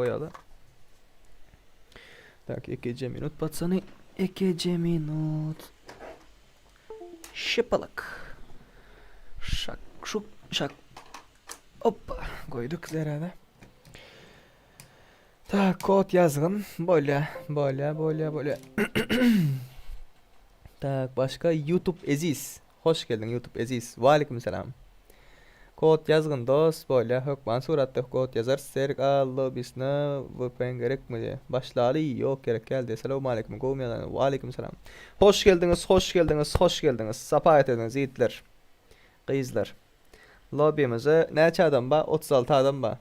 Goýaly. Tak, ekeje minut patsany. Ekeje minut. Şypalyk. Şak, şuk, şak. Hoppa, goýduk zerada. Tak, kod ýazgyn. Bolýa, bolýa, bolýa, bolýa. Tak, başga YouTube Eziz. Hoş geldiň YouTube Eziz. Waleýkim salam. Kod ýazgyn dos bolýa hökman suratda kod ýazarys Serik a lobisine vpn gerekmi diýe. Başlaly ýok gerek däl diýe. Salowmaleýkim gowmy ýagdaýyňyz. Waleýkim salam. Hoş geldiňiz hoş geldiňiz hoş geldiňiz. Sapa getirdiňiz ýigitler. Gyzlar. Lobimize näçe adam bar? 36 adam bar.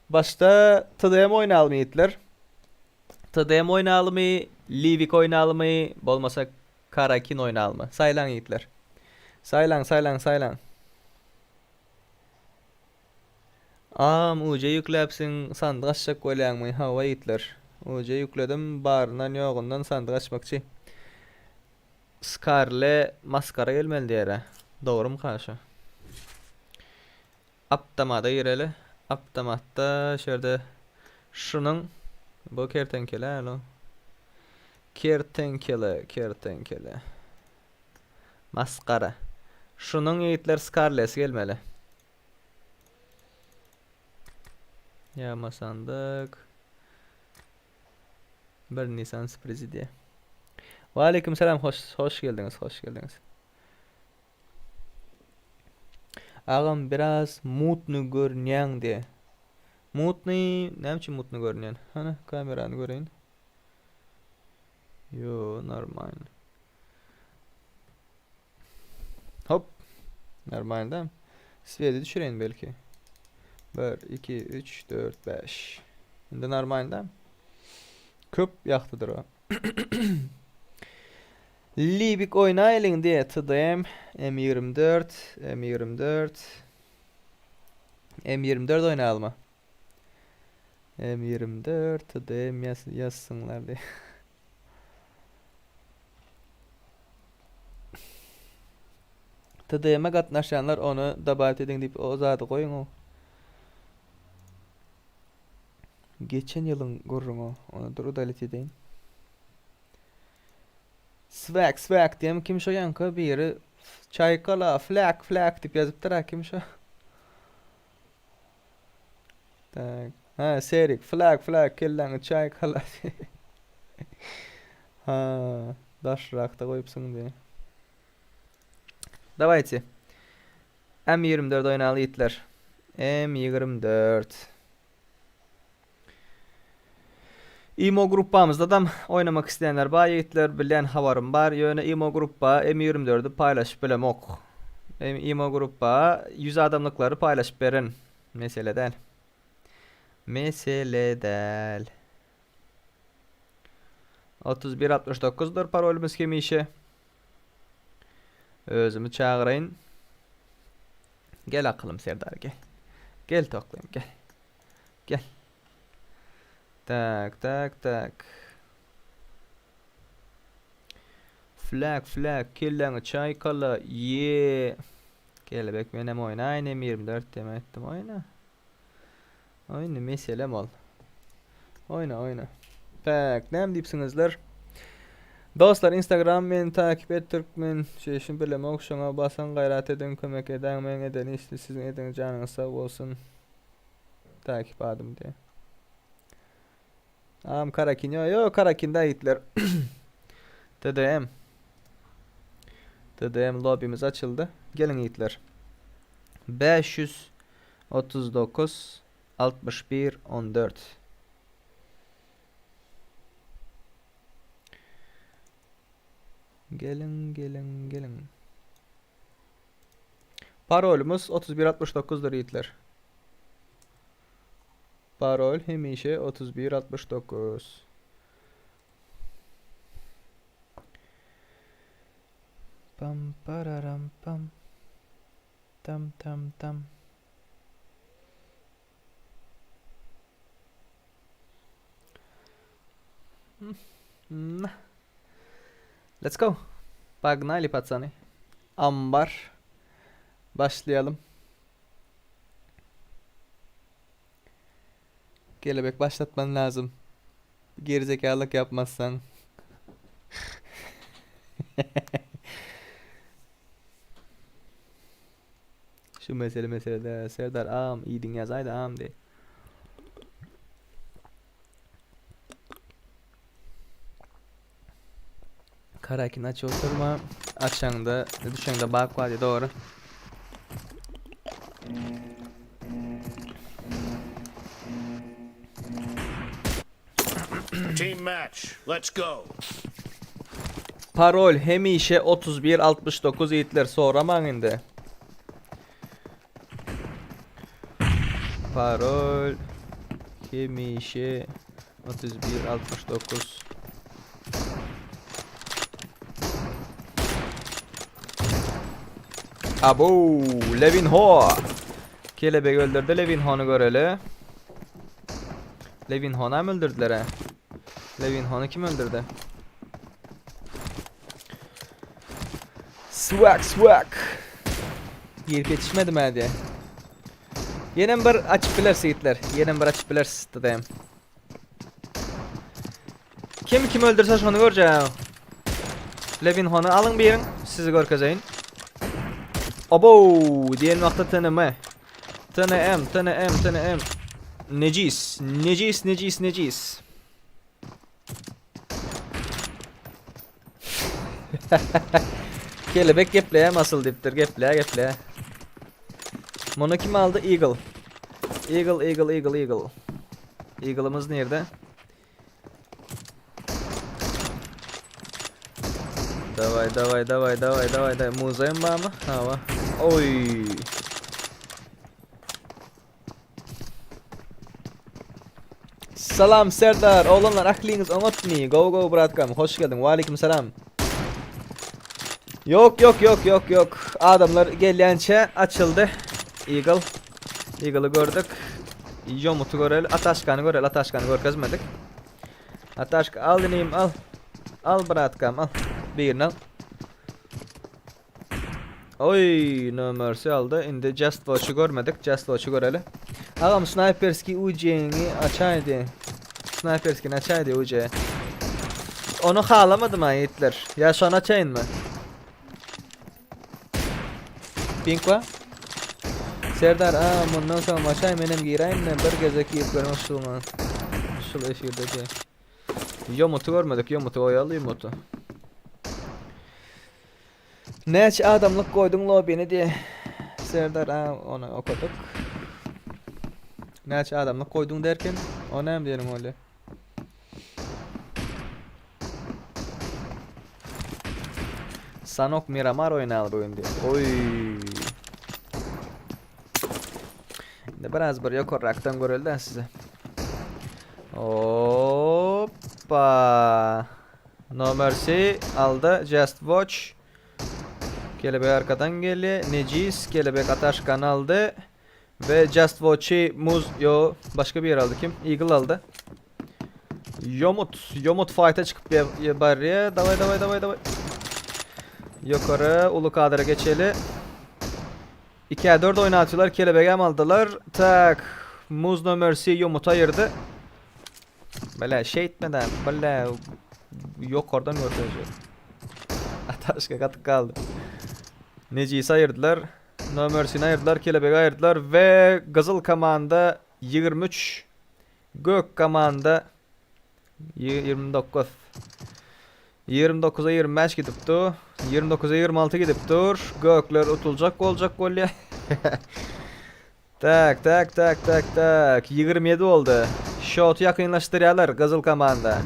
Başda TDM oýnalymy ýigitler? TDM oýnalymy, Livik oýnalymy, bolmasa Karakin oýnalymy? Saýlaň ýigitler. Saýlaň, saýlaň, saýlaň. Agam UJ ýükläpsiň, sandyk açjak bolýaňmy? Hawa ýigitler. UJ ýükledim, baryndan ýogyndan sandyk açmakçy. Skarle maskara gelmeli diýerä. Dogrumyka şu? Aptomata gireli. Aptomatda şu ýerde şunuň bu kertenkele alo. Kertenkele, kertenkele. Masgara. Şunuň ýigitler Scarlesi gelmeli. Ýama sandyk. Bir Nissan sürprizi diýe. Waleýkim salam, hoş hoş geldiňiz, hoş geldiňiz. Agam biraz mutny görünýäň diýe. Mutny, näme üçin mutny görünýän? Hany kamerany göreýin. Ýo, normalny. Hop. Normalny da. Swedi düşüreýin belki. 1 2 3 4 5. Indi normalny da. Köp ýagtydyr o. Libik oýnaýlyň diýe TDM M 24 M 24 M 24 oýnaýalyma M 24 TDM ýazsynlar diýe TDM-e gatnaşýanlar ony dobawit ediň diýip o zady goýuň o. Geçen ýylyň gürrüňi o. Ony dur udalit edeýin. Swag swag diýen kim şo ýaňky biri çaýkala flag flag diýip ýazypdyr a kim şo? Tak. Ha Serik flag flag kelläňi çaýkala. Ha daşrakda goýupsyň diýe. Dawayte. M24 oýnaly ýigitler. M24. Imo gruppamyzdadam oýnamak isleýänler bar ýigitler bilýän habarym bar ýöne imo gruppa M 24-i paýlaşyp bilemok. Imo gruppa 100 adamlyklary paýlaşyp berin. Mesele däl. Mesele däl. 31 69-dyr parolymyz hemişe. Özümi çagyraýyn. Gel akylym Serdar gel. Gel toklym gel. Gel. Tak tak tak. Flag flag kelläňi çaýkala. Ye. Kelebek menem oýnaýyn M24 diýem aýtdym oýna. Oýna meselem ol. Oýna oýna. Tak, näme diýipsiňizler? Dostlar Instagram meni takip et türkmen şeýşin bilemok şoňa basyň gaýrat ediň kömek edäň meň eden işli siziň ediň janyňyz sag bolsun takip adym diýe. Am Karakin ýo ýo Karakin da ýigitler. TDM. TDM lobimiz açyldy. Geliň ýigitler. 539 61 14 Geliň, geliň, geliň. Parolymyz 3169-dyr ýigitler. Parol hemişe 3169. Pam pararam pam. Tam tam tam. Let's go. Pagnali patsany. Ambar. Başlayalım. Kelebek başlatman lazym. Gerizekalyk ýapmazsaň. Şu mesele mesele däl. Serdar agam iýdiň ýazaýda agam diý. Karakin aç oturma. Açaňda, düşeňde bak bar diý dogry. Team match. Let's go. Parol hemişe 31 69 ýigitler soramaň indi. Parol hemişe 31 69 Abo, Levin Ho. Kelebek öldürdü Levin Ho'nu göreli. Levin Ho'nu mı öldürdüler he? Levin Ho'nu kim öldürdü? Swag swag. Girip ýetişmedim hä diýe. Ýenem bir açyp bileris ýigitler. Ýenem bir açyp bileris diýem. Kim kim öldürse şony görjek. Levin Ho'nu alyň birin, sizi görkezeýin. Obo diýen wagtda TNM. TNM, TNM, TNM. Necis, necis, necis, necis. Kelebek gepleýär asyl diýipdir. Gepleýär, gepleýär. Muny kim aldy? Eagle. Eagle, Eagle, Eagle, Eagle. Eagle'ımız nerede? Davay, davay, davay, davay, davay, davay. Muzeýim barmy? Hawa. Oý. Salam Serdar, oglanlar ahliňiz oňatmy? Go go bratkam, hoş geldiň. Waleýkim salam. Ýok ýok ýok ýok ýok. Adamlar gelýänçe açyldy. Eagle. Eagle'y gördük. Ýomuty göreli, Ataşkany göreli, Ataşkany görkezmedik. Ataşka al inim al. Al bratkam al. Birini al. Oý, no mercy aldy. Indi Just Watch'y görmedik. Just Watch'y göreli. Agam Sniperski UC-ni açaýdy. Sniperskini açaýdy UC. Onu halamadym ha ýigitler. Ýa şony açaýynmy? Pink wa? Serdar, a mundan soň açaý menem giräýinmi? Bir gezek girip görmek şuňa. Şul efirde diýe. Ýomuty görmedik, ýomuty goýaly ýomuty. Näçe adamlyk goýduň lobini diýe. Serdar a ony okadyk. Näçe adamlyk goýduň derken, o näme diýeniň bolýar? Sanok Miramar oýnaly bu gün diýe. Oý. Indi biraz bir ýokarrakdan göreli size. Hoppa. No Mercy aldy. Just Watch. Kelebek arkadan gelýär. Necis Kelebek Ataşkany aldy. Ve Just Watch'y Muz yo başga bir aldy kim? Eagle aldy. Yomut, Yomut fight'a çykyp barýar. Daway daway daway daway. Ýokary uly kadra geçeli. 2'ye 4 oýnatýarlar. Kelebegem aldylar. Tak. Muz No Mercy Yomut'u ayırdy. Bele şeýtmeden, bele ýokardan görkezjek. Ataşka gatyk galdy. Nejisi aýyrdylar. No Mercy'ni aýyrdylar, Kelebegi aýyrdylar we gyzyl komanda 23, gök komanda 29. 29-a 25 gidip dur. 29-a 26 gidip dur. Gökler utuljak boljak bolýar. Tak, tak, tak, tak, tak. 27 boldy. Şoty ýakynlaşdyrýarlar gyzyl komanda.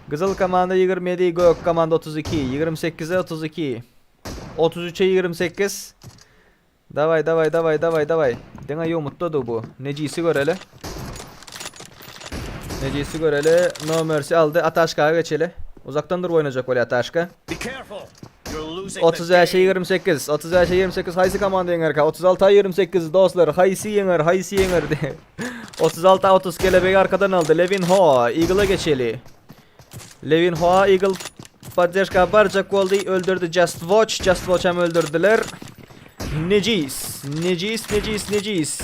Gyzyl komanda 27, gök komanda 32. 28-e 32. 33-e 28. Daway, daway, daway, daway, daway. Diňe ýomutda bu. Nejisi göreli. Nejisi göreli. No Mercy aldy. Ataşkaga geçeli. Uzakdan durup oýnajak bolýar Ataşka. Be careful. You're losing the 35'e game. 28. 35'e 28 haýsy komanda ýeňerkä? 36'a 28 dostlar. Haýsy ýeňer? Haýsy ýeňer? 36'a 30 Kelebek arkadan aldy. Levin Ho. Eagle'a geçeli. Levin Ho Eagle poddeşka barjak boldy. Öldürdü Just Watch. Just Watch hem öldürdüler. Necis. Necis, Necis, Necis.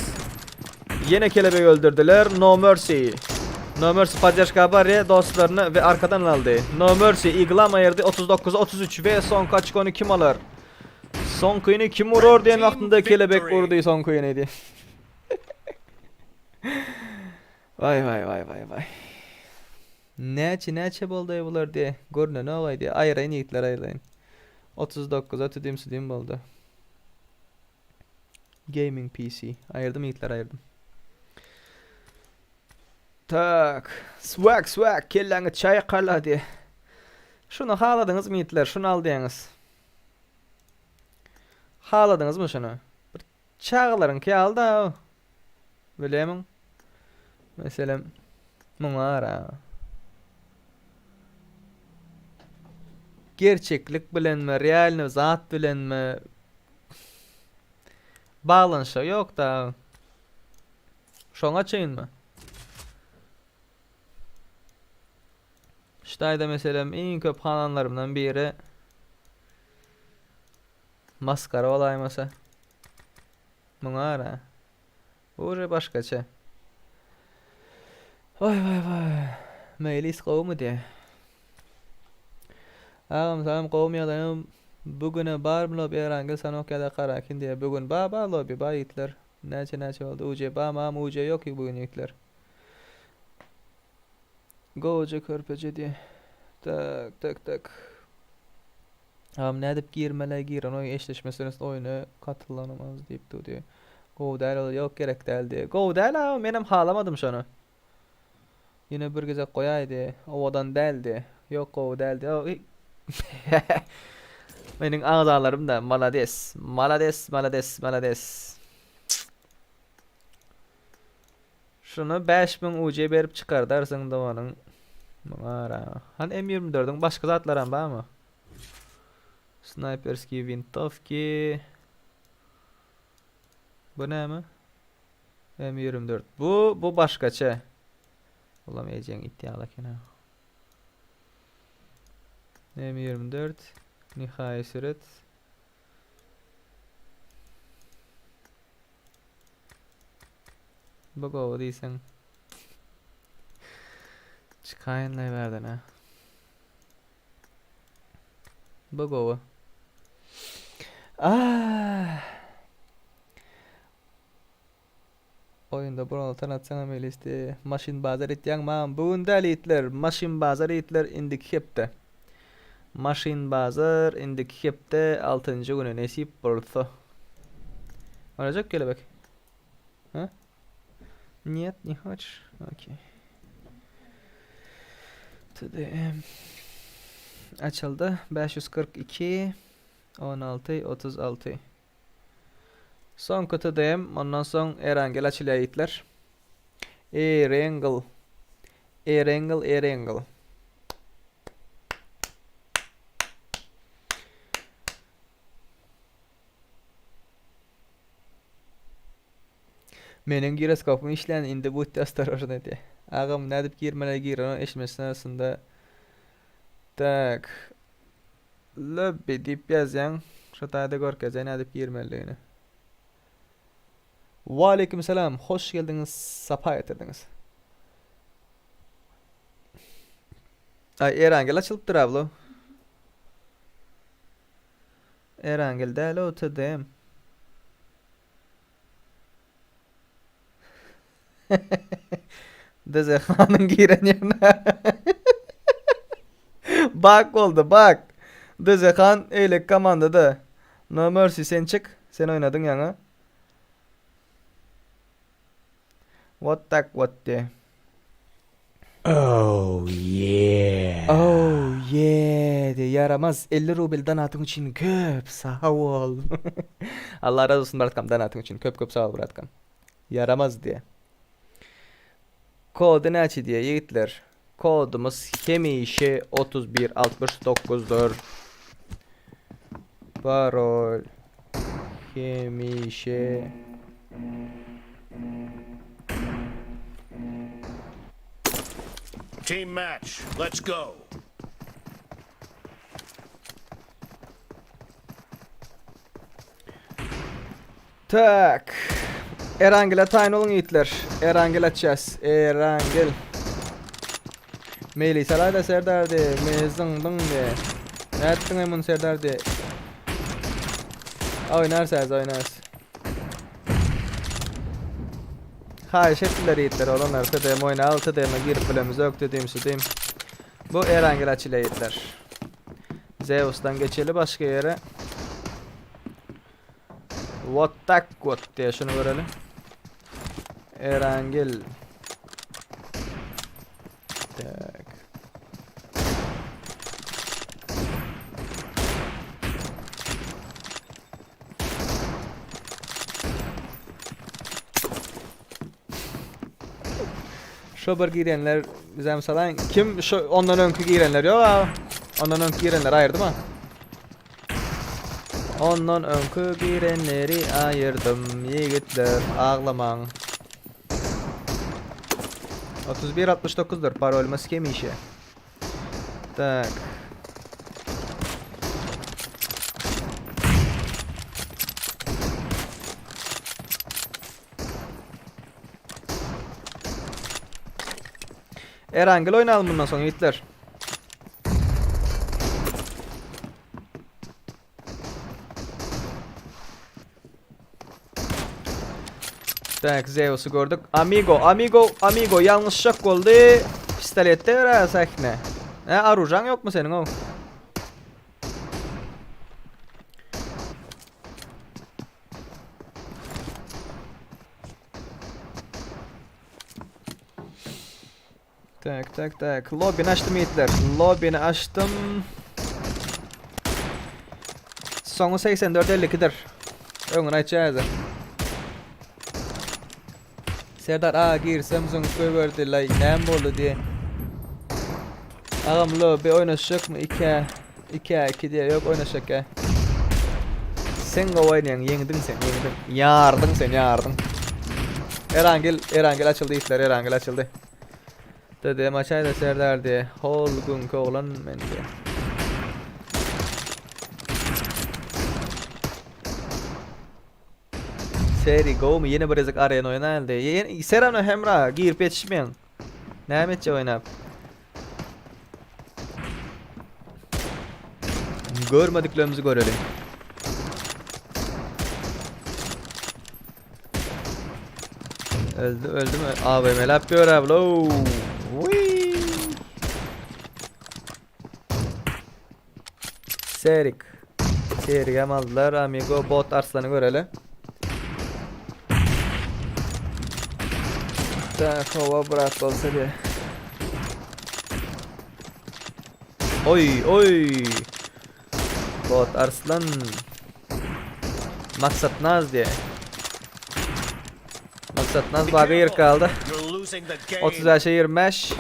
Ýene kelebegi öldürdiler. No Mercy. No Mercy poddežka barýar dostlaryny we arkadan aldy. No Mercy iglam aýyrdy 39 33 we soňky oçkony kim alar? Soňkyny kim urar diýen wagtynda kelebek urdy soňkyny diýen. Waý waý waý waý waý. Näçe näçe boldy bular diýe. Görnenok diýe. Aýraýyn ýigitler aýraýyn. 39 tüdüm südüm boldy. Gaming PC. Aýyrdym ýigitler aýyrdym. Tak. Swag swag kelläňi çaýkala diýe. Şuny haladyňyzmy ýigitler? Şuny al diýeňiz. Haladyňyzmy şuny? Bir çagalaryňky ýaly da. Bilemiň. Meselem muňa ara. Gerçeklik bilenmi, realny zat bilenmi baglanyşygy ýok da. Şoňa çynmy? Ştaýda meselem iň köp halanlarymdan biri maskara bolaýmasa. Muňa ara. Bu uje başgaça. Waý waý waý. Meýlis gowumy diýä. Agam salam gowumy ýagdaýyň bu güne barmy lobi Erangel sanok ýada Karakin diýä bu gün ba ba lobi ba ýigitler näçe näçe boldy uje ba mam uje ýok bu gün ýigitler. Gowuja körpeje diýä. Tak tak tak. Agam nädip girmeli giren oý eşleşmesiniz oýuna katylanamaz diýip dur diýä. Gowy däl ol ýok gerek däl diýä. Gowy däl agam menem halamadym şony. Ýene bir gezek goýaý diýä. Owadan däl diýä. Ýok gowy däl diýä. Meniň agzalarym da malades. Malades malades malades. Şuny 5000 UC berip çykardarsyň doganyň. Muňa ara. Han M24-iň başga zatlaram barmy? Snayperskiý wintowki. Bu näme? M24. Bu bu başgaça. Ulam ejeň it ýaly eken ha. M24 nihai süret. Bu gowy diýseň. Çykaýynlaý bärden ha. Bu gowy. Ah. Oýunda buraly tanatsaňam elisti. Maşyn bazar etýäň mam. Bu gün däl itler. Maşyn bazar itler indiki hepde. Maşyn bazar indiki hepde 6-njy güne nesip bolsa. Olacak kelebek. Ha? Нет, не хочешь? Okey. TDM. Açyldy. 542 16 36. Soňky TDM, ondan soň Erangel açylýar ýigitler. Erengel. Erengel, Erengel. Meniň giroskopym işlän indi budьте ostorojny diýe. Agam nädip girmeli giren eşmesine arasynda Tak. Lobby diýip ýazýaň. Şo taýda görkezýär nädip girmelidigini. Waleýkim salam. Hoş geldiňiz, sapa getirdiňiz. Ay Erangel açylypdyr ablo. Erangel däl o TDM. DZ-hanyň giren ýerine. Bak boldy, bak. DZ-han eýleki komandada. No Mercy sen çyk. Sen oýnadyň ýaňy. What tak what diye. Oh yeah. Oh yeah diye ýaramaz 50 rubl donatyň üçin köp sag bol. Allah razy bolsun bratkam donatyň üçin köp köp sag bol bratkam. Ýaramaz diye. Kody näçe diye ýigitler. Kodumyz hemişe 31 69-dyr. Parol hemişe Team match. Let's go. Tak. Erangele taýyn boluň ýigitler. Erangel açýas. Erangel. Meýli salaýda Serdar diýe. Meni zyňdyň diýe. Nätdiň eý muny Serdar diýe. Oýnarys häzir oýnarys. Haýyş etdiler ýigitler oglanlar TDM oýnaly TDM-e girip bilemizok diýdim şu diýim. Bu Erangel açylýar ýigitler. Zeus'dan geçeli başga ýere. What tak what diye şunu görelim. Erangel. Tak. Şo bir girenler bizem salan kim şu ondan öňki girenler yok ha. Ondan öňki girenler aýyrdy mı? Ondan öňki girenleri aýyrdym ýigitler aglamaň. 31 69-dyr parolymyz hemişe. Tak. Erangel oýnalım bundan soň ýigitler. Tak, Zeus'u gördük. Amigo, Amigo, Amigo ýalňyşjak boldy. Pistoletde ber sahne. Hä, arujaň ýokmy seniň o? Tak tak tak. Lobby'ni açtym ýigitler. Lobby'ni açtym. Soňy 84-52-dir. Öňüni aýtjak häzir. Serdar A girsem zyňyp goýberdi laý näme boldy diýe. Agam lobby oýnaşjakmy 2 2 2 diýe ýok oýnaşjak ýa. Sen gowy oýnaýaň ýeňdiň sen ýeňdiň. Ýardyň sen ýardyň. Erangel Erangel açyldy işler Erangel açyldy. Dedem açaýda Serdar diýe. Hol günki oglan men diýe. Seri gowmy ýene bir gezek arena oýnaýaly diýe. Serano Hemra girip ýetişmeýäň. Näme etjek oýnap? Görmediklerimizi göreliň. Öldü öldü mü? AVM'lap gör ablo. Serik. Serik hem aldylar. Amigo bot arslany göreli. Tak hova bırak bolsa diye. Oy oy. Bot arslan. Maksat Naz diye. Maksat Naz bagy ýer kaldy. 35 25.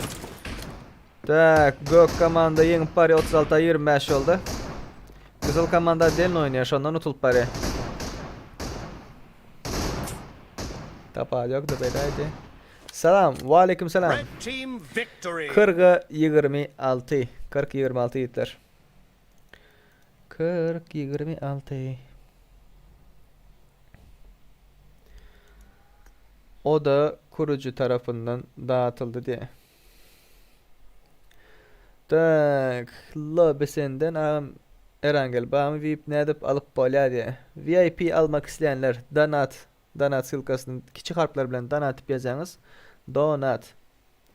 Tak, gök komanda ýeňip barýar 36 25 boldy. Gyzyl komanda delin oýnaýar, şondan utulyp barýar. Tapar ýok da beläýdi. Salam, wa aleyküm salam. 40 26, 40 26 ýigitler. 40 26. O da kurucu tarapyndan dağıtyldy diýe. Tak, lobby senden agam Erangel bamy vip nädip alyp bolýar diýe. VIP almak isleýänler donat donat ssylkasyny kiçi harplar bilen donat diýip ýazýaňyz. Donat.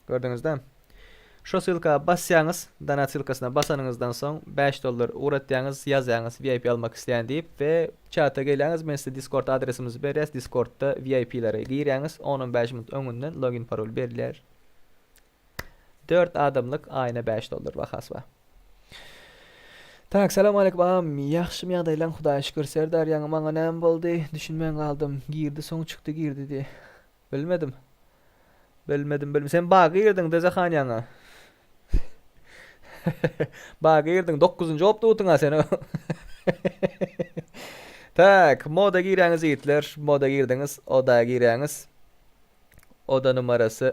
Gördüňizda? Şo ssylka basýaňyz, donat ssylkasyna basanyňyzdan soň 5 dollar ugratýaňyz, ýazýaňyz VIP almak isleýän diýip we çata gelýäňiz, men size Discord adresimizi berýäs, Discordda VIP-lere girýäňiz, 10-15 minut öňünden login parol berilýär. 4 adamlyk aýna 5 dollar bahasy bar. Tak, salam aleyküm agam. Ýagşymy ýagdaýlaň Hudaýa şükür. Serdar ýaňy maňa näme boldy? Düşünmän galdym. Girdi soň çykdy girdi diýe. Bilmedim. Bilmedim bilmedim. Sen baga girdiň Dezehan ýaňy. Baga girdiň 9-njy opdy utuň ha sen. Tak, moda girýäňiz ýigitler. Moda girdiňiz, oda girýäňiz. Oda numarasy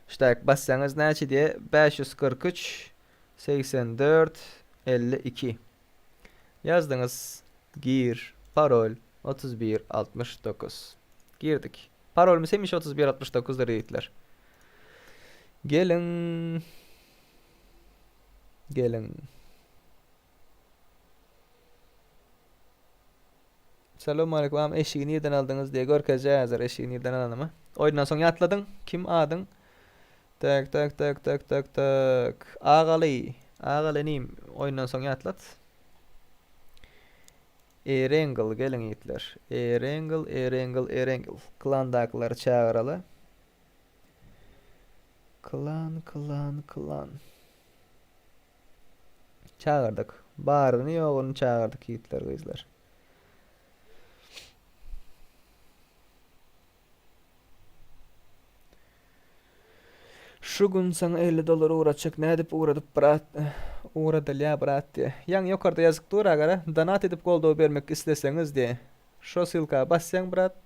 ştaýk bassaňyz näçe diýe 543 84 52 ýazdyňyz gir parol 31 69 girdik. Parolymyz hemişe 31 69-dyr ýigitler. Geliň. Geliň. Salam aleyküm agam eşigi nirden aldyňyz diýe görkezjek häzir eşigi nirden alanymy. Oýundan soň ýatladyň kim adyň? Tak tak tak tak tak tak Agaly Agaly inim oýundan soň ýatlat. Erengil geliň ýigitler. Erengil Erengil Erengil klandakylary çagyraly. Klan klan klan. Çagyrdyk. Baryny ýoguny çagyrdyk ýigitler gyzlar. Şu gün saňa 50 dollar ugratjak nädip ugradyp brat ugradylýa brat diýe. Ýaňy ýokarda ýazyk dur agara donat edip goldaw bermek isleseňiz diýe. Şo ssylka basýaň brat.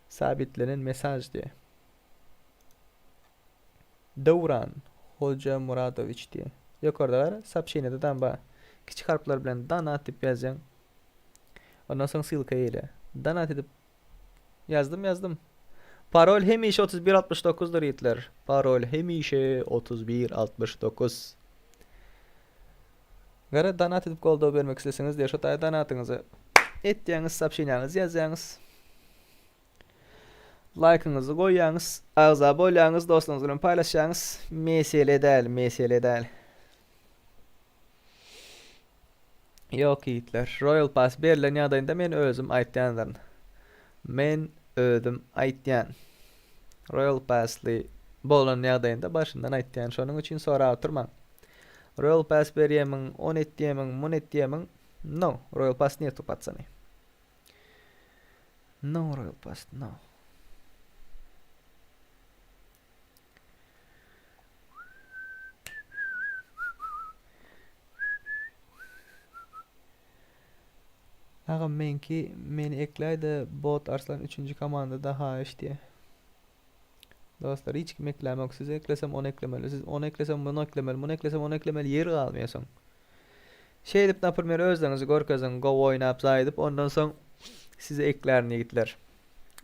Sabitlenen mesaj diýe. Döwran Hojamuradowiç diýe. Ýokarda bar, soobşeniýada dam bar. Kiçi harplar bilen donat diýip ýazýaň. Ondan soň ssylka gelýär. Donat edip ýazdym, ýazdym. Parol hemişe 31 69-dyr ýigitler. Parol hemişe 31 69. Gara donat edip goldaw bermek isleseňiz diýe şo taýda donatyňyzy etýäňiz, soobşeniýaňyzy ýazýaňyz. Laýkyňyzy goýýaňyz, agza bolýaňyz, dostlaryňyz bilen paýlaşýaňyz. Mesele däl, mesele däl. Ýok ýigitler, Royal Pass berlen ýagdaýynda men özüm aýtýandyryn. Men özüm aýtýan. Royal Passly bolan ýagdaýynda başyndan aýtýan. Şonuň üçin sorap oturmaň. Royal Pass berýämiň, ony etýämiň, muny etýämiň? No, Royal Pass netu, patsany. No royal pass, no. Agam meňki meni ekläýdä bot arslan üçünji komandada haýyş diýe. Dostlar hiç kim eklämok sizi eklesem ony eklemeli siz ony eklesem muny eklemeli muny eklesem ony eklemeli ýer galmaýar soň. Şeýdip naprmer özleriňizi görkeziň gowy oýnap zaýdyp ondan soň sizi eklärin ýigitler.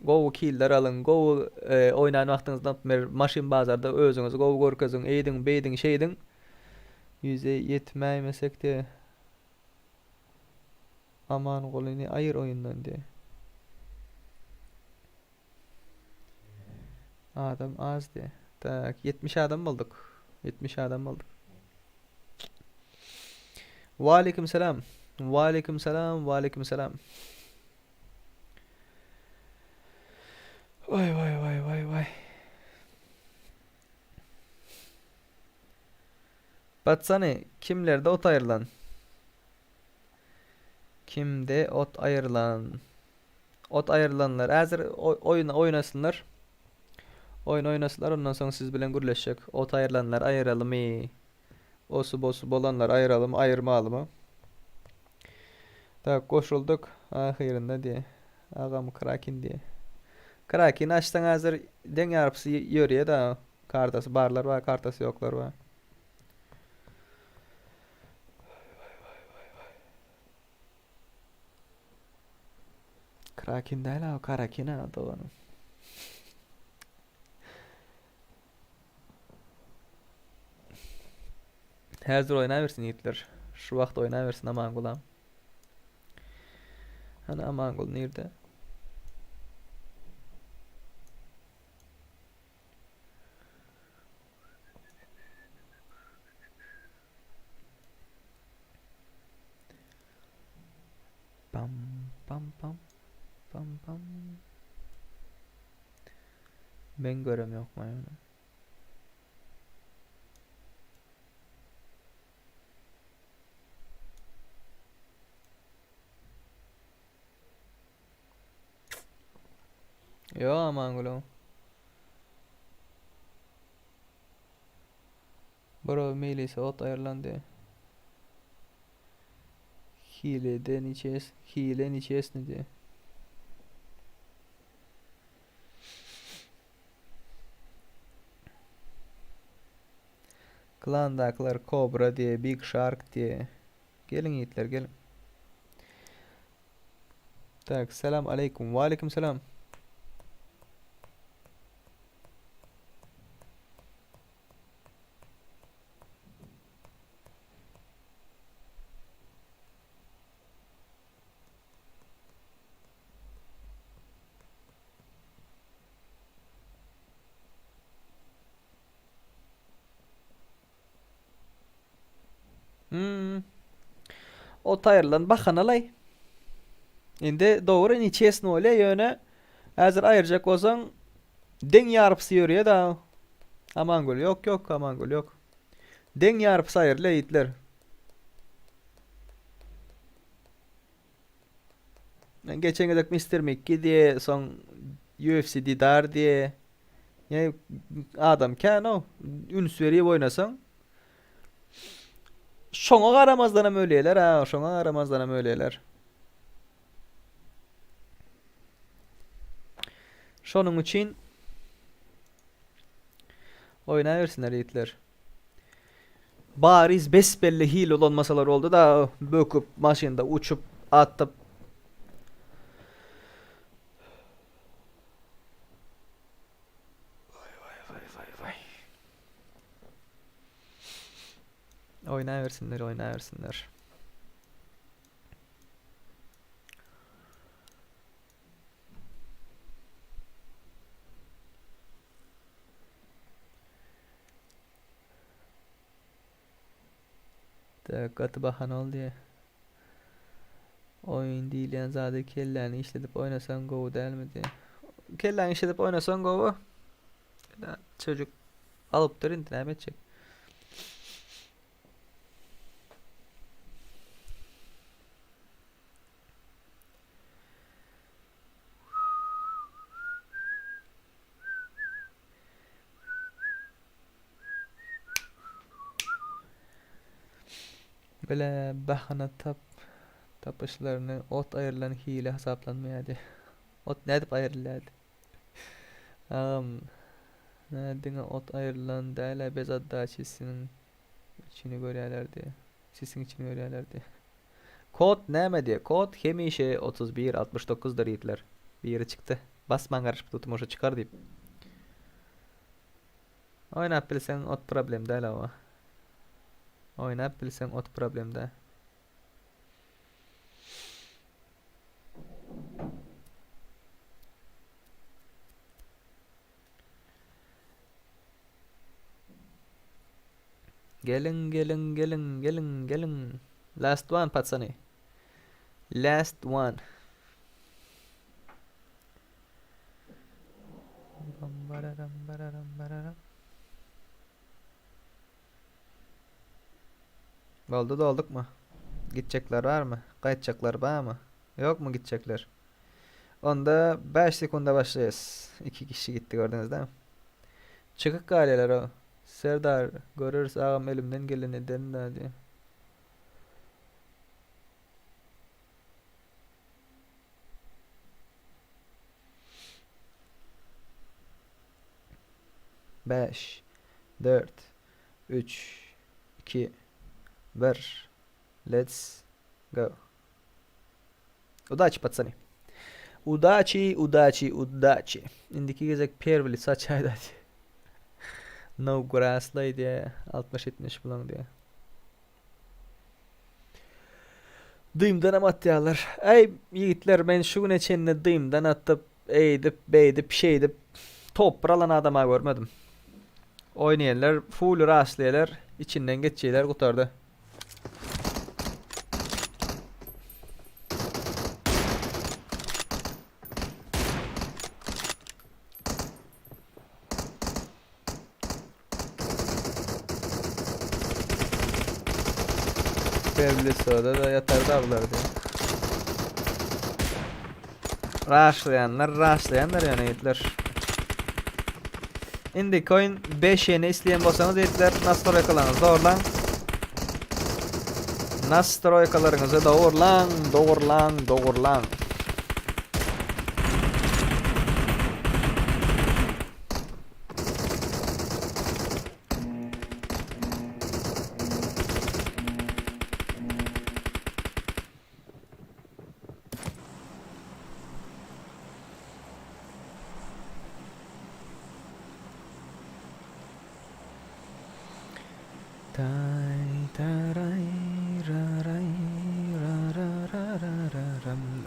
Gowy killer alyň gowy oýnan wagtyňyz naprmer maşyn bazarda özüňizi gowy görkeziň eýdiň beýdiň şeýdiň ýüze ýetmäýmesekde Amangulyny aýyr oýundan diýe. Adam az diýe. Tak, 70 adam bolduk. 70 adam bolduk. Wa aleyküm selam. Wa aleyküm selam, wa aleyküm selam. Vay vay vay vay vay. Patsany, kimlerde ot aýrylan? Kimde ot aýrylan? Ot aýrylanlar häzir oýun oýnasynlar. Oýun oýnasynlar ondan soň siz bilen gürleşjek. Ot aýrylanlar aýyralymy? Osy bosy bolanlar aýyralymy aýyrmalymy? Tak goşuldyk ahyrynda diýe. Agam Kraken diýe. Kraken açsaň häzir deň ýarpysy ýörýä da. Kartasy barlar bar, kartasy ýoklar bar. Kraken däl a, Karakin a doganym. Häzir oýnabersin ýigitler. Şu wagt oýnabersin Amangulam. Hany Amangul nirde? Pam pam pam pam pam. Men görem ýok maýony. Ýok Amangülüň. Bro meýlise ot aýrylandy. Hilede niçes, hile niçesni diýe. Klandakylar Kobra diýe, Big Shark diýe. Geliň ýigitler, geliň. Tak, salam aleýkum. Wa aleýkum salam. Hmm. Ot aýrylan bahanalaý. Indi dogry neçesno bolýa ýöne häzir aýyrjak bolsaň deň ýarpysy ýörýä da. Amangül ýok ýok Amangül ýok. Deň ýarpysy aýrylýa ýigitler. Men geçen gezek Mister Mikki diýe, soň UFC Didar diýe. Ýa adam kän o. Üns berip oýnasaň. Şoňa garamazdan hem ölýärler ha, şoňa garamazdan hem ölýärler. Şonuň üçin oýnabersinler ýigitler. Bariz bes-belli hile ulanmasalar boldy da, böküp, maşynda uçup, atyp. Waý waý waý waý waý. Oýnabersinler, oýnabersinler. Tak, gaty bahan ol diýe. Oýun diýilýän zady kelläni işledip oýnasaň gowy dälmi diýe. Kelläňi işledip oýnasaň gowy. Çocuk alypdyr indi näme etjek. Bile bahana tap tapyşlaryny ot aýrylan hile hasaplanmaýardy. Ot nädip aýrylýardy? Agam, nä diňe ot aýrylan däl-ä bez otdaçisiniň içini görýärlerdi. Sisiň içini görýärlerdi. Kod näme diýýär? Kod hemişe 31 69 dyr ýigitler. Biri çykdy. Basman garaşyp durdum oşo çykar diýip. Oýnap bilseň ot problem däl hawa. Oýnap bilseň ot problem däl. Geliň geliň geliň geliň geliň. Last one patsany. Last one. Bam bararam bararam bararam. Boldy doldukmy? Gitjekler barmy? Gaýtjaklar barmy? Ýokmy gitjekler? Onda 5 sekunda başlaýas. 2 kişi gitdi gördüňiz dämi? Çykyk galýarlar o. Serdar, göreris agam elimden geleni ederin da diýýär. Bäş, dört, üç, iki, bir, let's go. Udaçi patsany. Udaçi, udaçi, udaçi. Indiki gezek perwi lica çaýda diýýär. No grass-laý diýýär. 60-70 bulaň diýýär. Dymdanam atýarlar. Äý, ýigitler, men şu güne çenli dymdan atyp, eýdip, beýdip, şeýdip top bir alan adam-a görmedim. Oýnaýanlar full raşlaýarlar, içinden geçýärler, gutardy. Perlisada da ýatar daglar diýip. Raşlaýanlar, raşlaýanlar ýöne ýigitler. Indi coin 5 ýene isleýän bolsaňyz ýigitler nastroýkalaryňyzy dogurlaň. Nastroýkalaryňyzy dogurlaň, dogurlaň, dogurlaň.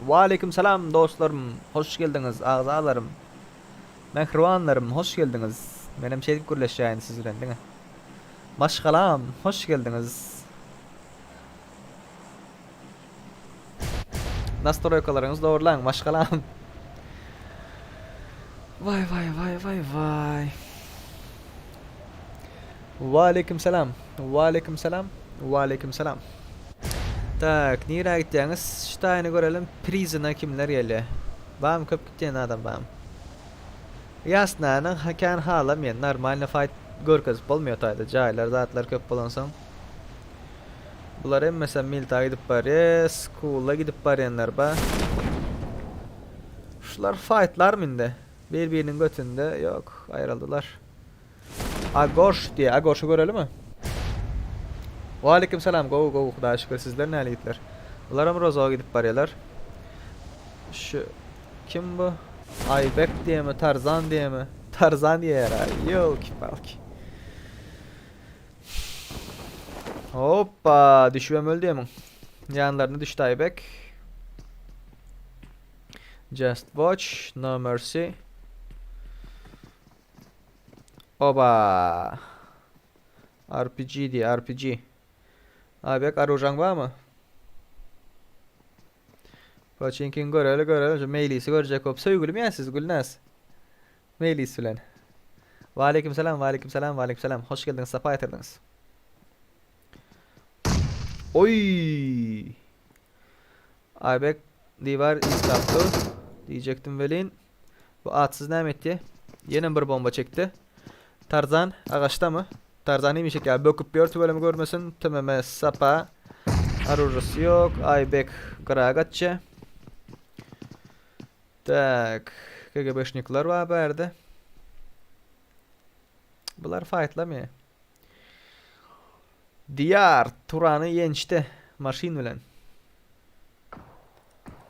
Waleýkim salam dostlarym, hoş geldiňiz agzalarym. Mähribanlarym hoş geldiňiz. Menem şeýdip gürleşýäýin siz bilen diňe. Maşgalam hoş geldiňiz. Nastroýkalaryňyzy dogurlaň maşgalam. Waý waý waý waý waý. Waleýkim salam. Waleýkim salam. Waleýkim salam. Tak, nirä gitýäňiz? Şu taýyny görelim. Prizine kimler gelýär? Bam köp gitýän adam bam. Ýasnanyň kän halamaýan. Normalny fight görkezip bolmaýar taýda. Jaýlar, zatlar köp bolansoň. Bular hemmesem milta gidip barýar. School'a gidip barýanlar ba. Şular fightlarmy indi? Bir-biriniň götünde ýok, aýryldylar. Agoş diýýär. Agoşy görelimi? Waleýkim salam. Gowy, gowy, Hudaýa şükür. Sizler näle ýigitler? Bularam Rozowa gidip barýarlar. Şu kim bu? Aýbek diýemi, Tarzan diýemi? Tarzan diýýär. Ýolki-palki. Hoppa, düşübem öldü ýemiň. Ýanlaryna düşdi Aýbek. Just watch, no mercy. Oba. RPG diýýär, RPG. Aýbek aružaň barmy? Poçinkin göreli göreli şu Meýlisi görjek bolup söýgülimi ýa siz Gülnaz? Meýlis bilen. Waleýkim salam, waleýkim salam, waleýkim salam. Hoş geldiňiz, sapa getirdiňiz. Oý! Aýbek diwar islapdy. Diýjekdim welin. Bu atsyz näme etdi? Ýene bir bomba çekdi. Tarzan agaçdamy? Tarzan hemişeki ýaly böküp ýör tüweleme görmesin. TMM sapa. Aružasy ýok. Aýbek gyra gaçýa. Tak. KGB-şnikler bar bärde. Bular faýtlamýar. Diýar Turany ýençdi maşyn bilen.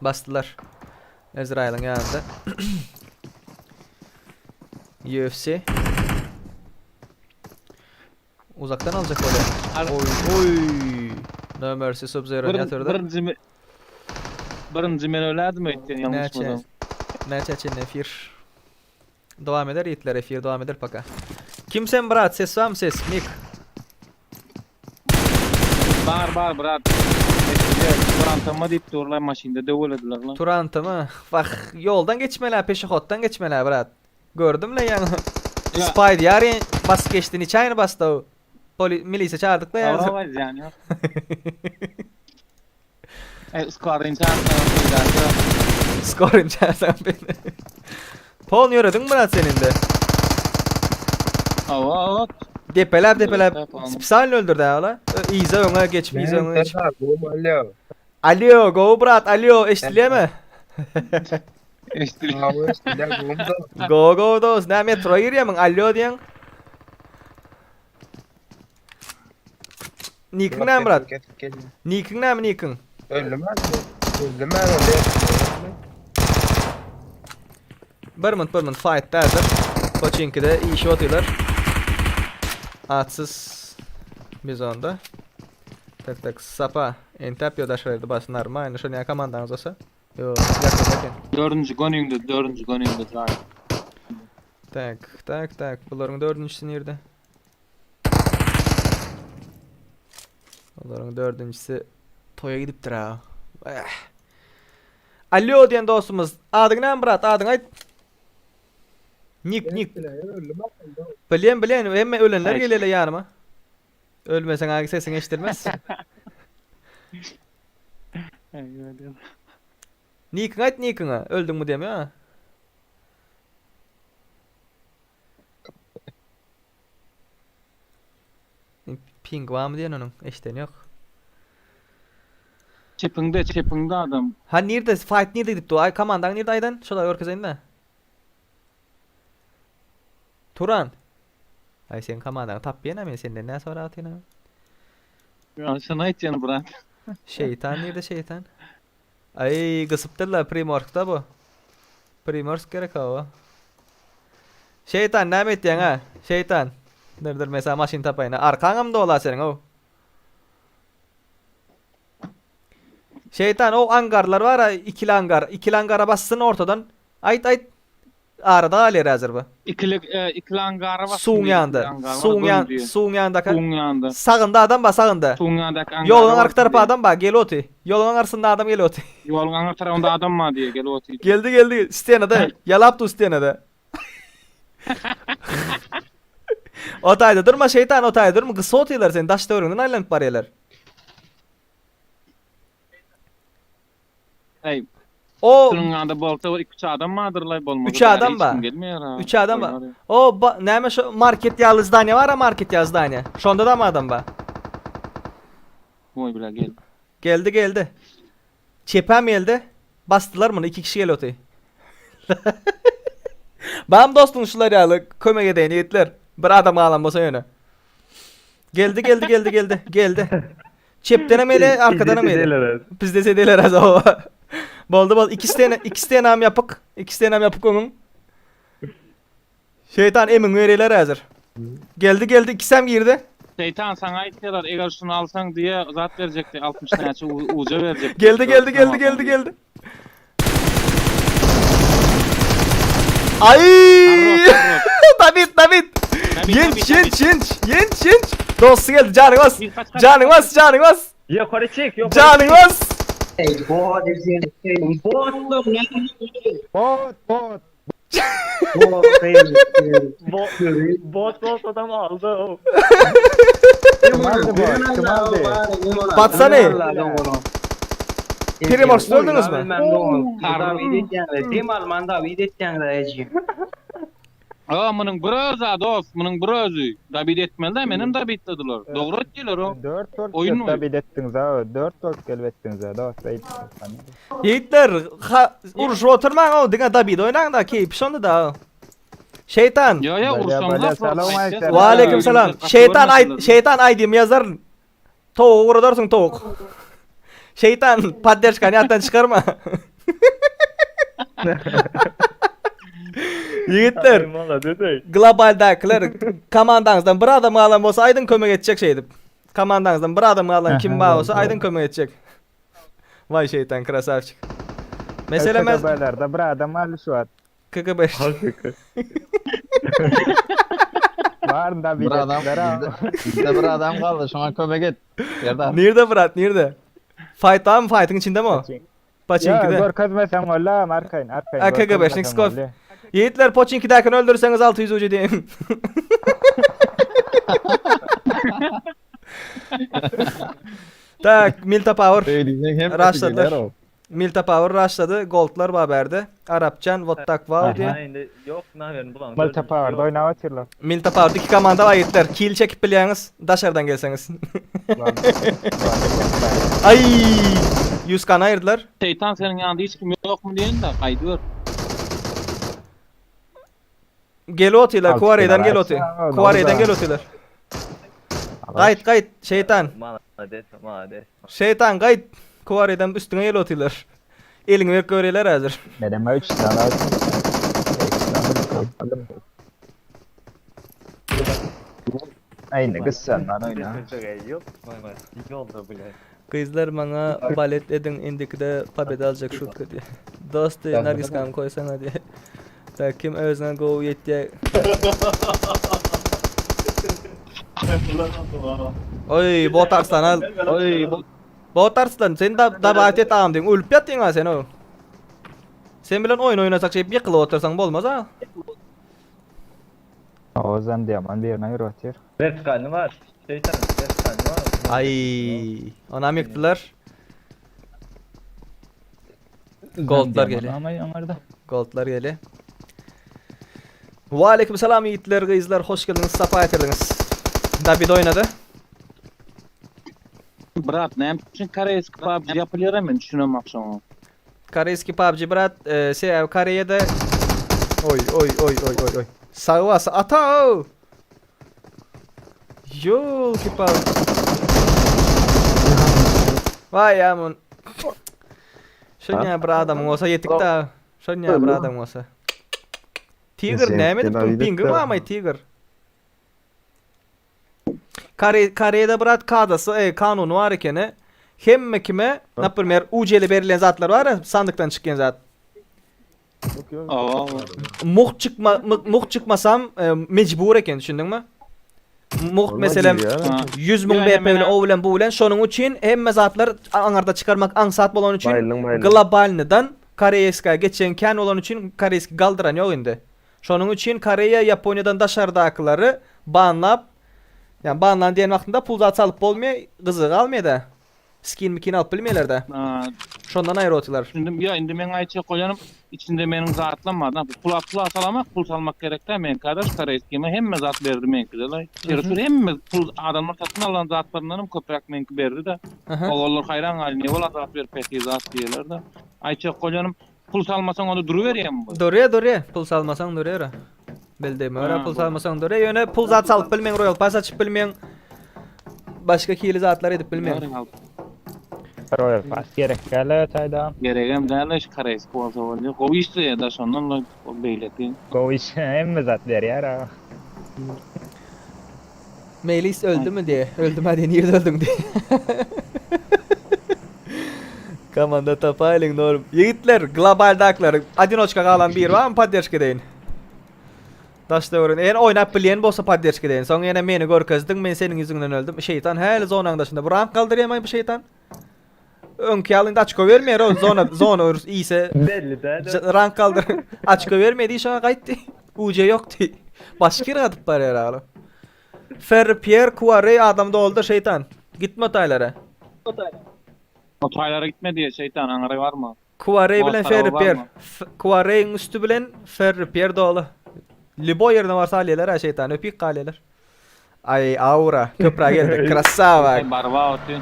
Basdylar. Ezraýylyň ýanynda. UFC. Uzakdan aljak bolýar. Oý, oý. No mercy Sub-Zero ýatyrdy. Birinji Birinji men ölädim öýtýän ýalňyşmasam. Näçe çenli efir? Dowam eder ýigitler efir dowam eder paka. Kim sen brat ses barmy ses mik. Bar bar brat. Turantama diýip durlar maşynda döwelediler lan. Turantama wah ýoldan geçmeli peşehoddan geçmeli brat. Gördüm le ýaňy. Spy diýar basyp geçdi niçaýny basdy o. Poli milisiýa çagyrdyk da ýaňy. Hawa ýany ýok. E, skorin çağırsaň peýdasy ýok. Skorin çağırsaň peýda. Pol ýörediň brat sen indi. Hawa, hawa. Depeläp depeläp spesialny öldürdi ola. Yza öňe geçip yza öňe geçip. Alo. Alo, go brat, alo, eşidilýärmi? Eşidilýär. Hawa, eşidilýär, gowmy dost? Go go dost, näme metro girýärmiň? Alo diýen. Nikiň näme brat? Nikiň näme nikiň? Öldüm ben. Öldüm ben öldüm. Bir minut bir minut fight däldir. Koçinkide işi otylar. Atsyz biz onda. Tak tak sapa entap ýoldaşlar bas normalny şo näme komandaňyz bolsa. Ýok, ýakyn eken. Dördünji gönüňde, dördünji gönüňde jaý. Tak, tak, tak. Bularyň dördünjisi nirde? Olaryň dördünjisi toýa gidipdir ha. Eh. Alo diýen dostumyz. Adyň näme brat? Adyňy aýt. Nik, nik. Bilýän, bilýän. Hemme ölenler gelýärler ýanyma. Ölmeseň agy sesiň eşidilmez. Nikiňi aýt nikiňi. Öldüňmi diýemýä. Ping barmy diýen onuň. Eşdeni ýok. Çepiňde, çepiňde adam. Ha nirde fight nirde gidip dur? Ay komandaň nirde aýdan? Şolar görkezeýin-de. Turan. Ay seň komandaňy tapýan men senden nä sorap otyryn? Ya şunu aýtýan brat. Şeýtan nirde şeýtan? Aý gysypdyrlar Primorskda bu. Primorsk gerek hawa. Şeýtan näme etýäň ha? Şeýtan. Dur dur men sana maşyn tapaýyn. Arkaňam dola seniň ow. Şeýtan o angarlar bar ha ikili angar. Ikili angara bassyn ortadan. Aýt aýt. Arada galýar häzir bu. Ikilik, e, ikili angara basdym. Suwuň ýanynda. Suwuň ýan, suwuň ýanynda. Suwuň ýanynda. Sagynda adam bar, sagynda. Suwuň ýanyndaky angara. Ýoluň arka tarapy adam bar, gel oty. Ýoluň aňyrsynda adam gel oty. Ýoluň aňyr tarapynda adam bar diýe, gel oty. Geldi, geldi. Stenada, ýalap dur stenada. O taýda durma şeýtan, o taýda durma, gysa otylar seni daş töweregiňden aýlanyp barýarlar. Eý. O Şunuň ýanynda bolsa bir 2-3 adam bardyr-laý bolmasa. 3 adam bar. 3 adam bar. O ba, näme şu market ýaly zdaniýa bar, market ýaly zdaniýa. Şonda da adam bar. Goý bile gel. Geldi, geldi. Çepem geldi. Basdylar muny, iki kişi gelip oty. Bam dostuň şular ýaly kömek edeýin ýigitler. Bir adam galan bolsa ýöne. Geldi, geldi, geldi, geldi, geldi. Çepdenem ele, arkadanam ele. Bizde sedeler az o. Boldy boldy. İki stene, iki stenam ýapyk. İki stenam ýapyk onuň. Şeytan emin berýärler häzir. Geldi geldi ikisem girdi. Şeytan saňa aýtýarlar, eger şuny alsaň diýe zat berjekdi, 60 näçe uja berjekdi. Geldi geldi geldi geldi geldi. Ay! David David. Yenç yenç yenç yenç yenç. Dostu geldi canın bas. Canın bas canın bas. Ýokary çek, ýokary. Canın bas. Bot bot. Bot, bot bot adam aldy. o. Kim aldy bot? Kim aldy? Batsana. Primors'ta öldüňizmi? Dem alman da vid etýäňler ejim. Aa, munuň bir özi dost, munuň bir özi. Dabid etmeli de, menem dabitlediler. Dogry etdiler o. 4 bot Oýun da bid etdiňiz ha. 4 bot gelip etdiňiz ha dost. Ýigitler, ha, uruşyp oturmaň o, diňe David oýnaň da, keýpi şonda da. Şeytan. Ýa ýa Bolýa, urşamda. bolýa, salam aýtýar. Wa aleýkum salam. Şeytan aý şeytan aýdym ýazaryn. Towugy guradarsyň towuk. Şeytan podderşkany ýatdan çykarma. Ýigitler, globaldakylar komandaňyzdan bir adam galan bolsa aýdyň kömek etjek şeýdip. Komandaňyzdan bir adam galan kim bar bolsa aýdyň kömek etjek. Vay şeytan krasavçik. Meselem KGB-lerde bir adam aldy şu wagt. KGB. Var da Bir adam biletler bizde, bizde bir adam kaldı. Şuna kömek et. Serdar. Nirde Fırat nerede? Fight'ta mı fight'ın içinde mi o? Ya Paçinki'de. görkezmesem walla arkaýyn arkaýyn. Ha, KGB-şnik skor. Yiğitler Poçinki'dekini öldürseniz 600 ucu diyeyim. Tak, Milta Power. Rushladylar. Milta Power rushlady. Goldlar bar bärde. Arapjan, what tak wow diye. Ha indi ýok, näme bulan. Malta Power'da oýnap otyrlar. Milta Power'da iki komanda var yiğitler. Kill çekip bilýäňiz. Daşardan gelseňiz. Ay! 100 kan ayırdılar. Şeytan senin yanında hiç kim yok mu diyen de gaýdy Gel otylar, Altı Kuareyden kenara gel oty. açsa, Kuareyden oldu. gel otylar. Gaýt gaýt şeytan. Malades, malades. Şeytan gaýt. Kuareyden üstüňe gel otylar. Eliňi berip görýärler häzir. Menem 3 tane aldım. Aynı kız sen lan oyna. Ýok, vay vay. Ýolda bile. Gyzlar maňa balet ediň indikide pobeda aljak şutka diýe. Dosty Nargis kam koýsana diýe. Tak kim özüne gowy ýetýä. Oý bot arslan al. Oy bu Bot arslan sen da dabat et agam diýiň ölüp ýatdyň ha sen o. Sen bilen oýun oýnasak şeýip ýykylyp otursaň bolmaz ha. Ozan diýen birine yürü otyr. Vertikalny var. Şeytan, vertikalny var. Ay, onam ýykdylar. Goldlar gelýär. Ama ýaňarda. Goldlar gelýär. Wa aleyküm salam ýigitler, gyzlar, hoş geldiňiz, sapa getirdiňiz. David oýnady. Brat, näme üçin koreyski PUBG yapılıyor hemen düşünem akşam. Koreyski PUBG brat, e, şey, Koreýada Oy oy oy oy oy oy. Sag bas ata. Yol ki PUBG. Vay amun. Şonya bir adamyň bolsa ýetik da. Şonya bir adam bolsa. Tiger näme edip dur? Pingi barmy Tiger? Kore Koreýada brat kadasy, e, kanuny bar ekeni. Hemme kime, naprimер, UCL berilen zatlar bar, ya, sandykdan çykýan zat. Awa. Mugt çykma mugt çykmasam e, mejbur eken düşündiňmi? Mugt meselem 100 müň BP bilen o bilen bu bilen şonuň üçin hemme zatlar aňarda çykarmak aňsat bolany üçin globalnydan koreýska geçen kän bolany üçin koreýski galdyran ýok indi. Şonuň üçin Koreýa Ýaponiýadan daşardakylary banlap ýa banlan diýen wagtynda pul zat salyp bolmaýar, gyzygy galmaýar-da. Skin mikin alyp bilmeýärler-de. Şondan aýry otylar. Düşündim. Ýa indi meň aýtjak bolýanym içinde meniň zatlam bar. Pul pul salamak, pul salmak gerek däl. Men kadaş koreýskime hemme zat berdi meňkide-le. Çeri hemme pul adamlar satyn alan zatlaryndanam köpräk meňki berdi-de. Ogullar haýran galdy, ne bola zat berip pesi zat diýerler-de. Aýtjak bolýanym Pul salmasaň onda duruberýärmi bu? Durýar, durýar. Pul salmasaň durýar. Bildim, ora pul salmasaň durýar. Ýöne pul zat salyp bilmeň, Royal Pass açyp bilmeň. Başga hili zatlar edip bilmeň. Royal Pass gerek däl taýda. Geregem däl şu koreyski bolsa bolýar. Gowy işleýär da şondan la beýleki. Gowy iş, hemme zat berýär a. Melis öldümi diýe. Öldüm hadi nirde öldüň diýe. Komanda tapaýlyň norm. Ýigitler, globaldaklar, odinoçka galan biri barmy podderžka edeýin. Daş döwrün. Eger oýnap bilýän bolsa podderžka edeýin. Soň ýene meni görkezdiň, men seniň ýüzüňden öldüm. Şeýtan häli zonaň daşynda. Bu rank galdyrýarmy bu şeýtan? Öňki ýaly indi açko bermeýär o zona zona urs iýse. Belli däl. Rank galdyr. Açko bermedi şoňa gaýtdy. UC ýokdy. Başga ýere gatyp barýar agla. Ferri Pierre Kuarey adam doldy şeýtan. Gitme otaýlara. Otaýlara gitme diýe şeýtan aňry barma. Kuarey bilen Ferri Pierre. Kuareýiň üsti bilen Ferri Pierre doly. Liboý ýerine barsa alýarlar ha şeýtan öpük galýarlar. Ay aura köprä geldi. Krasava. Barba oty.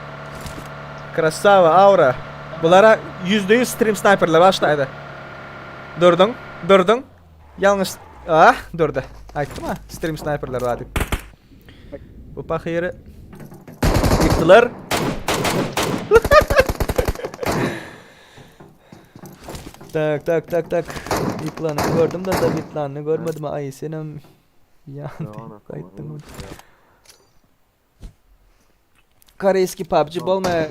Krasava aura. Bulara %100 stream sniperler başlaýdy. Durduň, durduň. Ýalňyş ah durdy. Aýtdym ha, stream sniperler bar diýip. Bu pahyry ýykdylar. Tak tak tak tak. Ýykylany gördüm da da ýykylanyny görmedim. Aý senem Ýan gaýtdyň. Koreyski PUBG bolmaýa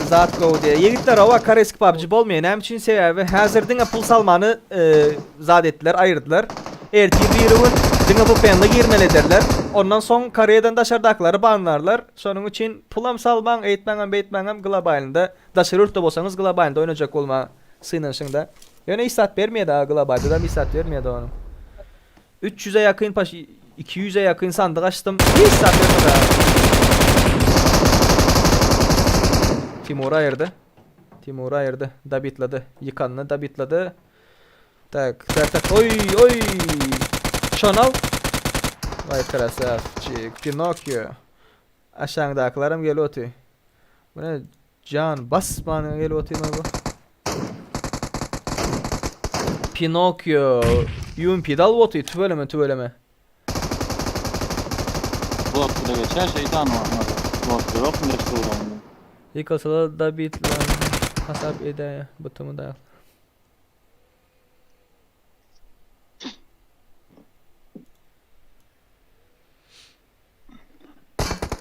zat gowy diýe. Ýigitler owa koreyski PUBG bolmaýa. Näme üçin sebäbi häzir diňe pul salmany e, zat etdiler, aýyrdylar. Ertir biri gün diňe VPN-le girmeli ederler. Ondan soň Koreýadan daşardakylary banlarlar. Şonuň üçin pulam salmaň, eýtmäňem, beýtmäňem globalynda daşary ýurtda bolsaňyz globalynda oýnajak bolma synanyşyňda. Ýöne hiç zat bermeýär daha globalda da hiç zat bermeýär onuň. 300-e ýakyn paş 200-e ýakyn sandyk açdym. Hiç zat bermedi abi. Timur aýyrdy. Timur aýyrdy. Dabitlady. Ýykanyny dabitlady. Tak, tak, tak. Oý, oý. Şony al. Vay krasavçik. Pinokio. Aşaňdakylaram gelip otyr. Bu ne? Jan basmanyňa gelip otyrmy bu? Pinokio UMP-de alyp otyr tüweleme tüweleme. Lotda geçer şeytan var. Lotda yok mu geçti Ýykylsalar da bitlan hasap edäýä butumy da.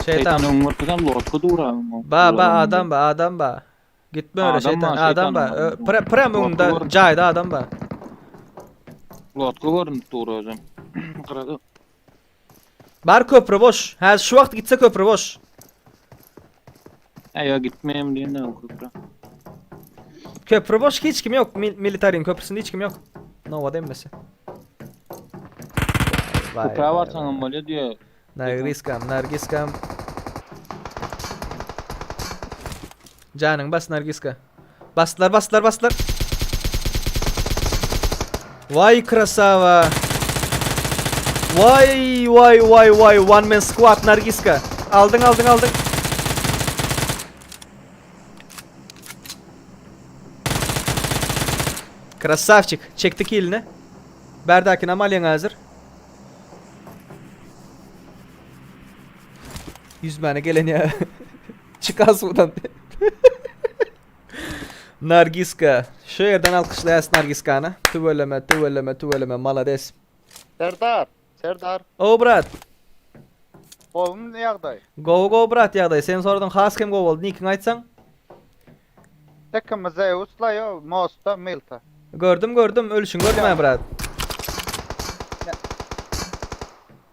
Şeytan. Şeytan öňürtiden lotga dura. Ba ba adam ba adam ba. Gitme öyle şeytan adam ba. Pre prem öňünde jaýda adam ba. Lotga görünüp dur özüm. Gyrada. Bar köprü boş. Häzir şu wagt gitse köprü boş. Eýa gitmeýem diýen köprü. Köprü boş hiç kim yok. Mil militaryň köprüsünde hiç kim yok. Nova demmesi. Köprä barsaňam bolýar diýe. Nargiskam, Nargiskam. Janyň bas Nargiska. Basdylar, basdylar, basdylar. Vay krasava. Vay, vay, vay, vay. One man squad Nargiska. Aldyň, aldyň, aldyň. Krasavçik. Çekdi kilini. Berdakini alýaň hazir. Ýüzmäne gelen ýa. Çykan suwdan. Nargiska. Şu ýerden alkyşlaýas Nargiskany. Tüweleme, tüweleme, tüweleme. Malades. Serdar, Serdar. O brat. Gowumy ýagdaý? Gowy gowy brat ýagdaý. Sen soradyň has hem gowy boldy. Nikiňi aýtsaň? Tekimiz Zeus la ýo, Mosta, Milta. Gördüm gördüm ölüşüň gördüm ha brat.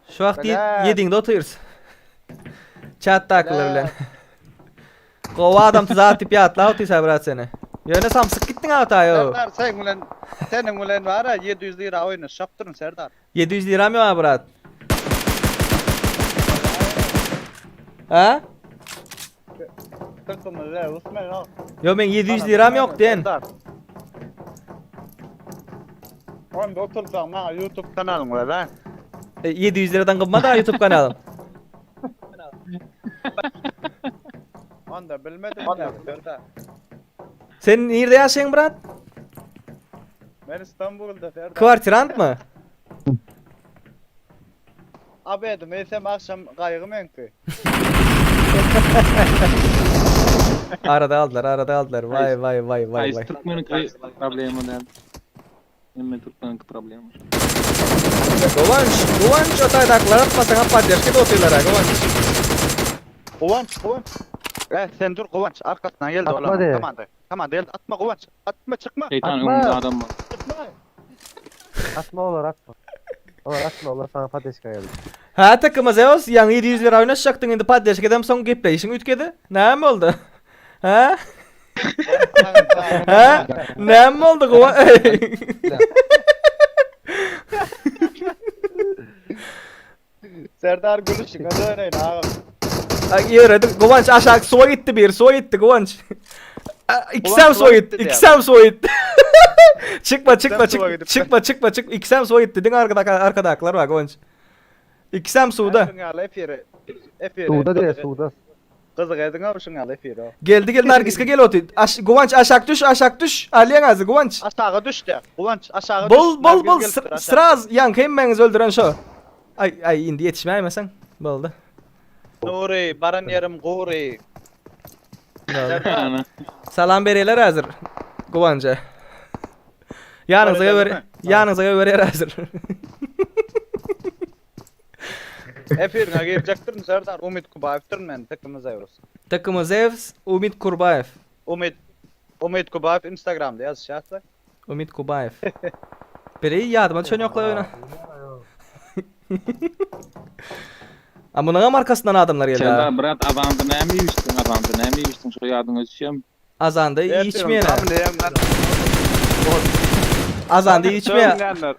Şu wagt ýediňde otyrys. Chatdakylar bilen. Gowy adam zat diýip ýatlap otyrys ha brat seni. Ýöne samsyk gitdiň ataýo. Serdar sen bilen seniň bilen bar ha 700 lira oýnaşjakdyryn Serdar. 700 liram ýok ha brat. Ha? Ýok men 700 liram ýok diýen. Onda otursaň maňa YouTube kanalyň bar ha. 700 liradan gymmat ha YouTube kanalym. Onda bilmedim ya. Sen nirde ýaşaýaň brat? Men İstanbul'da Serdar. Kwartirant mı? Abedim eýsem akşam gaýgy meňki. Arada aldylar, arada aldylar. Vay vay vay vay Haýsy vay. türkmeniňki problema däl. Hemme türkmeniňki problema. Guwanç, Guwanç o taýdaklar atmasaň poddeşka otyrlar ha Guwanç. Guwanç, Guwanç. Eh sen dur Guwanç arkasyndan geldi Atma olar. de. Tamam Tamam geldi atma Guwanç. Atma çykma. Şeytan Atma. öňünde adam bar. Çykma. Atma olar atma. Olar atma olar sana padeşka geldi. Ha takıma Zeus ýaňy 700 lira oýnaşjakdyň indi poddeşka edem soň gepleýşiň üýtgedi. Näme boldy? Ha? Ha? Näme boldy Guwanç? Serdar gülüşüňe döneýin agam. Ay ýöredim. Guwanç aşak suwa gitdi bir, suwa gitti Guwanç. İkisem suwa gitti, ikisem suwa gitti. Çıkma çıkma çık, çıkma çıkma çık. İkisem suwa gitti. Diňe arkada arkadaklar bar Guwanç. İkisem suwda. Şuňaly efiri. Efiri. Suwda diýe suwda. Gyzyk ediň abi şuňaly efiri. Geldi gel Nargiska gel oty. Aş Guwanç aşak düş aşak düş. Alýaň azy Guwanç. Aşaga düşdi. Guwanç aşaga düş. Bol bol bol sraz ýaňky hemmäňizi öldüren şo. Ay ay indi ýetişmäýmeseň. Boldy. Nuri, baran ýerim gury. Boldy. Salam berýärler häzir Guwanja. Ýanyňyza ber, ýanyňyza berýär häzir. Efirine girjekdirin Serdar Umit Kubaýewdirin men Tekkimiz Zeus. Tekkimiz Zeus Umit Kurbaýew. Umit Umit Kubaýew Instagramda ýazyşýarsa. Umit Kubaýew. Biri ýadyma düşen ýokla ýöne. A munuňam arkasyndan adamlar geldi. Serdar brat azanda näme iýişdiň azanda näme iýişdiň şo ýadyňa düşýämi? Azanda içmeýän. Azanda içmeýän.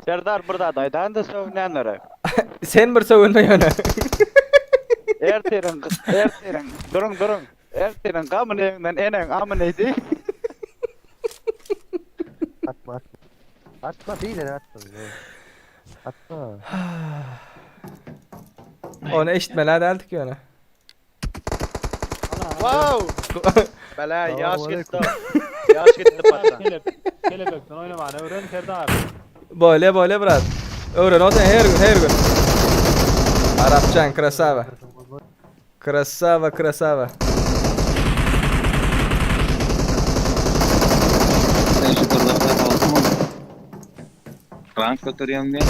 Serdar bir zat aýdaýyn-da sögünýänlere. Sen bir sögünme ýöne. Ertiriň, ertiriň, duruň, duruň. Ertiriň gamyny ýeňden eneň amyny eýdi. Atma atma. Atma diýler atma. Atma. Ony eşitmeli däldik ýöne. Wow! Bela ýaş gitdi. Ýaş gitdi patdan. Kelebekden oýnamany öwren Serdar. Bolýa bolýa brat. Öwren o sen her gün her gün. Arapjan krasava. Krasava krasava. Sen şu gyzlarda aldyň Rank göterýän diýen.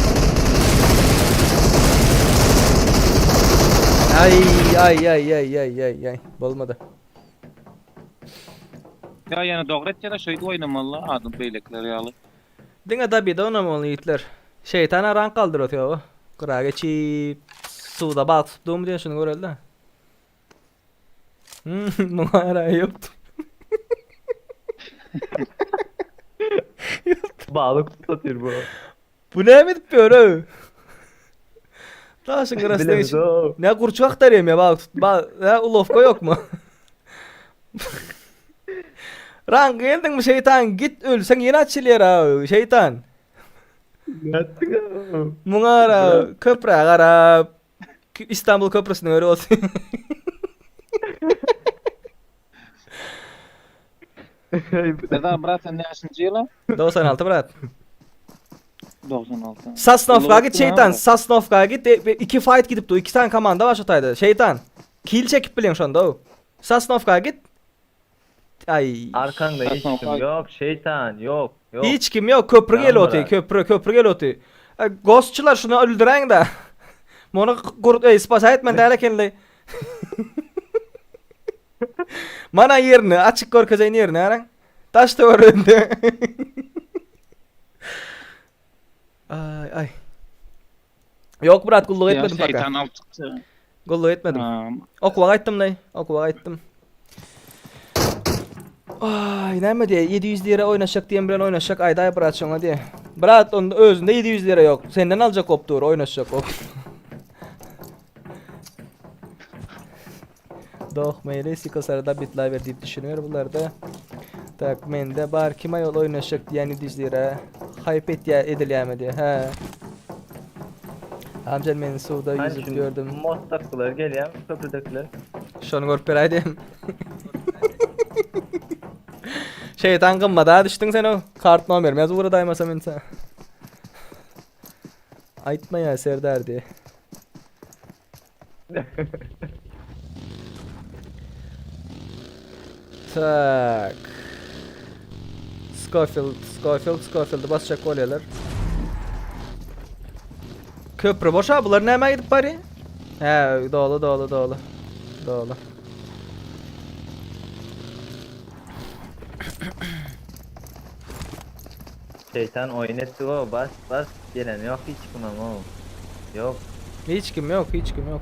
Ay ay ay ay ay ay ay. Bolmady. Ýa ýene dogry etýär şeýdip oýnamaly adam beýlekiler ýaly. Diňe dabide oynamaly ýigitler. Şeýtana rank galdyr otyr o. Gyra geçip suwda balyk tutup durmy diýen şuny göreli-de. Hmm, muňa ara ýokdy. Balyk tutup bu. Bu näme edip ýör öw? Daşyň gyrasyna Bilemez geçip. o. Ne gurçuk aktarýam ya balyk tut. Ba, ha, ulovka ýokmy? Rank geldiňmi şeýtan git ölseň ýene açylýar ha şeýtan. Nätdiň? Muňa ara köprä garap İstanbul köprüsüniň öri olsun. Serdar brat sen näçinji ýyla? 96 brat. 96. Sasnovka git Uly şeytan. bolupdyr, Sasnovka git. E, iki fight gidip dur. İki tane komanda var şu tayda. Şeytan. Kill çekip bilin şonda o. Sasnovka git. Ay. Arkanda hiç kim yok şeytan yok yok. Hiç kim yok. Köprü gel Tamam oty. brat. Köprü köprü gel oty. E, Ghostçular şunu öldüren de. Monu kurt ey spasa etmen däl ekenli. Mana ýerini açyk görkezeýin ýerini araň. Daş töwereginde. Ay ay. Yok brat gulluk Ya etmedim paka. şeytan alyp çykdy. Gulluk etmedim. Ha, Okuwa gaýtdym laý. Okuwa gaýtdym. Ay näme diýe 700 lira oýnaşak diýen bilen oýnaşak aýdaý brat şoňa diýe. Brat onda özünde 700 lira ýok. Senden aljak bolup dur oýnaşjak bolup. Doh meýli sikosarda bitlaý ber diýip düşüner bularda. Tak mende bar kim aýol oýnaşjak diýen 700 lira. Haýp etýä edilýämi diýe. Hä. Amcan men suwda Hani ýüzüp şu gördüm. Mostdakylar gelýär, köprüdekiler. Şony görüp beräýdim. Şeytan gymmada düşdüň sen o. Kart nomerim ýaz ugradaýmasa men sen. Aýtma ýa Serdar diýe. Tak. Scofield, Scofield, Scofield'i basjak bolýarlar. Köprü boş ha bular näme gidip bari? He, dolu dolu dolu. Dolu. Şeytan oýun etdi o, bas bas gelen ýok hiç kimem o. Ýok, Hiç kim yok, hiç kim yok.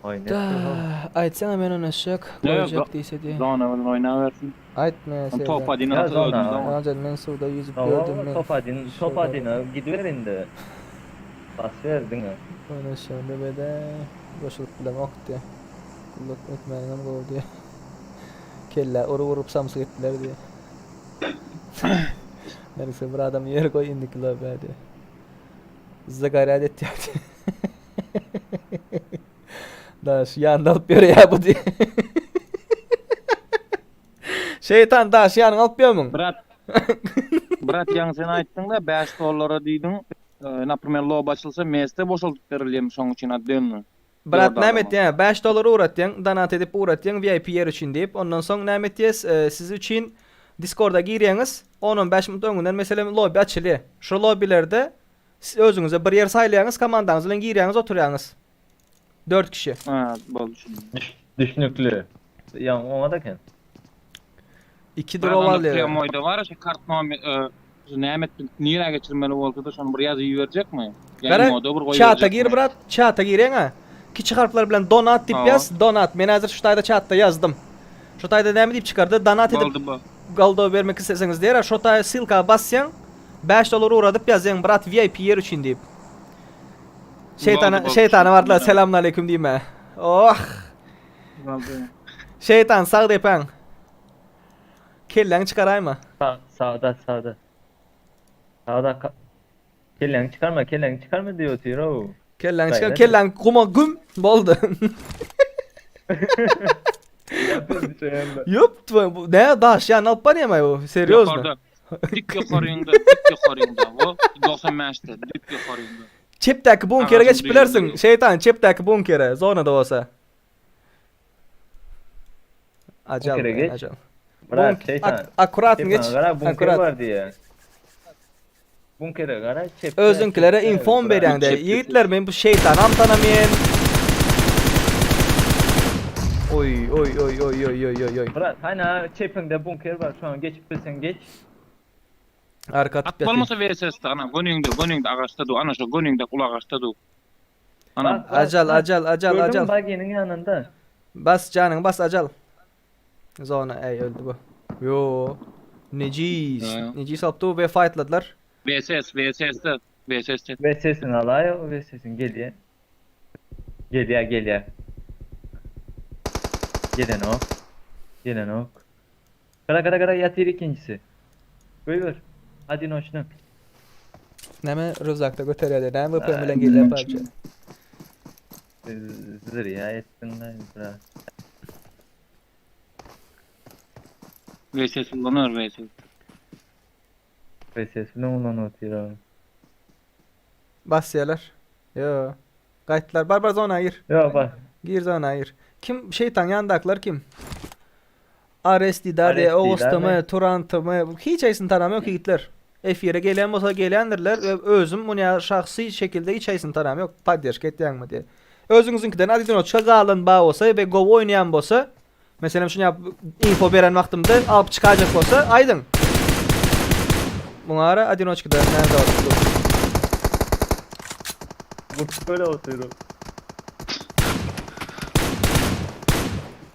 oýun etdi Da, o. aýtsana men oýnaşjak, Ýok, goýjak diýse diýe. Zona bilen oýnawersin. Aýtma On Serdar. topa dini Ya atyp zona. öldüm zona. Amcan men suwda ýüzüp gördüm Hawa, men. topa din, topa dini gidiber indi. Bas ber diňe. Oýnaşýan bebede goşulyp bilemok diýe. Gulluk etmäniňem gowy diýe. Kellä urup urup samsyk etdiler diýe. Nerse bir adam ýer goý indiki lobä diýe. Zagarýat etýär diýe. Daş ýanyna alyp ýörýär bu diýe. Şeýtan daş ýanyňa alyp ýörmüň? Brat. Brat ýaňy sen aýtdyň-da 5 dollara diýdiň. Naprimer lob açylsa meste boşaldyp berilýärmiş şoň üçin otdelno. Brat näme etýäň? 5 dollar ugratýaň, donat edip ugratýaň VIP ýer üçin diýip. Ondan soň näme etýäs? Siz üçin Discorda girýäňiz, 10-15 minut öňünden meselem lobby açylýar. Şo lobbilerde siz özüňize bir ýer saýlaýaňyz, komandaňyz bilen girýäňiz, oturýaňyz. 4 kişi. Ha, boldy düşündim. Düşnükli. Ýa oňa da eken. 2 Brat drop onda alýar. prýamoýda bar şu kart nomer şu näme etdim nirä geçirmeli bolsa-da şony bir ýazyp iberjekmi? Ýa Gara, imoda bir çata goýberjekmi? gir brat, çata gireň-a. Kiçi harplar bilen donat diýip Hawa. ýaz, donat. Men häzir şu taýda çatda ýazdym. Şu taýda näme diýip çykardy? Donat edip Boldy bu. goldaw bermek isleseňiz diýer. Şo taýa ssylka basýaň, 5 dollar ugradyp ýazýaň, brat VIP ýer üçin diýip. Şeýtana, Boldy, boldy. şeýtana bardylar, selamünaleýkum diýme. Oh! Boldy. Şeýtan sag depäň. Kelläňi çykaraýma. Sag, sagda, sagda. Sagda ka- Kelläňi çykarma, kelläňi çykarma diýip otyr-ow. Kelläňi çykar, Gaýrat et. kelläň guma güm boldy. Ýop, bu ne daş ýanyna alyp barýamaý bu? Serýozno. Ýokarda. Dik ýokaryňda, dik ýokaryňda. O 95-de, dik ýokaryňda. Çepdäki bunkere Agajyň geçip bilersiň. düýbünde. Şeýtan çepdäki bunkere, zonada bolsa. Ajal, Bunkere geç. ajal. Bırak Bunk- şeytan. ak- akkuratny geç. Şeytan gara bunker Akkurat. bar diýe. Bunkere gara çepde. Özüňkilere çepde, infom bırak. berýäň de. Çep- Ýigitler men bu şeýtanam tanamaýan. Oý oý oý oý oý oý oý oý. Bırak hani çepinde bunker bar şu an geçip bilsen geç. Arka atyp At ýatyr. bolmasa VSS-de ana göniňde, göniňde agaçda dur. Ana şu göniňde uly agaçda dur. Ana Bak, bak, Ajal bak. ajal ajal Gördün mü ajal. baginin yanında. Bas janyňy bas ajal. Zona ey öldü bu. Yo. Necis. Ha. Necis alyp dur we fightladylar. VSS, VSS-de, VSS-de. VSS'in alay o VSS'in geliyor. Geliyor geliyor. Gelen ok. Gelen ok. Kara kara kara yatır ikincisi. Buyur. Hadi noşnu. Näme ruzakda göterýärdi. Näme VPN Ay, bilen gelýär PUBG. Zır ya ettin lan bırak. VSS ullanır VSS. VSS ne ulan atıyor abi. Basýarlar. Yo. Gaýtdylar. Bar bar zona gir. Ya bak. Gir zona gir. Kim şeytan ýandakylar kim? Ares Didar diye Ares Didar Oğuz'da mı, mi? Turant'ı mı? Hiç ayısını tanımıyor ki gitler. F1'e gelen bolsa gelendirler. Özüm bunu ya şahsi şekilde hiç ayısını tanımıyor. Poddeşka etýäňmi diye. Özüňiziňkiden Adidinoçka galan ba bolsa we gowy oýnaýan bolsa. Meselem şuny info beren wagtymda alyp çykaýjak bolsa aýdyň. Muňa ara odinoçkada näme zat dur. Bu böyle oturup.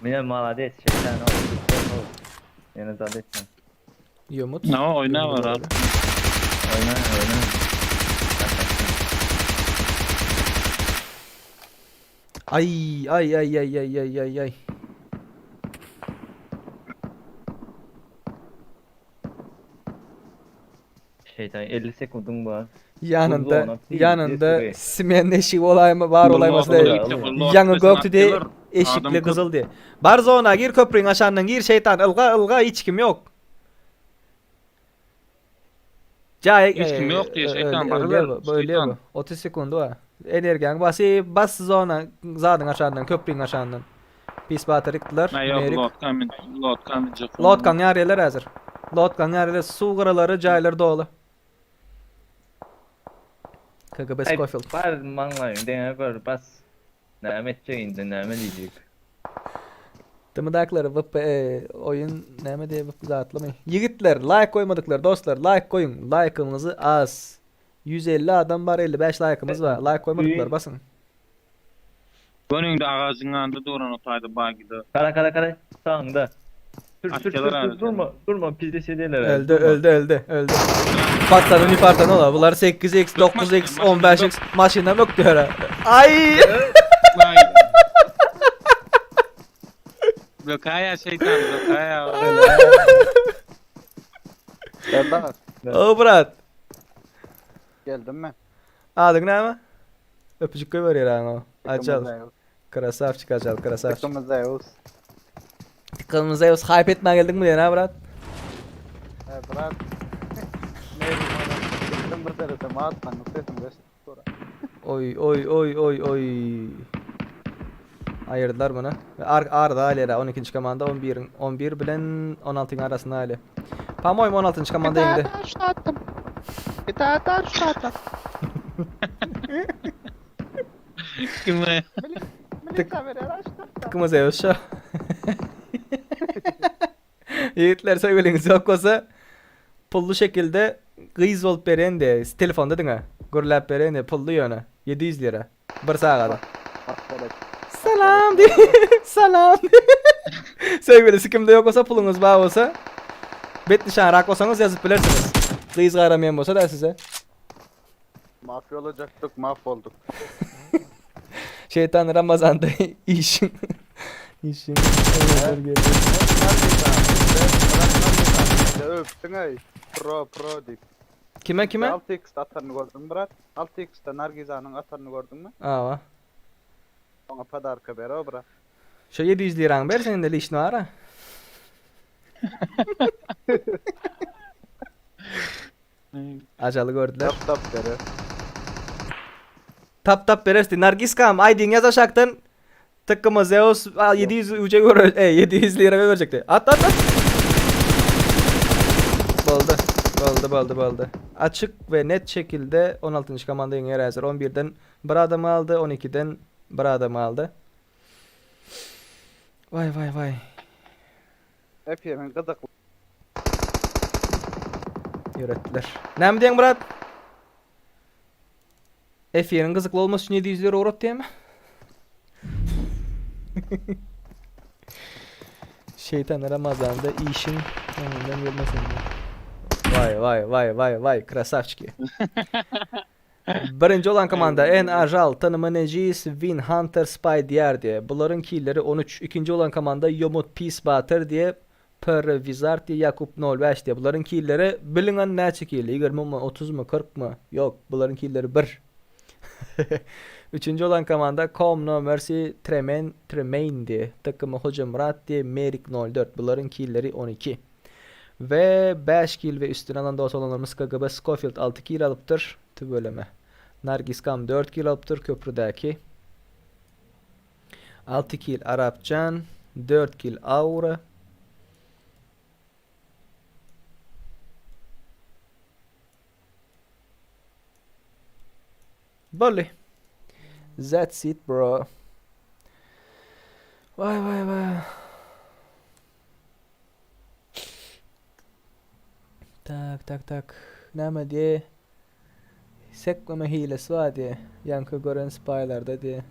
Mine malades şeytan ol. Ol. Ýene zat etme. Ýomut. No, oýna var abi. Oýna oýna. Ay ay ay ay ay ay ay ay. Şeytan 50 sekundun bar. Ýanynda Buzlu ýanynda ona, simen eşik bolaýma bar bolaýmasy Buzlu Ýaňy gökdi diý, eşikli Adam köp. gyzyl diý. Bar zona gir köprüň aşandan gir şeytan ylga ylga hiç kim ýok. Jaý Hiç kim ýok diýe, şeytan, öyle baryber, bu, öyle şeytan. bu. 30 sekundy bar. Energiýaň basy bas zona zadyň aşandan köprüň aşandan. Pis batyr ýykdylar. Na yok Merik. lotka min lotka minjek. Lotkaň ýarýarlar häzir. Lotkaň ýarýarlar suw gyralary jaýlar doly. KGB Ay, Schofield. Bar maňlaýyň deňe gör bas. Näme etjek indi näme diýjek. Dymydaklary VP e, oyun näme diýip zatlamy. Ýigitler like goýmadyklar dostlar like goýuň. Like'yňyzy az. 150 adam bar 55 like'ymyz bar. Like goýmadyklar basyň. Gönüňde agajyň ýanynda duran otaydy bagida. Kara kara kara sağında. Sür sür sür, Atýalar sür abi. durma durma pizde şeyler. Öldü öldü öldü öldü. Patladı yukarıdan ola. Bunlar 8x 9x 15x maşyndan ökdü her. Ay! Vay. Lokaya şeytan lokaya. Serdar O brat. geldim mi? Adyň näme? Öpücük goýber ýa o. Acal. Tıkımız Krasavçik acal krasavçik. Tıkımız Zeus. Tıkımız Zeus hype etmä geldiň mi diýen ha brat? He brat. Ne bileyim adam. Bir seresem atman. Sesim geçti. Sonra. Oy oy oy oy oy. Ayırdılar bunu. Ve Ar Arda Alera 12. komanda 11'in 11 bilen 16'ın arasında Ali. Pamoyum 16. komanda indi. Kime? Tık Tıkımız Zeus şu. Yiğitler söyleniz yok olsa pullu şekilde gyz bolup beren de telefonda diňe gürläp beren de pullu ýöne 700 lira bir sagada. Aferin. Salam di. Salam. Sevgilisi kimde yok olsa pulunuz bar bolsa bet nişanrak bolsaňyz ýazyp bilersiňiz. Gyz garamaýan bolsa da size. Mafya olacaktık mahvolduk. Şeytan Ramazan'da işin işin Öpsün ey. Pro pro deyip. Kime kime? 6x atarını gördün mü brat? 6x'te Nargiza'nın atarını gördün mü? Awa. Ona padarka ber o brat. Şu 700 liran ber senin de lişni ara. Acalı gördüler. Tap tap beri. Tap tap berersin. Nargis kam aydın yaz aşaktan. Tıkkımı Zeus 700 uca göre e, 700 lira verecekti. At at at. Boldu. Boldu boldu boldu. Açık ve net şekilde 16. komanda yer hazır. 11'den bir adamı aldı. 12'den bir adamı aldı. Vay vay vay. Hep yemin gıdık. Yörettiler. Ne mi diyorsun Murat? F1'in kızıklı olması için 700 lira uğrat diye mi? Şeytan Ramazan'da işin önünden gelmesin diye. Vay vay vay vay vay krasavçiki. Birinci olan komanda en ajal tanımı necis Win Hunter Spy diğer diye. Bunların killleri 13. İkinci olan komanda Yomut Peace Bater diye. Per Wizard diye Yakup 05 diye. Bunların killleri bilinen näçe killi? 20 mi 30 mu 40 mı? Yok bunların killleri 1. Üçüncü olan komanda Com No Mercy Tremen Tremaine diye. Takımı Hoca Murat diye Merik 04. Bunların killleri 12. Ve 5 kill ve üstüne alan dost olanlarımız KGB Schofield 6 kill alıptır. Tüböleme. Nargis Kam 4 kill alıptır köprüdeki. 6 kill Arapcan, 4 kill Aura. Bolly. That's it bro. Vay vay vay. Tak tak tak. Näme diýe? Sekleme hilesi bar diýe. Ýaňky gören spaýlarda diýe.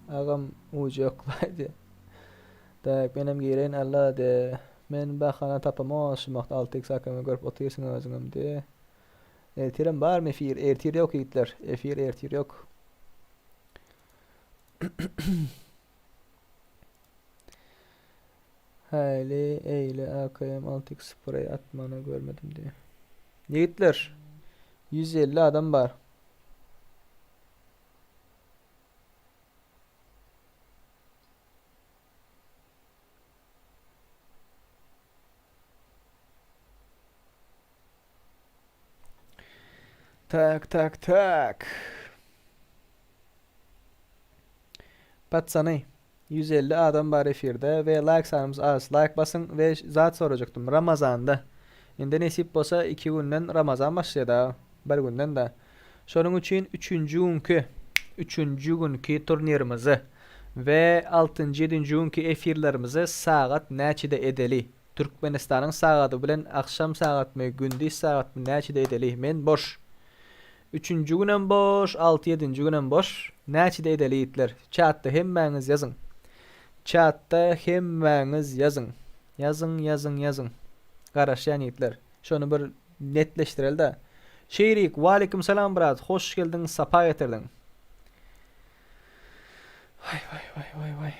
Agam ujy ýoklaý diýe. Tak menem gireýin alla diýe. Men bahana tapamok şu wagt 6x AKM görüp otyrsyň özüňem diýe. Ertirem barmy efir? Ertir ýok ýigitler. Efir ertir ýok. Häli eýle AKM 6x spray atmany görmedim diýe. Ýigitler 150 adam bar. Tak tak tak. Patsany 150 adam bar efirde we like sanymyz az. Like basyň we zat sorajakdym. Ramazanda. Indi nesip bolsa 2 günden Ramazan başlaýar da. Bir günden da. Şonuň üçin 3-nji günki 3-nji günki turnirimizi we 6-njy 7-nji günki efirlerimizi sagat näçede edeli? Türkmenistanyň sagady bilen agşam sagatmy, gündiz sagatmy näçede edeli? Men boş. Üçünji günem boş, alty-ýedinji günem boş. Näçede edeli ýigitler? Çatda hemmäňiz ýazyň. Çatda hemmäňiz ýazyň. Ýazyň, ýazyň, ýazyň. Garaşýan ýigitler. Şony bir netleşdireli-dä. Şeýrik, waleýkim salam brat, hoş geldiň, sapa getirdiň. Waý, waý, waý, waý, waý.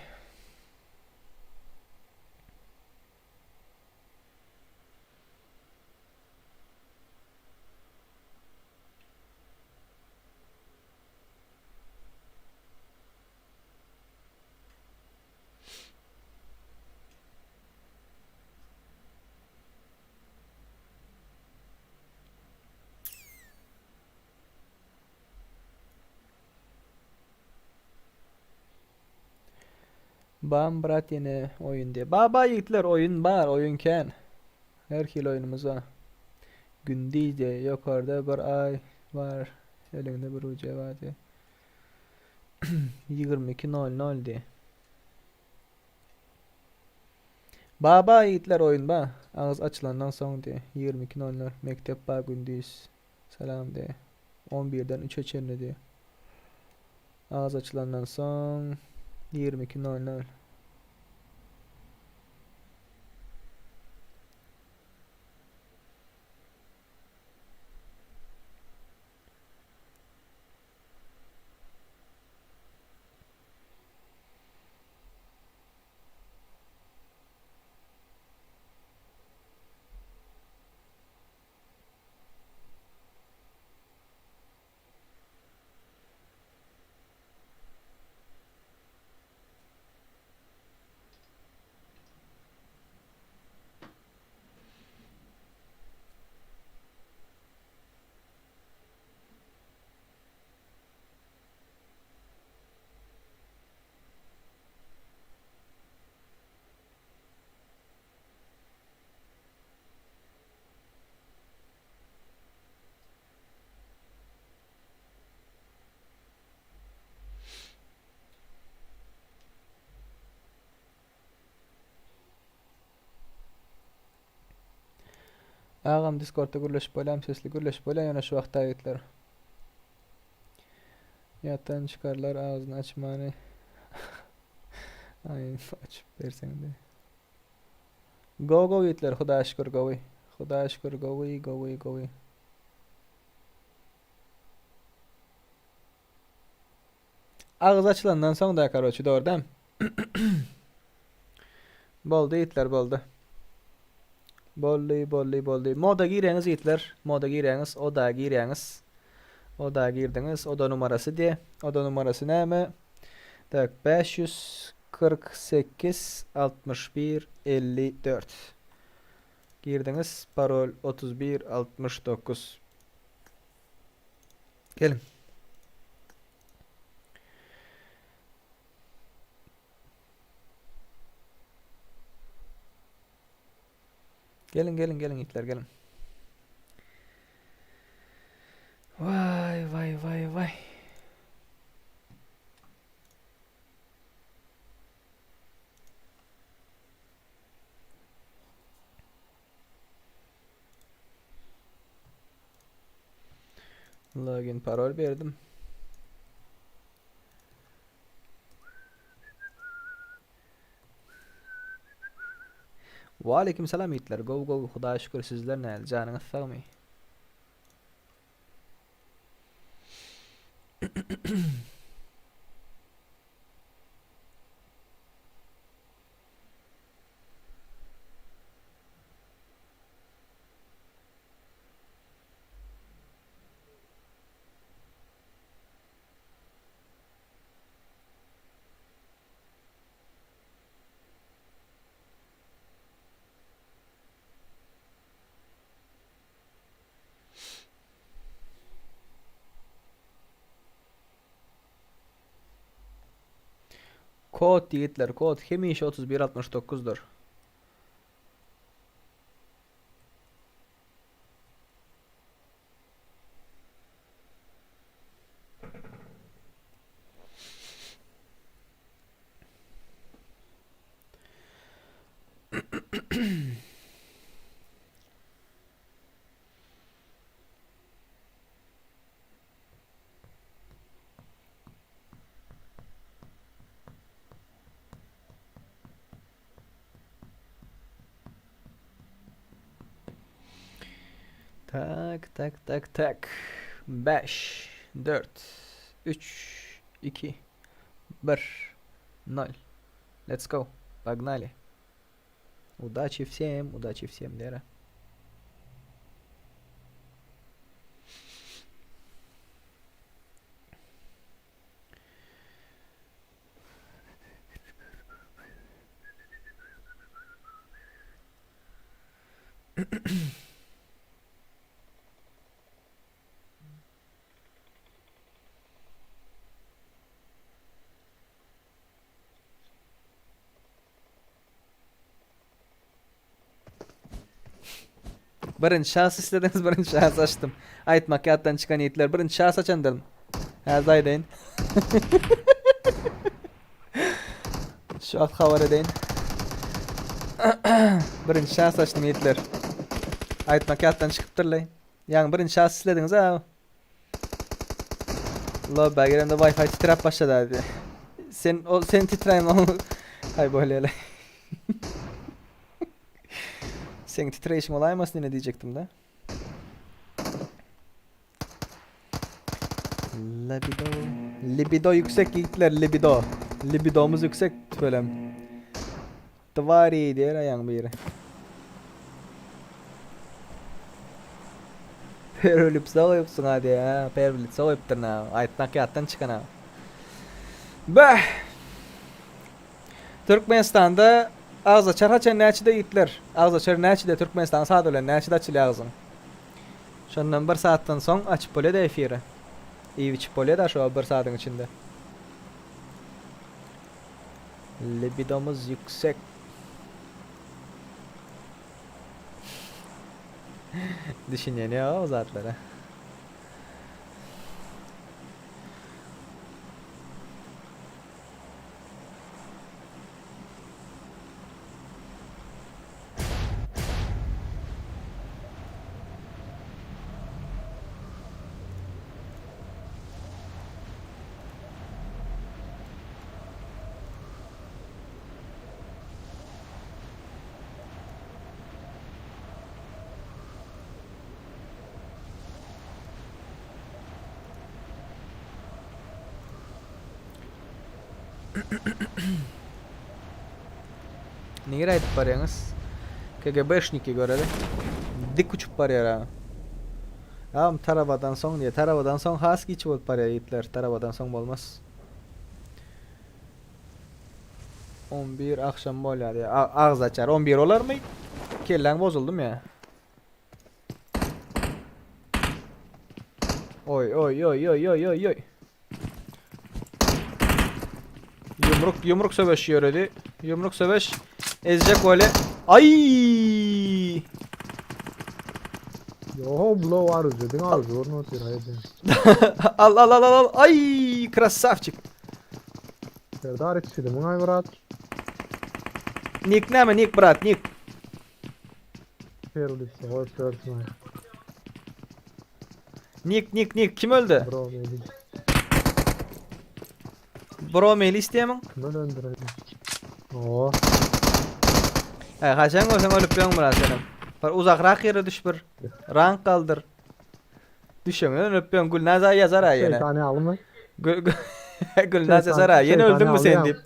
Bam brat ýene oýun diýe. Ba ba ýigitler oýun bar oýun kän. Her hili oýunumyz bar. Gündiz diýe ýokarda bir aý bar eliňde bir uja bar diýe. 22.00 diýe. Ba ba ýigitler oýun ba. Agyz açylandan soň diýe. 22.00 mekdep ba gündiz. Salam diýe. 11-den 3-e çenli diýe. Agyz açylandan soň 22.00. Agam Discordda gürleşip bolýarmy sesli gürleşip bolýar ýöne şu wagtda ýigitler. Ýatdan çykarlar agzyny açmany. Aý açyp berseň de. Go go ýigitler hudaýa şükür gowy. Hudaýa şükür gowy gowy gowy. Agyz açylandan soň da karoçi dogry dämi? Boldy ýigitler boldy. Boldy boldy boldy. Moda gireňiz ýigitler. Moda gireňiz oda gireňiz. Oda girdiňiz. Oda numarasy diýe. Oda numarasy näme? Tak 548 61 54. Girdiňiz. Parol 31 69. Geliň. Geliň, geliň, geliň itler, geliň. Vay, vay, vay, vay. Login parol berdim. Waleýkim salam ýigitler gowy gowy hudaýa şükür sizler näl janyňyz sagmy. Kod ýigitler kod hemişe 31 69 dyr. Tak tak tak tak. 5 4 3 2 1 0 Let's go. Погнали. Удачи всем, удачи всем, Лера. Birinji şans islediňiz birinji şans açdym. Aýtmak ýatdan çykan ýigitler birinji şans açandyryn. Häzir aýdaýyn. Şu wagt habar edeýin. Birinji şans açdym ýigitler. Aýtmak ýatdan çykypdyrlaý. Ýaňy birinji şans islediňiz ha. Lobba giremde Wi-Fi titräp başlady hadi. Sen o sen titräýin ol. Haý bolýa. Seň titreýşiň bolaýmasyn ine diýjekdim-de. Libido. Libido yüksek ýigitler libido. Libidomuz yüksek tüwelem. Twari diýer aýaň biri. Perwlipsa goýupsyň a diýä. Perwlipsa goýupdyr na. Aýtmak ýatdan çykan a. Bäh! Türkmenistanda agzaçar haçan näçede ýigitler? Agzaçar näçede Türkmenistanyň saat bilen näçede açylýar agzyň? Şondan bir saatdan soň açyp bolýada efiri. Iýip içip bolýada şo bir saadyň içinde. Libidomyz ýüksek. Düşünýän ýok o zatlara. Nirä aýdyp barýaňyz? KGB-şniki göreli. Dik uçup barýar ha. Agam tarabadan soň diýýär. Tarabadan soň has giç bolup barýar ýigitler. Tarabadan soň bolmaz. 11 agşam bolýar diýýär. Agyz açar. 11 bolarmy? Kelläň bozuldymy ýa? Oý oý oý oý oý oý oý. Ýumruk ýumruk söweş ýöredi. Ýumruk söweş ezjek bolýa. Aý! Yo blow arujy diňe arujy görünip otyr haýda. Al al al al al. Aý, krasavçik. Serdar içdi muňa brat. Nik näme nik brat nik. Nik nik nik kim öldi? Bro meli. Bro meli isteýämiň? Kim öldüredi? Oo. He, haçan görseň ölüp ýöň biraz senem. Bir uzakrak ýere düş bir. Rank galdyr. Düşeňden ölüp ýöň Gülnaz aý ýazar aý ýene. Şeytani almy? Gül Gülnaz Şeytan- ýazar aý ýene şeytani öldüňmi sen alýan. diýip.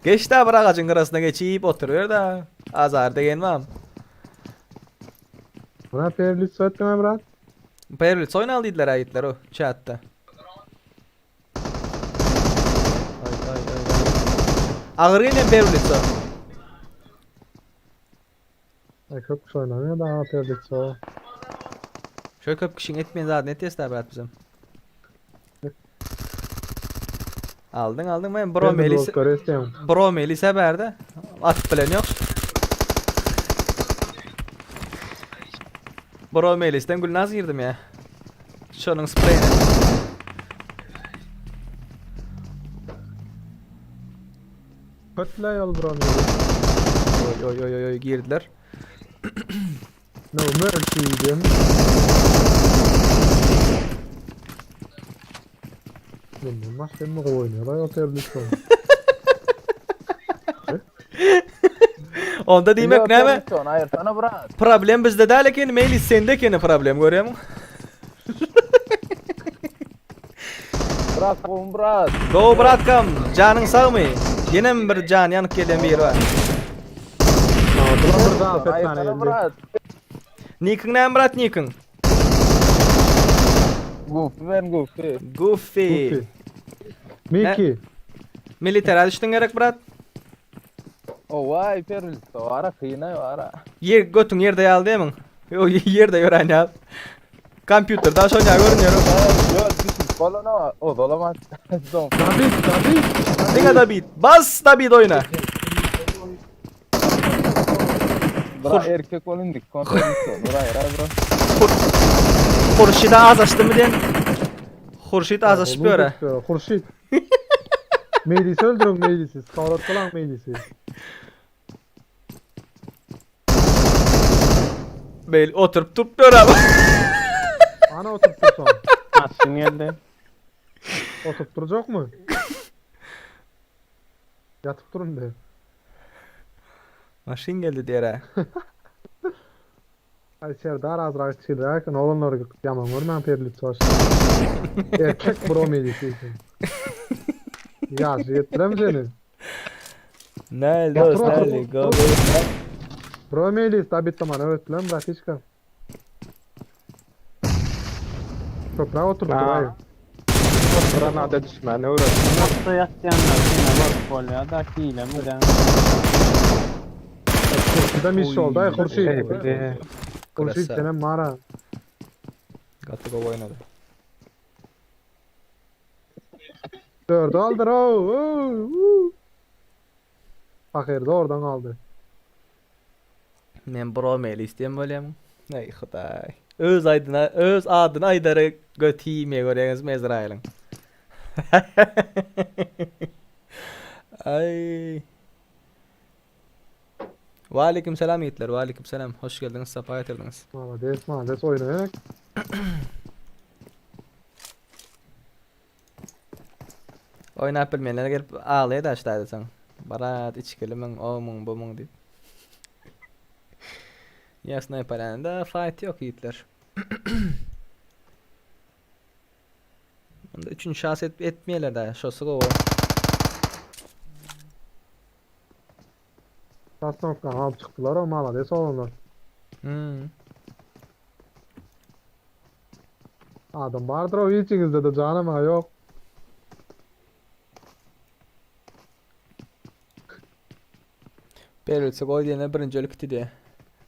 Geç da bir agajyň gyrasyna geçip oturyber da. Azar degen bam. Buna perli sötdüme brat. Perli soýun al diýdiler aýytlar o chatda. Ay ay ay. ay. Agyr gelýän Perli so. Ay köp kişi oynamıyor da perli so. Şöyle köp kişiň etmeýän zadyny etýäs da brat bizim. Aldyň aldyň men bro melis bro melis bärde. Atyp bilen ýok. Bro melisden Gülnaz girdim ya. Şonuň spreyine. Kötle yol bro meli. Oy oy oy oy oy girdiler. No mercy diýdim. Bundan başka mı oynuyorlar o perli so. Onda diýmek näme? Hayır sana brat. Problem bizde däl eken, Melis sende ekeni problem görýämiň? Brat oğlum brat. Go bratkam, janyň sagmy? Ýenem bir jan ýanyp gelýän biri bar. Bular bir daha Hayır tane sana geldi. brat. Nikiň näme brat nikiň? Goofy ben goofy. Goofy. Goofy. Miki. Militara düşdüň gerek brat? O vay perli ara kıyına ara. Ýer götüň ýerde ýaly diýemiň? Yo ýerde ýören ýaly. Kompýuterde şoňa görünýär. Yok düşün falan ama o dolamaz. Zom. David, David. Diňe David. Bas David oýna. Bra erkek olun dik kontrol Bra era bro. Hurşit az açdymy diýen? Hurşit az açyp ýöre. Hurşit. Meylisi öldürün meylisi. Skavrat lan meylisi. Bel oturup turup ýöre. Ana oturup dursan. Maşyn geldi. Oturup duracak mı? Yatıp durun de. Maşyn geldi diýer. ha. Ay Serdar azrak çilrak ne olanlar yaman görmän perli çaş. Erkek bro meylisi. Ya yettirem seni. Nel Otur, dost otur, nel go. otur. Bro meylis tabi tamam evet lan bratişka. Toprağa oturup Ha. durayım. Granada düşmäne uğraş. Nasıl ýatýanlar seni bolup bolýar da hile mi den. Hurşit'e mis oldu ay Hurşit. Ey bile. Hurşit Krasa. senin mara. Gaty gowy oýnady. Dördü aldır o. Fakir de oradan aldı. Men bro meli isteýän bolýam. Ey Hudaý. Öz aýdyna, öz adyny aýdary götime görýäňiz Mezraýylyň. Ay. Ve aleyküm selam yiğitler. Ve aleyküm selam. Hoş geldiniz. Safa getirdiniz. Malades malades oynayarak. Oynap bilmeyenler gelip ağlaya da açtaydı sen. Barat içkili min, o mun, bu mun deyip. Ya sniper da fight yok yiğitler. Onda üçüncü şahs et, etmeyeler daha. Şosu go. Tasnovkan alıp çıktılar o malades olanlar. Hmm. Adam vardır o içinizde de canım ha yok. Perülse gol diýene birinji ölüp gitdi diye.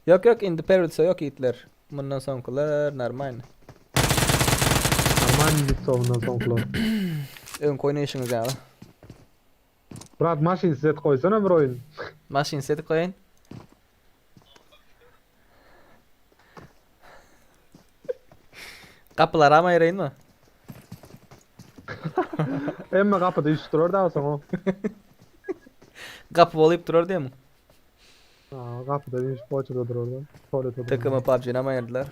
Yok yok indi Perülse yok yiğitler. Bundan soňkular normal. Aman bitti ondan soňkular. Öň oýnaýşyňyz ýaly. Brat maşyn set koysana bir oyun. Maşyn set koyun. Kapılar ama ayırayın mı? Emme kapıda iş durur da olsan o. Kapı bolayıp durur diye mi? Aa, kapıda iş poğaçada durur da. Tuvalete durur. Takımı PUBG'ne mi ayırdılar?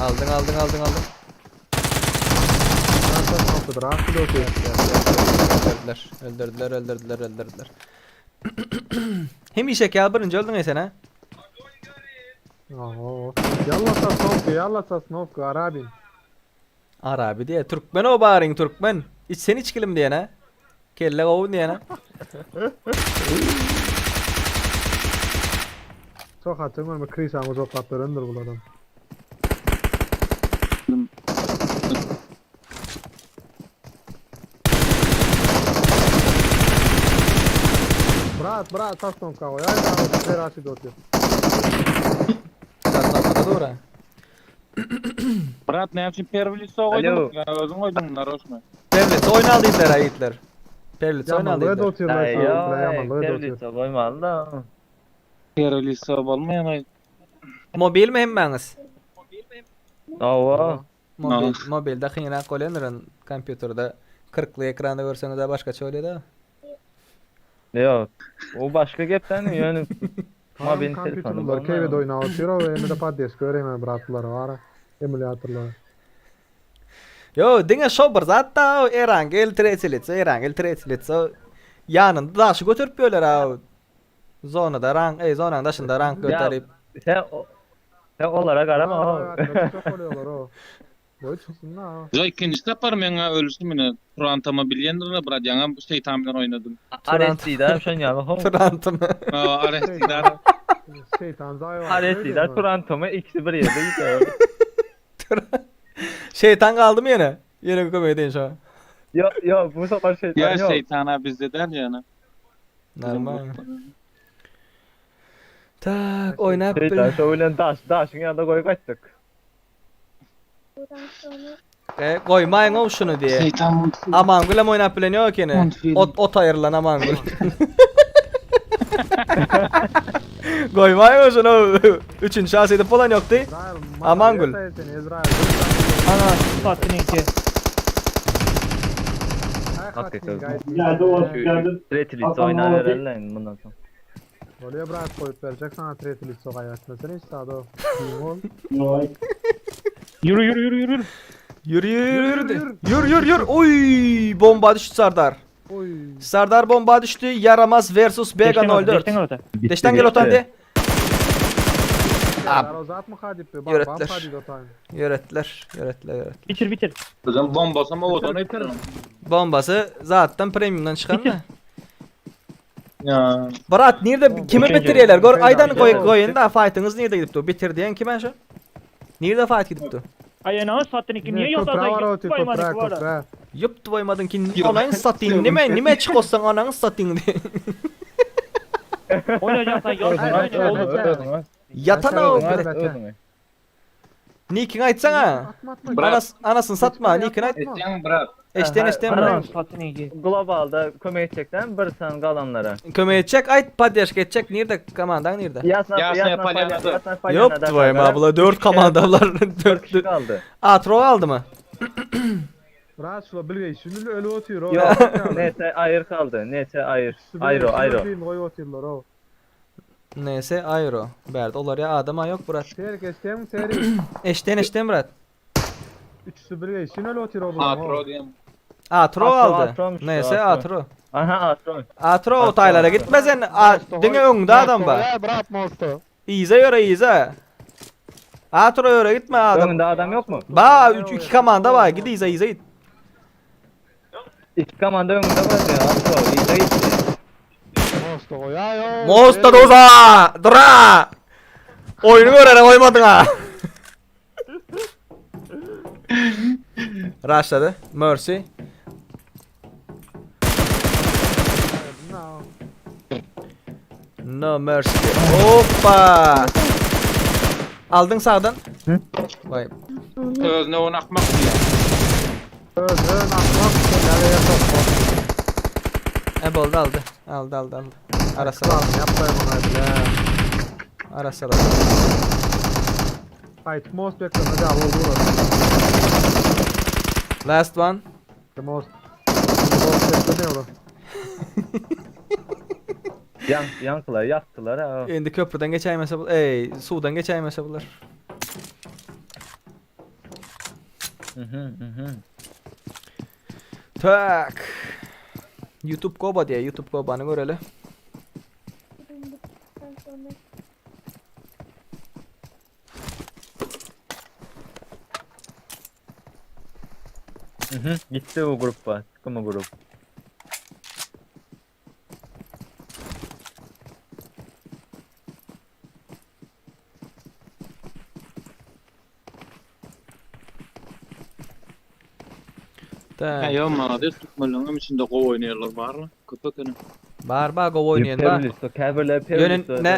Aldyň aldyň aldyň aldyň. Öldürdüler, öldürdüler, öldürdüler, öldürdüler. Hemişeki ýaly birinji öldüň sen ha? Oho. Yalla sosnovka, yalla sosnovka, Arabin. Arabi diýe, türkmen o baryň türkmen. Iç sen içgilim diýen ha? Kelle gowy diýen ha? Çok atın görme krisanı zoklap berendir bu adam. Brat, brat, sosnovka goý. Ay, ay, ay, ay, Sosnovkada dur ha. Brat näme üçin perwi liso goýduň? Alo. Ya özüň goýduň naroşmy? Perlitsa oýnaly diýdiler ha ýigitler. Perlitsa oýnaly Yamanlığa diýdiler. da otuyorlar. Ay, sağlıkla, yamanlığa da otuyor. Terlitsa goýmaly da. Perwi liso bolmaýan aý. Mobil mi hemmäňiz? Awa. Mobil, mobilde kynrak bolýandyr, kompýuterde 40-ly ekranda görseňiz de başgaça bolýar-da. Ýok. O başga gepden ýöne mobil telefonu Kompýuterler keyve oýnap otuyor ve hem de poddeşka öğrenme bratlar var. Emulatorlar. Yo, diňe şo bir zat da Erangel tretilitsa, Erangel tretilitsa ýanynda daşy göterip ýörler ha. Zonada rank, ey zonanyň daşynda rank göterip. Sen sen olara garama. Çok oluyorlar o. Boy çıksın da. Yo ikinji sapar meňe ölüşüm ine Turantama bilýändir brat ýaňa şeytan bilen oýnadym. Aresti-da şon ýaly ho. Turantym. Aa Aresti-da. Şeytan zayi var. Aresti-da Turantomy ikisi bir ýerde gidiyor. Şeytan galdy mı ýene? Ýene kömek edeyim şo. Yo yo bu sefer şeytan Ya yok. şeytana bizde der ýa. Normal. Tak oýnap Şeytan bil. şo bilen daş daşyň ýanynda goýup gaýtdyk. E, goýmaýyň o şunu diýe. Şeytan Aman gülem oýnap bilen ýok ýene. Ot ot aýrylan aman gül. Goýmaýyň o şunu. Üçünji şans edip bolan ýokdy. Aman gül. Ana. Satın Hakikaten. Geldi o geldi. Tretilitsa oýna bererler bundan soň. Oraya bırak koyup verecek sana tretili sokağa yatmasını hiç sağda o. Ol. Yürü yürü yürü yürü. Yürü yürü yürü. Yürü yürü yürü. yürü. Oy bomba düştü Sardar. Oy. Sardar bomba düştü. Yaramaz versus Bega 04. Deşten gel otan de. Ab. Uzat mı kadip be? Yöretler. Yöretler, yöretler, yöretler. Bitir bitir. Bizden bombasam o odana bitirelim. Bombası zaten premiumdan çıkan da. Ya. Barat nerede kimi Üçüncü. bitirýärler? Gör aydan koy Üçüncü. koyun da fight'ınız nerede gidip dur? Bitir diyen kim şu? Nerede fight gidip dur? Ay ananı sattın iki niye Köprü var yolda o tip koymadık köprü bu arada. köprü. Yup doymadın ki ananı satayım nime nime çık olsan ananı satayım diye. Oynayacaksan yolda oyna oğlum. Yatan o. Evet. Nick'ini aytsana. Atma atma. Bırak. Anas, anasını satma. Nick'ini ayt. Etýän brat. Eşten eşten Ana. bırak. Ananı sattın iki. Globalda kömek etjekden bir san galanlara. Kömeğe edecek ayt padyaşk edecek. Nerede komandan nerede? Yasna Yasna yasna Polyana'da. Yasna Yok dvoyma abla 4 komandalar 4 kişi 4 kaldı. Atro aldı mı? Bırak şula bilge şimdi ölü otuyor o. Yok neyse ayır kaldı. Neyse ayır. Ayro ayro. Koy otuyorlar o. Neyse Ayro. Berdi olar ya adama yok Murat. Serik eşten serik. Eşten eşten Murat. Üçüsü bilge şimdi ölü otuyor o. Atro diýen. Atro Atro, aldı. Atro'muş, Neyse Atro. Atro. Aha Atro. Atro o Atro, taylara Atro. gitmez en. Diňe öňde adam bar. Bırak mostu. İze göre ize. Atro göre gitme adam. Önünde adam yok mu? Ba 3 2 komanda var. Git ize ize git. İki komanda önünde var ya. Atro iyice gitti. Mostu koy. Ay o. Mosta doza. Dra. Oyunu görere koymadın ha. Rushladı. Mercy. No mercy. Hoppa. Aldın sağdan. Vay. Özüne onu akmak diýen. Öz ön atmak. Nereye sokma. E boldu aldı. Aldı aldı aldı. Ara sıra. Lan yapmayın onu bile. Ara sıra. Fight most bekleme de oldu orası. Last one. The most. Most bekleme olur. Yan yankılar yaktılar ha. Endi köprüden geçäýmese bu. Ey, suwdan geçäýmese bular. Mhm, mhm. Tak. YouTube Goba diýe, YouTube Gobany göreli. Mhm, gitti o grupa. Çıkma grup. Tak. Ýa malades türkmenleriň içinde gowy oýnaýarlar barmy? Köpek ene. Bar bar gowy oýnaýan bar. Perlisto, käbirler Ýöne perlisto. ne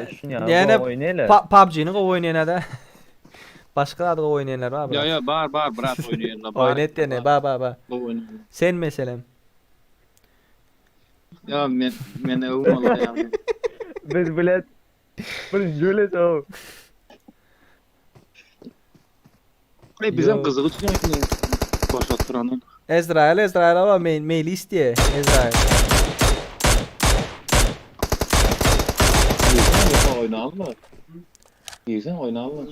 Ne ne oýnaýarlar. PUBG-ni gowy oýnaýan da. Başga zady gowy oýnaýanlar bar. Ýa ýa bar bar brat oýnaýanlar bar. Oýnat ýene ba ba ba. Gowy oýnaýanlar. Sen meselem. Ýa men men öwüm ýa. Biz bilet bir jüle o. E bizem gyzygy üçin oýnaýar. Boşatdyranyň. Ezrail Ezrail ama mail mail istiye Ezrail. Ýa oýnarlar. Diýsen oýnarlar.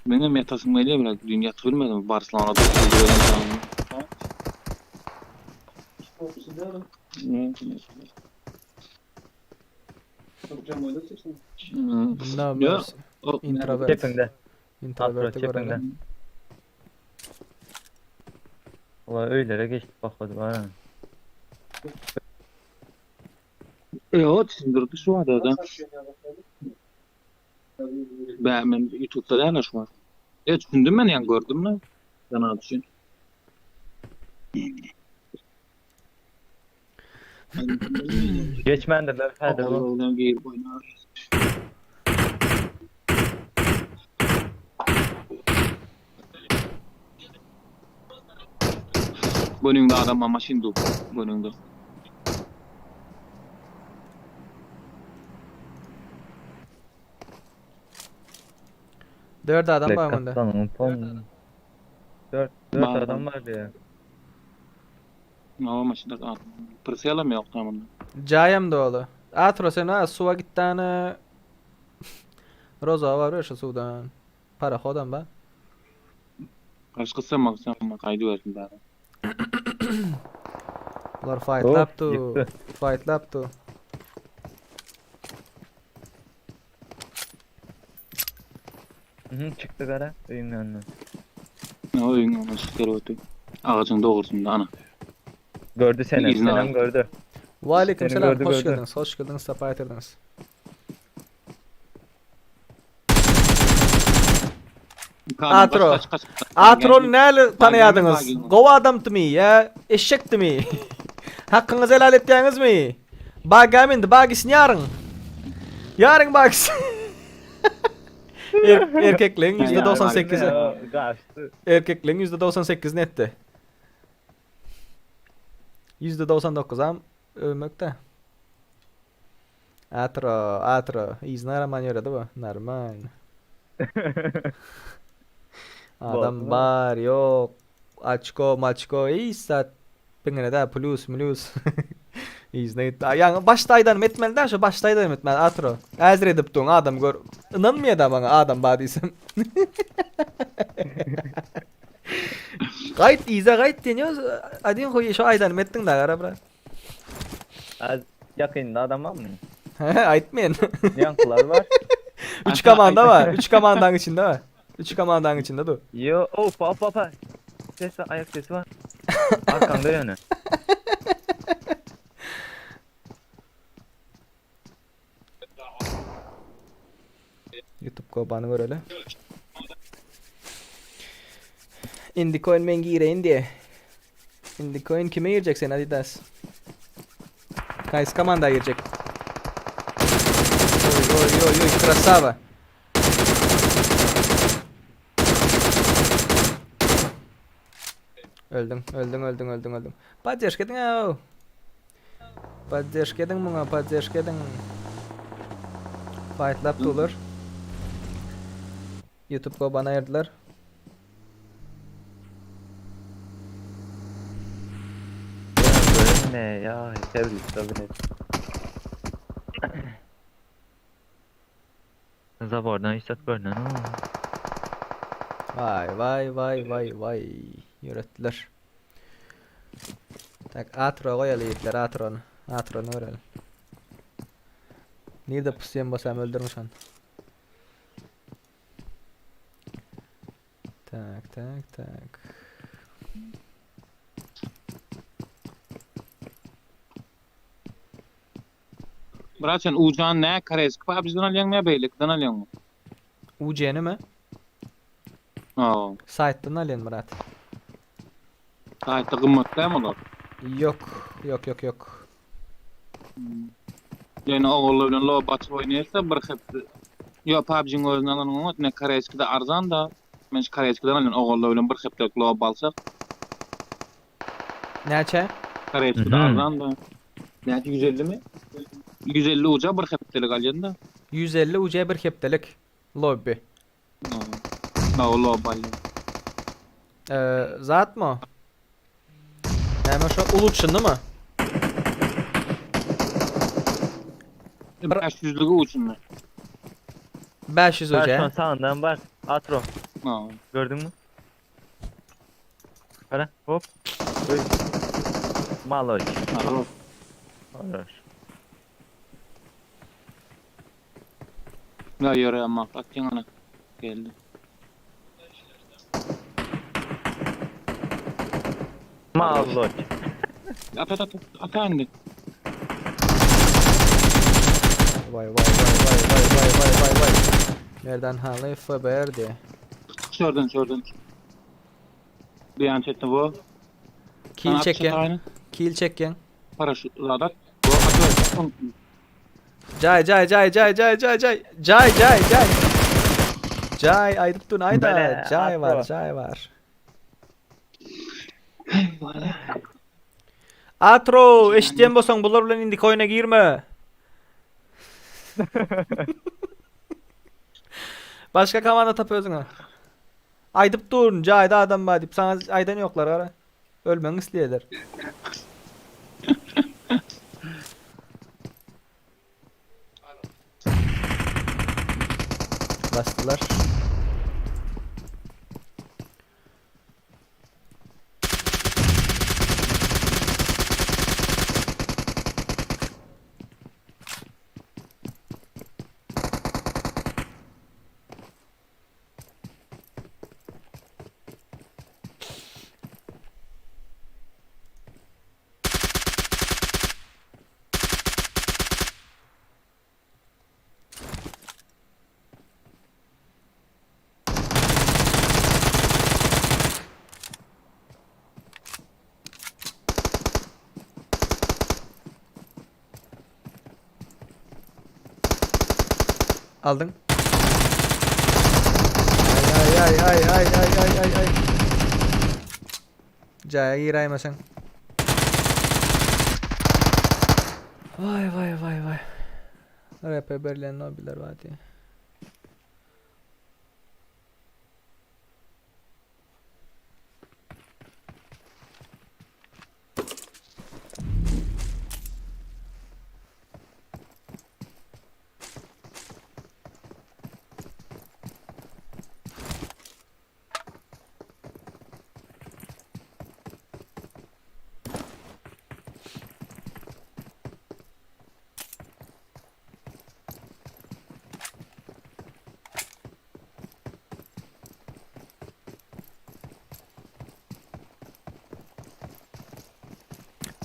Meňem ýatasym gelýär biraz. Dün ýatyp bilmedim. Barselona 9 beren canım. No Ya, mercy. o- Introvert. Çepinde. Introvert'i Çepinde. görelim. Ulan öylere geçtik bak hadi bana. Yo, düşündürdü şu anda da. Ben, ben YouTube'da değil şu an. Ya düşündüm ben yani gördüm lan. Sana düşün. Geçmendirler hadi bu. Oradan girip oynar. Gönüngde adam ama şimdi gönüngde. Dört adam var bunda. Kaptanım pom. Dört, dört Var. adam var ya. Ama şimdi adam. Pırsayalım yok tamam. Cayam da oğlu. Atro sen ha suva gittane Roza var ya şu sudan. Parahodan ba. Başkası mı sen mi kaydı versin bana. Bular Of, fight laptu. yıktı. Fight laptu. Hı hı, çıktı kara. Öyün önüne. Ne oyun ona çıkar ötü. Ağacın doğrusunda ana. Gördü seni. İzni Senem al. gördü. Ve aleyküm Seni selam. gördü, Hoş gördü. geldiniz. Hoş geldiniz. Sefa getirdiniz. Atro. Kaç, kaç, kaç. Atrol näle tanıyadınız? Baygın. Gowy adamdy ya? Eşekdi mi? Hakkınızı helal etdiňiz mi? Bagamindi, bagisini yarın. Yarın bagis. Er, erkeklerin %98'i. Ya, Kaçtı. Erkeklerin %98'ini etdi. %99 am övmekde. Atro, atro. Yzyna araman ýöredi bu. Normal. Adam Boldy. bar, ýok. Açko, maçko, hiç zat. Piňine de plus, plus. Yzyna gitdi. Ýa başda aýdanym etmeli dä şu başda aýdanym etmeli atro. Äzir edip duň adam gör. Ynanmaýar da maňa adam bar diýsem. Gaýt yza gaýt diýen Adin goý şu aýdanym etdiň da gara bra. Az yakında adam var mı? Aýtmaýyn. Yankılar var. 3 komanda var. 3 komandanın içinde var. 3 komandanın içinde dur. Yo, hop hop hop. Ses var, ayak sesi var. Arkanda yani. YouTube kobany göreli. Indi coin men gireýin diye. Indi coin kime girecek sen Adidas? Kays komanda girecek. Oy oy oy oy krasava. Öldün, öldün, öldün, öldün, öldün. Поддержка ediň au. Поддержка ediň muňa, поддержка ediň. Fight lap dolar. YouTube bana ayırdılar. Ya böyle ne ya? Tebrik tabii. Zabordan hiç zat görnenok. Vay vay vay vay vay. Ýöretdiler. Tak atro goýaly ýigitler atrony. Atrony göreli. Nirde pusýan bolsam öldürin şony. Tak tak tak. Brat sen ujan nä koreyski PUBG'den alýaň nä beýlekiden alýaňmy? UC-ni mi? Hawa. Saýtdan alýan Myrat. Saýtda gymmat dämi olar? Ýok, ýok, ýok, ýok. Ýöne ogullar bilen lob açyp oýnaýarsa bir hepde. Ýok PUBG-iň özüni alanyň oňat, ne koreyskide arzan da. Men şu koreyskiden alýan ogullar bilen bir hepdelik lob alsak. Näçe? Koreyskide arzan da. Näçe 150 mi? 150 uja bir hepdelik alýan da. 150 uja bir hepdelik lobby. Ha, o lobby alýan. Ee, zat mı? Näme şo ulutşyndy mı? 500'lügi uçundy. 500 Bak uja. şon sağından bak. Atro. Ha. Gördün mü? Kara hop. Öy. Maloç. Ha. Olur. Ya ýöre amma atýan ana. Geldi. Maloç. At at at at indi. Vay vay vay vay vay vay vay vay vay. Merdan haly FBR diýe. Şuradan şuradan. Bir yan çetdi bu. Kill çekýän. Kill çekýän. Paraşüt zadat. Bu atıyor. Jay jay jay jay jay jay jay. Jay jay jay. Jay aýdyp dun aýda. Bele, Jay var, atro. jay var. Atro, eşitýän bolsaň bular bilen indiki oýuna girme. Başga komanda tap özüňe. Aýdyp durun, jaýda adam bar diýip saňa aýdan ýoklar gara. Ölmegiňi isleýärler. Basdylar. Aldyň. Ay ay ay ay ay ay ay ay. Jaýa giräýmeseň. Vay vay vay vay. RP berlen lobiler bar diýe.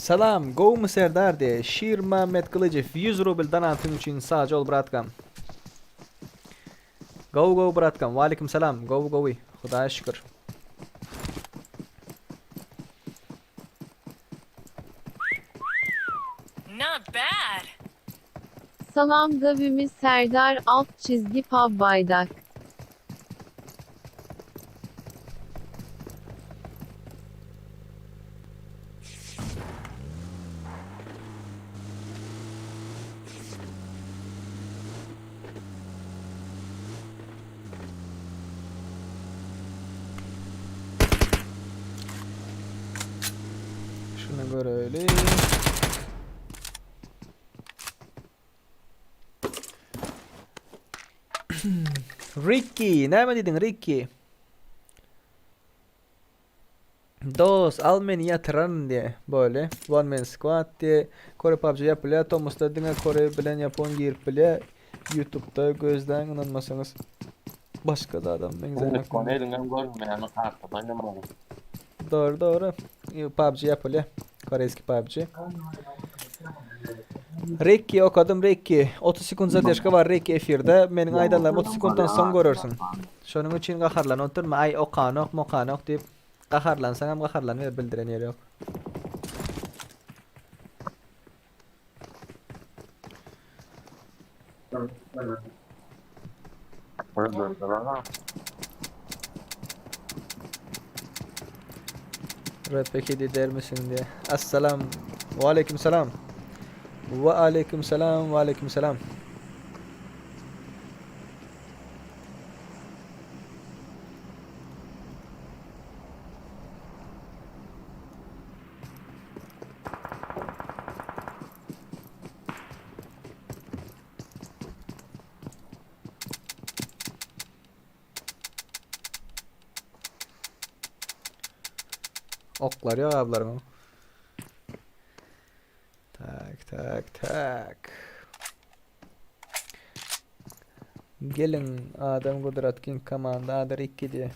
Salam, gowmy Serdar diýe Şirmämmet Gylyjow 100 rubl donatyň üçin sagja bol bratkam. Gowy gowy bratkam, waleýkim salam, gowy gowy, Hudaýa şükür. Not bad. Salam Gavimi Serdar alt çizgi pub baydak. Şuna görelim. Ricky, näme diýdiň Ricky? Dos, al meni ýatyran diýe. Boldy. One man squad diýe. Kore PUBG ýapylýar. Tomusda diňe Kore bilen Ýapon girip bilýär. YouTube'da gözläň ynanmasaňyz. Başga da adam meňzemek. Eliňem görünmeýän kartada oýnamaly. Dogry dogry. PUBG ýapylýar. Koreyski PUBG. Ricky okadym Ricky. 30 sekund zadержка bar Ricky efirde. Meniň aýdanlarymy 30 sekunddan soň görersiň. Şonuň üçin gaharlanyp oturma. Aý okanok, mokanok diýip gaharlansaňam gaharlanyber bildiren ýeri ýok. Rap der misin diye. Assalam. Ve aleyküm selam. Ve aleyküm selam. Ve aleyküm selam. Oklar yok ablarım. Tak tak tak. Gelin Adam Gudrat King Command Adır 2 diye.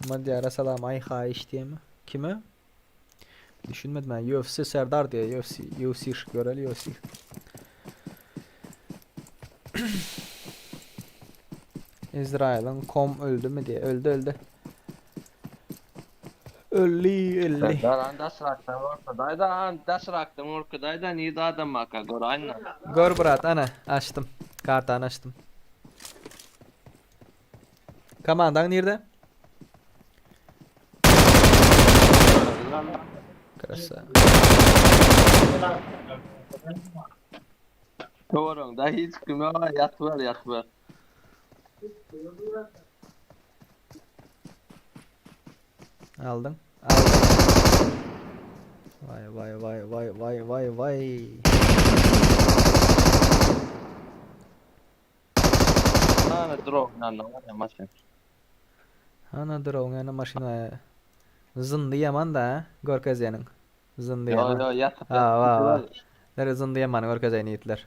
Madyara salam ay haýyş diýemi? Kime? Düşünmedim ben. UFC Serdar diye UFC UFC göreli UFC. İsrail'in kom öldü mü diye. Öldü öldü. Öldü öldü. Serdar han daşrakdan ortadayda han daşrakdan orkadayda nirde adam maka gör ayna. Gör brat ana açtım. Kartanı açtım. Komandan nerede? Krasa. Doğru da hiç kim yok yat ver yat ver. Aldın. Aldın. Vay vay vay vay vay vay vay. Ana drone ana var ya maşın. Ana drone ana maşina. Zındı yaman da görkezeniň. Zındı Yo yaman. yo yat. Ha va va. Nere zındı yaman görkezeni yiğitler.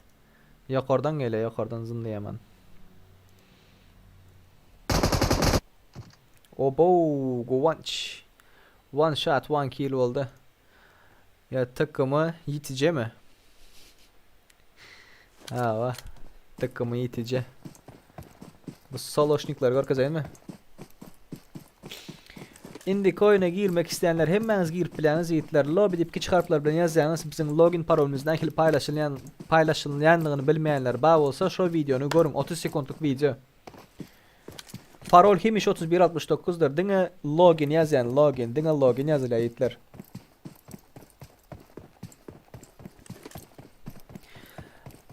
Yukarıdan geliyor yukarıdan zındı yaman. Obo, Guvanç. One shot, one kill oldu. Ya takımı yitice mi? Ha va. Takımı yitice. Bu soloşnikler görkezeyim mi? Indi coin'e girmek isteyenler hemmäňiz girip bileňiz ýigitler. Lobby diýip kiçi harplar bilen ýazýaňyz. Biziň login parolymyz nähili paýlaşylýan paýlaşylýandygyny bilmeýänler bar bolsa şo videony görüň. 30 sekundlyk video. Parol hemişe 3169'dur. Diňe login ýazýan, login, diňe login ýazylýar ýigitler.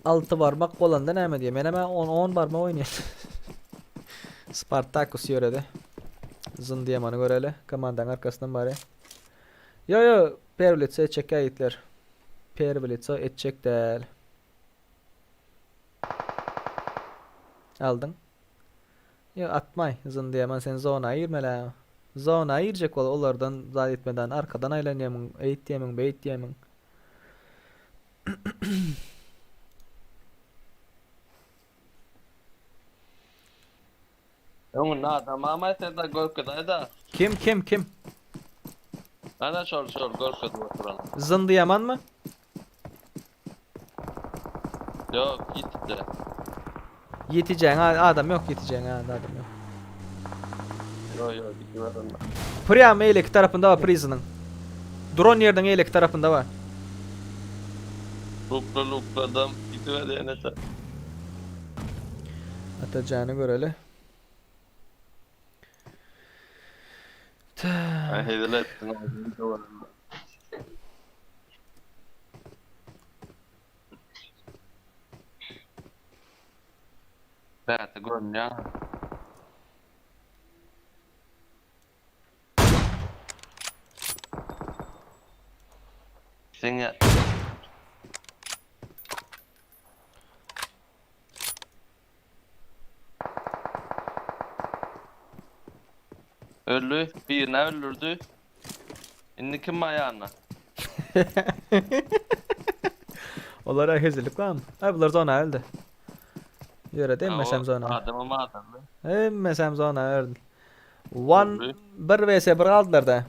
Altı barmak bolanda näme diýe? Men hemen 10 10 barmak oýnaýan. Spartakus ýöredi. Zın diýemany göreli. Komandanın arkasından bari. Yo yo, Pervlitsa etjek ýigitler. Pervlitsa etjek däl. Aldın. Yo atmay. Zın diýeman sen zona girmeli. Zona girecek ol olardan zat etmeden arkadan aýlanýamyň, eýt diýemiň, beýt diýemiň. Öňünde adam ama Serdar görkezayda. Kim kim kim? Ana şol şol görkez oturan. Zındı yaman mı? Yok gitti. Yeteceğin adam yok yeteceğin adam yok. Yok yok gitti ver ondan. Priyam eýleki tarapynda var prison'ın. Drone yerden eýleki tarapynda var. Lukla lukladım gitti ver enese. Atacağını göreli. Ay hezil ettin. Evet görünüyor. Sen ýa. Öldü. Birini öldürdü. Indi kim bar ýanynda? Olara hezillik barmy? Ay bular zona öldü. Ýöre demmesem zona. Adamym adamdy. Hemmesem zona öldü. One 1 vs 1 galdylar da.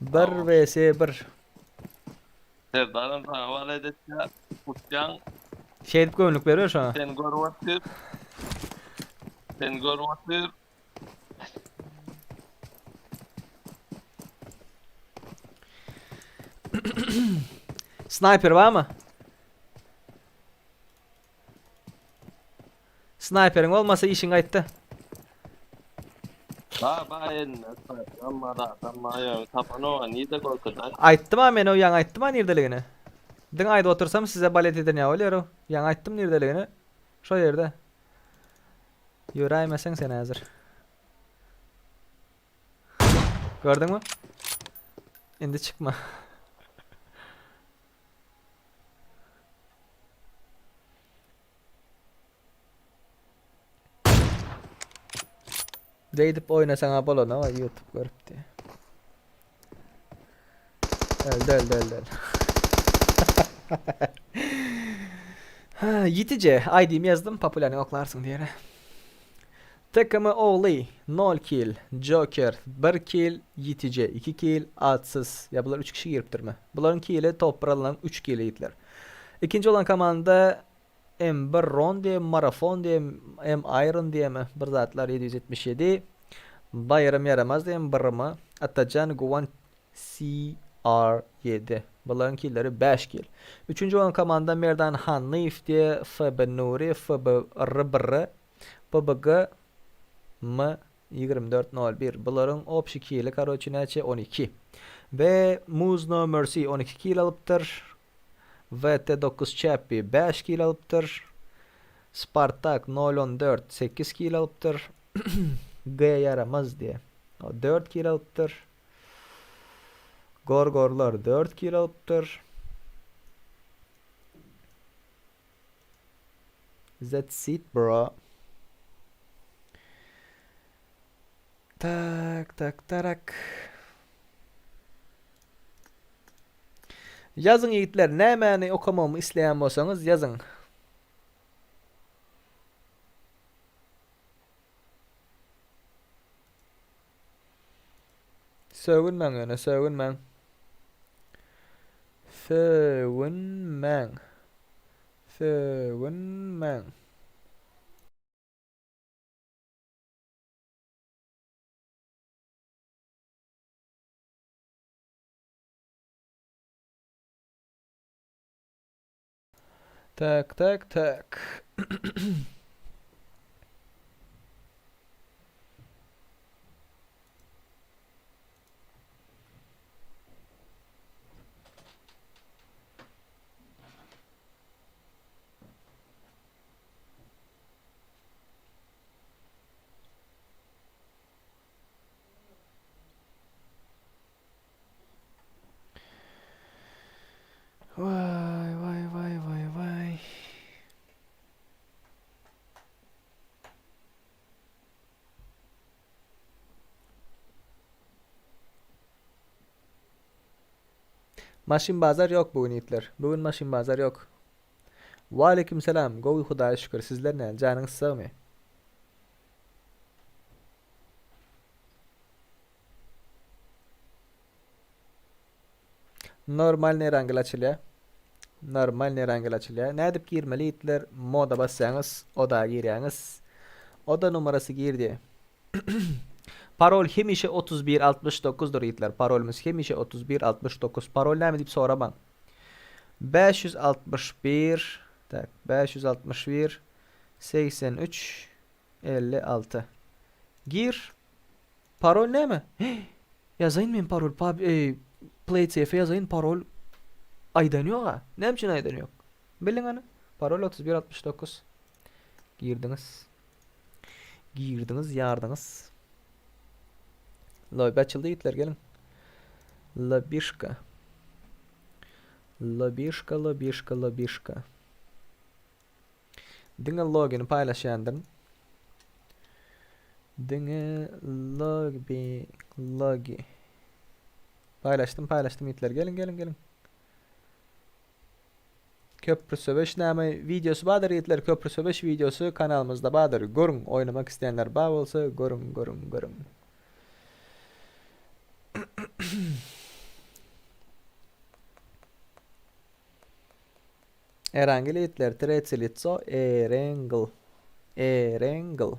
1 vs 1. Serdaram saňa wala edetýär. Uçýaň. Şeýdip göwünlik berýär şoňa. Sen görüp otyr. Sen görüp otyr. Sniper barmy? Sniperiň bolmasa işiň gaýtdy. Ba ba elinde sniper bar adam bar ýöne tapanoga nirde gorkuzar. Aýtdym-a men o ýaňy aýtdym-a nirdeligini. Diňe aýdyp otursam size balet eden ýa bolýar-ow. Ýaňy aýtdym nirdeligini. Şo ýerde. Ýöräýmeseň sen häzir. Gördüňmi? Indi çykma. Beýdip oýnasaň-a bolana YouTube görüpdi. Öldü öldü öldü. öldü. Ha, Yitice ID'mi yazdım popülerni oklarsın diye. Takımı Oğli 0 kill, Joker 1 kill, Yitice 2 kill, Atsız. Ya bular 3 kişi giripdir mi? Buların kill'i top alınan 3 kill yiğitler. İkinci olan komanda M1 Ron diye, Marafon diye, M Iron diye mi? Bir zatlar 777. Bayram yaramaz diye birimi. Atacan Guvan CR7. Bularyň killeri 5 kill. Üçünji bolan komanda Merdan Hanlyýew diye FB Nuri, FB RBR, PBG M 2401. Bularyň obşi kili karoçi näçe? 12. Ve Muz No Mercy 12 kill alypdyr. VT9 Chappy 5 kill alypdyr. Spartak 014 8 kill alypdyr. G ýaramaz diye. O 4 kill alypdyr. Gorgorlar 4 kill alypdyr. That's it bro. Tak tak tarak. Ýazyň ýigitler nämäni okamagymy isleýän bolsaňyz ýazyň. Sögünmäň ýöne sögünmäň. Sögünmäň. Sögünmäň. Tak tak tak. Vay vay vay vay vay. Maşyn bazar yok bugün yiğitler. Bugün maşyn bazar yok. Waleýkim salam. Gowy Hudaýa şükür. Sizler näme? Janyňyz sagmy? Normal Erangel açylýar. Normal Erangel açylýar. Nädip girmeli ýigitler? Moda basýaňyz, oda girýäňiz. Oda numarasy gir diýe. Parol hemişe 3169 dyr ýigitler. Parolymyz hemişe 3169. Parol näme diýip soramaň. 561 tak 561 83 56 Gir. Parol näme? Ýazaýyn men parol pub eý PlayCF ýazaýyn parol aýdan ýok-a. Näme üçin aýdan ýok? Biliň hany. Parol 3169. Girdiňiz. Girdiňiz, ýardyňyz. Lobby açyldy ýigitler geliň. Lobişka. Lobişka lobişka lobişka. Diňe logini paýlaşýandyryn. Diňe logi logi. Paýlaşdym paýlaşdym ýigitler geliň geliň geliň. Köprü söweş näme wideosy bardyr ýigitler köprü söweş wideosy kanalymyzda bardyr görüň oýnamak isleýänler bar bolsa görüň görüň görüň. Erangel ýigitler tretsi litso Erengel Erengel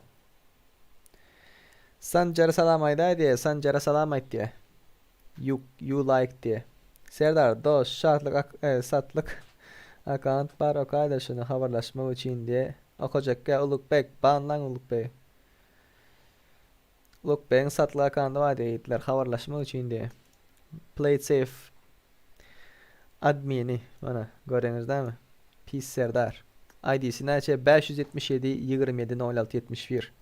Sanjara salam aýdaý diýe Sanjara salam aýt diýe You you like diýe Serdar dos şatlyk ak e, satlyk akkaunt bar okaýda şuny habarlaşmak üçin diýe okajakka Ulukbek banlaň Ulukbegi Ulukbegiň satlyk akkaundy bar diýe ýigitler habarlaşmak üçin diýe Play it safe Admini mana göreňiz dämi? Pis Serdar. ID-si näçe? 577 27 06 71.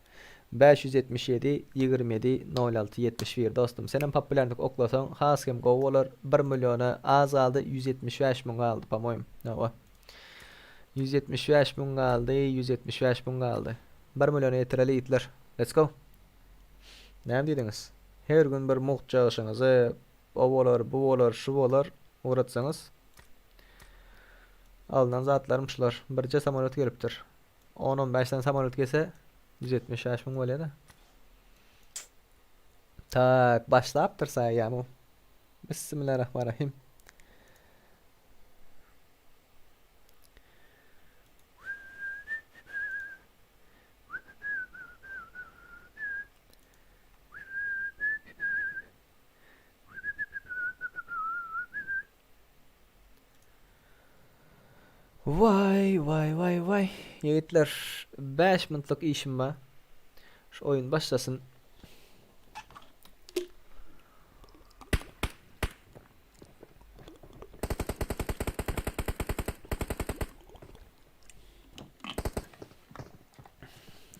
577 27 06 71 dostum senem populýarnyk oklasaň has hem gowy bolar 1 milliona az galdy 175 müň galdy po-moýym hawa 175 müň galdy 175 müň galdy 1 milliona ýetireli ýigitler let's go näme diýdiňiz her gün bir mugt çagyşyňyzy O bolar, bu bolar, şu bolar ugratsaňyz. Alnan zatlarym şular. Birje samolýot gelipdir. 10-15 sany samolýot gelse 175 müň bolýar-da. Tak, başlapdyr saýýam. Bismillahirrahmanirrahim. Waý, waý, waý, waý. Ýigitler, 5 minutlyk işim bar. Şu oýun başlasyn.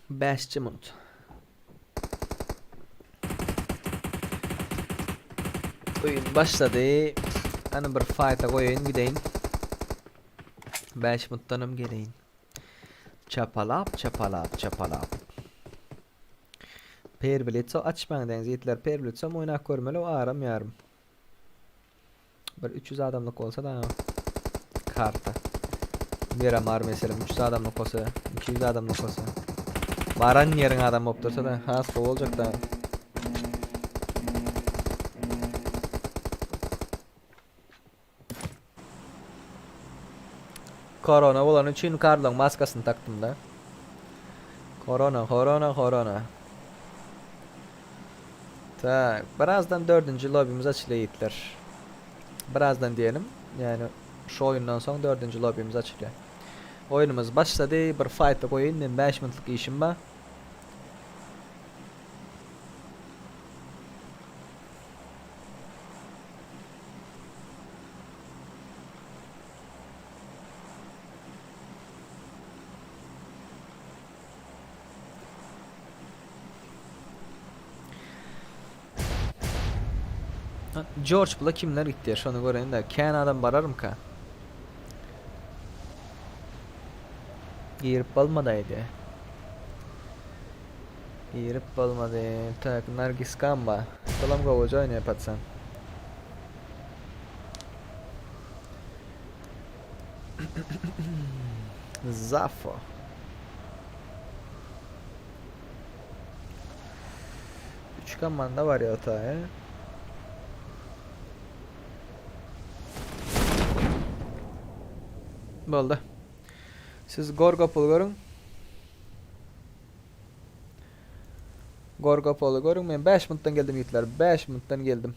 Bäşji minut. Oýun başlady. Hany bir fight'a goýaýyn gideýin. 5 minutdanam geleýin. Çapalap, çapalap, çapalap. Perblitso açmaň deňiz ýigitler. Perblitso oýnap görmeli o aram ýarym. Bir 300 adamlyk bolsa da karta. Miramar meselem 300 adamlyk bolsa, 200 adamlyk bolsa. Baran ýeriň adam bolup dursa da has gowy boljak da. Korona bolany üçin Karloň maskasyny takdym da. Korona, korona, korona. Tak, birazdan dördünji lobimiz açylýar ýigitler. Birazdan diýelim, ýani şu oýundan soň dördünji lobimiz açylýar. Oýunymyz başlady, bir faýta goýaýyn, men 5 minutlyk işim bar. George bula kimler gitdi? Şony göreýin de. Kän adam bararmyka? Girip bolmadaýdy. Girip bolmady. Tak, Nargis Gamba. Şolam gowuja oýnaýar patsan. Zafo. Üç komanda var ya otaya. Boldy. Siz Gorgopol görüň. Gorgopoly görüň. Men 5 minutdan geldim ýigitler. 5 minutdan geldim.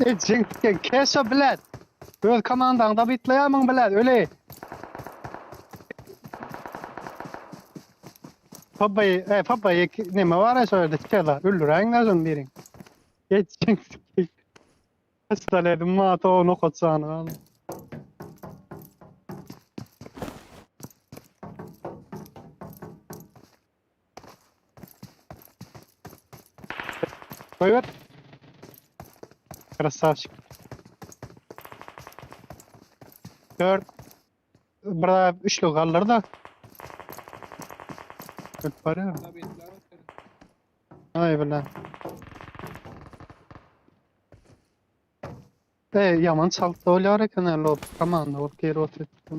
Etjek keşo bilet. Öz komandaňda bitleýärmiň bilet öli. Papay, e, papay neme var ya şöyle çela öldüräýiň şonu birin. Etjek. Staledim ma to nokat sany. Goýber. Красавчик. Dört. Bir üçlü galdyr da. Öp barýar. Ay bilen. E, yaman çalt bolýar eken el o komanda bolup geri oturtdy.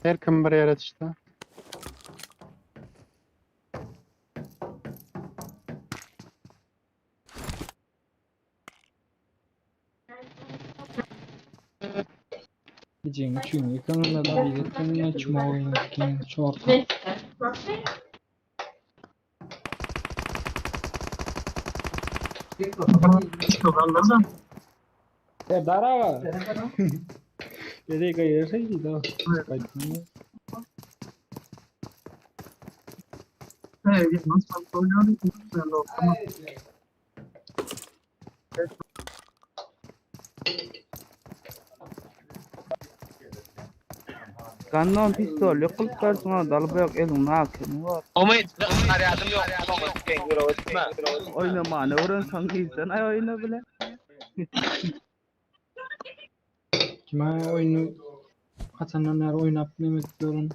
Her kim bir ýere düşdi. Gijäň üçüni ýykyňda da bizetdiňde çuma oýnadyk çorta. Serdar aga. Gerek aýyrsaydy da. E, yaman çalt bolýar eken el o Gandan pistol yok kılıp karşısına dalıp yok elin hakimi var. Umyt, aryadım yok. Oynamany öwrenseň diýsen ay oýna bile. Kime oýunu haçandan bäri oýnap neme edip ýörün.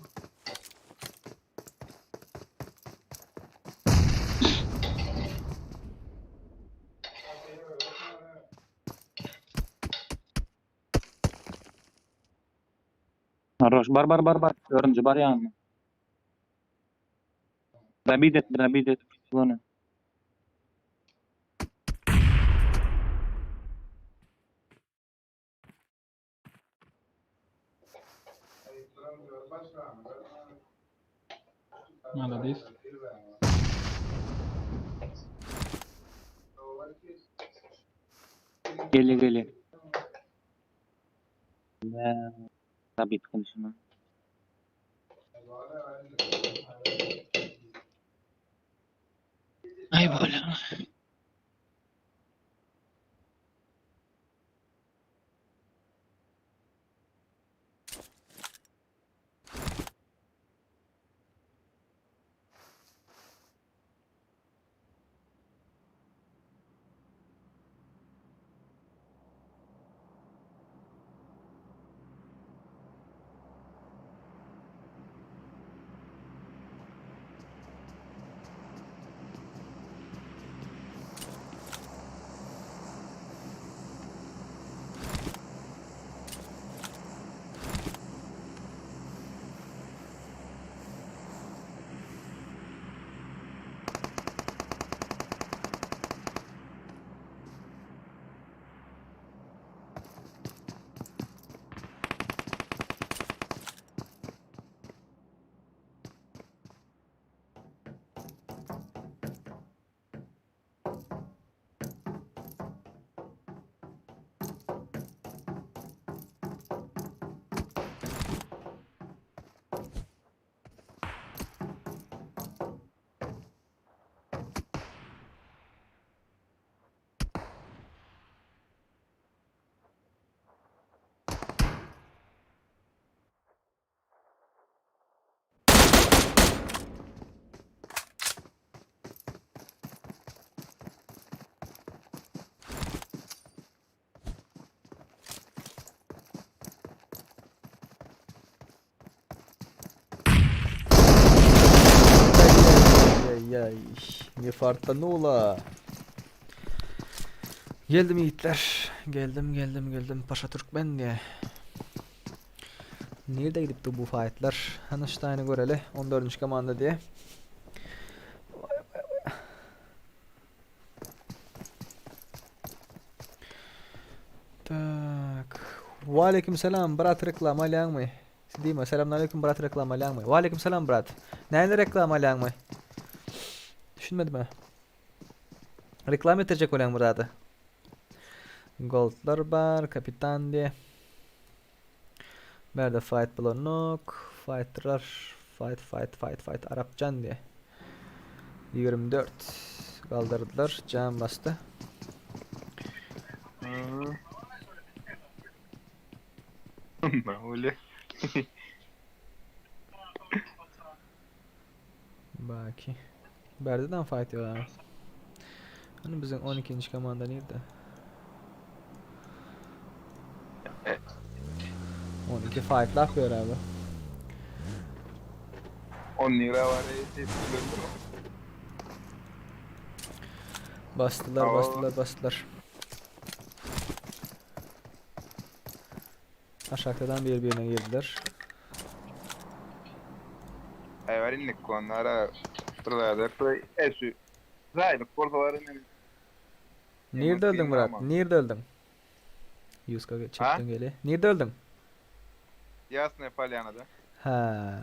Roş bar bar bar bar. Örümcü bar ýanyna. Rabid et, rabid et. Bunu. Malades. Geli geli. Rabid konuşma. Ay böyle. Ay ay ne fartanula. Geldim yiğitler. Geldim geldim geldim. Paşa Türkmen diye. Nerede gidipti bu fightlar? Hanıştayını göreli. 14. komanda diye. Vay vay vay. Tak. Ve selam brat reklam alýaňmy? Diýme selamünaleyküm brat reklam alýaňmy? Ve selam brat. Näme reklam alýaňmy? Düşünmedim ha. Reklam etdirjek bolýan bir zady. Goldlar bar, kapitan diye. Bärde fight bolanok. Fighterlar. Fight fight fight fight Arapjan diye. 24 galdyrdylar. Jan basdy. Öyle. Baki. Bärdeden fight ýok ha. Ony biziň 12-nji komanda nirde? 12 fightlap ýör abi. 10 lira var. Basdylar, basdylar, basdylar. Aşakdan bir-birine girdiler. Ay var indik onlara. Şurada esu. Zaylık borsalar indi. Nirde öldün Murat? Nirde öldün? Yuska çektin geli. Nirde öldün? Yasne Palyana'da. Ha.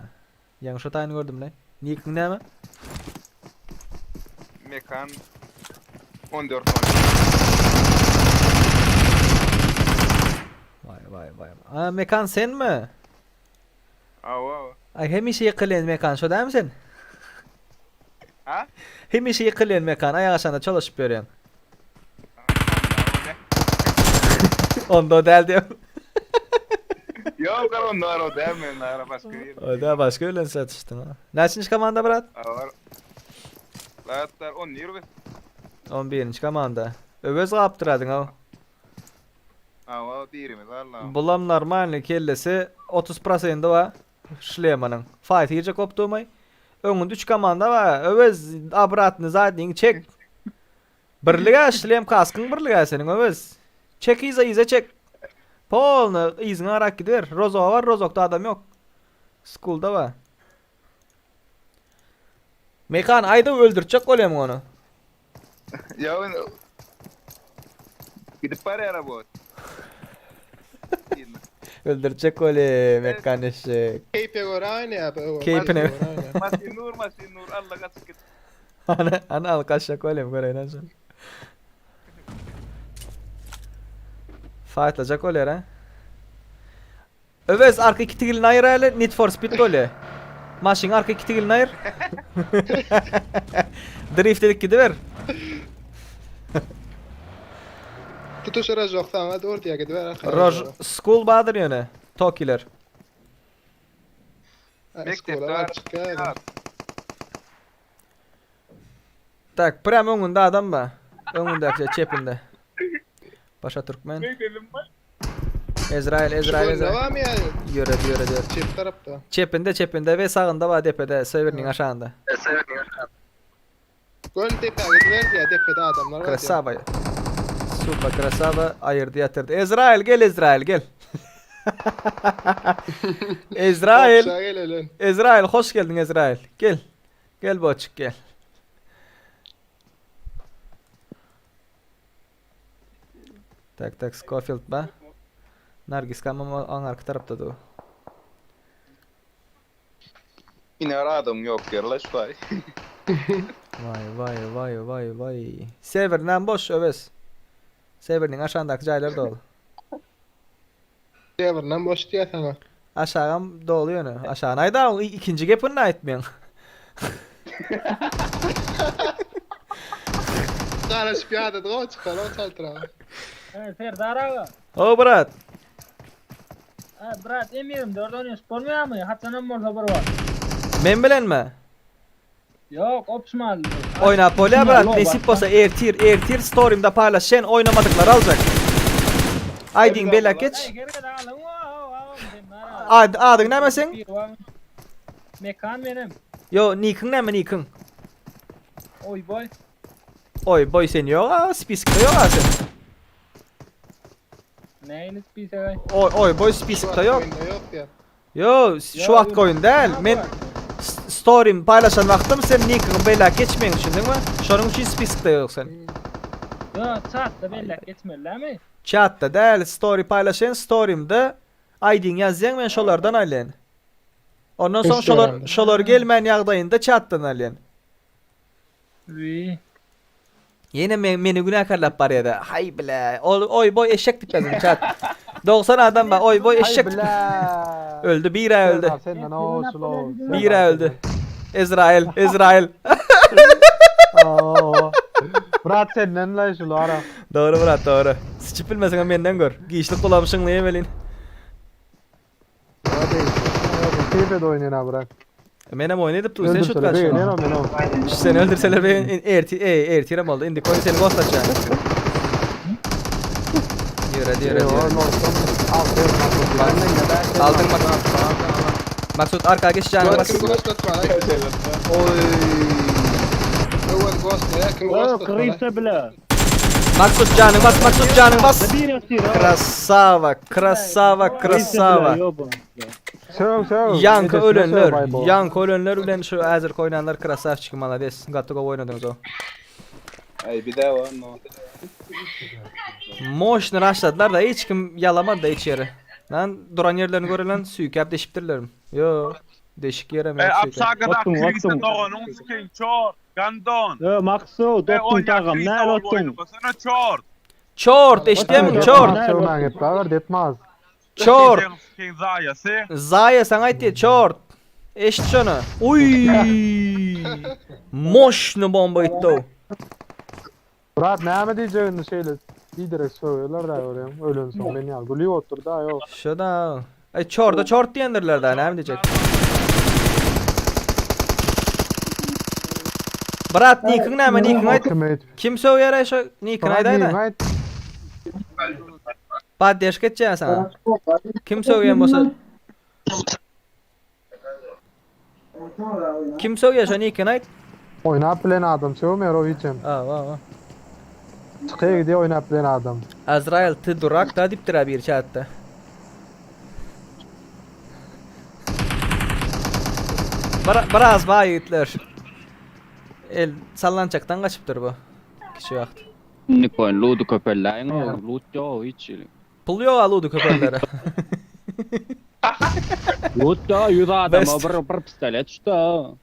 Ýaňy şo taýyny gördüm le. Nikiň näme? Mekan 14 14. Vay vay vay. A Mekan senmi? Awa awa. Ay hemişe ýykylýan Mekan şo dälmi sen? Ha? Hemişe ýykylýan Mekan aýak aşagynda çolaşyp ýörýän. Onda o däl diýip. Yok onda var o değil mi? Nara başka bir. O da başka öyle satıştın ha. Näçinji komanda brat? Var. Latlar 10 lira. 11-nji komanda. Öwez gapdyradyň ha. Awa birimiz Allah. Bulam normalny kellesi 30 prosendi bar şlemanyň. Fight girjek bolup durmaý. Öňünde 3 komanda bar. Öwez obratny zadniňi çek. Birlige şlem kaskyň birlige seniň Öwez. Çek yza yza çek. Polny yzyňa arak gidiber. Rozoga bar, Rozokda adam ýok. Skulda bar. Mekan aýda öldürtjek bolýamyň ony. Ya ben gidip barýar bu. Öldürtjek bolýa Mekan eşek. Keype göre aynı ya. Keypine. Masin nur, masin nur, Allah kaçıp git. Ana ana al kaçjak bolýam göreýin şony. Fightlajak bolýar ha. Öwez arka iki tigilini aýyr äli Need for Speed bolýar. Maşyň arka iki tigilini aýyr. Drift edip gidiber. Tutuş Rojok sana dur diye gidiver arkaya. Roj School badyr ýöne. Tokiler. Mektepde var çıkar. Tak, prem öňünde adam ba. Öňündäki çepinde. Başa Türkmen. Ezrail, Ezrail, Ezrail. Devam ya. Ýöredi, ýöredi, ýöredi. Çep tarapta. Çepinde, çepinde we sagynda ba depede, serweriniň aşagynda. Gön depe gidiver diye depede adamlar var. Krasava. Super Krasava ayırdı yatırdı. Ezrail gel Ezrail gel. Ezrail. Ezrail hoş geldin Ezrail. Gel. Gel boçuk gel. Tak tak Scofield ba. Nargis kamam aň arka tarapda du. Yine aradım yok yerleş vay. Vay vay vay vay vay. Serverden boş öwez. Serverniň aşagyndaky jaýlar doly. Serverden boş diýe sana. Aşagam doly ýöne. Aşagyny aýda ikinji gepini aýtmaýaň. Garaşyp ýada da çykar o çaltıra. Serdar aga. O brat. Ha, brat M24 oýnaşyp bolmaýarmy? Haçanam bolsa bir wagt. Men bilenmi? Ýok, opşmal. Oýnap bolýar brat. Nesip bolsa ertir, ertir story'imde paýlaş. Sen oýnamadyklar aljak. Aýdyň bela geç. Ad, adyň näme seň? Mekan benim. Yo, nikiň näme nikiň? Oy boy. Oý, boý sen ýok, a spiskde ýok a sen. Neýini spisege? Oý, oý, boý spiskde ýok. Yok ya. Yo, şu wagt goýun däl. Men story'm paýlaşan wagtym sen nikiňi bela geçmeýin düşündiňmi? Şonuň üçin spiskde ýok sen. Yo, chatda bellek geçmelimi? Chatda däl, story paýlaşan story'mde ID'ň ýazýaň men şolardan alýan. Ondan soň şolar şolar gelmän ýagdaýynda chatdan alýan. Wi. Ýene men, meni günäkärläp barýada. Haý bile. Ol oý boý eşek diýip ýazyn çat. 90 adam bar. Oý boý eşek. Haý bile. Öldü, bira öldü. Serdar senden o şulo. Bira öldü. Ezrail, Ezrail. Oo. Brat senden la şulo ara. Dogry brat, dogry. Sıçyp bilmeseň hem menden gör. Giçlik gulamşyň welin. Keyfe de oýnaýan ha brat. Menem oýun edip dur, sen şut Öldürseler kaçma. begenýän men o. Şu seni öldürseler ben erti ey ertirem oldu. Indi koy seni ghostlatacağım. Yürü hadi yürü Yo, hadi yürü. North'tan al, al, Aldın bak. Maksut arka geç canım bas. Oy. Krisa bile. Maksut canım bas Maksut canım bas. Krasava krasava krasava. Söv söv. Yanka Ejesine söv, ölenler, bay bo. yanka ölenler bilen şu hazır oynanlar krasavçik malades. Gatı gol oynadınız o. Ay bir daha var no. Moşnu rushladılar da hiç kim yalamadı da hiç yere. Lan duran yerlerini göre lan süykap deşiptirlerim. Yo deşik yere mi? Apsagada Otun, otun. doganın sikin çor. Gandon. Yo Maksut, otun tagam, ne otun. Sana çor. Çort eşitdemi çort. Sövmän git bar, detmez. Çort. Sikin zayası. Zaya sana aytdy çort. Eşit şonu. Uy. Moşnu bomba itdi o. Brat näme diýjegini şeýle diýdirek söýerler da oraya. Ölen soň men ýal gülüp otur da ýok. Şoda. Ay çorda çort diýendirler da näme diýjek. Brat nikiň näme nikiň aýt. Kim aýt? Kim söýer ay şo nikiň aýdaýda. Aýt. Paddeş geçýän sana. Kim söýen bolsa Kim söýer şo nikiň aýt. Oýnap bilen adam söwmeýär o hiçem. Aa, aa, aa. Çykyp gidiyor oýnap bilen adam. Azrail ty durak da dipdir bir chatta. Bara, biraz bay yiğitler. El sallançaktan kaçıptır bu. Kişi vakt. Nikoin luudu köpelläin o loot yo hiç. Pul yok aludu köpeklere. Loot yo yüz adama West. bir bir pistolet işte.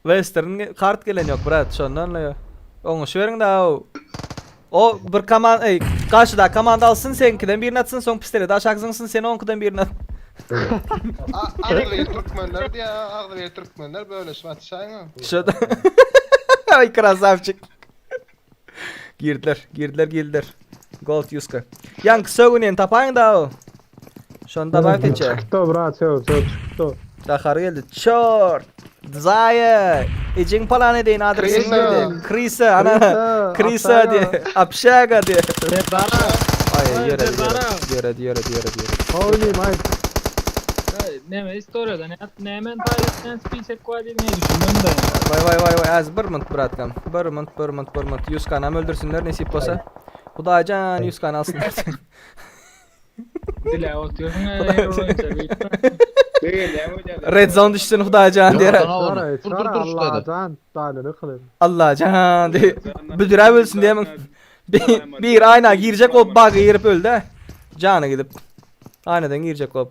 Western kart gelen yok brat şondan la yok. Onu şu verin da o. O bir kaman ey karşıda komanda alsın senkiden birini atsın son pistoleti aşağı zıngsın seni onkudan birini at. Ağzı bir Türkmenler diye ağzı bir Türkmenler böyle şu atışayın. Şurada. Ay krasavçık. Girdiler, girdiler, girdiler. Gold Yuska. Yank sögünün tapayın da o. Şonda bak keçe. Çykdy brat söv söv çykdy. Dahar geldi. Çort. Zaye. Ecin palan edeyin adresin Krisa. neydi? Krisa ana. Krisa diye. Apşaga diye. Ay yere yere yere yere yere yere. Oynayayım aýt. Neme istoriyada ne nemen tarihten spesek koydu ne düşündüm de. Vay vay vay vay az bir mınt bratkam. Bir mınt bir mınt bir mınt. 100 kanam öldürsünler nesip bolsa. Hudaýjan 100 kan alsınlar. Dile otuyorsun. Red zone düşsün Hudaýjan diye. Çara, çara Allah'tan dalını kılın. Allah can diye. Büdüre ölsün diye mi? Bir, bir ayna girecek o bug'a girip öldü ha. Canı gidip. Aynadan girecek o.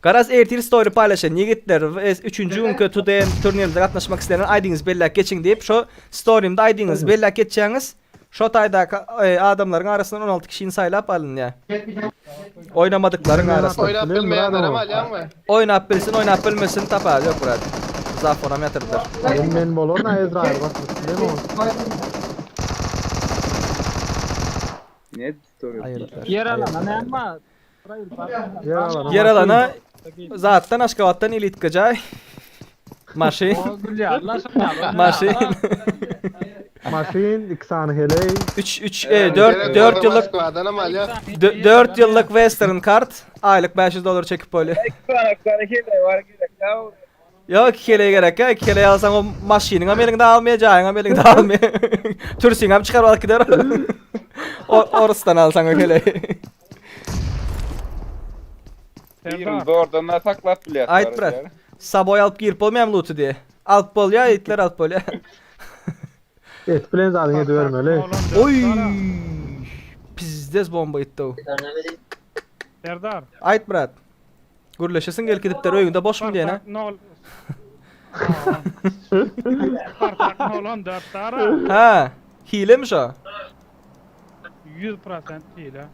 Garaz ertir story paylaşan yigitler 3. günkü today turnirde gatnaşmak isteyen aýdyňyz bellak geçin diýip şu story'imde aýdyňyz bellak geçýäňiz. Şu taýda e, adamlaryň arasyndan 16 kişini saýlap alın ya. Oynamadıkların arasında. Oynap bilmeyenlere mi alyan mı? Oynap bilsin, oynap bilmesin tapar yok Murat. Zafonam yatırdılar. Men men bolor na Ezrail bak. Değil mi? Ayırdılar. Yer alana ne ama. Yer alana. Yer alana zaten Aşgabatdan elitka jay. Maşyn. O gülýär, Maşyn. Maşyn iki sany heley. 3 3 4 4 yıllık Moskva'dan mı alyan? 4 yıllık Western kart aylık 500 dolar çekip böyle. Yok iki kere gerek ya. İki kere alsan o maşinin hem elinde almayacaksın hem elinde almay. Türsün hem çıkar alıp gider. o orasından alsan o keleyi. Oradan saklat bile. Ayt brat. Saboy alıp girip olmayan loot'u diye. Alıp bol ya itler alıp bol ya. Et bilen zaten yedi vermeli. Oy. Pizdes bomba itti o. Serdar. Ayt brat. Gürleşesin gel gidip öýüňde boş mu diýen ha? Nol. Spartak 014 dara. Ha. Hilemi şo? 100% hile.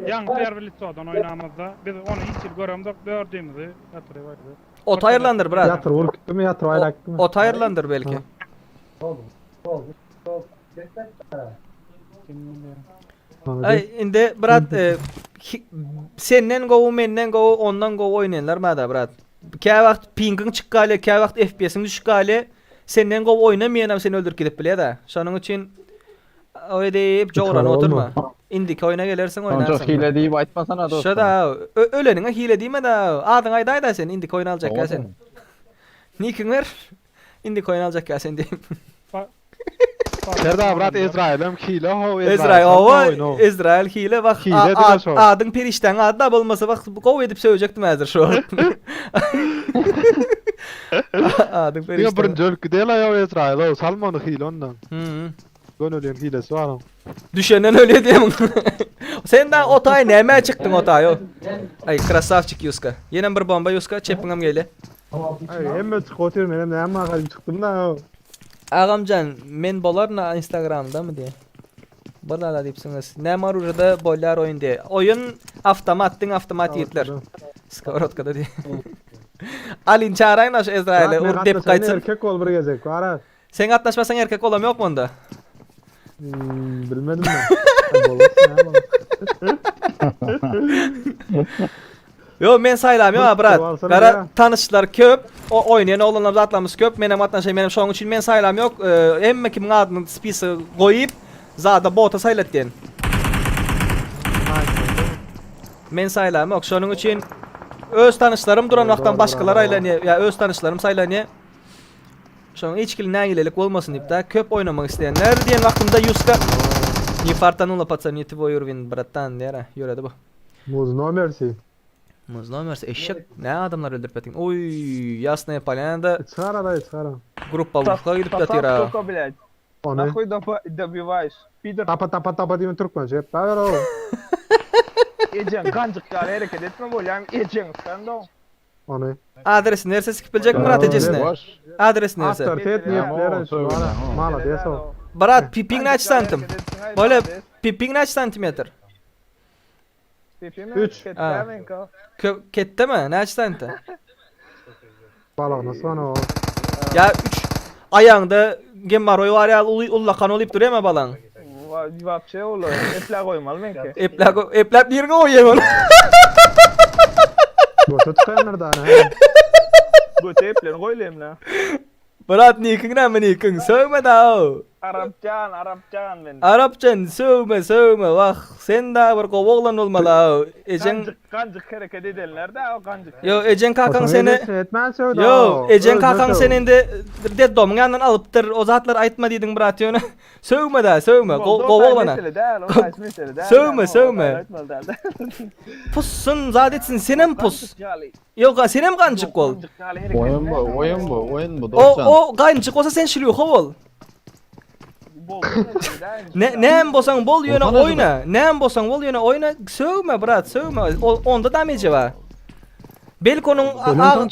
Ýaňy terbi litsodan oýnamyzda biz ony hiç hili göremzok dördümizi ýatyryberdi. Ot aýrylandyr brat. Ýatyr bolup gitdimi ýatyr aýlap gitdimi? Ot aýrylandyr belki. Ay indi brat e, senden gowy menden gowy ondan gowy oýnaýanlar bada brat. Kä wagt pingiň çyk galýar, kä wagt FPS-iň düşük galýar. Senden gowy oýnamaýanam seni öldürip gidip bilýär-de. Şonuň üçin Oý diýip jogranyp oturma. Indiki oýna gelersiň oýnarsyň. Onça hile diýip aýtmasana dostum. Şo-da öleniňe hile diýme-de. Adyňy aýdaý-da sen indiki oýny aljak sen. Nikiň ber. Indiki oýny aljak sen diýip. Serdar brat Ezrailem hile ho Ezrail owa Ezrail hile bak adyň perişdäň ady da bolmasa bak gowy edip söwjekdim häzir şu wagt. Adyň perişdäň. Diňe birinji ölüp gideli aýaw Ezrail o salma ony hile ondan. Hı. Gönülýän hilesi bar oň. Düşenden ölýär diýem. Sen da otaý nämä çykdyň otaý o. Ay krasavçik Yuska. Ýenem bir bomba Yuska çepiňem gelýär. Ay hemme çykyp otyr menem näme gaýyp çykdym da. Agamjan men bolaryn instagramdamy diýe. Bolala diýipsiňiz. Näme orujada bolýar oýun diýe. Oýun avtomat diň avtomat ýigitler. Skowrodkada diýe. Alin çağıraýyn şu Ezrail'i ur dep gaýtsyn. Erkek bol bir gezek bara. Sen gatnaşmasaň erkek bolam ýokmy onda? Hmm, bilmedim ben. Sen bolarsyň Yo men saýlam ýok brat. Alsana Gara ya. tanyşlar köp, o oýnaýan oglanlar zatlarymyz köp. Menem gatnaşaýyn, menem şonuň üçin men saýlam ýok. Ee, hemme kimiň adyny spisa goýup, zada bota saýlat diýen. Men saýlam ýok. Şonuň üçin öz tanyşlarym duran wagtdan başgalar aýlanýar. Ýa öz tanyşlarym saýlanýar. Şonuň hiç hili nägilelik bolmasyn diýip da köp oýnamak isleýänler diýen wagtymda Ýuska Не фартануло, пацан, не твой уровень, братан, diýär, ýöredi bu. Muz no mercy. Muz no mercy, eşek, ne adamlar öldürip ýatyň. Oý, Ýasnaýa Polýanada Çykar adaý çykar. gruppa wulka gidip ýatyr ha. Сука, блядь. Ony. Нахуй добиваешь? Пидор. Tapa tapa tapa diýen türkmençe hep ber o. Ejeň ganjyk ýaly hereket etme bolýam, ejeň sen do. Ony. Adresi nerse sikip biljek Myrat ejesine. Adres nerse. Awtoritet niýetleri şu ara. Malades o. Brat pipiň näçe santim? Bole pipiň näçe santimetr? 3. Kö ketdemi? Näçe santim? Balagyny sona o. Ya 3 aýaňda gemmaroý bar ýaly uly ullakan bolup durýarmy balaň? Вообще olar. Eple goýmaly meňki. Eplä epläp nirge goýýaň ony? Göte çykanlar da ana. Göte eplerini goýlaýyn la. Brat nikiň näme nikiň? Sögme da. Arapjan, Arapjan men. Arapjan sögme sögme wah sen da bir gowy oglan bolmaly. Ejeň Ganjyk, ganjyk hereket edenler de o ganjyk. Yo ejeň kakaň seni Etmän sögde. Yo ejeň kakaň seni indi deddomyň ýanyndan alypdyr. O zatlary aýtma diýdiň brat ýöne. Sögme da sögme. Gowy oglana. Sögme sögme. Pussun zat etsin senem pus. Ýok senem ganjyk bol. Oýun bu, oýun bu, oýun bu O o ganjyk bolsa sen şlýuha bol. Ne näm bolsaň bol ýöne oýna. Näm bolsaň bol ýöne oýna. Sögme brat sögme. Onda damage bar. Belki onuň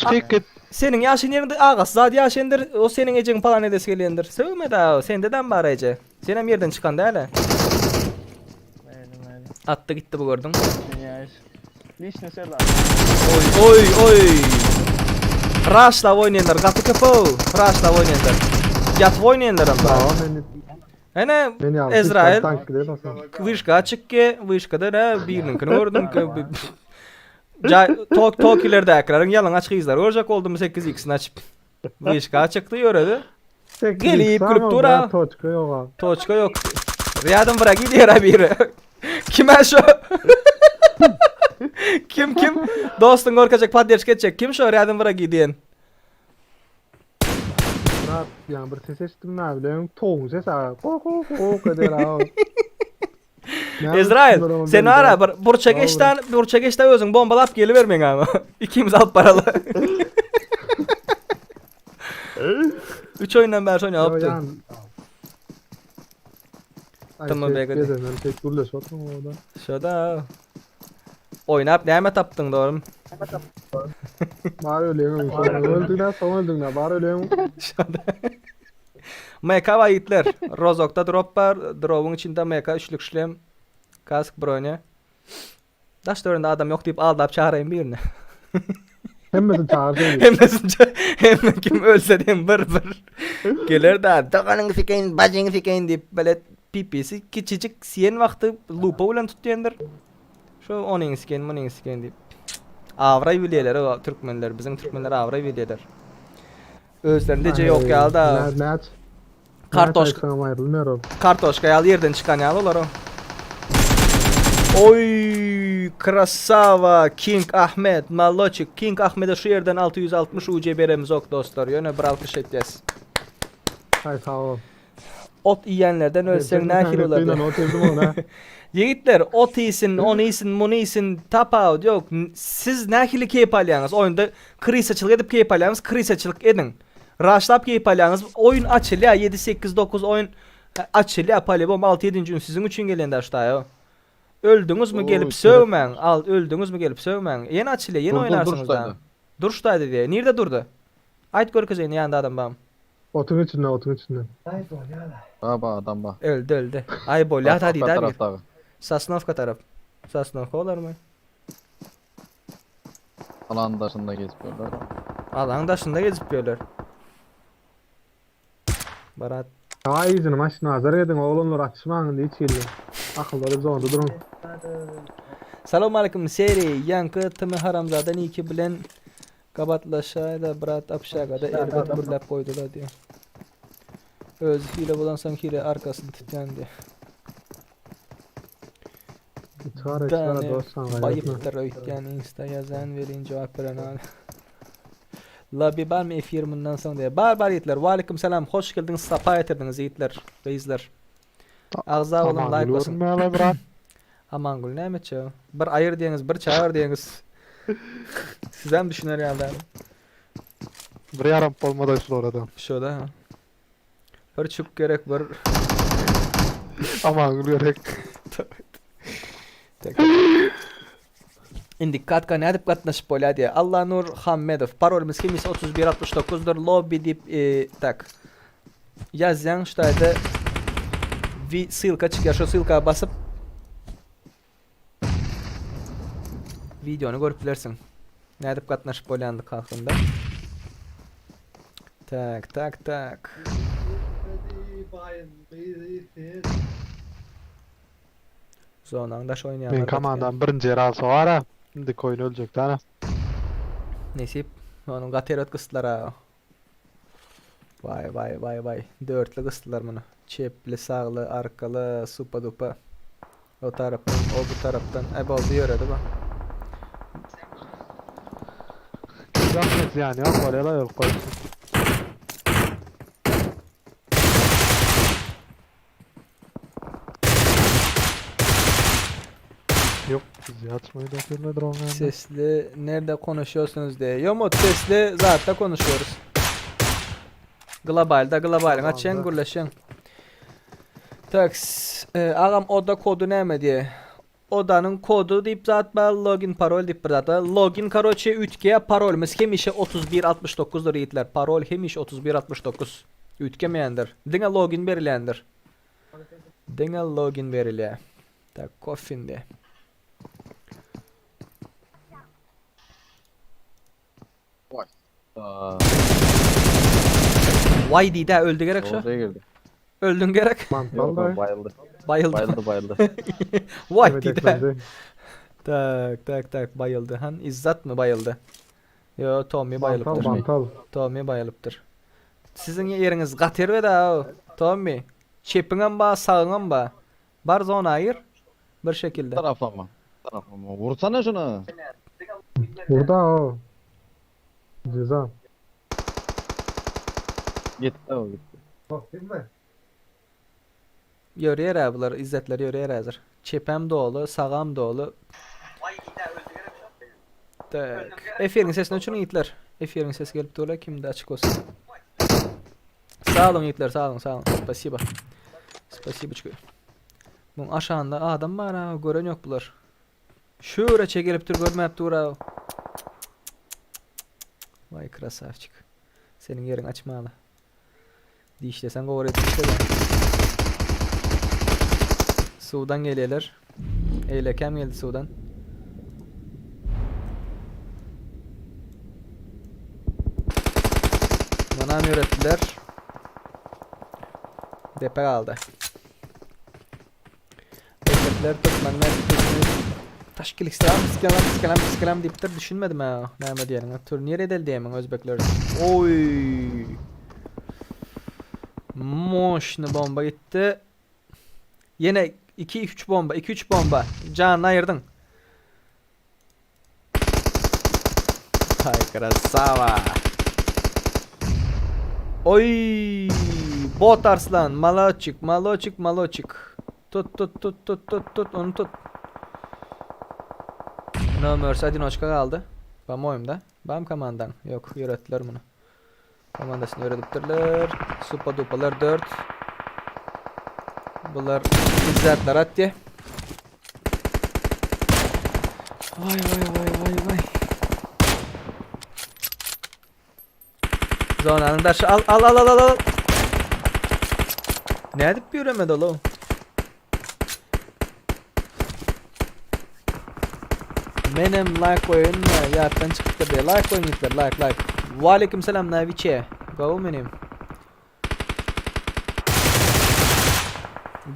seniň ýaşaýan ýeriňde agasy zat ýaşaýandyr, o seniň ejeň palan edesi gelýändir. Sögme da, sende dam bar eje. Senem ýerden çykan däl-ä. Atdy gitdi bu gördüň. Oý oý oý. Raşlap oýnaýanlar gaty köp-ow. Raşlap oýnaýanlar. Ýatyp oýnaýanlaram bar. Ene Ezrail wyşka çykdy, wyşkada ne biriniňkini gördüm. Jaý tok tokilerdäkileriň ýalaňaç gyzlary görjek boldum 8x-ni açyp. Wyşka çykdy ýöredi. Gelip gülüp dur ha. Toçka ýok ha. Toçka ýok. Rýadom wragi diýer biri. Kim şu? kim kim? Dostuň görkezjek podderžka etjek. Kim şu rýadom wragi diýen? Brat, ýa bir ses eşitdim näme bilen, towuň sesi ha. Ko ko ko eder ha. Ezrail, sen ara bir burça geçden, burça geçde özüň bombalap geliber meň ama. Ikimiz alyp baraly. Üç oýundan bäri şony alypdy. Tamam be gadi. Şoda. Oýnap näme tapdyň dogrum? Bar ölüň, öldüň soň öldüň, bar ölüň. Şoda. MK bar ýigitler. Rozokda drop bar. Drobyň içinde MK üçlük şlem. Kask bronya. Daş töründe adam ýok diýip aldap çagyrayyn birini. Hemmesini çagyr şeýdip. Hemmesini hemme kim ölse diýen bir bir. Geler da doganyňy sikeýin, bajyňy sikeýin diýip belet pipisi kiçijik siýen wagty lupa bilen tutýandyr. Şu onyňy sikeýin, munyňy sikeýin diýip. Abraý bilýärler o türkmenler, biziň türkmenler abraý bilýärler. Özlerinde je ýok ýaly da. Näç? Kartoşka. Aýrylmaýar ol. Kartoşka ýaly ýerden çykan ýaly olar o. Oý, krasava King Ahmed, maloçik. King Ahmede şu ýerden 660 UC beremizok dostlar. Ýöne bir alkyş etýäs. Hay sag bol. Ot iýenlerden ölseň nähili bolardy? Ýigitler, ot iýsin, ony iýsin, muny iýsin, tapawut ýok. Siz nähili keýp alýaňyz? Oýunda krysaçylyk edip keýp alýaňyz, krysaçylyk ediň. Raşlap keýp alýaňyz, oýun açylýar, 7, 8, 9 oýun açylýar, polibom 6, 7-nji gün siziň üçin gelýän daş daýo. Öldüňizmi gelip sögmäň, al, öldüňizmi gelip sögmäň. Ýene açylýar, ýene oýnarsyňyz da. Duruşdaýdy diýýär. Nirde durdy? Aýt görkezeýin ýanynda adam barmy? Otuň içinde, otuň içinde. Ba ba adam ba. Öldi öldi. Aý bolýa ta Sosnowka diýdä bir. tarapdagy. Sosnowka tarap. Sosnowka bolarmy? Alan daşynda gezip ýörler. Alaň daşynda gezip ýörler. Barat. Aý yzyny maşyny azar ediň oglanlar atyşmaň indi hiç hili. Akylly zonda duruň. Salam aleyküm Seri, ýaňky Tymy haramzada niki bilen Gabatlaşaýda brat obşagada erbet gürläp goýdyla diýä. Özi hile bolansoň hile arkasyny tutýan diýä. Içgara içgara Dane dost saňa gaýratma. baýypdyr öýtýän insta ýazan welin jogap beren al. Lobby barmy efir mundan soň diýä. Bar bar ýigitler. Waleýkim salam. Hoş geldiňiz sapa getirdiňiz ýigitler, gyzlar. Agza boluň Aman laýk basyň. görünmäle brat. Amangül näme etjek? Bir aýyr diýeňiz, bir çagyr diýeňiz. Sizem düşüner ýaly däl. Bir ýaramp bolmada şulara-da. Şo-da. Bir çük gerek, bir Amangül gerek. Tek. Indi katka nädip gatnaşyp bolýar diýýär. Allanur Hammedow. Parolymyz hemişe 31 69 dyr. Lobby diýip, e, tak. Ýazýaň şu taýda vi ssylka çykýar. Şo ssylka basyp wideony görüp bilersiň. Nädip gatnaşyp bolýandyk hakynda. Tak, tak, tak. Zonaň daş oýnaýanlar. Men komandam birinji ýer alsa bar-a, indiki oýun öljek däl-ä. Nesip. Onuň gaty erbet gysdylar-a. Waý waý waý waý. Dörtli gysdylar muny. Çepli, sagly, arkaly, supa-dupa. O tarapdan, o bu tarapdan. Aý boldy ýöredi bu. Zahmet zyýany ýok, bolýa-la ölüp goýsun. Yok bizi açmayı da hatırladır onu. Sesli nerede konuşuyorsunuz diye. Yomut sesli zaten konuşuyoruz. Globalda globalın açan gürleşen. Tak, e, agam oda kodu näme diye. Odanyň kody diýip zat bar, login parol diýip bir zat bar. Login karoçe üýtgeýär, parolymyz hemişe 31 69 dyr ýigitler. Parol hemişe 31 69. Üýtgemeýändir. Diňe login berilýändir. Diňe login berilýär. Tak, koffinde. Vay diýdi, öldi gerek şu. Ortaya girdi. Öldün gerek. Yok yok bayıldı. Bayıldı. Bayıldı bayıldı. Vay Evet, diýdi. eklendi. Tak tak tak bayıldı. Han İzzat mı bayıldı? Yo Tommy Bantal bayılıptır. bantal. Tommy bayılıptır. Siziň ýeriňiz gaty erbet ha, Tommy. Çepiňem ba, sagyňam ba. Bar zona gir. Bir şekilde. Taraflama. Taraflama. Vursana şunu. Burada o. Ceza. Gitti o gitti. Ýörýär ha bular, İzzetler ýörýär häzir. Çepem doly, sagam doly. Tak. Efiriň sesini öçürin ýigitler. Efiriň sesi gelip durlar, kimde açyk bolsun. Sag boluň ýigitler, sag boluň, sag boluň. Spasiba. Spasiboçka. Muň aşagynda adam bar ha, gören ýok bular. Şöreçe gelip dur görmäp dur ha. Vay krasavçik. Seniň ýeriň açmaly. Dişlesen gowy edip dişle. Suwdan gelýärler. Eýlekäm geldi suwdan. Manam ýöretdiler. Depe galdy. Özbekler türkmenler Taşkilistan, skelam, skelam, skelam diýipdir. Düşünmedim ha. Näme diýeniňe. Turnir edel diýemiň özbekler. Oý. Moşny bomba gitdi. Ýene 2 3 bomba, 2 3 bomba. Janyny aýyrdyň. Ay krasava. Oy! Bot arslan, maloçik, maloçik, maloçik. Tut tut tut tut tut tut onu tut. No mercy одиночка galdy. По-моему, da. Bam komandan. Yok, ýöretdiler muny. Komandasyny ýöredipdirler. Supa dupalar 4. Bular izzatlar atdy. Vay vay vay vay vay. Zonanın daşı al al al al al al. Ne edip ýöremedi ol? Menem like goýun ýatdan çykypdyr diýe. Like goýun ýigitler like like. Waleýkim salam Nawiçe. Gowy menem.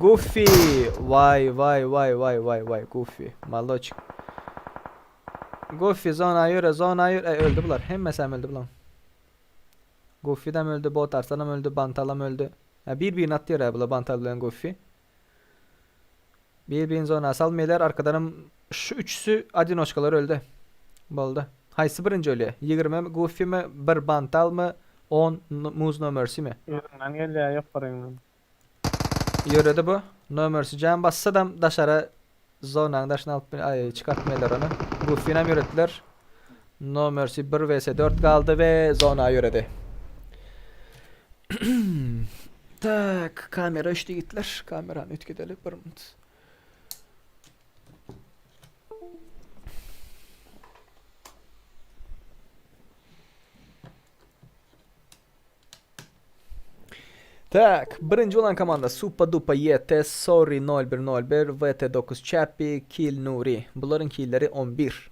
Goofy. Vay vay vay vay vay vay Goofy. Maloçik. Goofy zona ýöre zona ýöre. Ey, öldü bular. Hemmesi hem öldü bular. Goofy dem öldü, Bot Arslanam öldü, Bantalam öldü. Ha, bir birini atýar bular Bantal bilen Goofy. Bir birini zona salmaýarlar. Arkadanam şu üçüsi odinoçkalar öldü. Boldy. Haýsy birinji ölýär? 20 mi, Goofy mi, bir Bantal mı, 10 Muz No Mercy mi? Ýerinden gelýär ýokaryňdan. Ýöredi bu. No Mercy jam bassa da daşara zonanyň daşyna alyp ay çykartmaýarlar ony. Goofy'nam ýöretdiler. No Mercy 1 vs 4 galdy we zona ýöredi. Tak, kamera öçdi gitdiler. Kamerany üýtgedeli bir minut. Tak, birinji bolan komanda Supa Dupa YT Sorry 0101 VT9 Chappy Kill Nuri. Bularyň killeri 11.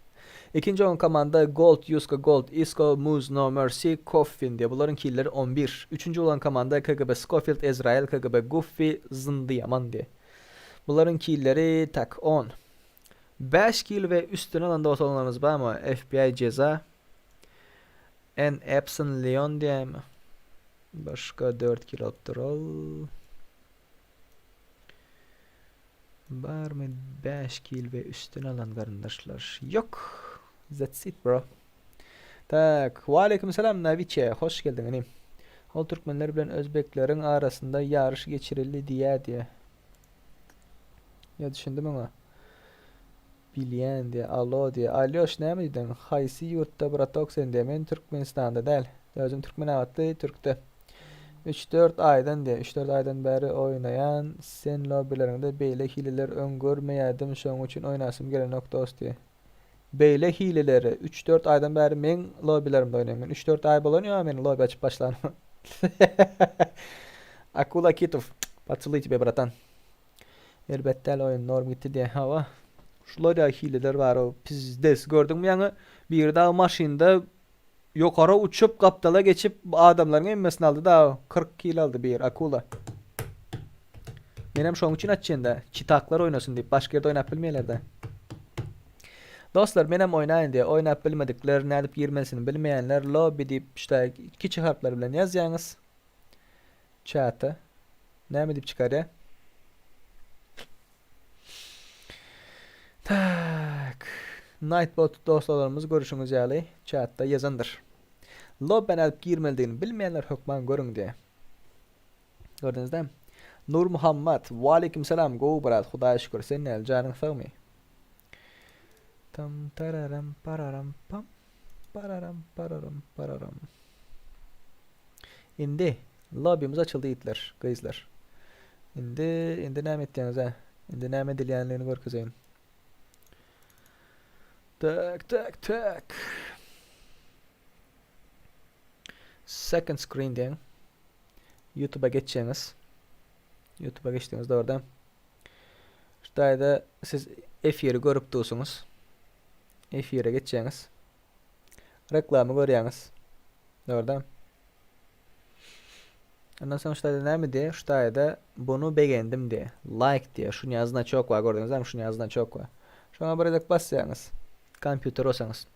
Ikinji bolan komanda Gold Yusko Gold Isko Muz No Mercy Coffin diýe. Bularyň killeri 11. Üçünji bolan komanda KGB Scofield Ezrael KGB Goofy Zyndyýaman diýe. Bularyň killeri tak 10. 5 kill we üstüne alan dostlarymyz barmy? FBI Ceza N Epson Leon diýämi? Başga 4 kill alypdyr ol. Barmy 5 kill we üstüne alan garyndaşlar? Yok. That's it bro. Tak, wa aleyküm selam Naviçe. Hoş geldiň inim. Ol türkmenler bilen özbekleriň arasynda ýaryş geçirildi diýä diýä. Ýa düşündim oňa. Bilýän diýä, alo diýä. Alýoş näme diýdiň? Haýsy ýurtda bratok sen diýä. Men Türkmenistanda däl. Özüm Türkmenabatly türkde. 3-4 aýdan diýä. 3-4 aýdan bäri oýnaýan. Sen lobbileriňde beýle hileler öň görmeýädim şoň üçin oýnasym gelenok dost diýä. Beýle hileleri 3-4 aýdan bäri meň lobbilerimde oýnaýan. Men 3-4 aý bolan ýa men lobby açyp başlanyma. Akula Kitow. Поцелуй тебе братан. Erbet däl oýun norm gitdi diýä. Hawa. Şular ýaly hileler bar o pizdes gördüňmi ýaňy biri dagy maşynda ýokara uçup gapdala geçip adamlaryň hemmesini aldy da 40 kil aldy bir akula. Menem şoň üçin açýan-da çitaklar oýnasyn diýip başga ýerde oýnap bilmeýärler-de. Dostlar menem oýnaýyn diýä oýnap bilmedikler nädip girmelisini bilmeýänler lobby diýip şda kiçi harplar bilen ýazýaňyz. Çata. Näme diýip çykarýa? Tak. Nightbot dostlarymyz görüşüňiz ýaly çatda ýazandyr. Lobby nädip girmelidigini bilmeýänler hökman görüň diýä. Gördüňiz dämi? Nur Muhammad, Waleýkim salam, gowy brat, Hudaýa şükür, sen näl, janyň sagmy? Tam tararam pararam pam pararam pararam pararam. Indi lobbymiz açyldy ýigitler, gyzlar. Indi indi näme etýäňiz hä? Indi näme edilýänligini görkezeýin. Tak, tak, tak. Second screen diýen. YouTube'a geçjeňiz. YouTube'a geçdiňiz dogrudan. Şu taýda siz efiri görüp dursuňyz. Efire geçjeňiz. Reklamy görýäňiz. Dogrudan. Ondan soň şu taýda näme diýýär? Şu taýda bunu begendim diýýär. Like diýýär. Şuny ýa znaçok bar gördüňizmi? Şuny ýa znaçok bar. Şoňa bir gezek basýaňyz. Kompýuter bolsaňyz.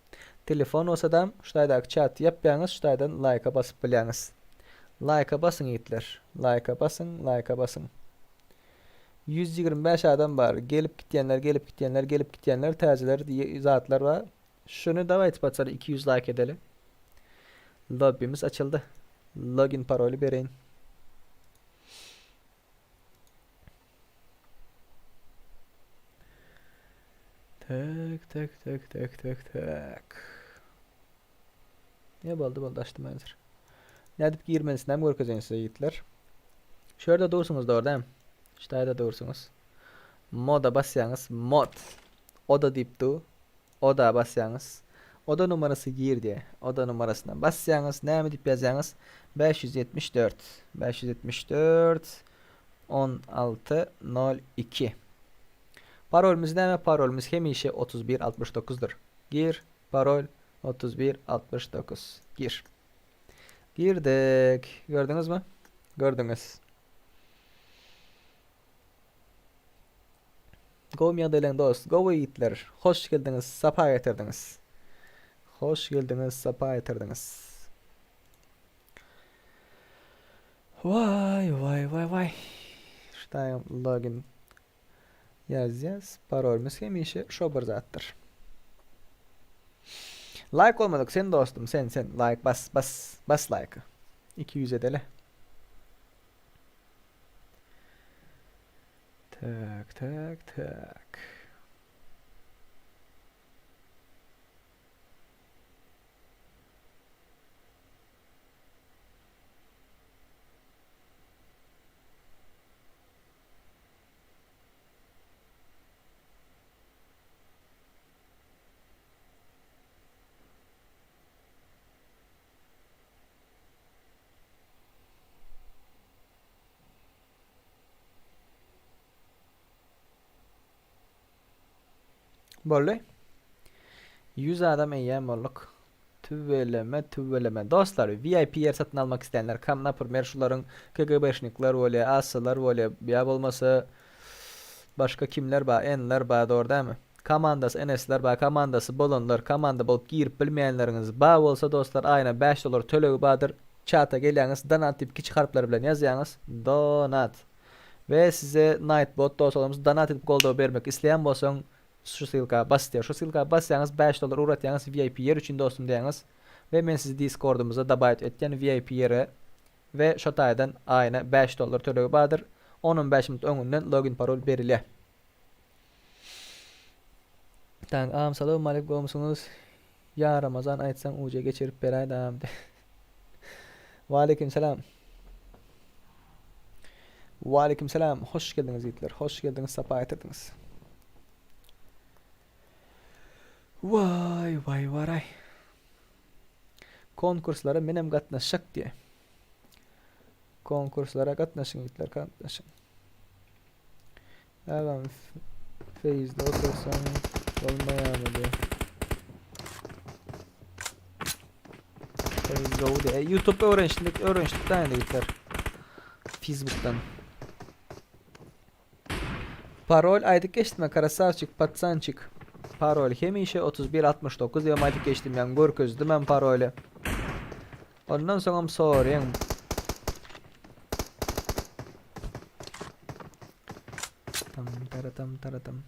Telefon bolsadam şu taýdaky çaty ýapýaňyz, şu taýdan laýka basyp bilýäňiz. Laýka basyň ýigitler. Laýka basyň, laýka basyň. 125 adam bar. Gelip gitýänler, gelip gitýänler, gelip gitýänler, täzeler zatlar bar. Şuny dawayt paçar 200 laýk edeli. Lobbimiz açyldy. Login paroly bereýin. Tek tek tek tek tek tek. Ne boldy boldy açdym häzir. Nädip girmelisini hem görkezeýin size ýigitler. Şu ýerde dursuňyz dogry dämi? Şu taýda dursuňyz. Moda basýaňyz. Mod. Oda diýip du. Oda basýaňyz. Oda numarasy gir diýe. Oda numarasyna basýaňyz. Näme diýip ýazýaňyz? 574. 574 16 02. Parolymyz näme? Parolymyz hemişe 31 69-dyr. Gir. Parol 31 69. Gir. Girdik. Gördüňizmi? Gördüňiz. Gowy ýagdaýlaň dost. Gowy ýigitler. Hoş geldiňiz. Sapa getirdiňiz. Hoş geldiňiz. Sapa getirdiňiz. Waý, waý, waý, waý. Ştaýam login ýazýas. Parolymyz hemişe şo bir zatdyr. Like bolmadyk sen dostum, sen, sen like bas, bas, bas like. 200 edeli. Tak, tak, tak. Boldy. 100 adam eýýäm bolduk. Tüweleme, tüweleme. Dostlar, VIP ýer satyn almak isleýänler, kam naprmer şularyň KGB-şnikler bolýar, AS-lar bolýar, ýa bolmasa başga kimler bar, N-ler bar, dogry dälmi? Komandasy NS-ler bar, komandasy bolanlar, komanda bolup girip bilmeýänleriňiz bar bolsa dostlar, aýyna 5 dollar tölegi bardyr. Çata gelýäňiz, donat diýip kiçi harplar bilen ýazýaňyz. Donat. We size Nightbot dostlarymyz donat edip goldaw bermek isleýän bolsaň şu ssylka bas diýýär. Şu ssylka basýaňyz 5 dollar ugratýaňyz VIP ýer üçin dostum diýýäňiz we men sizi Discordymyza dabawit etýän VIP ýere we şo taýdan aýyna 5 dollar tölegi bardyr. 10-15 minut öňünden login parol berilýär. Taň agam salowmalik gowmysyňyz Ýa Ramazan aýtsaň uje geçirip beräýdä agam Waleýkim salam Waleýkim salam hoş geldiňiz ýigitler hoş geldiňiz sapa getirdiňiz Waý waý waraý Konkurslara menem gatnaşjak diýe Konkurslara gatnaşyň ýigitler gatnaşyň Agam Feýzde otursaň bolmaýarmy diýe. Feýz gowy diýe. E, YouTube öwrenişlik, öwrenişlik da indi gitler. Facebook'dan. Parol aýdyp geçdim krasavçik, patsançik. Parol hemişe 3169 diýip aýdyp geçdim, ýa görkezdim hem paroly. Ondan soňam soraýaň. Tam taratam taratam.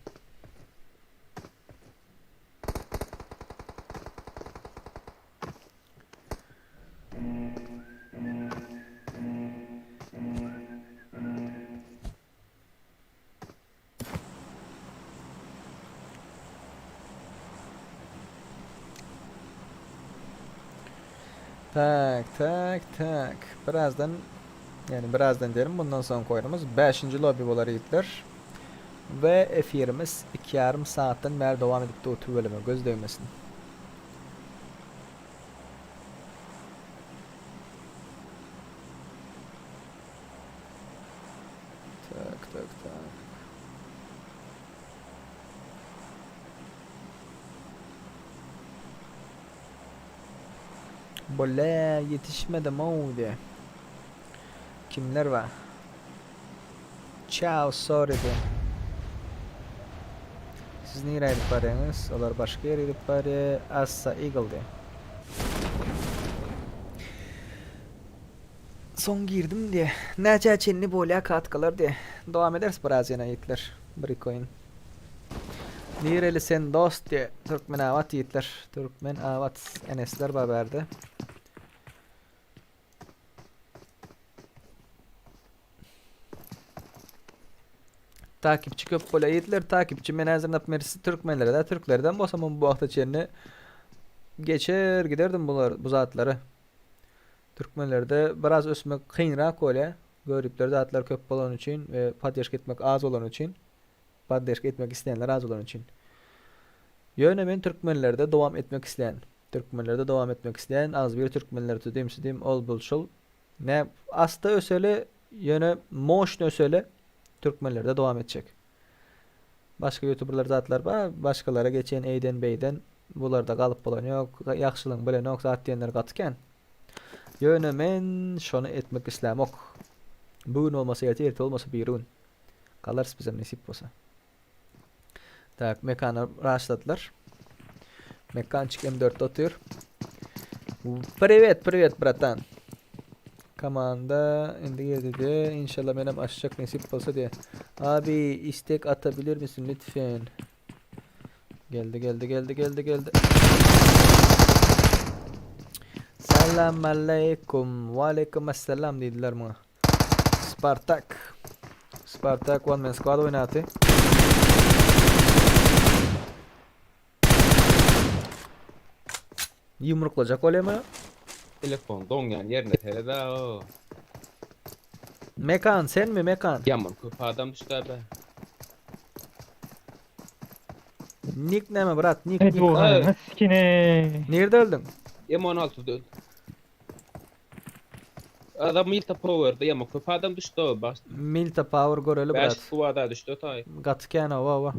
Tak, tak, tak. Birazdan yani birazdan diyelim bundan soňky oýnumyz 5. lobby bolar ýigitler. We efirimiz 2,5 saatdan bäri dowam edip dur tüweleme göz degmesin. Bolä ýetişmedim-ow diýe. Kimler bar? Ciao sorry diýe. Siz nirä gidip barýaňyz? Olar başga ýere gidip barýa. Assa Eagle diýe. Soň girdim diýe. Näçä çenli bolýa katkalar diýe. Dowam ederis biraz ýene ýigitler. Bir iki oýun. Nireli sen dost diýe. Türkmenabat ýigitler. Türkmenabat Enesler bar bärde. Takipçi köp bolýar ýigitler. Takipçi men häzir naprimýer türkmenlere de türklerden bolsam bu wagta çenli geçer giderdim bular bu zatlary. Türkmenlerde biraz ösmek kynrak bolýar. Göripler zatlar köp bolany üçin we poddeşka etmek az bolany üçin. Poddeşka etmek isleýänler az bolany üçin. Ýöne men türkmenlerde dowam etmek isleýän. Türkmenlerde dowam etmek isleýän agzybir türkmenler tüdüm südüm ol bul şul. Ne asta öseli ýöne moşny öseli türkmenlerde dowam etjek. Başga ýutuberler zatlar bar başgalara geçen eýden beýden bularda galyp bolan ýok ýagşylygyň bilenok zat diýenler gaty kän. Ýöne men şony etmek islämok. Bu gün bolmasa erte erte bolmasa biri gün. Galarys bizem nesip bolsa. Tak mekana raşladylar. Mekançik M4 otyr. Privet privet bratan. Komanda indi girdi diye. İnşallah menem açacak nesip bolsa diye. Abi istek atabilir misin lütfen? Geldi geldi geldi geldi geldi. Selam aleyküm. Ve aleyküm esselam diýdiler muňa. Spartak. Spartak one man squad oýnaty. Ýumruklajak bolýamy? Telefon doňýan ýerine sered-ä o. Mekan senmi Mekan? Ýaman köp adam düşdä be. Nik näme brat nik Ey nik. doganyňy sikine. Nirde öldüň? M16 da öldü. Adam Milta Power'da ýaman köp adam düşdi o baş. Milta Power göreli 5 brat. squad düşdi o taý. Gaty kän owa owa.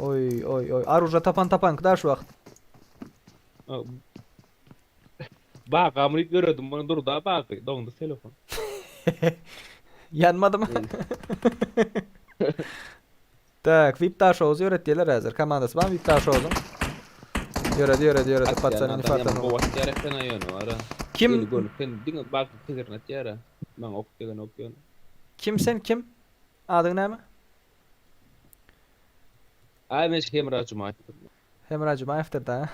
Oý oý oý. Aruja tapan tapan da şu wagt. Bak amryp ýöredim muny durda baky doňdy telefon. Ýanmadymy? Tak, VIP Daşoguz ýöretdiler häzir. Komandasy bar VIP Daşoguzyň. Ýöredi, ýöredi, ýöredi. Patsany Adam fartany. ýaman gowy atýar eken ýöne bara. Kim? Eli görüp sen diňe baky pikirini atýar. Maňa ok degen ok ýöne. Kim sen kim? Adyň näme? Aý men Hemra Jumaýew. Hemra Jumaýewdir da.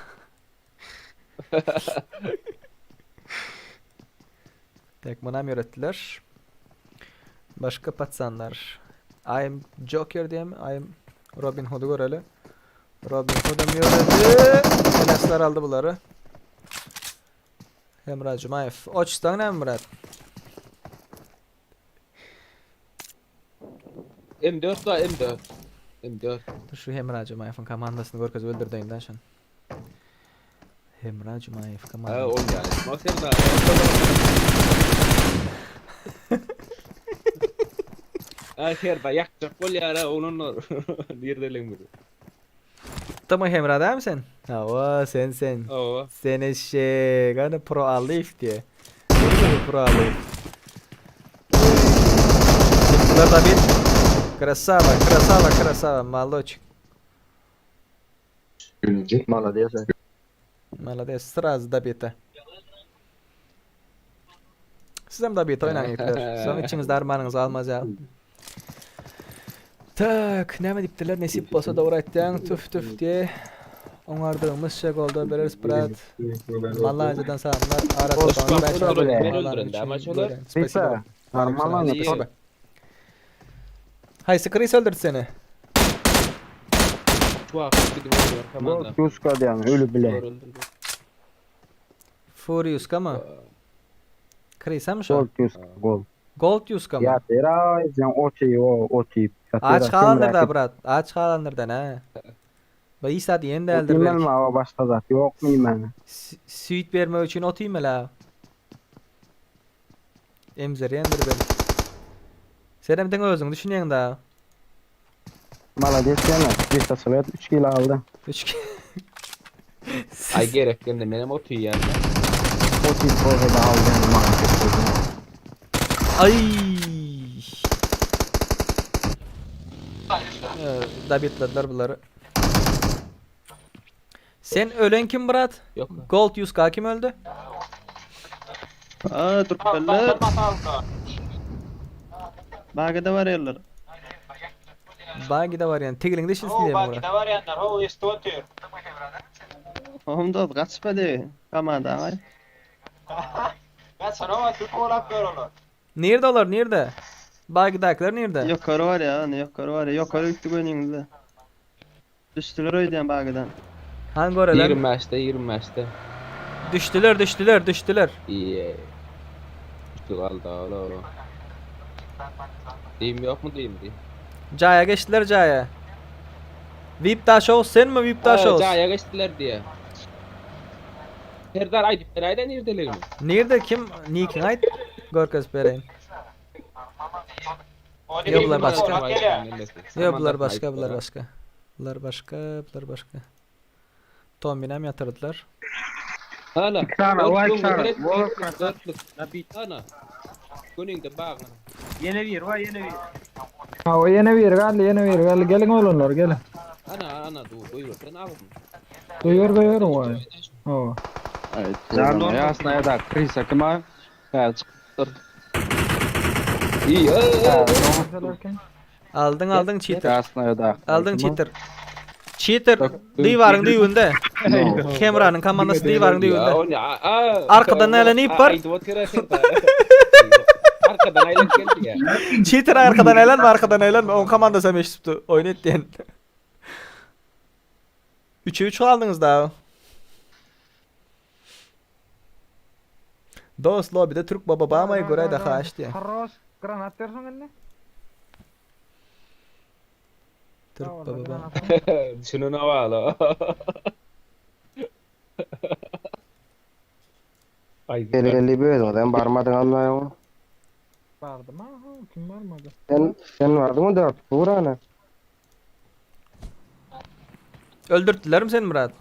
Tek munam ýöretdiler. Başga patsanlar. I am Joker diýemi? I am Robin Hood'u göreli. Robin Hood'am ýöredi. Enesler aldy bulary. Hemra Jumaýew. Oçdan näme Murat? M4 da M4. M4. Dur şu Hemra Jumaýewiň komandasyny görkezip öldürdeýin da şony. Hemra Jumaýew Ha komandasy. ol yani. Ma sen da. Ha Herda yakacak bolýar ha oglanlar. Nirdeligin biri. Tamam Hemra değil mi sen? Hawa sen sen. Hawa. Sen eşek. Hani pro alif diye. Gördün mü pro alif? Çıktılar da bir. Krasava, krasava, krasava. Maloç. Молодец. Молодец. Сразу добито. Sizem dobito oýnaň ýigitler. Soň içiňizde armanyňyzy almaz ýaly. Tak, näme diýipdirler? Nesip bolsa dogry aýtýaň. Tüf tüf diýe. Oňardygymyzça goldaw bereris brat. Malaýziýadan salamlar. Arada Men öldüren dämi şolar? Спасибо. Normalny Спасибо. Haýsy krys öldürdi seni? Şu wagt gidip oýnaýar komanda. Yuska diýen ölü bile. Furiuska mı? Krysamy şo? Gold Yuska gol. Gold Yuska mı? Ya tera sen oti o oti. Aç galandyr da brat. Aç galandyr da ne? Ba iyi saat ýen däldir Bilmem belki. ama başga zat yok mu men? Süýt bermek üçin ot iýmeli ha. Emzirýändir belki. Senem diňe özüňi düşünýäň da. Молодец sen. Bir tasavvet 3 kilo aldı. 3 Ay gerek gende menem ot iýýän. Ay. Dabitlediler bulary. Sen ölen kim Murat? Yok. Gold 100k kim öldü? Aa türkmenler. Bagada var yerler. Bagida var yani. Tigling dişilsin diye mi Murat? barýanlar, ho, eşitip otyr. Onda gaçmady. Kamada ay. Gaçana Türk bolap ber olar. Nerede olar nerede? Bagidakiler nerede? Yukarı var ya, hani yukarı var ya. Yukarı gitti gönlünüzde. Düştüler öydän bagadan. Hangi oreler? 25'te 25'te. Düştüler düştüler düştüler. İyi. Düştü kaldı ola ola. Diyeyim yok mu diyeyim diyeyim. Caya geçtiler Caya. Vip Daşoğuz sen mi Vip Daşoğuz? Caya geçtiler diye. Serdar aydıp berayda neredeler mi? Nerede kim? Nikin ait? Gorkaz bereyin. Yok bunlar başka. Yok bunlar başka, bunlar başka. Bunlar başka, bunlar başka. Tombinem yatırdılar. Ana. Sana, vay sana. Ana. Gönüngde bağına. Ýene bir, vay ýene bir. Ha o ýene bir galdy, ýene bir galdy. Geliň oglanlar, geliň. Ana ana dur buyur sen abi. Duýur, duýur goý. Hawa. Ya da krisa kime? Ha çıktı. İyi. Aldın aldın cheater. Aslında da. Aldın cheater. Cheater diwarın düýbünde. Kemranyň komandasy diwarın düýbünde. Arkadan näle nip bar? Arkadan aylanıp geldi ya. Cheater arkadan eğlenme arkadan eğlenme. On komandasy hem eşitipdi. Oýun et diýen. 3'e 3 aldınız daha. Dost lobide Türk baba bamay göre daha haş diye. Harroş, granat bersin indi. Türk baba bam. Şunu ne var Ay Gel bir ödüm barmadın anlayın. Bardym ha, kim barmady? Sen sen vardın mı dört? Buranı. Öldürttüler mi seni Murat?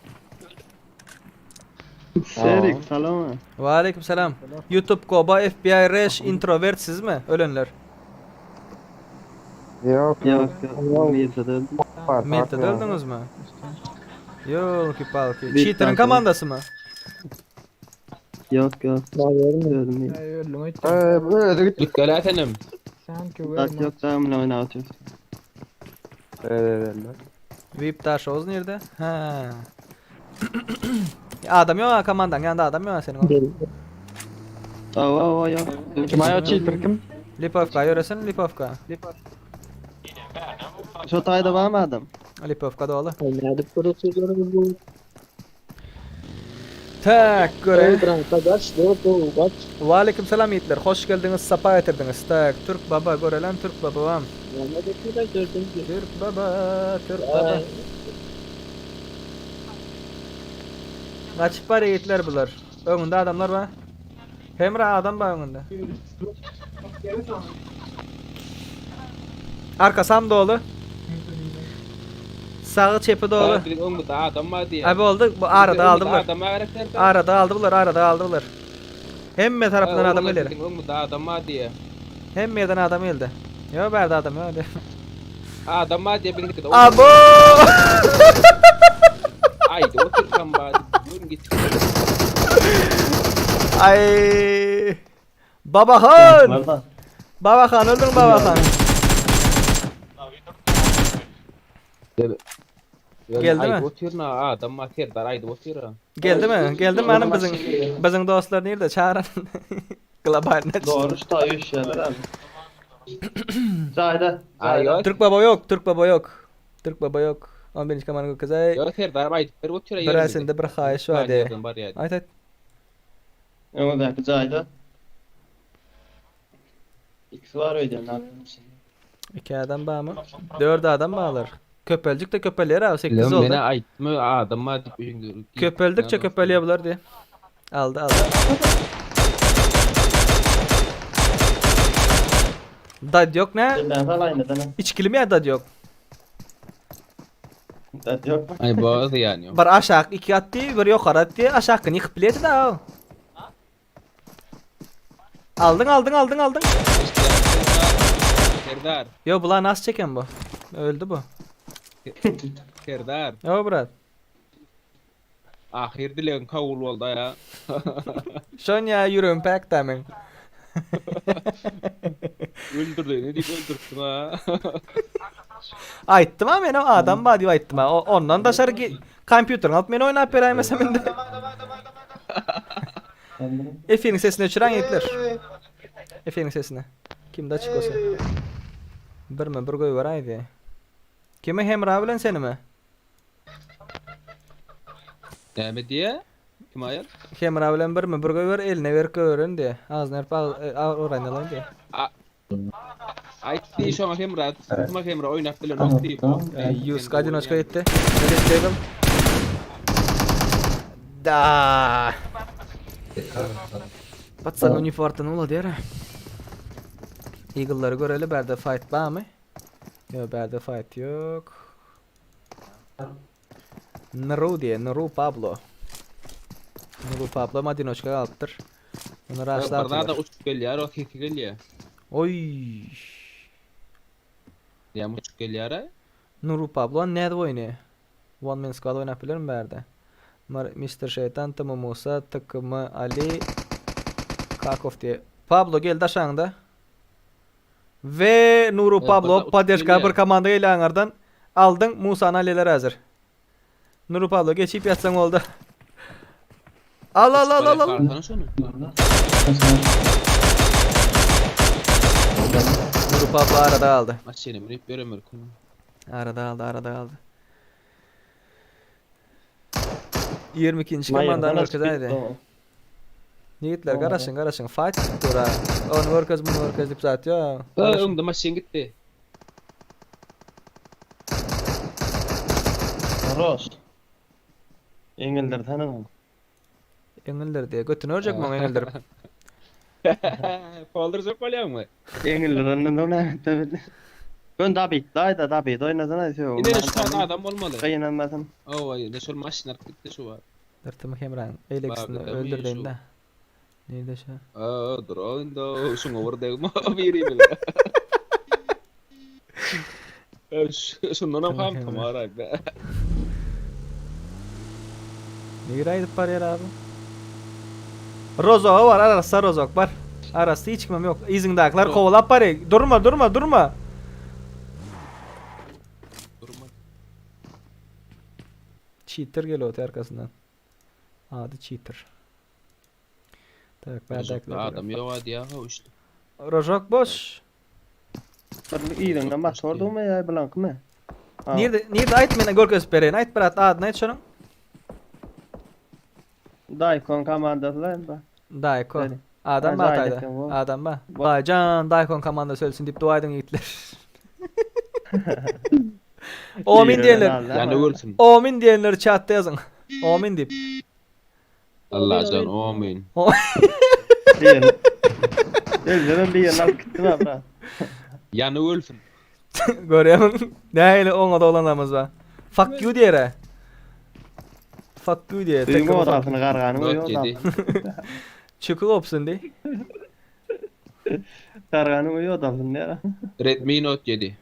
Serik salam. Ve aleyküm selam. YouTube Koba FBI Reş introvert siz mi? Ölenler. Yok Yok yok. Milta'da. Milta'da öldünüz mü? Yok palki. Bir Cheater'ın tane. komandası mı? Yok yok. Öldüm. Öldüň öýtdüm. Öldü git. Dikkat edelim. Thank you very Bak much. yok tamam oyna atıyor. Evet VIP Daşoğuz nerede? Ha. Adam yok ha komandan yanında adam yok ha senin. Ava ava yok. Kim ayo cheater kim? Lipovka yöresin Lipovka. Şu tayda var mı adam? Lipovka dolu. Tak göre. Ve aleyküm selam yiğitler. Hoş geldiniz, sapa getirdiniz. Tak Türk baba görelen Türk baba. Türk baba, Türk baba. Kaçıp var yiğitler bular. Önünde adamlar var. Hemra adam var önünde. Arkası ham dolu. Sağı çepi dolu. Bizim önümüzde adam var diye. Abi oldu. Bu arada aldı bunlar. Adam var karakter. Arada aldı bunlar, arada aldı bunlar. Hemme tarafından adam gelir. Bizim önümüzde adam var diye. Hemme yerden adam geldi. Yo berdi adam yo. Adam var diye birlikte. Abo! Haydi otur kan bari. Bugün git. Ay! Babahan! Valla. Babahan öldün Babahan. Geldi mi? Haydi otur na adam var Serdar haydi otur. Geldi mi? Geldi mi hanım bizim bizim dostlar nerede çağıran? Global net. Doğru şu tayı üşüyorlar abi. Zahide. Ay yok. Türk baba yok, Türk baba yok. Türk baba yok. 11. kamanı kızay. Yok Serdar haydi bir otur. Bir sende bir haýyş var de. Ayt ayt. Öňündäki jaýda. İkisi var öýden, ne yapayım? İki adam bağ mı? Dört adam bağlar. Köpeljik de köpelýär abi 8 oldu. Mene aýtma adam var diýip. Köpeldikçe köpelýär bular diye. Aldı aldı. Dad yok ne? Ben falan neden? İçkili mi ya dad yok? Dat yok. Ay bazı yani. Bir aşağı iki attı, bir yukarı attı. Aşağı yıkıp bileti da. Aldyň aldyň aldyň aldyň. Serdar. Yo bular nasıl çeken bu? Öldü bu. Serdar. Yo brat. Ahyr dilegiň kabul boldy ya. Şon ya ýüregim päk da meň. Öldürdi ne diýip öldürtdiň ha. Aýtdym ha men o adam bar diýip aýtdym ha. Ondan daşary kompýuteriňi alyp men oýnap beräýmesem indi. Efiriň sesini öçüräň ýigitler. Efiriň sesini. Kimde açyk bolsa. Birme bir goýberäýdi. Kimi Hemra bilen senimi? Näme diýä? Kim aýal? Hemra bilen birmi bir goýber eline berip goýberin diýä. Agzyna berip oraýyn alaýyn diýä. Aýt diý şoňa Hemra, tutma Hemra oýnap bilenok diýip. Ýuska odinoçka ýetdi. Red Devil. Da. Patsan uniformdan uladýar. Eagle'lary göreli bärde fight barmy? Ýok, bärde fight ýok. Nru diýe, Nru Pablo. Nru Pablo madinoçka galypdyr. Bunu raşlap. Bir zada uçup gelýär, o sesi gelýär. Oy. Näme uçup gelýär? Nuru Pablo nädip oýnaýar? One man squad oýnap bilermi bärde? Mr. Şeytan, Tm Musa, TKM Ali, Kakow diýe. Pablo gel daşaňda. We Nuru Pablo poddežka bir komanda gelýär aňardan. Aldyň Musany alýarlar häzir. Nuru Pablo geçip ýatsaň boldy. Al al al al al. Nuru Pablo arada galdy. Maşyny münüp ýöremer kun. Arada galdy, arada galdy. 22-nji komandany görkezäýdi. Ýigitler garaşyň garaşyň fight çykyp dur ha. Ony görkez muny görkez diýip zat ýok. Öňde maşyn gitdi. Roş. Eňildirsene ony. Eňildir diýe. Götüni örjek muň eňildirip. Kaldyrjak bolýaňmy? Eňildirenden soň näme etmeli? Ön Dabit daýda Dabit oýnasana söw. Ine şu tane adam bolmaly. Gynanmasyn. Owa, ine şol maşyn alyp gitdi şu wagt. Dyrtymy Hemraň beýlekisini öldürdeýin-dä. Nirde şu? Aa, dur o indi şuňa bir degme biri bile. Şundan hem ham tamar be. Nirä gidip barýar abi? Rozoga bar, arassa rozok bar. Arassa hiç kimem ýok. Yzyňdakylar kowalap barýar. Durma, durma, durma. Durma. Cheater geliyor oty arkasyndan. Ady cheater. Tak, bärdäkiler. Adam ýok ady ýa işte. Rojok boş. Bir ýerinden motordymy ýa blankmy? Nirde, nirde aýt mena görkezip bereýin. Aýt brat adyny aýt şonuň. Daýkon komandasy la indi. Daýko. Adam ba taýda. Adam ba. Baýjan Daýkon komandasy ölsün diýip dua ediň ýigitler. Omin diýenler. Ýa ölsün. Omin diýenler chatda ýazyň. Omin diýip. Allajan omin. Elden bir ýerine alyp gitdim ha brat. Ýany ölsün. Görýämiň? Nähili oňa dolanamyz bar. Fuck you diýere. Fuck you diýere. Öýüň odasyny garganyň öýi odasyny. Çykyk opsun diý. Garganyň öýi odasyny diýere. Redmi Note 7.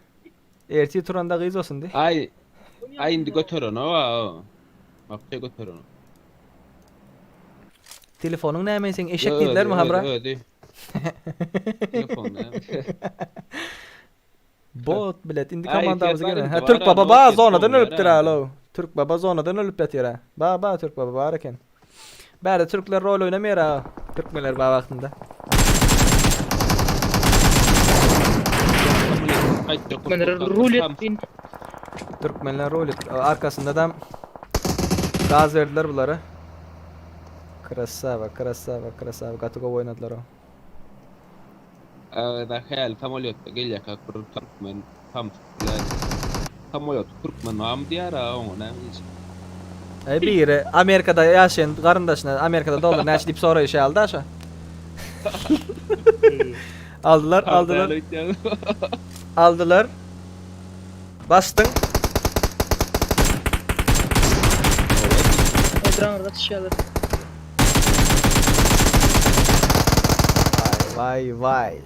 Ertir turanda gyz olsun diý. Aý, aý indi göterenok a. Wapşe göterenok. Telefonyň näme seň eşek diýdilermi hamra? Özi. Telefon näme? Bot bilet indi komandamyz gene. Ha Türk baba ba zonadan ölüpdir alo. Türk baba zonadan ölüp ýatyr ha. Ba ba Türk baba bar eken. Bärde türkler rol oýnamaýar ha. Türkmenler bar wagtynda. Türkmenler rulet din. Türkmenler rulet. Arkasynda da gaz berdiler bulara. Krasava, krasava, krasava. Gaty gowy oýnadylar o. Da häli samolýotda gelýärkä bir türkmen tam samolýot türkmen barmy diýär a oňa näme diýjek. Eý biri Amerikada ýaşaýan garyndaşyna Amerikada dollar näçe diýip soraýşy ýaly da şo. Aldylar, aldylar. Aldylar. Basdyň. Etraňyzda çyşýarlar. Vay vay.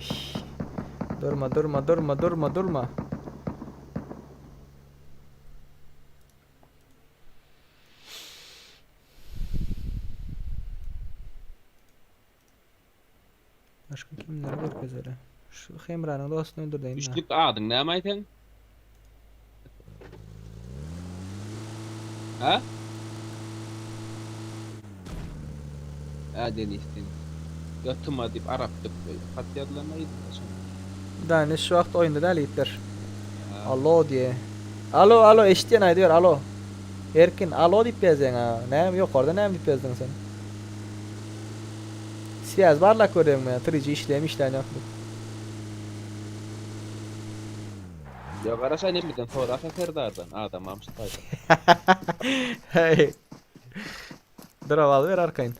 Durma durma durma durma durma. Başka kimler görkezeli? Şu Hemra'nın dostunu öldürdü. Üçlük adyň näme aýtsaň? Ha? Ha Deniz Deniz. Ýatyma diýip Arap diýip hat ýazylan aýdym şonda. Daniş şu wagt oýunda däl ýigitler. Alo diýe. Alo alo eşitýän aýdyber alo. Erkin alo diýip ýazýaň a. Näme ýokarda näme diýip ýazdyň sen? Swýaz barlap görýäňmi ýa 3G işleýärmi işleýän ýokmy diýip. Ýa garaşaý nemeden sorasa Serdardan adamam şu taýda. Heý. Drop alyber arkaýyn.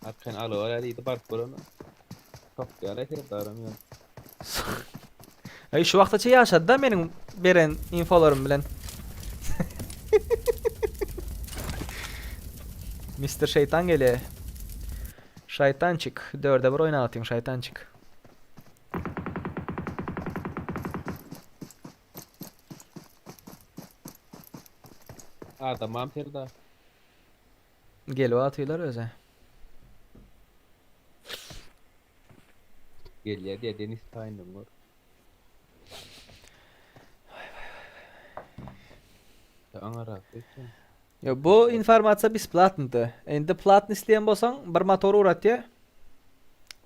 Arkaýyn alyber diýdi baryp görene. Topýar Serdaram ýa. Eý şu wagtaça ýaşady-da meniň beren infolarym bilen. Mister Şeýtan gelýär. Şaýtançik. Dörde bir oýnatyň şaýtançik. Adamam Serdar. Gelip atylar öze. Gelýär diýe Deniz taýyndan gör. Ýok bu informasiýa besplatnydy. Indi platny isleýän bolsaň bir motor ugratýa.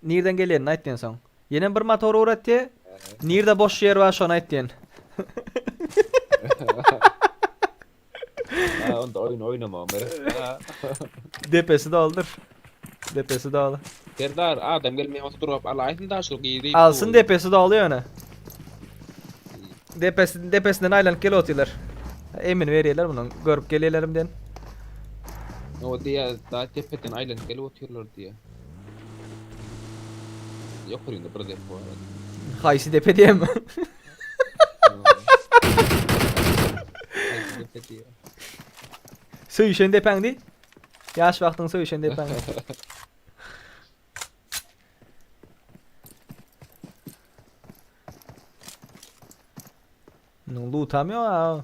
Nirden gelýänini aýt diýen soň. Ýene bir motor ugratýa. Nirde boş ýer bar şony aýt diýen. Ha onda oýun oýnamagym gerek. Depesi doldur. Depesi doly. Serdar adam gelmeýän bolsa durup alaýsyn da şul gyzy. Alsyn depesi doly ýöne. Depesi depesinden aýlanyp gelip otyrlar. Emin berýärler munuň görüp gelýärlerim diýen. O diýä da depeden aýlanyp gelip otyrlar diýä. Ýokarynda bir depe bar. Haýsy depe diýem? Haýsy depe diýä. Söýüşen depäň diý. Ýaş wagtyň söýüşen depäň. Munuň lutam ýok a.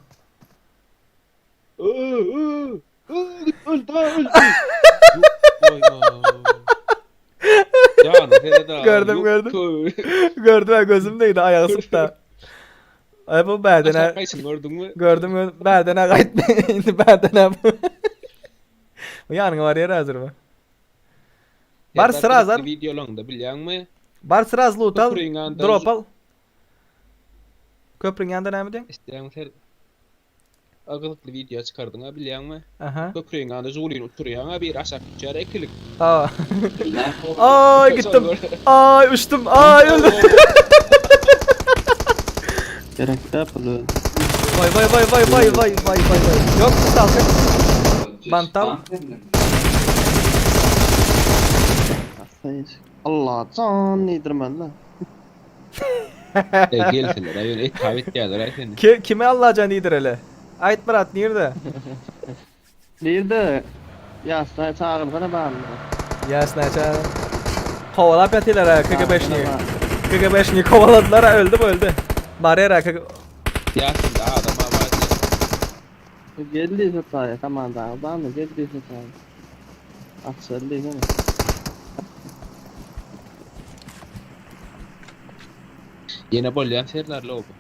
Öldü öldü. Gördüm gördüm. Gördüm ha gözüm değdi ayağı sıkta. Ay bu bärdene. Gördün mü? Gördüm gördüm. Bärdene gaýtma. Indi bärdene. Bu ýanyňa bar ýer hazir bu. Bar sraz al. Videolaňda bilýäňmi? Bar sraz loot al. Drop al. Köprüň ýanynda näme diýen? Isleýäň sen. Gyzykly wideo çykardyň a bilýäňmi? Aha. Köprüň ýanynda Žigulini uçurýaň a biri aşak düşýär ekilik. Ha. Ay gitdim. Ay uçtum. Ay öldüm. Gerek däl pul. Vay vay vay vay vay vay vay vay vay. Yok salkın. Bantal. Allah can diýdirmeli. E gelsinler aý ýöne etap etýärler aý seni. Ki, kime Allajan diýdireli? Aýt brat nirde? Nirde? Ýasna çagyrsana baryny. Ýasna çagyr. Kowalap ýatylar ha KGB-şni. KGB-şni kowaladylar ha öldü bu öldü. Barýar ha KG Ýasynda adam bar diýýär. Geldi şutaýa komanda barmy geldi şutaýa. Açyl diýsene. Ýene bolýar Serdar lobo.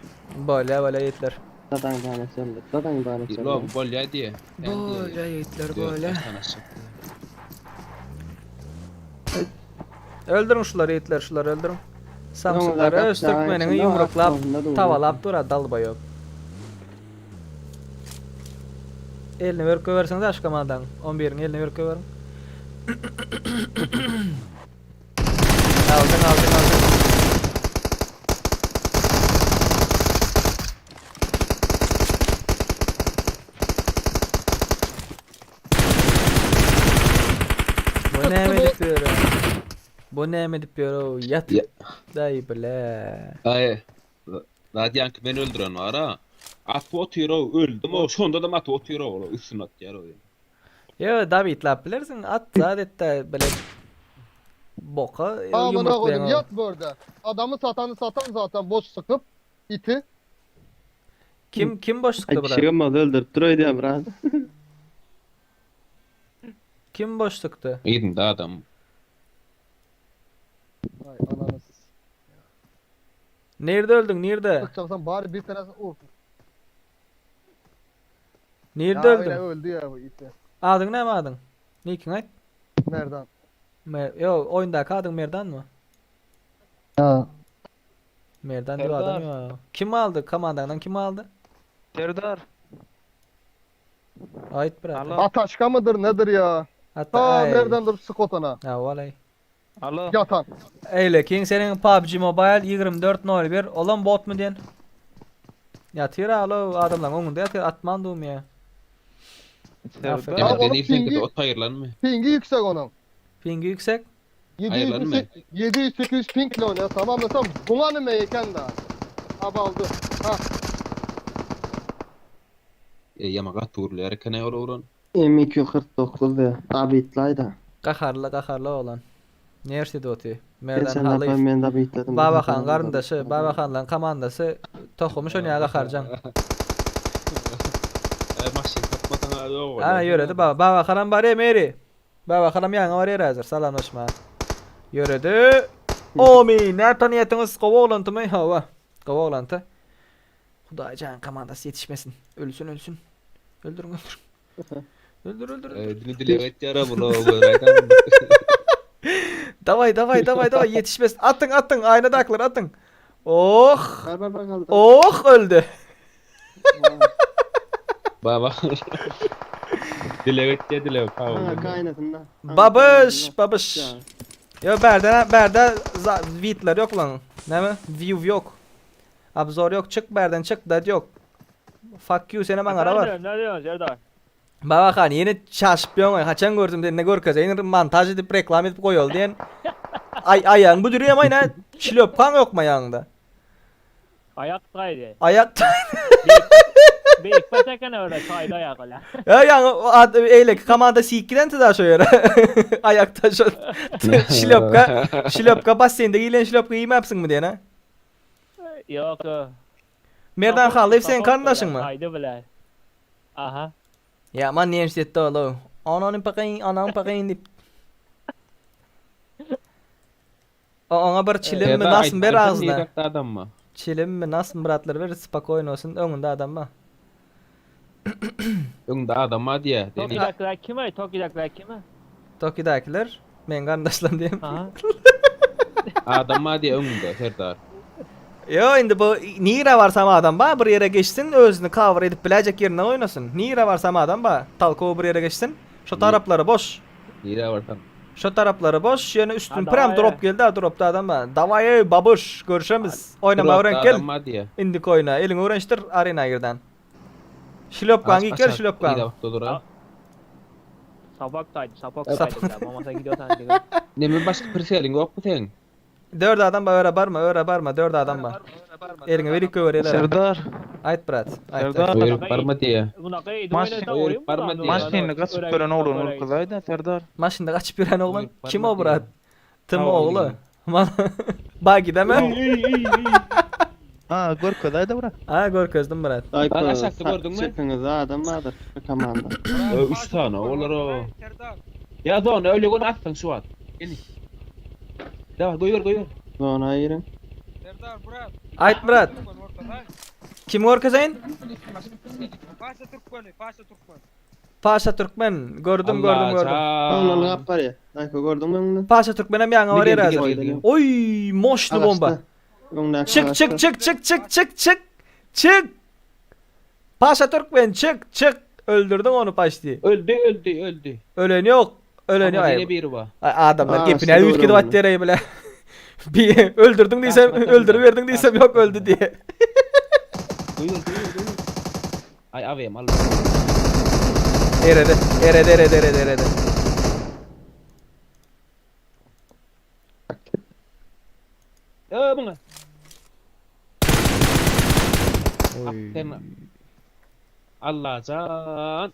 Bolýar bolýar ýigitler. Dadaň dana çölde. Dadaň dana çölde. Lobo bolýar diýe. Bolýar ýigitler bolýar. Öldürin şulary ýigitler şulary öldürin. Samsyklary öz türkmeniňi ýumruklap tabalap dur a dalbaýop. Elini berip goýberseňiz aş komandaň. 11-iň elini berip goýberiň. Aldyň aldyň aldyň. Bu näme edip ýör? Bu näme edip ýör? Ýat. Daý bile. Aý. Zat ýaňky meni öldüren bar-a. Atyp otyr-ow, öldüm-ow, şonda-da atyp otyr-ow, ol üstüne atýar-ow. Ýo, Dawitlap bilersiň, at zat et-de bile. Boka Amına koydum ýumruklaýaň. yat börde. Adamı satanı satan zaten boş sıkıp iti. Kim kim boş sıkdy brat? Kişi öldürüp dur öýdýän brat. Kim boş sıkdy? Yzyňda adam. Ay ananı s- Nirde öldüň, nirde? Sıkacaksan bari bir tanesi o. Nirde Ya öyle öldüň? öldü ya bu iti. Adyň näme adyň? Nikiň aýt. Merdan. Mer Yo, oýundaky adyň Merdanmy? Ha. Merdan diýip adam ýok. Kim aldy? Komandaňdan kim aldy? Serdar. Aýt brat. Ataşka mıdır nedir ya? Hatta Ha ay. nereden durup sık otana. Ha, walay. Alo. Yatan. Eýle, kiň seniň PUBG Mobile 24.01 olam botmy diýen? Ýatyr alo adamlaryň öňünde ýatyr atman dum ýa. Serdar. Ya Demek oğlum dediğin pingi, ot aýrylanmy? pingi yüksek onun. Pingi yüksek. Aýrylanmy? 700 700 800 pingle oynuyor tamam mı? Tamam. Buna ne meyken daha. Abaldı. Ha. E, ýamaga turlar eken ol oglan. M249 ya. Abitlayda. Gaharly gaharly oglan. Nersi doty. Merdan Geçen defa Halyýew. men de abitladım. Babahan garyndaşy, Babahanlaryň komandasy tohumy şony ýa gaharjaň. E, maşyn tapmasaň ýok. Ana ýöredi baba. Babahanam bar Meri. Babahanam ýaňy barýar häzir salamlaşma. Ýöredi. Omi, näme niýetiňiz gowy oglantymy? Hawa. Gowy oglanty. Hudaýjan komandasy ýetişmesin. Ölsün ölsün. Öldürüň öldürüň. Öldür öldür. öldür. Dili dile etýär bu oglan. Davay davay davay davay yetişmez. Atın atın aynadaklar atın. Oh. Bar bar bakalım. Oh öldü. Baba. Dile etýär dile. Ha kaynatında. Babyş babyş. Yo berde berde vitler yok lan. Ne mi? View yok. Abzor yok. Çık berden çık dad yok. Fuck you sene bana var. Ne diyorsun Serdar? Baba han yeni çaşıp ýoň haçan gördüm diýen ne görkezeýin montaj edip reklam edip goýaly diýen. Ay aýaň bu dürýem aýna şlöpkaň ýokmy aýaňda? Ayak kaydı. Aýak Büyük patakana öyle kaydı ayak öyle. Ya ýaňy ad eýleki komanda sikgiden tıda şo ýere. Aýakda şo şlöpka şlöpka basseýnde giýlen şlöpka giýmäpsiňmi diýen ha? Yok. Merdan Halyýew seň garyndaşyňmy? Kaydı bile. Aha. Ya man näme etdi ola? Anany pakaýyn, anaň pakaýyn diýip. Oňa bir çilim mi nasıl ber ağzına? Adam mı? Çilim mi nasıl bratlar ver spokojno olsun öňünde adam ba. Öňde adam ma diýe. Toki'dakiler kime? Toki'dakiler kime? Tokidakiler men garyndaşlarym diýem. Aha. Adam ma diýe öňde Serdar. Yo indi bu nire varsam adam ba bir ýere geçsin özüni cover edip biläjek ýerinden oýnasyn. Nire varsam adam ba talkow bir ýere geçsin. Şu taraplary boş. Nire varsan. Şu taraplary boş. Ýöne üstün Ha, prem davay. drop geldi ha dropda adam ba. Davay ey babuş görüşemiz. Oýnama Dropda öwren gel. Adam ma diýe. Indi koýna eliňi öwrenişdir arena girden. Şlöpkaň giy gel şlöpkaň. Nire dur. Sabah kaydı, sabah Sabah- kaydı. Mamasa gidiyorsan diyor. Neme başga pirseling ýok mu seň? Dört adam ba öre barma öre barma dört adam ba. Eliňi verip göwer Serdar. Aýt brat. Aýt. Serdar. aýt. Buyurup barma diýe. Buna kaydı. Maşyn- Buyurup barma diýe. Maşyny kaçıp gören oğlun ülkedaydı Serdar. Maşynda gaçyp ýören oglan. Buyurup Kim barma o brat? diýe. Tim Ha, ogly. Man Bagi deme. Ha görkedaydı bura. Ha görkezdim brat. Bak aşakda gördün mü? Çepiňizde adam bardyr komanda. 3 tane olar o. Ya don öyle gün atsan şu at. Gel. Devam goýur goýur. Zona girin. Serdar Murat. Aýt brat. Kim görkezeýin? Paşa Türkmeni, Paşa Türkmen. Paşa Türkmen. Gördüm gördüm gördüm. Ondan gap bar ya. Ayko gördün mü onu? Paşa Türkmenem ýaňy var Gel, ýer gel, hazır. gel, gel. Oy, moşlu bomba. Çık çık çık çık çık çık çık. Çık. Paşa Türkmen çık çık. Öldürdün onu Paşti. Öldü öldü öldü. Ölen yok. Ölen yok. Ama yine biri var. Ay, adamlar Aa, gepine işte ülkede doğru bat diýereý bile. Bir öldürdün diýsem, öldürüverdin diýsem yok öldü diye. Goýur goýur goýur. Ay avem al. Eredi, eredi, eredi, eredi, eredi. Ö buna. Ah sen Allah can.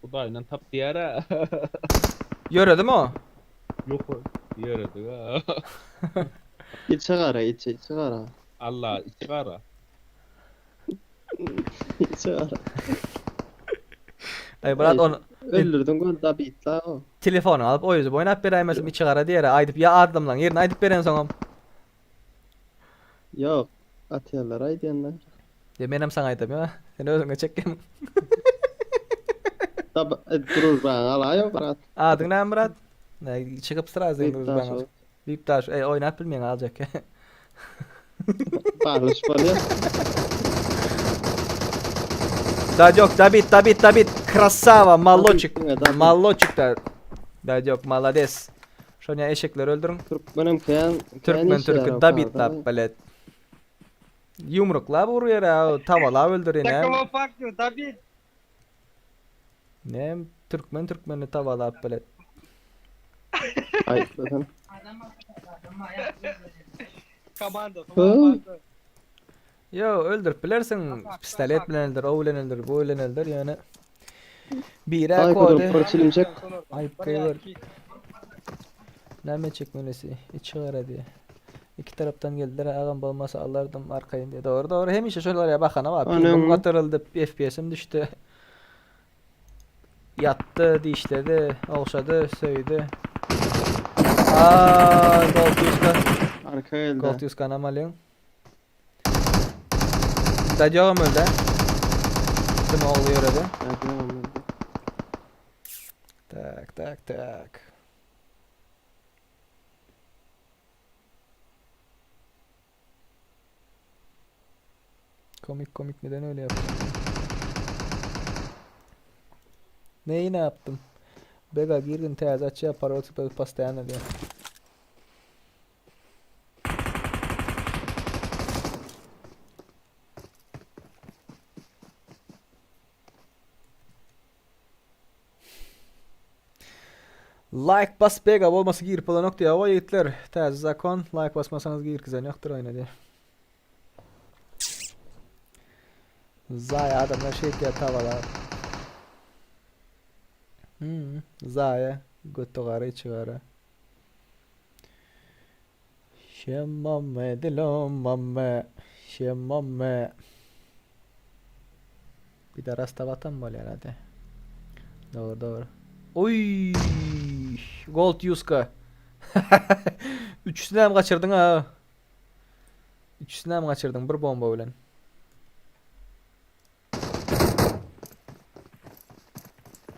Hudaýyndan tap diýär ha. Ýöredi mi o? Yok. Ýöredik ha. Içi gara, içi, içi gara. Allah içi gara. İçi gara. Ay brat onu Öldürdün gol da bitla o. Telefonu alyp o ýüzüp oýnap beräýmesim içi gara diýere aýdyp ýa adamlaň ýerine aýdyp beren soňam. Ýok, atýarlar aýdýanlar. Ýa menem saňa aýdam ýa. Sen özüňe çekýäň. Tab družbaňy alaýo brat. Adyň näme brat? Näme çykyp srazy družbaňy. Bip daş, ey oýnap bilmeýän aljak. Barlyş bolýar. Dadök, Dabit, Dabit, Dabit. Krasava, maloçik. Maloçik da. Dadök, malades. Şonya eşekleri öldürün. Türkmenem kän. Türkmen türkü Dabit da, bilet. Yumruklap urýar, tavalap öldürýär. Такого факта, Dabit. Näme türkmen türkmeni tavalap bilet. Aýtmasam. Komanda, komanda. Yo, öldürip bilersiň. Pistolet bilen öldür, o bilen öldür, bu bilen öldür, ýöne bire Aý, kody. bir çilimjek. Aýyp goýber. Näme çekmelisi? Içi gara diýe. Iki tarapdan geldiler, agam bolmasa alardym arkaýyn diýe. Dogry, dogry. Hemişe şolar ýa bahana bar. Pingim gatyryldy, FPS-im düşdi. Ýatdy, dişledi, ogşady, söýdi. Aa, gold ýuska. Arka geldi. Gold ýuskanam alýaň. Dadýogam öldi. Kim ogly ýöredi. Dadýogam öldi. Tak, tak, tak. Komik komik neden öyle yaptın? Neyi ne yaptım? Bega girdin täze açýar parol süper postoýanno diýýär. Like bas bega bolmasa girip bolanok diýýär. Oý ýigitler, täze zakon, like basmasaňyz girkizen ýokdur oýna diýýär. Zaýa adamlar şeýtýär tabalar. Hmm, zaýa göti gara içi gara. Şemmame dilomame şemmame. Bir de rasta batan bolýar hadi. Dogry dogry. Oý! Gold Yuska. Üçüsini hem gaçyrdyň ha. Üçüsini hem gaçyrdyň bir bomba bilen.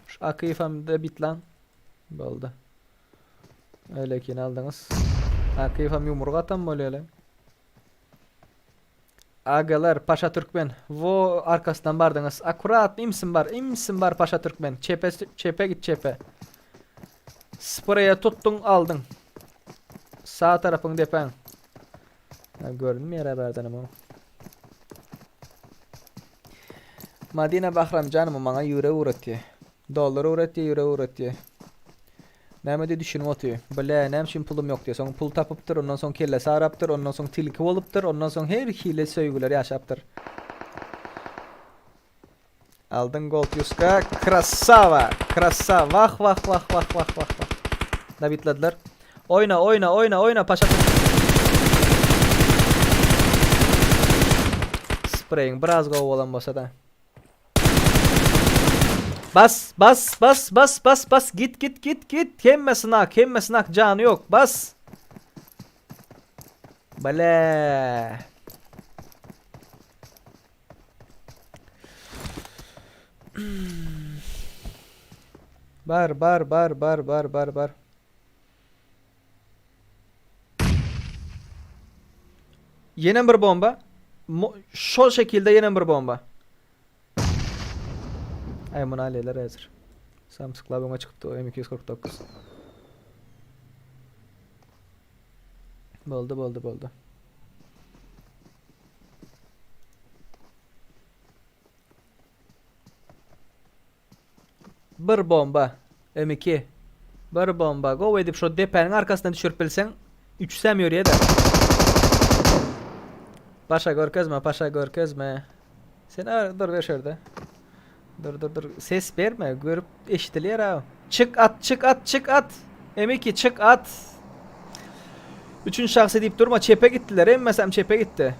Şu Akif hem de bit lan. Boldy. Öylekini aldyňyz. Akif hem yumruk atan bolýar lan. Agalar Paşa Türkmen. Wo arkasyndan bardyňyz. Akurat imsin bar, imsin bar Paşa Türkmen. Çepe çepe git çepe. Spreýe tutduň aldyň. Sag tarapyň depäň. Ha, görünmeýär bärdenem o. Madina Bahramjanowa maňa ýürek ugratýar. Dollar ugratýar, ýürek ugratýar. Näme diýip düşünip otyr. Bile, näme üçin pulum ýok diýýär. Soň pul tapypdyr, ondan soň kellesi arapdyr, ondan soň tilki bolupdyr, ondan soň her hili söýgüler ýaşapdyr. Aldyň gold ýuska. Krasava! Krasava! Wah wah wah wah wah wah wah. Nabitladylar. Oýna oýna oýna oýna paşa. Spreýiň biraz gowy bolan bolsa-da. Bas bas bas bas bas bas git git git git hemme synak hemme synak jany ýok bas. Bale. Bar bar bar bar bar bar bar. Ýene bir bomba. Şol şekilde ýene bir bomba. Ay muny alýarlar häzir. Samsyklap öňe çykypdy o M249. Boldy boldy boldy. Bir bomba. M2. Bir bomba. Gowy edip şo depäniň arkasyna düşürip bilseň, üçüsem ýörýä-de. Paşa görkezme, paşa görkezme. Sen a, dur ber şerde. Dur dur dur. Ses berme. Görüp eşidilýär ha. Çyk at, çyk at, çyk at. M2 çyk at. Üçünji şahsy diýip durma, çepe gitdiler, hemmesem çepe gitdi.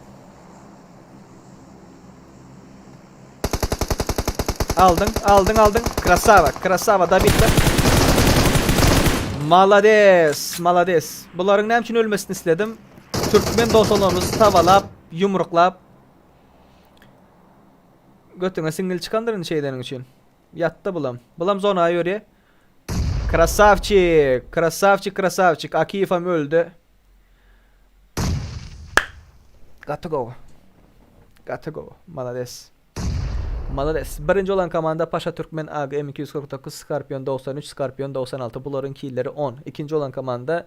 Aldyň, aldyň, aldyň. Krasava, krasava, dabitler. Malades, malades. Bularyň näme üçin ölmesini isledim? Türkmen dostlarymyz tabalap, ýumruklap götüňe siňňil çykandyr indi şeýdeniň üçin. Ýatdy bulam. Bulam zona ýörýär. Krasavçik, krasavçik, krasavçik. Akiýew hem öldi. Gaty gowy. Gaty gowy. Malades. Malades. Birinji olan komanda Paşa Türkmen AG M249 Scorpion 93 Scorpion 96 bularyň killeri 10. Ikinji olan komanda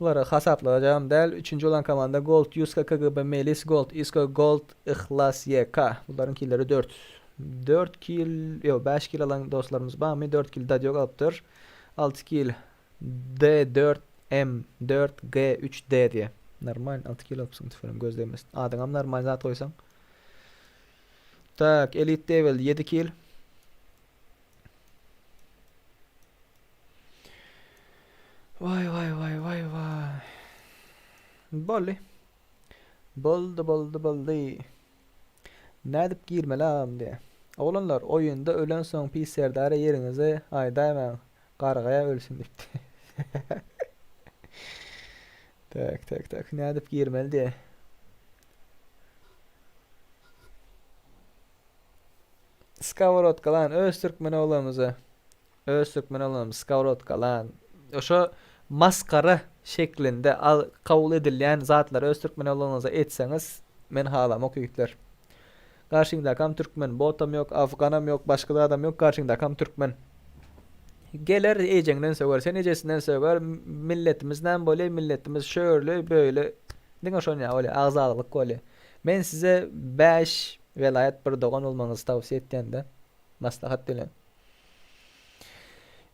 Bulary hasaplajagam däl. Üçünji olan komanda Gold Ýuska KGB Melis Gold Isko Gold Yhlas YK. Bularyň killeri 4. 4 kil, ýok 5 kil alan dostlarymyz barmy? 4 kil Dadyok alypdyr. 6 kil D4 M4 G3 D diýe. Normal 6 kil alypsyň tüfeňim göz degmesin. Adyňam normal zat goýsaň. Tak, Elite Devil 7 kil. Vay vay vay vay vay. Boldy. Boldy boldy boldy. Nädip girmeli agam diýe. Oglanlar oýunda ölen soň pis serdara ýeriňizi aýdaýmaň gargaýa ölsün diýipdi. Tak tak tak nädip girmeli diýe. Skowrodka lan öz türkmen oglanymyza. Öz türkmen oglanymyz skowrodka lan. Oşo maskara şeklinde al kabul edilýän zatlary öz türkmen oglanymyza etseňiz men halamok ýigitler. Garşyňdakam türkmen, botam ýok, afganam ýok, başga zadam ýok, garşyňdakam türkmen. Geler ejeňden söger, sen ejesinden söger, milletimiz näme bolýa, milletimiz şöyle, böyle, diňe şonýa bolýa, agzalyk bolýa. Men size 5 welaýat bir dogan bolmagyňyzy tawsiýe etýän-de, maslahat bilen.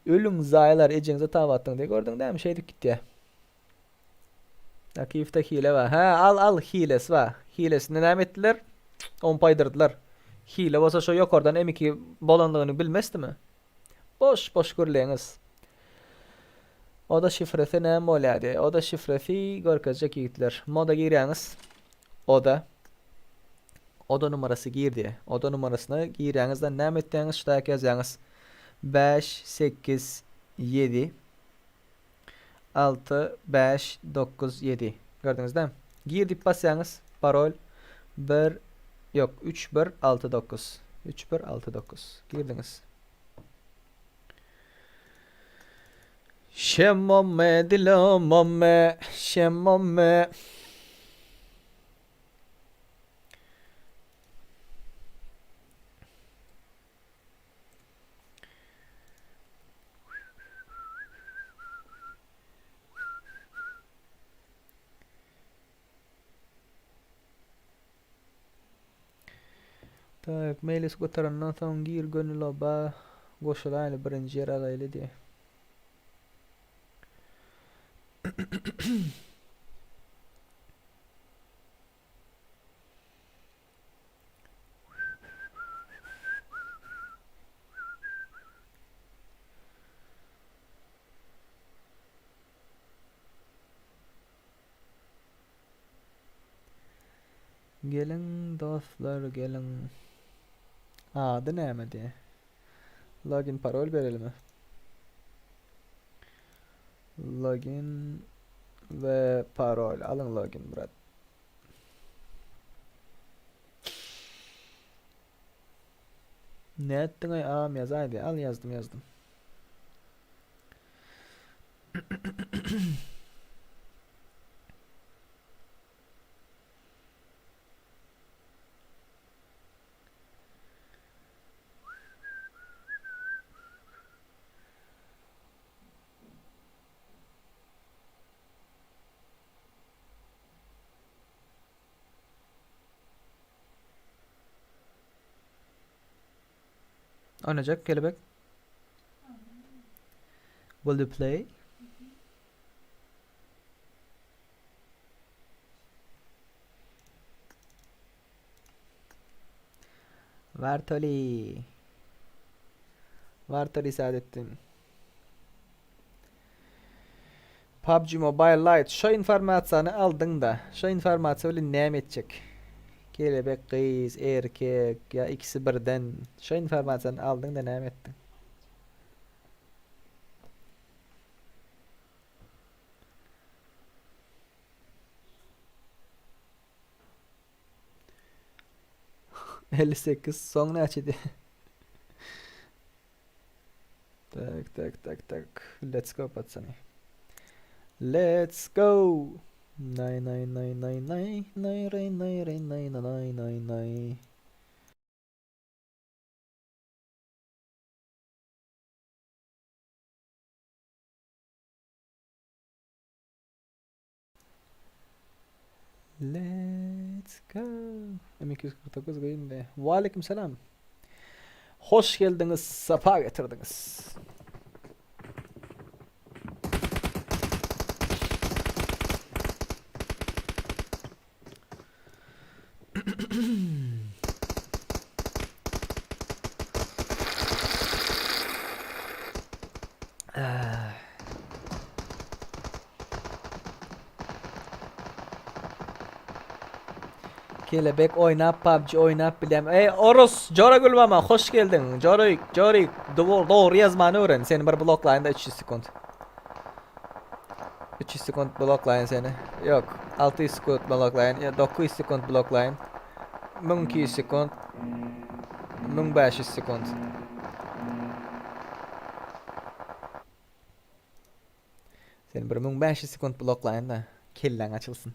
Ölüň zaýalar ejeňize taba atdyň diýe gördüň dämi şeýdip gitýä. Akiýewde hile bar. Hä, al al hilesi bar. Hilesini näme etdiler? Ompaýdyrdylar. Hile bolsa şo ýokardan M2 bolandygyny bilmesdimi? Boş boş gürleňiz. Oda şifresi näme bolýar diýe. Oda şifresi görkezjek ýigitler. Moda girýäňiz. Oda. Oda numarasy gir diýe. Oda numarasyna girýäňizden näme etýäňiz? Şu taýak ýazýaňyz. 5 8 7 6 5 9 7 Gördüňiz dämi? Gir diýip basýaňyz. Parol 1 ýok 3 1 6 9 3 1 6 9 Girdiňiz. Şemmomme dilomomme şemmomme Tak, Melis gutarandan soň gir göni loba goşulaýly birinji ýer alaýly diýe. Geliň dostlar geliň. Ady näme diýe. Login parol berelimi? Login we parol. Alyň login brat. Ne etdiň aý agam ýazaýdy. Al ýazdym ýazdym. Oynayacak kelebek. Will you play? Vartoli. Vartoli Saadettin. PUBG Mobile Lite şo informasiýany aldyňda, şo informasiýa bilen näme etjek? Kelebek gyz, erkek ýa ikisi birden şo informasiýany aldyňda näme etdiň? 58 soň näçedi? Tak tak tak tak. Let's go patsany. Let's go. Nay nay nay nay nay nay nay nay nay nay nay nay nay. Let's go. M249 goýun be. Waleýkim salam. Hoş geldiňiz, sapa getirdiňiz. Kelebek oýnap PUBG oýnap bilýän. Ey Orus, Jora Gülmama hoş geldiň. Jorik, Jorik, dogry ýazmany öwren. Seni bir bloklaýyn da 300 sekund. 300 sekund bloklaýyn seni. Ýok, 600 sekund bloklaýyn, ýa 900 sekund bloklaýyn. 1200 sekund. 1500 sekund. Seni bir 1500 sekund bloklaýyn da, kelläň açylsyn.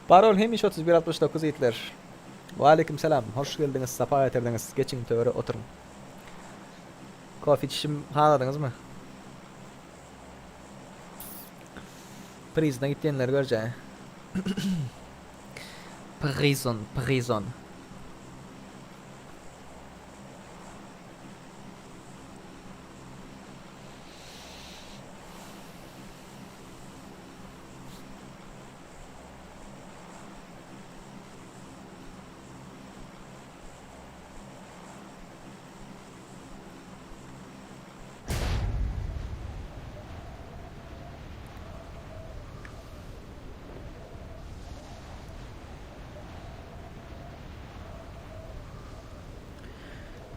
Parol hemişe 3169 ýigitler. Waleýkim salam. Hoş geldiňiz, sapa getirdiňiz. Geçiň töre oturyň. Kofe içişim haladyňyzmy? Prizna gitýänleri görjä. Prizon, prizon.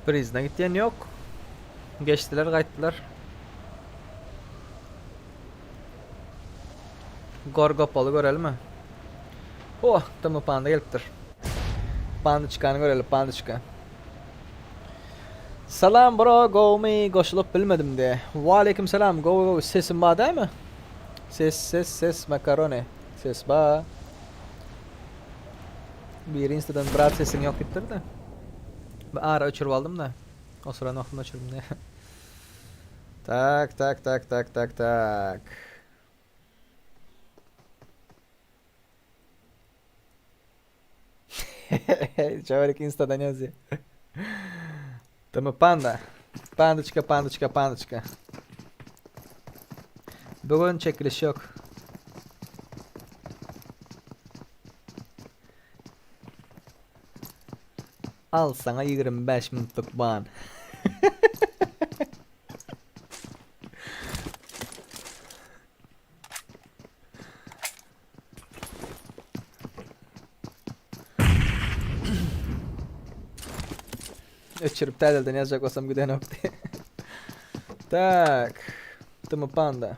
Prizna gitýän ýok. Geçdiler gaýtdylar. Gorgopoly görelimi? Oh, Tmy panda gelipdir. Pandaçkany göreli, pandaçka. Salam bro, gowmy? Goşulyp bilmedim de. Waleýkim salam, gowy gowy. Sesim bar dämi? Ses, ses, ses, makaroni. Ses bar. Biri instadan brat sesiň ýok diýipdir de. Bir ara öçürip aldym da. Osuran wagtym öçürdim de. Tak, tak, tak, tak, tak, tak. Çawerik instadan ýazýar. Tm panda. Pandaçka, pandaçka, pandaçka. Bugün çekiliş yok. Al saňa 25 minutlyk ban. Öçürip täzelden ýazjak bolsam gidenok diýe. Tak. Tm panda.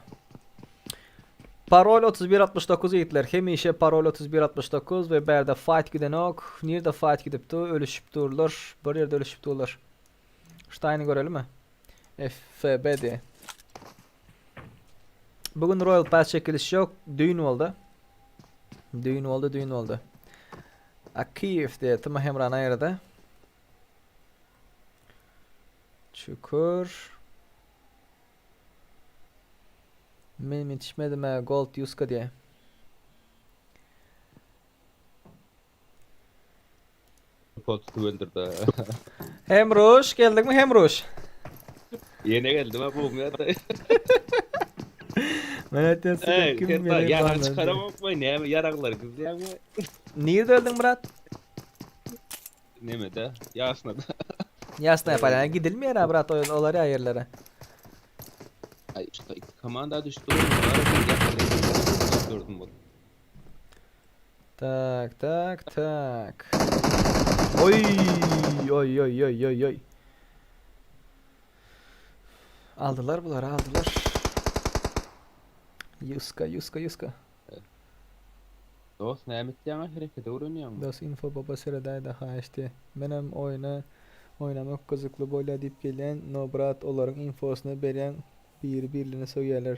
Parol 3169 ýigitler. Hemişe parol 3169 we bärde fight gidenok. Nirde fight gidip dur? Ölüşip durlar. Bir ýerde ölüşip durlar. Ştaýny görelimi? FB diýe. Bugün Royal Pass çekiliş ýok. Düýn boldy. Düýn boldy, düýn boldy. Akiýew diýe Tma Hemran aýyrdy. Çukur. Men ýetişmedim ha Gold Yuska diýe. Pot tutup öldürdi. Hemruş geldiňmi Hemruş? Ýene geldim ha bu ýerde. Men aýtýan Ey, kim Serdar, meni ýarag banlady. çykaramokmy? Näme ýaraglary gizleýäňmi? Nirde öldüň brat? Nemede? Ýasnada. Ýasnaýa polýana gidilmeýär ha brat olar ýa ýerlere. Ay işte iki komanda düştü. Gördüm bunu. Tak tak tak. Oy oy oy oy oy oy. Aldylar bular aldylar. Yuska yuska yuska. Dost näme etýäň herekete öwrenýäňmi? Dos info baba seredäýdä haýyşdy. Menem oýna oýnamak gyzykly bolýa diýip gelýän no brat olaryň infosyny berýäň biri birline sögýäler.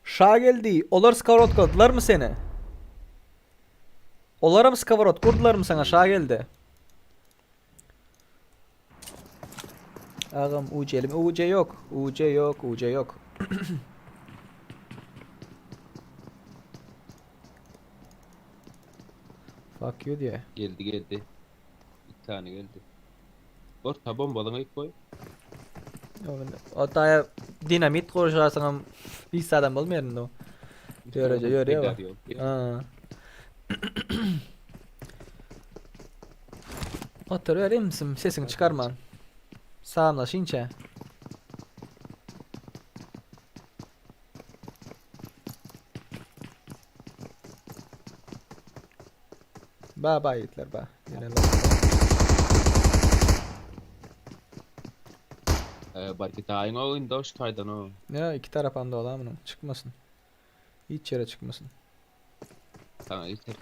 Şageldi olar skowrodkadylarmy seni? Olaram skoworodka urdularmy saňa Şageldi? Agam UC-li UC yok. UC yok, UC yok. Fuck you diye. Geldi geldi. Bir tane geldi. Orta bombalyňy ilk goý. O daýa dinamit goşarsyňam hiç adam bolmaýar indi o. Ýöreje ýörýär. Ha. Otur ber imsim sesiňi çykarman. Salamlaş inçe. Ba ba ýigitler ba. Ýene Ee, belki daýyň o indi şu taýdan o. Ya iki tarafam da ola munuň. Çykmasyn. Hiç ýere çykmasyn. Sana yeter.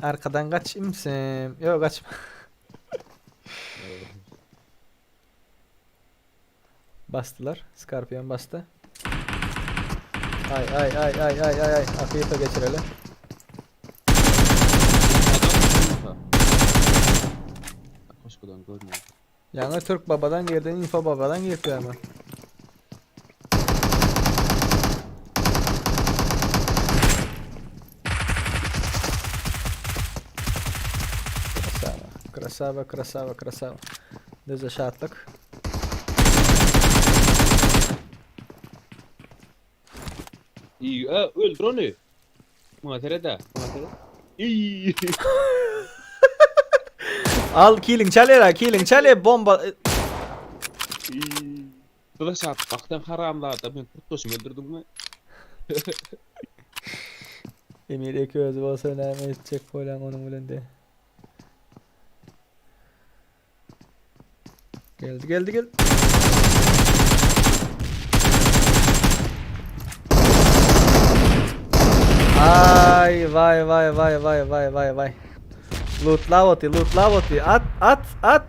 Arkadan kaç imsim. Yok kaçma. Bastılar. Scorpion bastı. Ay ay ay ay ay ay ay. Afiyete geçirelim. Koşkudan görmüyor. Ýaňy Türk babadan girdi, info babadan girdi ama. Krasava, krasava, krasava, krasava. Düze şatlyk. İyi, e, öldür onu. Muňa seret-ä, muňa seret. Iý. Al kiliň çalýar, kiliň çalýar bomba. Iý. Bu da şat, bak sen haramzada, men kurtdaşymy öldürdiňmi? Emir eki özi bolsa näme etjek bolýaň onuň bilen de. Geldi geldi geldi. Ay vay vay vay vay vay vay vay. Lootla oty, lootla oty. At at at.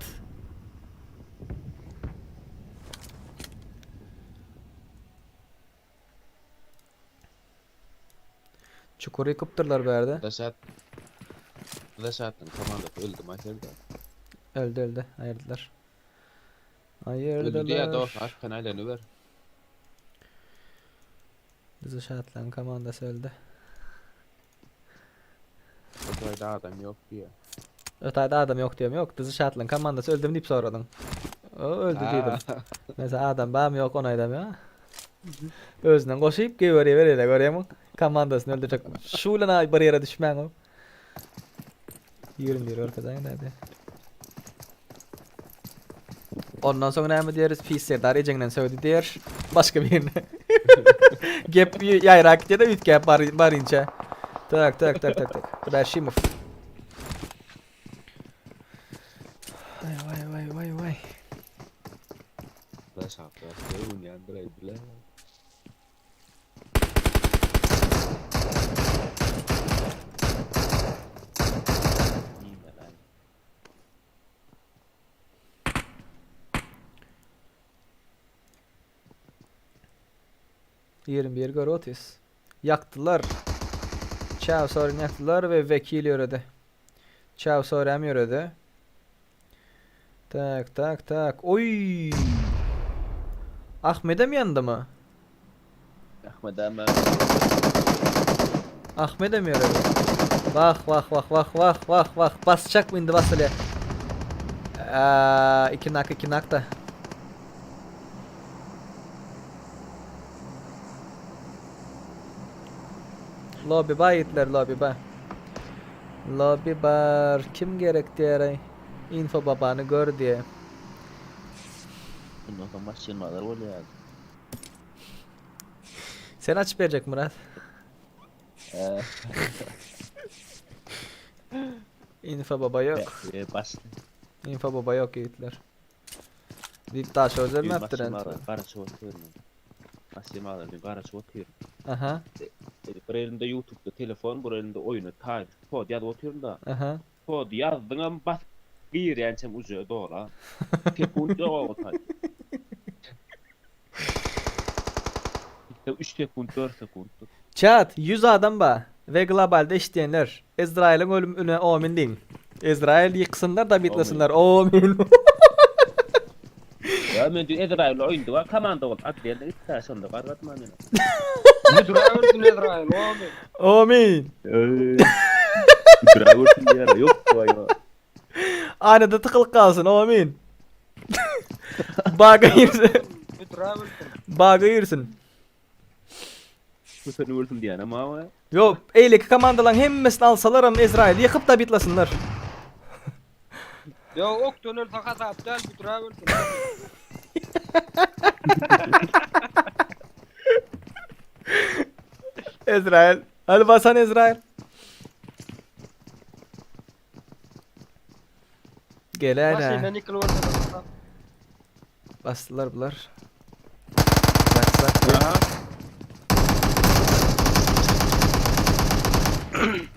Çukur ýykypdyrlar bärde. Daşat. Daşatın komandasy öldü maşallah. Öldi öldi. Aýyrdylar. Öldü diýä Aýyrdylar. dost arkan aýlanyber. Bizi şatlaň komandasy öldi. Ötayda adam ýok diýä. Ötayda adam ýok diýem ýok. Bizi şatlaň komandasy öldümi diýip soradyň. O öldü diýdim. Mesela adam barmy ýok ony aýdam ýa. Özünden goşup geýiberýär ýere görýämiň? Komandasyny öldürjek. Şu bilen aý bir ýere düşmäň o. 21 görkezäň däde. Ondan soň näme diýeris? Pis Serdar ejeňden sögdi diýer. Başga birine. Gep ýaýrak gitýär-de üýtgäp bar barynça. Tak tak tak tak tak. Bäşimow. Vay vay vay vay vay. Daşatlar sögünýändir aý bile. 21 görüp otyrys. Ýakdylar. Çaw soryn ýakdylar we wekil ýöredi. Çaw sorem ýöredi. Tak tak tak. Oý! Ahmedem ýandymy? Ahmedem. Ahmedem ýöredi. Wah wah wah wah wah wah wah. Basjak indi basylýar. Aa, iki nak iki nak da. Lobby bar ýigitler lobby bar. Lobby bar. Kim gerek diýer Info babany gör diýe. Bundan soň başlanmalar bolýar. Sen açyp berjek Murat. Info baba yok. Baş. Info baba yok ýigitler. Diýip daş özelmepdir ent. Garaşyp otyryn. Başlamalar bir garaşyp otyryn. Aha. Bir elimde YouTube'da telefon, bir elimde oýunu taýyp kod ýazyp otyryn da. Aha. Kod ýazdyňam bas girýänçem uje dola. Sekund ýok o taý. 3 sekund, 4 sekund. Chat 100 adam ba ve globalde işleyenler. Ezrail'in ölümüne amin deyin. Ezrail yıksınlar da bitlesinler. Amin. Ya men dün Ezrail oýundy wa komanda bolup atlaýan itsa şonda gargatma meni. Müdür Ezrail, amin. Amin. Müdür örsün diýär, ýok goý. Aynada tıkılık kalsın. Amin. Baga girsin. Müdür örsün. Baga girsin. Bu seni örsün diýen ama Yo, eýleki komandalaryň hemmesini alsalaram Ezrail ýykyp da bitlesinler. Yo ok döner sakat aptal müdür örsün. Ezrail. Hadi basan Ezrail. Gel hele. Başıyla nikil örsün. Bastılar bular. Bak bak.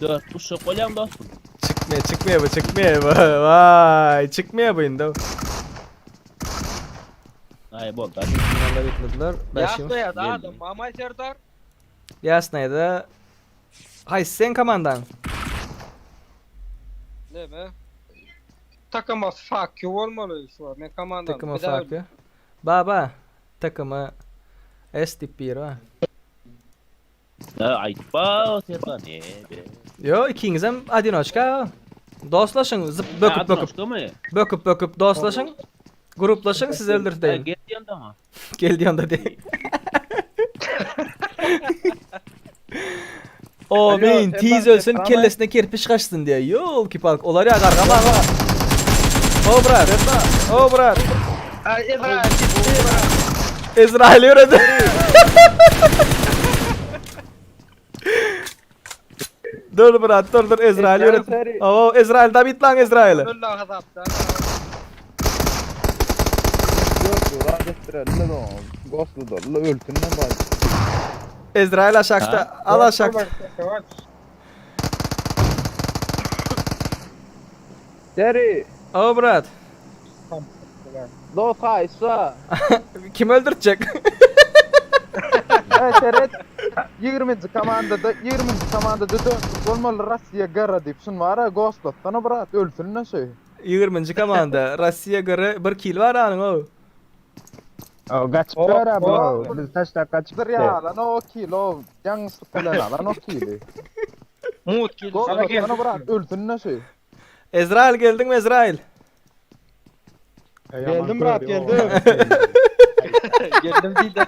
Dört bu şok bolýan dostum. Çıkmaya çıkmaya bu çıkmaya bu. Vay çıkmaya bu indi. Ay boldy. Bunlarla bitlediler. Başım. Yasnaya da adam Mamay Serdar. Yasnayda. Hay sen komandan. Ne be? Takıma fuck you olmalı şu an. Ne komandan. Takıma Bir daha farkı. Baba takımı S tip 1 ha. Ha aýtba Serdar ne be. Yo ikiniz hem adinoçka. Dostlaşın zıp böküp böküp. Mı? Böküp böküp dostlaşın. Gruplaşın siz öldürteyim. Gel diýen ama. Gel diyen de değil. Amin tiz ölsün kellesine kerpiç kaçsın diye. Yol ki park. Olar ya kargama ama. O brat. O brat. Ay Ezrail gitti. Ezrail yürüdü. dur brat dur dur Ezrail yürüdü. Oo Ezrail da bit lan Ezrail'i. Öldü hasapta. Ezrail aşakta. Al aşakta. Deri. O brat. Dost haysa. Kim öldürecek? Evet evet. 20. komandada 20. komandada dört olmalı Russiya gara deyip şun var ha Ghostlat'tan brat ölsün ne şey. 20. komanda. Russiya göre bir kill var anın o. O kaçıp bera bro. Biz taşla kaçıp Dur ya lan o kill o yanlışlık bilen lan o kill'i. Mut kill. Ghostlat'tan brat ölsün ne şey. Ezrail geldin mi Ezrail? Geldim brat geldim. Geldim değil de.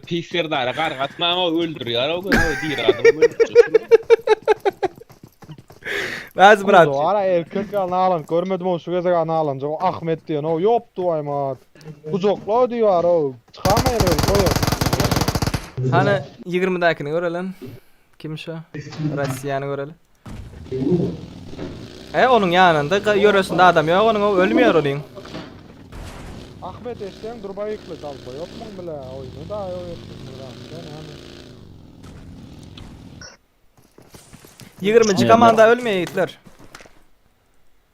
Pis Serdar'a gargatma ama öldürüyor o gün o diğer adamı öldürüyor. Az brat. Ara erkek al alan görmedim o şu gezek ana alan. O Ahmet diyor o yoktu aymat. Kucakla diyor o. Çıkamayın öyle koyun. Hani 20'dakini görelim. Kim şu? Russiyanı görelim. E onun yanında yörüsünde adam yok onun o ölmüyor onun. Ahmet eşten durbayıklı dalba yok mu bile oyunu da o yok. 20. komanda ölmüyor yiğitler.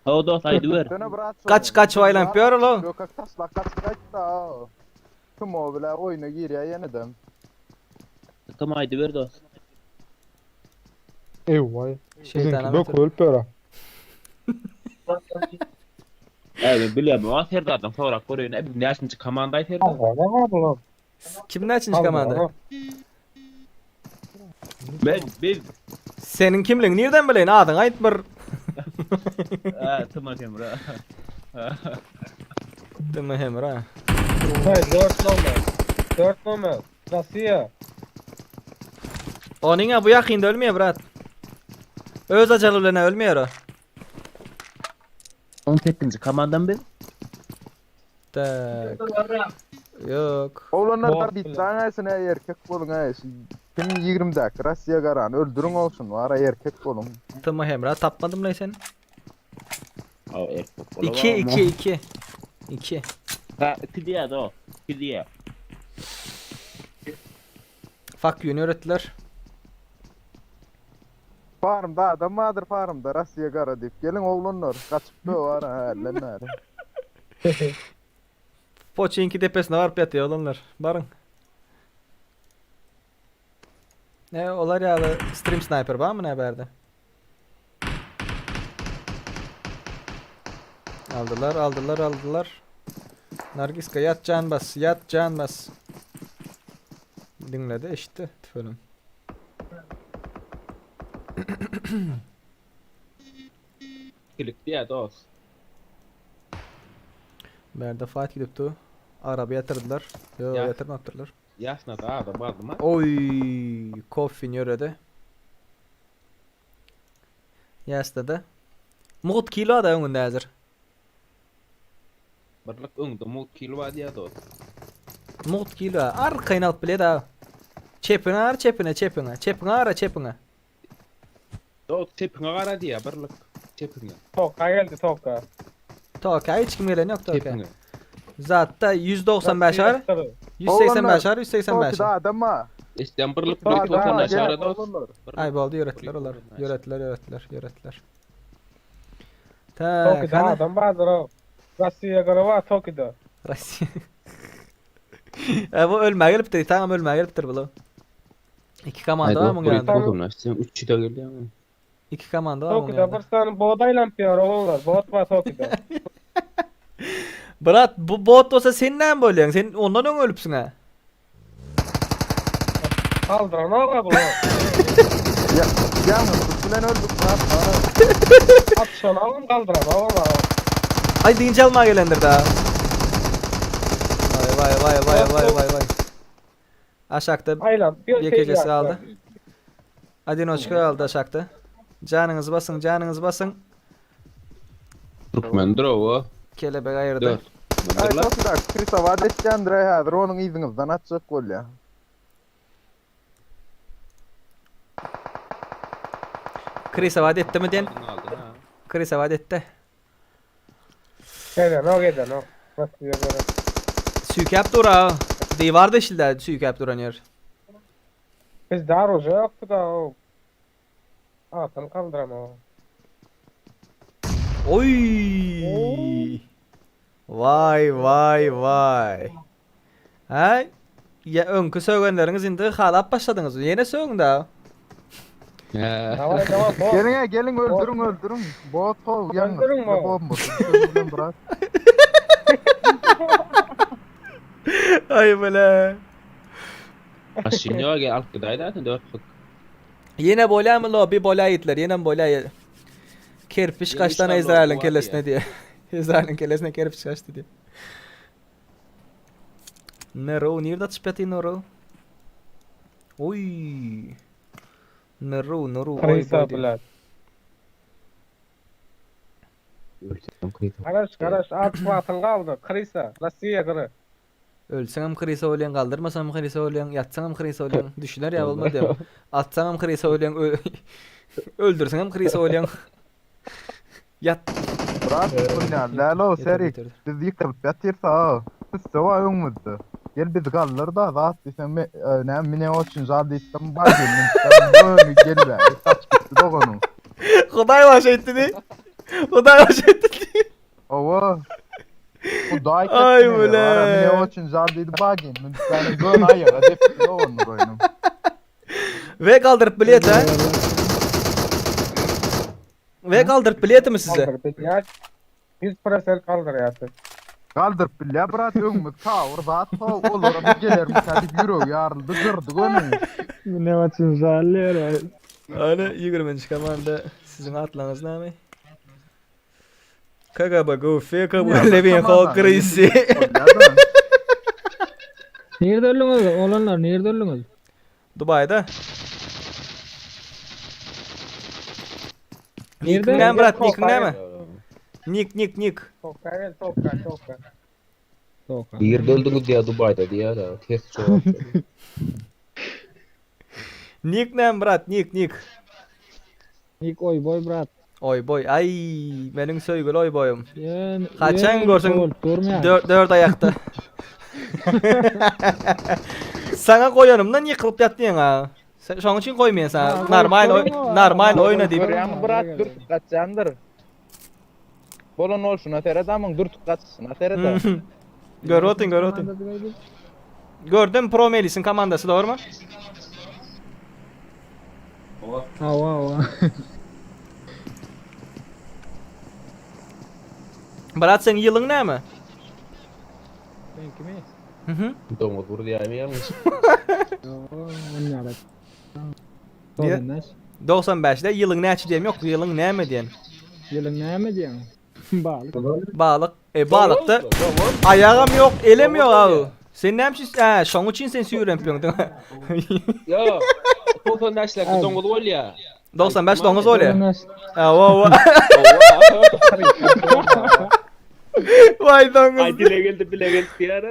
O dost haydi ver. Kaç kaç vaylan piyor lo. Yok taşla kaç kaç da. Kim o bile oyuna giriyor yeniden. Takım haydi ver dost. Eyvah. Şeytana Bizimki bök ölüp bera. Evet biliyorum o Serdar'dan sonra görüyor. Ne ne açıncı komandayı Serdar. Kim ne açıncı komanda? Ben biz Senin kimliğin nereden bileyim adın ait bir. Ha Tımar Emre. Tımar Emre. Hey 4 numara. 4 numara. Rusya. Onuň bu ýakynda ölmeýär brat. Öz ajaly bilen ölmeýär o. 18. komandam biz. Tak. Yok. Oglanlar da bitsan aýsyn ey erkek boluň ey. Kim 20-däki Russiýa garan öldürüň olsun var erkek boluň. Tımı Hemra tapmadım lan sen. O erkek. 2 2 2. 2. Ha 2 diýär o. 2 diýär. Fuck you öğrettiler. Farmda adam vardır farmda Russiýa gara diýip. Gelin oglanlar gaçyp var ha ellenler. Poçinki tepesine varıp yatıyor olanlar. Barın. Ne olar ýaly stream sniper bar mı ne berde? Aldılar, aldılar, aldılar. Nargiska yat can bas, yat can bas. Dinledi, eşitti tüfeğim. Kilik diýär dost. Berde fight gidipdi. Araba yatırdılar. Yo Ya. yatırmapdyrlar. Ýaşna da adam bardy mı? Oy, Coffin ýöredi. Ýasda Mugt kilo da öňünde häzir. Birlik öňde mut kilo bar diýär dost. Mugt kilo arkaýyn alyp bilýär da. Çepine ar çepine çepine. Çepine ara çepine. Dost çepiňe gara diýär birlik. Çepiňe. Toka geldi toka. Toka hiç kim gelen yok toka. Çepiňe. Zatda 195 ar. 185 ar 185. Tokyo'da adam var. Eşden birlik Bak, bir tokan ha, aşağı gel, dost. oglanlar. Ay boldy ýöretdiler olar. Ýöretdiler ýöretdiler ýöretdiler. Tak, Tokyo'da hany? adam bardyr o. Russiya gara var Tokyo'da. Russiya. E bu ölmäge gelipdir, tamam ölmäge gelipdir bu. İki komanda var mı yanında? Sen 3 de gelýär. İki komanda var mı Tokyo'da yanında? bir tane bot aylanıp ýör oglanlar. Bot var Tokyo'da. Brat bu bot olsa sen näme bolýaň? Sen ondan öň ölüpsiň ha. Kaldıran oga bu. Ya yalnız bilen öldük brat. Atşan alın kaldıran oga. Ay dinç almaga gelendir da. Vay vay vay vay vay vay vay. Aşakta Aylan bir bir gecesi aldı. Adinoçka aldı aşakta. Canınızı basın, canınızı basın. Türkmendir o. Kelebek ayırdı. 4. Ay Tokyo'da Krisa vaat etýändir häzir onuň yzyňyzdan atjak bolýar. Krisa vaat etti mi den? Krisa vaat etti. Gelen o gelen o. Russiya gara. Süykep dur ha. Divar deşildi süykep duran yer. Biz dar yoktu da o. Atın kaldıran o. Oy! Vay vay vay. Ha? Ya öňkü sögenleriňiz indi halap başladyňyz. Ýene sögüň da. Davay davay bot. Gelin ha gelin öldürün öldürün. Bot ol yalnız. Öldürün bu. Bomba. Brat. Ay bile. Maşyn gel alyp gidäýdi 4. Ýene bolýamy lo bir bolýa ýitler, ýene bolýa. Kerpiç Ýene kaç üç tane tane İsrail'in logo var kellesine diýe. diye. İsrail'in kellesine kerpiç kaçtı diye. Nero, nerede atışıp Nero? Oy. Nero, Nero, oy Krisa boy diye. bilen. Karaş karaş at atın kaldı. Krisa. Russiya gara. Ölseňem krisa bolýan, kaldırmasam krisa bolýan, ýatsaňam krisa bolýan. Düşüner ya bolmaz diýem. Atsaňam krisa bolýan, öldürseňem krisa bolýan. Ýat. Brat bunlar lalo Yeter, serik. yeter. Biz yıkılıp yatırsa Pisse var öňümüzde. Gel biz gallar da zat diýsem me näme mine oçun zal diýsem bar gelin. Böyle gel be. Kaç gitti doganım. Hudaý baş etdi di. Hudaý baş etdi di. Owa. Hudaý Ay ketdi bile. Mine oçun zal diýdi bar gelin. Yani gön aýaga depdi doganım goýnum. Ve kaldırıp bilet ha. Ve kaldırıp bilet mi size? Kaldır bilýär. 100% kaldır ýa. Kaldyryp bilýär brat öňümüz kawur zat olur bir geler mi ýüregi ýaryldy gyrdy gönü. Ne maçın zalıyor. Ana 20. komanda sizin atlaňyz näme? KGB Goofy, KGB Levin Krisi. Nerede öldüňiz? Olanlar nerede öldüňiz? Dubai'da. Nikiň näme brat, nikiň näme? Nik, nik, nik. Tokga gel, tokga, tokga. Tokga. Nirde öldüňiz diýýär Dubaýda diýýär-de, ters jogap berýär. Nik näme brat, nik, nik. Nik oý boý brat. Oý boý, aý, meniň söýgüli oý boýum. Ýön, Haçan ýön, görseň bolup durmaýar. dört aýakda. Saňa goýanymdan ýykylyp ýatdyň ha. Sen şoň üçin goýmaýan saňa. Normal oý, normal oýna diýip. Görýäňmi brat dürtüp gaçýandyr. Bolan bolşuna seret amyň dürtüp gaçyşyna seret. Görüp otyryn, görüp otyryn. Gördüm Pro Melis'in komandasy dogrymy? Hawa, hawa. Brat seň ýylyň näme? Seňkimi? Mhm. Doňuz bur diýäými ýalňyş? Ýok, on ýaly. 95. 95-de ýylyň näçe diýem ýok, ýylyň näme diýen. Ýylyň näme diýen? Balyk. Balyk. E balykda aýagam ýok, elem ýok aw. Sen näme üçin, hä, şoň üçin sen süýrenip ýöňdüň. Ýok. 95-däki doňuz bolýa. 95 doňuz bolýa. Hawa, hawa. Waý doňuz. Aý dile geldi, bile geldi diýär.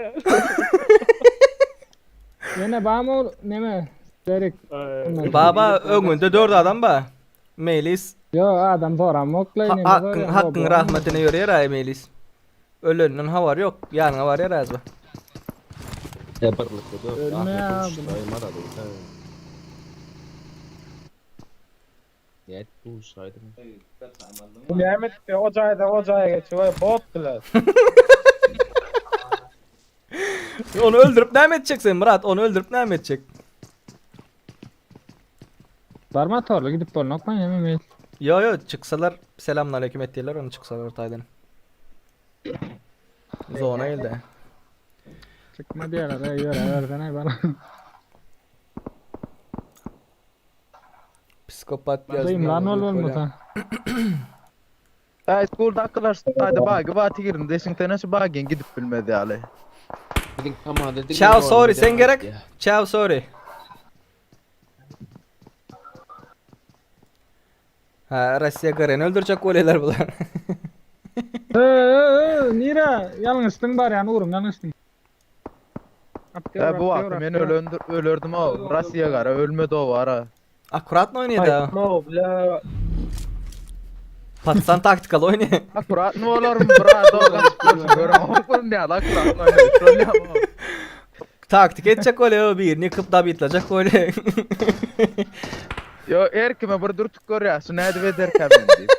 Ýene bamy ol neme? Derek. Baba öňünde 4 adam ba. Melis. Ýok, adam soramok la neme. Hakkyn, hakkyn rahmetine ýörýär aý Melis. Ölenden habar ýok, ýanyňa barýar azba. E birlikde dört. Ölme ya, Nädip duşaýdym? Bu näme etdi? O jaýda o jaýa geçip bot diler. Onu öldürüp näme etjek sen Murat? Onu öldürüp näme etjek? Barma torla gidip bolnok men ýeme mel. Yo yo çyksalar selamünaleyküm etdiler onu çyksalar taýdan. Zona geldi. Çykma diýerler, ey ýöre bersene bana. Psikopat ýazdy. Dymlan ol bolmasa. High school dakylar şu bagy baty girin deşiň sene şu bagyn gidip bilmez ýaly. Biziň komanda diňe Ciao sorry zorla sen gerek. diýýär. Ciao sorry. Ha Russiýa Gareni öldürjek bolýarlar bular. Ee, ee, nire? Ýalňyşdyň barýan ugruň ýalňyşdyň. Ya bu wagty men ölendir ölerdim o Russiýa gara ölmedi o ara. Akkuratno oýnaýdy. ha. No, bля. Patsan taktikaly oýnaýar. Akkuratno bolarym brat o gaçyp görün ýaly akkuratno oýnaýar. Taktik etjek bolýar birini ýykyp dabitlajak bolýar. Yo erkime bir dürtük görýär, şu nädip ederkä men diýip.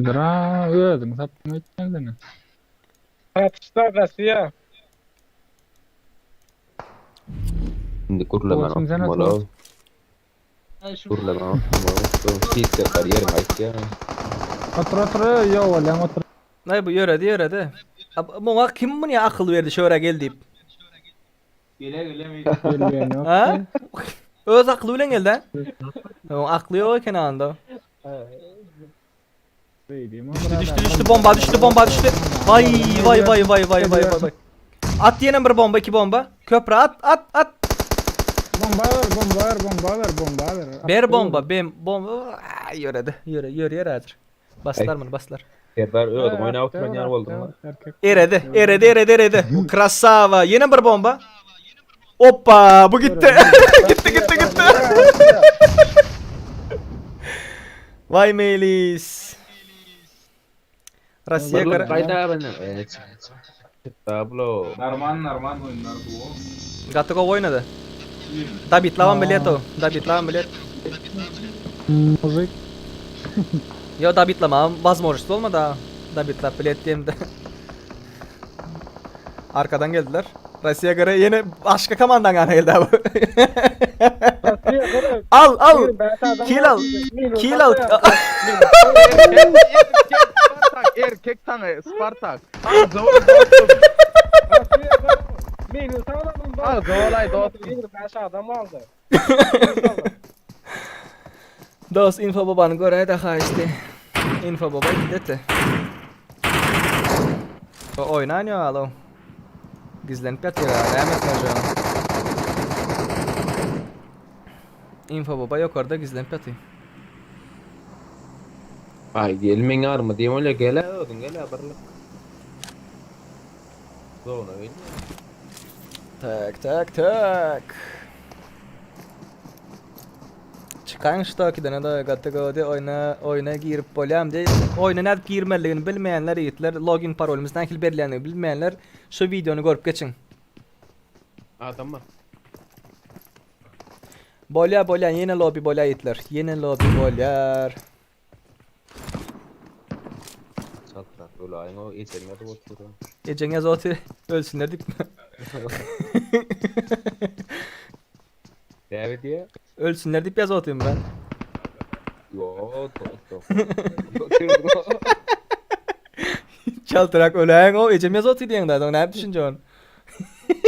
Dra özüň satdyň öýtmezini. Satışda Russiýa. Indi gürlemän Olsun sen oturmaly. otur. Gürlemän oturmaly. Hitler ýeriň aýtýar. Otur otur, ýok bolýaň otur. Naý bu ýöredi ýöredi. Muňa kim muny akyl berdi şöre gel diýip. Gele gele mi? Gelýän ýok. Ha? Öz akly bilen geldi. Oň akly ýok eken anda. Düşdi düşdi düşdi bomba düşdi bomba düşdi. Vay vay vay vay vay vay vay vay. At ýene bir bomba iki bomba. Köprü at at at. Bomba ver, bomba ver, bomba ver, bomba ver. Ber bomba bem bomba. Ay, Ýöredi. Ýöre ýörýär häzir. Baslar muny baslar. Serdar özüň oýnap oturan ýaly bolduň. Eredi, eredi, eredi, eredi. Krasava. Ýene bir bomba. Hoppa, bu gitti. gitti, gitti, gitti. Vay Melis. Russiýa Birlik gara. gaýda benden. Tablo. Normal normal oýunlar bu. Gaty gowy oýnady. Dabitlawan bilet o. Dabitlawan bilet. Mujik. Yo dabitlama возможность bolmady ha. Dabitlap bilet diýemde. Arkadan geldiler. Russiýa göre ýene başga komandan gana geldi abi. al al. Kill al. Kill al. Spartak erkek taňy Spartak. Agza ol dostum. Minus adamım Agza olay dostum. 25 adam aldı. Dost info babany göräý daha işte. Info baba gideti. O oýnan ýok alo. Gizlenip ýatyr ha, näme etmejek. Info baba ýokarda gizlenip ýaty. Aý gel meň ýanyma diýen bolýa gel-ä özüň gel-ä birlik. Zona gelýär. Tak tak tak. Çykaň şu tokiden da gaty gowdy oýna oýna girip bolýam diý. Oýna nädip girmelidigini bilmeýänler ýigitler login parolymyz nähili berilýändigini bilmeýänler şu wideony görüp geçiň. Adam bar. Bolýar bolýar ýene lobby bolýar ýigitler. Ýene lobby bolýar. Çaltrak öläýiň o ejeň ýazyp otyr. Ejeň ýazyp otyr. Ölsünler diýip. Näme diýýär? Ölsünler diýip ýazyp otyryn ben. Yo, dostum. Çaltrak öläýiň o ejem ýazyp otyr diýeň da, näme düşünje ony?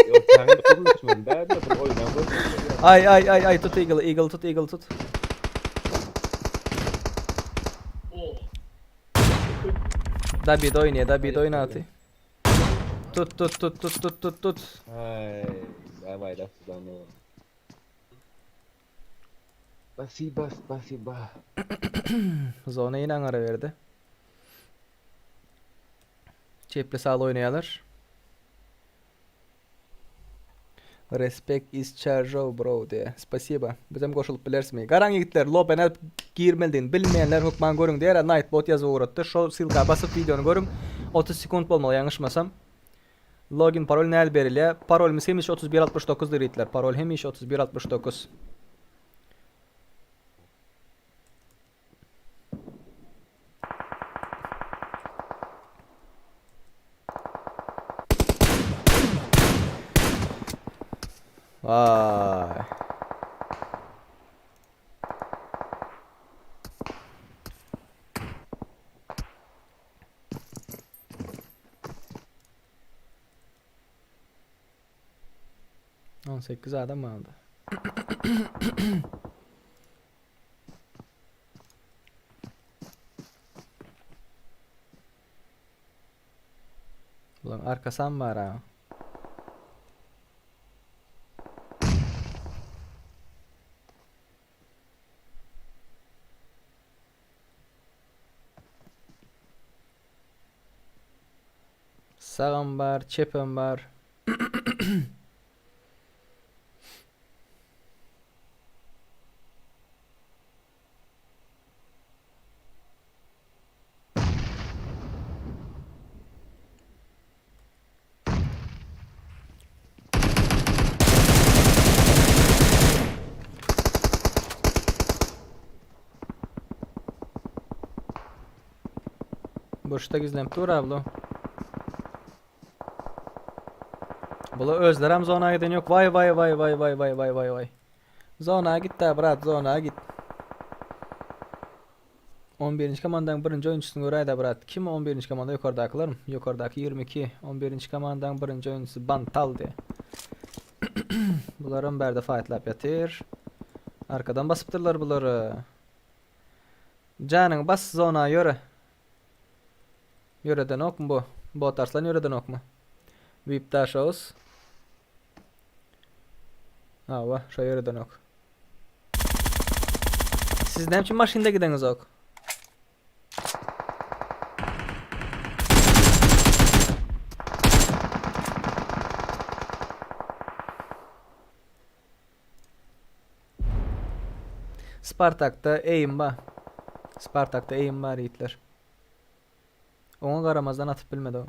Yok, sen konuşma. Ben de bu oyuna Ay ay ay ay tut Eagle, Eagle tut, Eagle tut. Dabid oýnaýar, Dabid oýnaty. Tut tut tut tut tut tut tut. Ay, ben bayrak tutanıyorum. Spasiba, spasiba. Zona ýene aňara berdi. Çepli sal oýnaýarlar. Respect is charjo bro diýe. Spasiba. Bizem goşulyp bilerismi? Garaň ýigitler, loba nädip girmelidigini bilmeýänler hökman görüň diýer. Nightbot ýazyp ugratdy. Şo ssylka basyp wideony görüň. 30 sekunt bolmaly ýalňyşmasam. Login parol nädip berilýär? Parolymyz hemişe 31 69 dyr ýigitler. Parol hemişe 31 69. Vay. 18 adam aldı. Ulan arkasam bar ha. Sagam bar, çepem bar. Burçda gizlenip dur abla. Bula özlerem zona giden yok. Vay vay vay vay vay vay vay vay vay. Zona git da brat zona git. 11. komandanın birinci oyunçusyny göräýdä brat. Kim 11. komanda ýokardakylarmy? Ýokardaky 22. 11. komandaň birinji oýunçysy Bantaldy. Bularam bärde faýtlap ýatyr. Arkadan basypdyrlar bulary. Janyňy bas zona ýöre. Ýöredenokmy bu? Bot Arslan ýöredenokmy? Vip Daşoguz. Hawa, şo ýöredenok. Siz näme üçin maşynda gideňizok? Spartakda eýim bar. Spartakda eýim bar ýigitler. Oňa garamazdan atyp bilmedi o.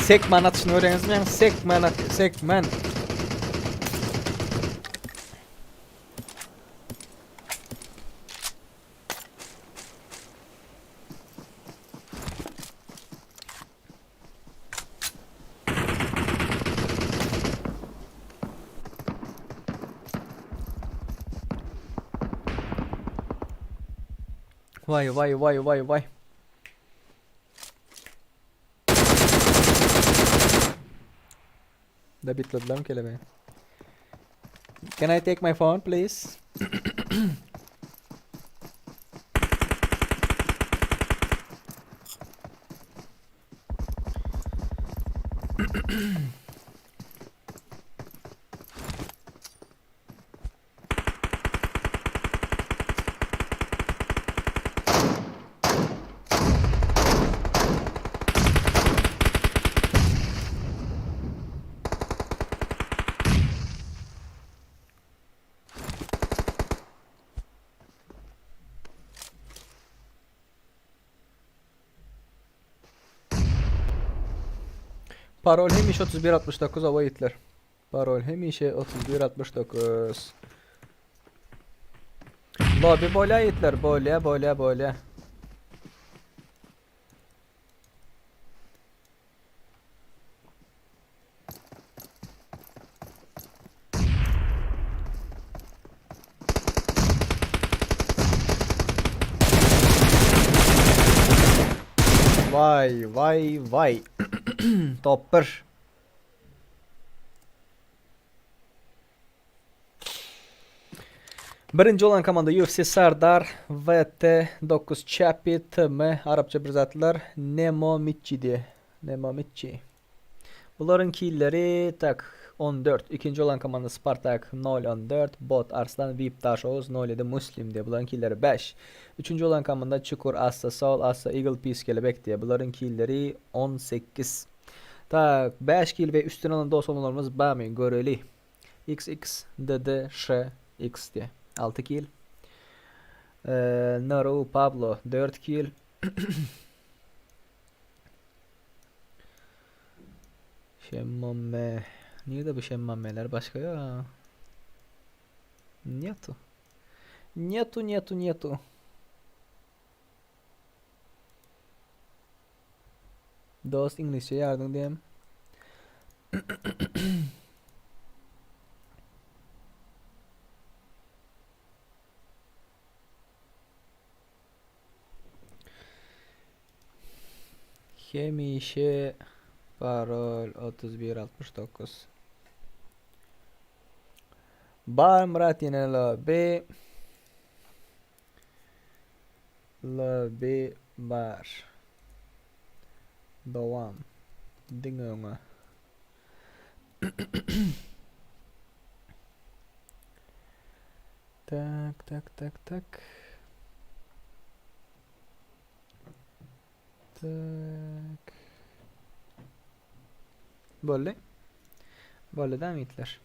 Sekman atyşyny görýäňizmi ýaňy? Sekman at, sekman. Vay vay vay vay vay. Da bitlediler mi kelebeği? Can I take my phone please? Parol hemişe 3169 owa ýitler. Parol hemişe 3169. Lobby bolýa ýitler, bolýa, bolýa, bolýa. Vay vay vay. Top 1. Birinji bolan komanda UFC Sardar VT 9 Chappy TM Arapça bir zatlar Nemo Miçi diye. Nemo Miçi. Bularyň killeri tak 14. Ikinji bolan komanda Spartak 0 14, Bot Arslan VIP Daşoguz 07 Muslim diye. Bularyň killeri 5. Üçünji bolan komanda Çukur Assa Sol Assa Eagle Peace Kelebek diye. Bularyň killeri 18. Tak 5 kil we üstün alan dost olanlarymyz barmy göreli. XX D D Ş X diye. 6 kil. Ee, Naru Pablo 4 kil. Şemmame. Nirede bu şemmameler başka ya? Нету. Нету, нету, нету. Dost İngilizce yardım diyeyim. Hemişe parol 3169. Bar Murat ýene lobby. Lobby bar. Dowam. Diňe öňe. Tak tak tak tak. Tak. Boldy. Boldy da mitler.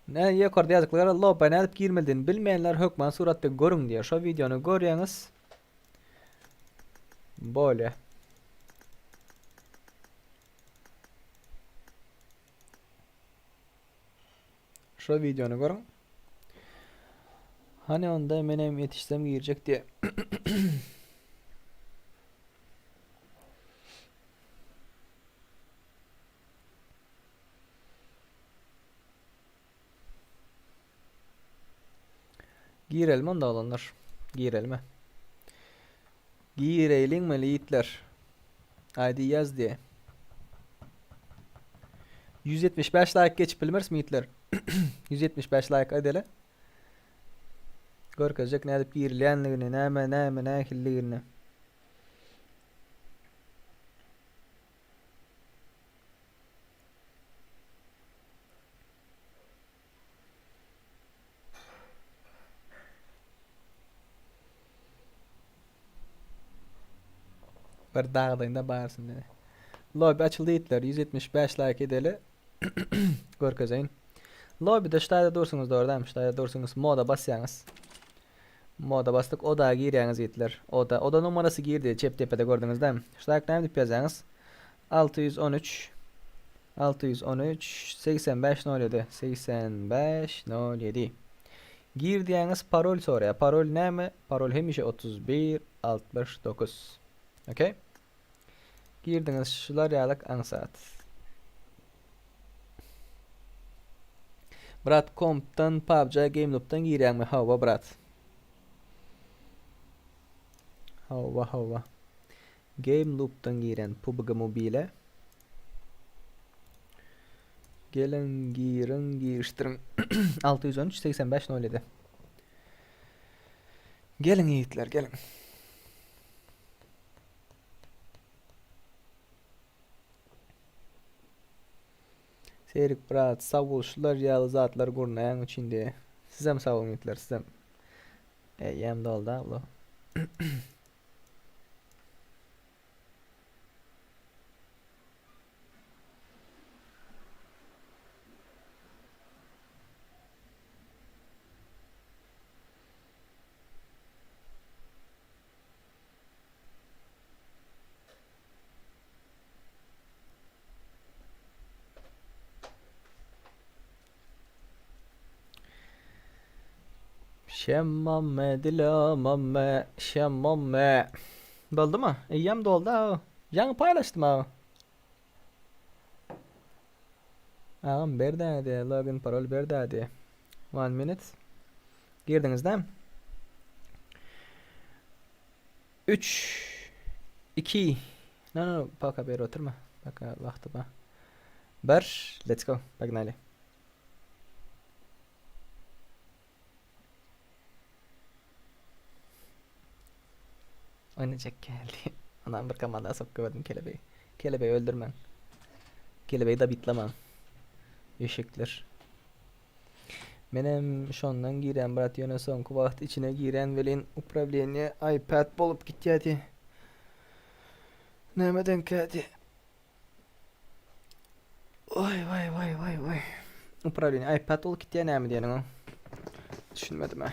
Ne ýokarda ýazyklara lobba nädip girmelidigini bilmeýänler hökman suratda görüň diýýär. Şo wideony görýäňiz. Bolýa. Şo wideony görüň. Hani onda menem ýetişsem girjek diýe. Girelim onda olanlar. Girelim. Girelim mi yiğitler? ID yaz diye. 175 like geçip bilmez mi yiğitler? 175 like edeli. Görkezjek nädip girilýänligini, näme, näme, nähililigini. Bir dagdaýynda barsyn diýdi. Lobby açyldy ýitler 175 like edeli. Görkezeýin. Lobbyde ştaýda dursuňyz dogry dämi? Ştaýda dursuňyz moda basýaňyz. Moda basdyk oda girýäňiz ýitler. Oda oda numarasy girdi çep depede gördüňiz dämi? Ştaýk näme diýip ýazýaňyz? 613 613 85 07 85 07 Gir diýýäňiz parol soraýar. Parol näme? Parol hemişe 31 69. Okey. Girdiňiz şular ýalyk aňsat. Brat kompdan PUBG Gameloop'dan girýäňmi? Hawa brat. Hawa hawa. Gameloop'dan giren PUBG Mobile. Geliň giriň girişdiriň. 613 85 07. Geliň ýigitler geliň. Serik brat sag bol şular ýaly zatlar gurnaýaň üçin diýe. Sizem sag boluň ýigitler sizem. Eýýäm doldy abla. Şemmame dilamame şemmame. Doldumy? Eýýäm doldy aga. Ýaňy paýlaşdym aga. Agam ber dädi, login parol ber dädi. One minute. Girdiňiz däm? 3 2 No no paka ber oturma. Paka wagty bar. 1 Let's go. Погнали. Oynayacak geldi. Anam bir komanda sok gördüm kelebeği. Kelebeği öldürmem. Kelebeği da bitlemem. Eşekler. Menem şondan giren brat ýöne soňky wagt içine giren welin upravleniýe iPad bolup gitýädi. Nämedenkädi? Oý waý waý waý waý. Upravleniýe iPad bolup gitýä näme diýeniň o? Düşünmedim ha.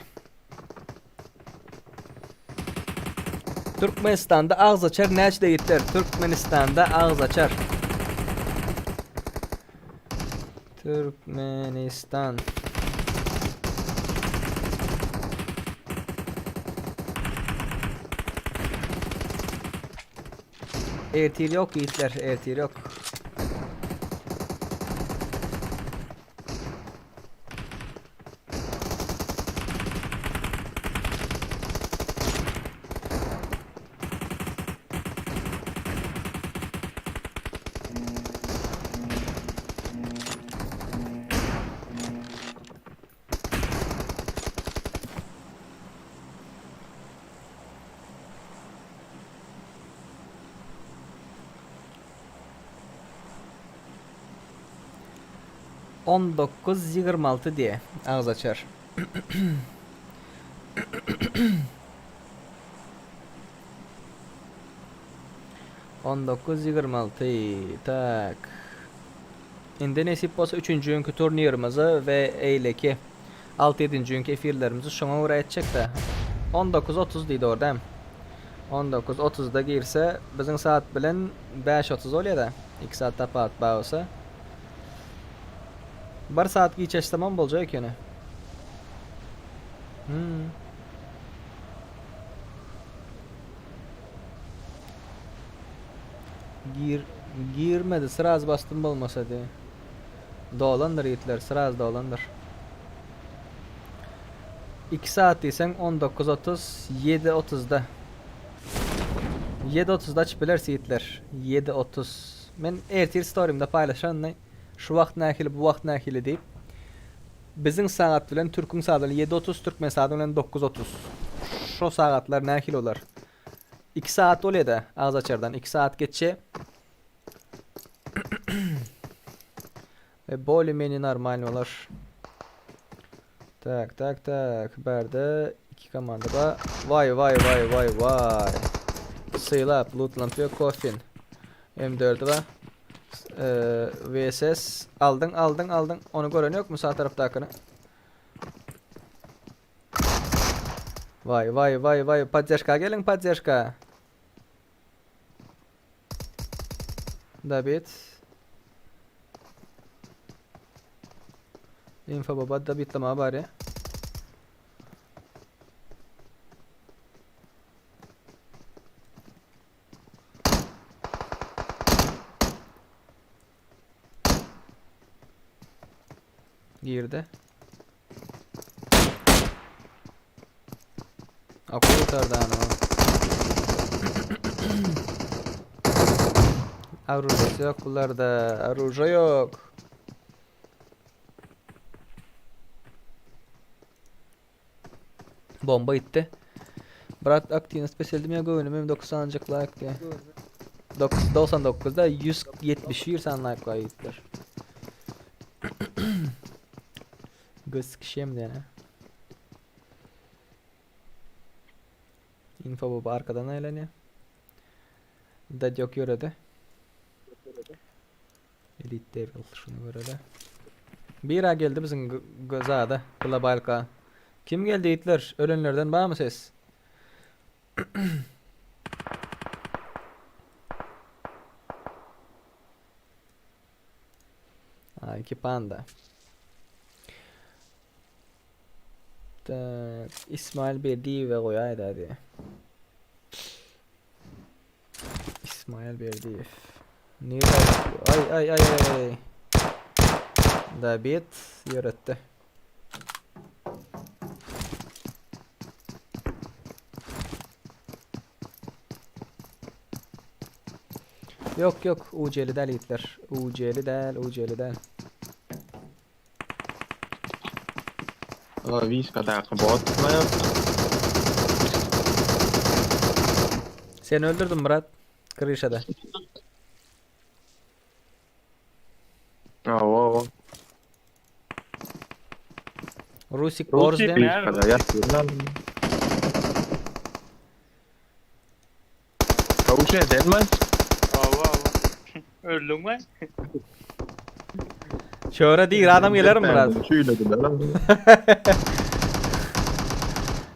Türkmenistanda agz açar näçe ýigitler? Türkmenistanda agz açar. Türkmenistan. Ertir yok yiğitler, ertir yok. On dokuz 26 diye ağız açar. 19.26 tak. Indi nesip bolsa üçünji günkü turnirimizi we eýleki 6-7-nji günkü efirlerimizi şoňa görä etjek-de. 19.30 diýdi orada hem. 19.30-da girse biziň saat bilen 5.30 bolýar-da. 2 saat tapawut bar bolsa. 1 saat giç açsamam boljak ekeni. Hmm. Gir girmedi sraz bastım bolmasa diye. Dolandyr ýigitler sraz dolandyr. 2 saat diýseň 19.30 7.30-da. 7.30-da açyp bileris ýigitler. 7.30. Men ertir storymda paýlaşan şu wagt nähili bu wagt nähili diýip. Biziň sagat bilen türküň sagady 7.30 türkmen sagady bilen 9.30. Şo sagatlar nähili bolar? 2 saat bolýada agz açardan 2 saat geçje. Ve bolее менее нормально bolar. Tak tak tak. Bärde iki komanda ba. Vay vay vay vay vay. Sylap lootlamp ýok kofin. M4 ba. Eee, VSS aldyň aldyň aldyň. Ony gören ýokmy sag tarapdakyny? Vay vay vay vay podderžka geliň podderžka. Dabit. Info baba dabitlama bari. Girdi. Akul yukarıdan o. Arujası yok bunlarda. Aruja yok. Bomba gitti. Brat Akdeniz peseldim ya göwnüm 90 ancak like diye. 99'da 171 tane like var yiğitler. Göz sıkışayım diye. Info baba arkadan eğleniyor. Dad yok yörede. Elite Devil şunu göreli. Bira geldi bizim gözada. Global K. Kim geldi yiğitler? Ölenlerden var mı ses? Ha, iki panda. Tak, İsmail Berdiýewe goýaýda hadi. İsmail Berdiýew. Nirede? Ay ay ay ay ay. Dabit ýöretdi. Yok yok UC'li del yiğitler. UC'li del UC'li del. Seni öldürdüm Murat. Krişada. Rusik Borz Rusik diýen. Awa awa. Öldün mü? Şöyle değil adam gelir mi Murat?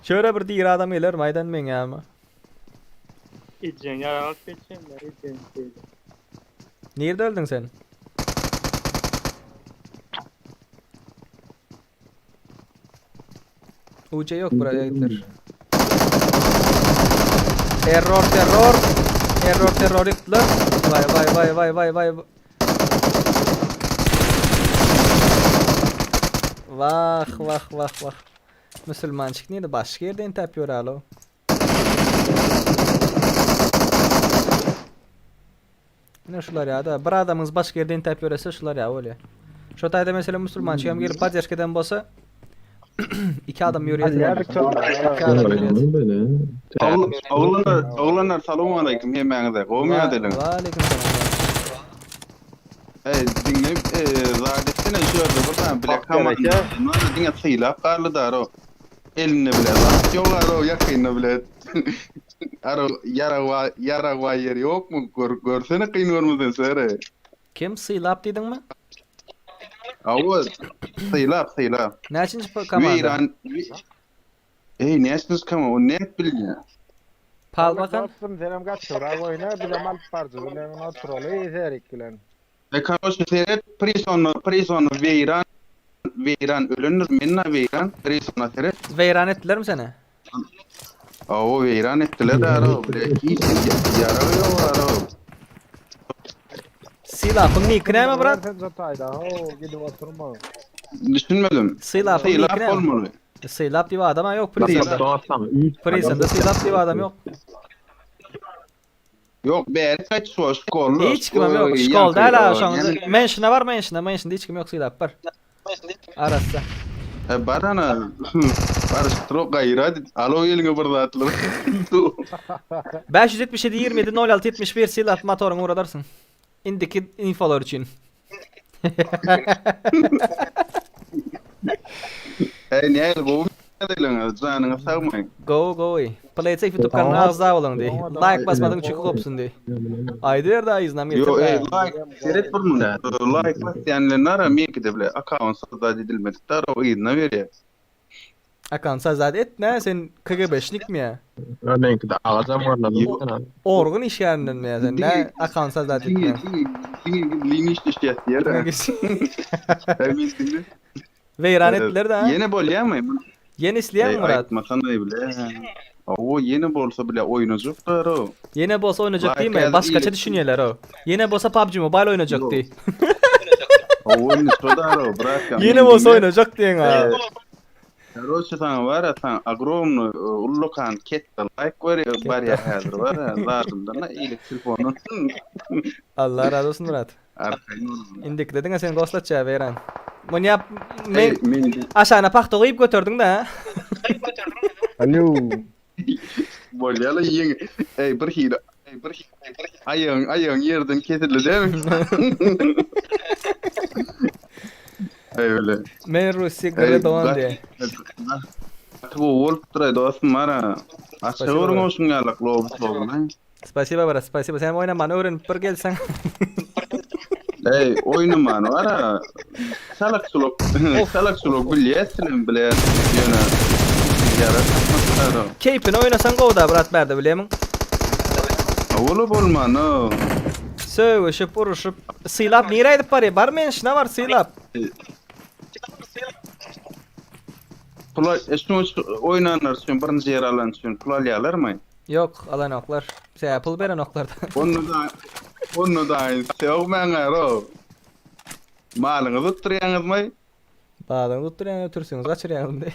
Şöyle bir değil adam gelir mi? Aydan men ya mı? Edeceğin yaran alıp geçeceğim ya. Edeceğin şeyle. Nerede öldün sen? UC yok buraya gittiler. Error terror. Error terror yıktılar. Vay vay vay vay vay vay. Vah vah vah vah. Müslümançık neydi? Başka yerden tapıyor alo. Yine şular ya da bir adamınız başka yerden tapıyor ise şular ya öyle. Şu tayda mesela Müslümançık hem gelip podержкадан bolsa iki adam yürüyedi. İki adam yürüyedi. Oglanlar, oglanlar salam aleyküm hemäňize. Gowmy ýadeliň? Aleyküm selam. Ey, diňle, zat etsene şu ýerde bir tane bile kaman. Diňe sylap garly daro. Elinde bile zat ýok aro ýakynda bile. Aro ýara ýara ýeri ýok mu? Gör, görsene kyn görmeden sere. Kim sylap diýdiň mi? Awa sylap sylap. Näçinji komanda? Weyran. Ey, näçinji komanda? O ne bilýär? Pal bakan. Dostum senem kaçırak oyna bizem alyp barjy bilen oturaly Serik bilen. E karoç seret prisonu prisonu weyran weyran ölendir menna weyran prisona seret. Weyran etdiler mi seni? Awa weyran etdiler de aro bile hiç ýara ýok aro. Sylapyň niki näme brat? Sen jotayda ho gidip oturma. Düşünmedim. Sylapyň Sylap niki näme? bolmaly. Sylap diýip adam yok prisonda. Prisonda sylap diýip adam yok. Yok bäri kaç şu şkolda. Hiç kimim yok. Şkolda hala şu an. Mention'a var mention'a. Mention'da hiç kim yok sylap var. Arası. E barana. Barıştırok gaýra alo eliňe bir zatlar. 577 27 06 71 sylap motoryňy uğradarsın. Indiki infolar üçin. Ey näl gowy eliňe janyňa sagmaý. Go go. Play safe YouTube kanalyna agza boluň diý. Like basmadyň çünki gopsun diý. Aýdyr da yzynam Yo getir. ey like seret bir muny. Like basýanlar nara menki de bile account sazat edilmedik dar o yzyna berýär. Account sazat etme sen KGB-şnik mi ya? Orgun iş ýerinden mi ya sen? Ne account sazat Diňe etme. diňe diňe gizlin iş düşýär ýere. Weyran etdiler de. Ýene bolýarmy? Ýene isleýän Ey, Murat. Aýtmasana bile. O ýene bolsa bile oýnajyklar o. Ýene bolsa oýnajak Like diýme, ýa- başgaça düşünýärler o. Ýene bolsa PUBG Mobile oýnajak diý. O oýny şodar o, brat. Ýene bolsa oýnajak diýen ha. Короче, sana var ya, sen ogromny ullukan ketde like var ya, bar ya häzir var ya, lazymdan iýlik telefonun. Allah razı olsun Murat. Arkaýyn bolsun. Indik dediň sen dostlatça Weyran. Muny ýap Ey, men men aşağına pahta goýup göterdiň de ha. Alo. bolýala ýeň. Ey, bir hile. Ey, bir hile. Aýagyň, aýagyň ýerden kesildi değil mi? Ey öyle. Men Russiýa gyry dogan diýe. Bu bolup duray dostum mara. Açyk Spasibo, orun brat. olsun ýalak lob lobuna. Spasibo brat, spasibo. Sen oýnamany öwrenip bir gelseň. Ey, oýnaman wara. Salak suluk, salak suluk bilýärsiň bile ýöne. Ýara tapmasalar. Keýpini oýnasaň gowda brat bärde bilemiň. Ola bolman o. Sögüşip, uruşup, sylap nire edip barýar? Bar menşine var sylap. Pul e, şu şu oýnanlar üçin birinji ýer alan üçin pul alýarlarmy? Ýok, alanoklar. Sebäbi pul berenoklar. Onda da onda da sögmäň ro. Malyňyzy tutdurýaňyzmy? Balyňy tutdurýaň, ötürsiňiz, gaçyrýaňyz indi.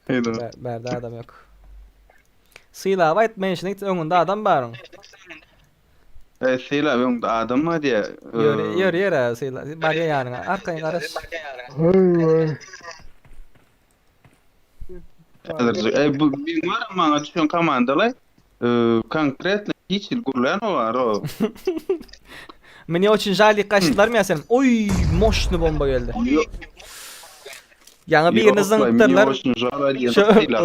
Heýde. Bärde adam ýok. Sylap aýt, menşiniň öňünde adam baryň. E, Sylap öňde adam bar diýe. Ýör, ýör, ýör, Syla. Barýa ýanyňa. Arkaýyn garaş. Häzirjik. E, bu bir var maňa düşen komandalar. E, konkretno hiç hil gürlän o var o. Мне очень жаль diýip gaçdylar mı sen? Oy, moşny bomba geldi. Ýaňy birini zyňypdyrlar. Şu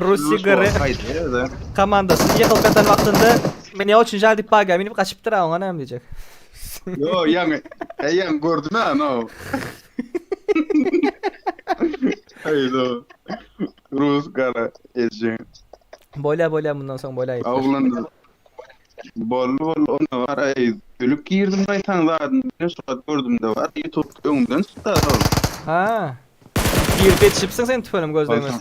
Russi gyrı komandasy ýykylyp ýatan wagtynda Мне очень жаль diýip baga minip gaçypdyr a oňa näme diýjek. Yo, ýaňy, e, ýaňy gördüm ha, no. Hayda. Rus gara eje. Bolýa bolýa mundan soň bolýa ýetler. Oglan bolly bolly onda var ey ölüp girdim gaýtaň zadyny men şu wagt gördüm de var YouTube öňümden çykdy ol. Ha. Girip ýetişipsiň sen tüpenim gözlegine.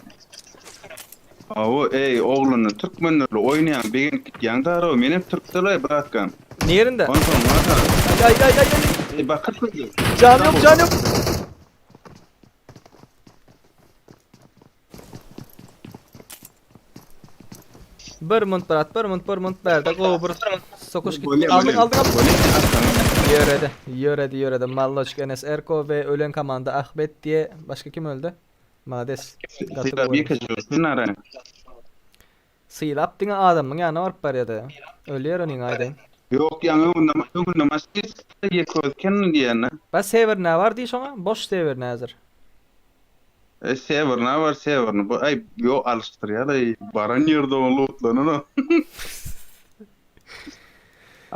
Awo ey oglanlar türkmenlerle oýnaýan begenip gitýäň daro menem türkdelaý bratkam. Nirinde? Onsoň var. Ay ay ay ay. ay. Ey bakyp köýdi. Can yok can yok. Bir munt brat, bir munt, bir munt bärde gowy bir sokuş gitdi. Bolýa, Aldyk, bolýa. aldyk, aldyk. Bolýa. Ýöredi, ýöredi, ýöredi. Malloçk, Enes Erko we ölen komanda Ahmet diýe başga kim öldi? Malades. Gaty Sylap gowy. ýekeje ölsün ara. Sylap diňe adamyň ýanyna baryp barýady. Ölýär onuň aýdaýyn. Ýok ýaňy öňünde öňünde maşyn ýeke özken diýende. Ba sewer nä bar diý şoňa? Boş sewer näzir. E sewer nä bar sewerni bu aý ýok alyşdyrýar aý baran ýerde ol lutlanan o.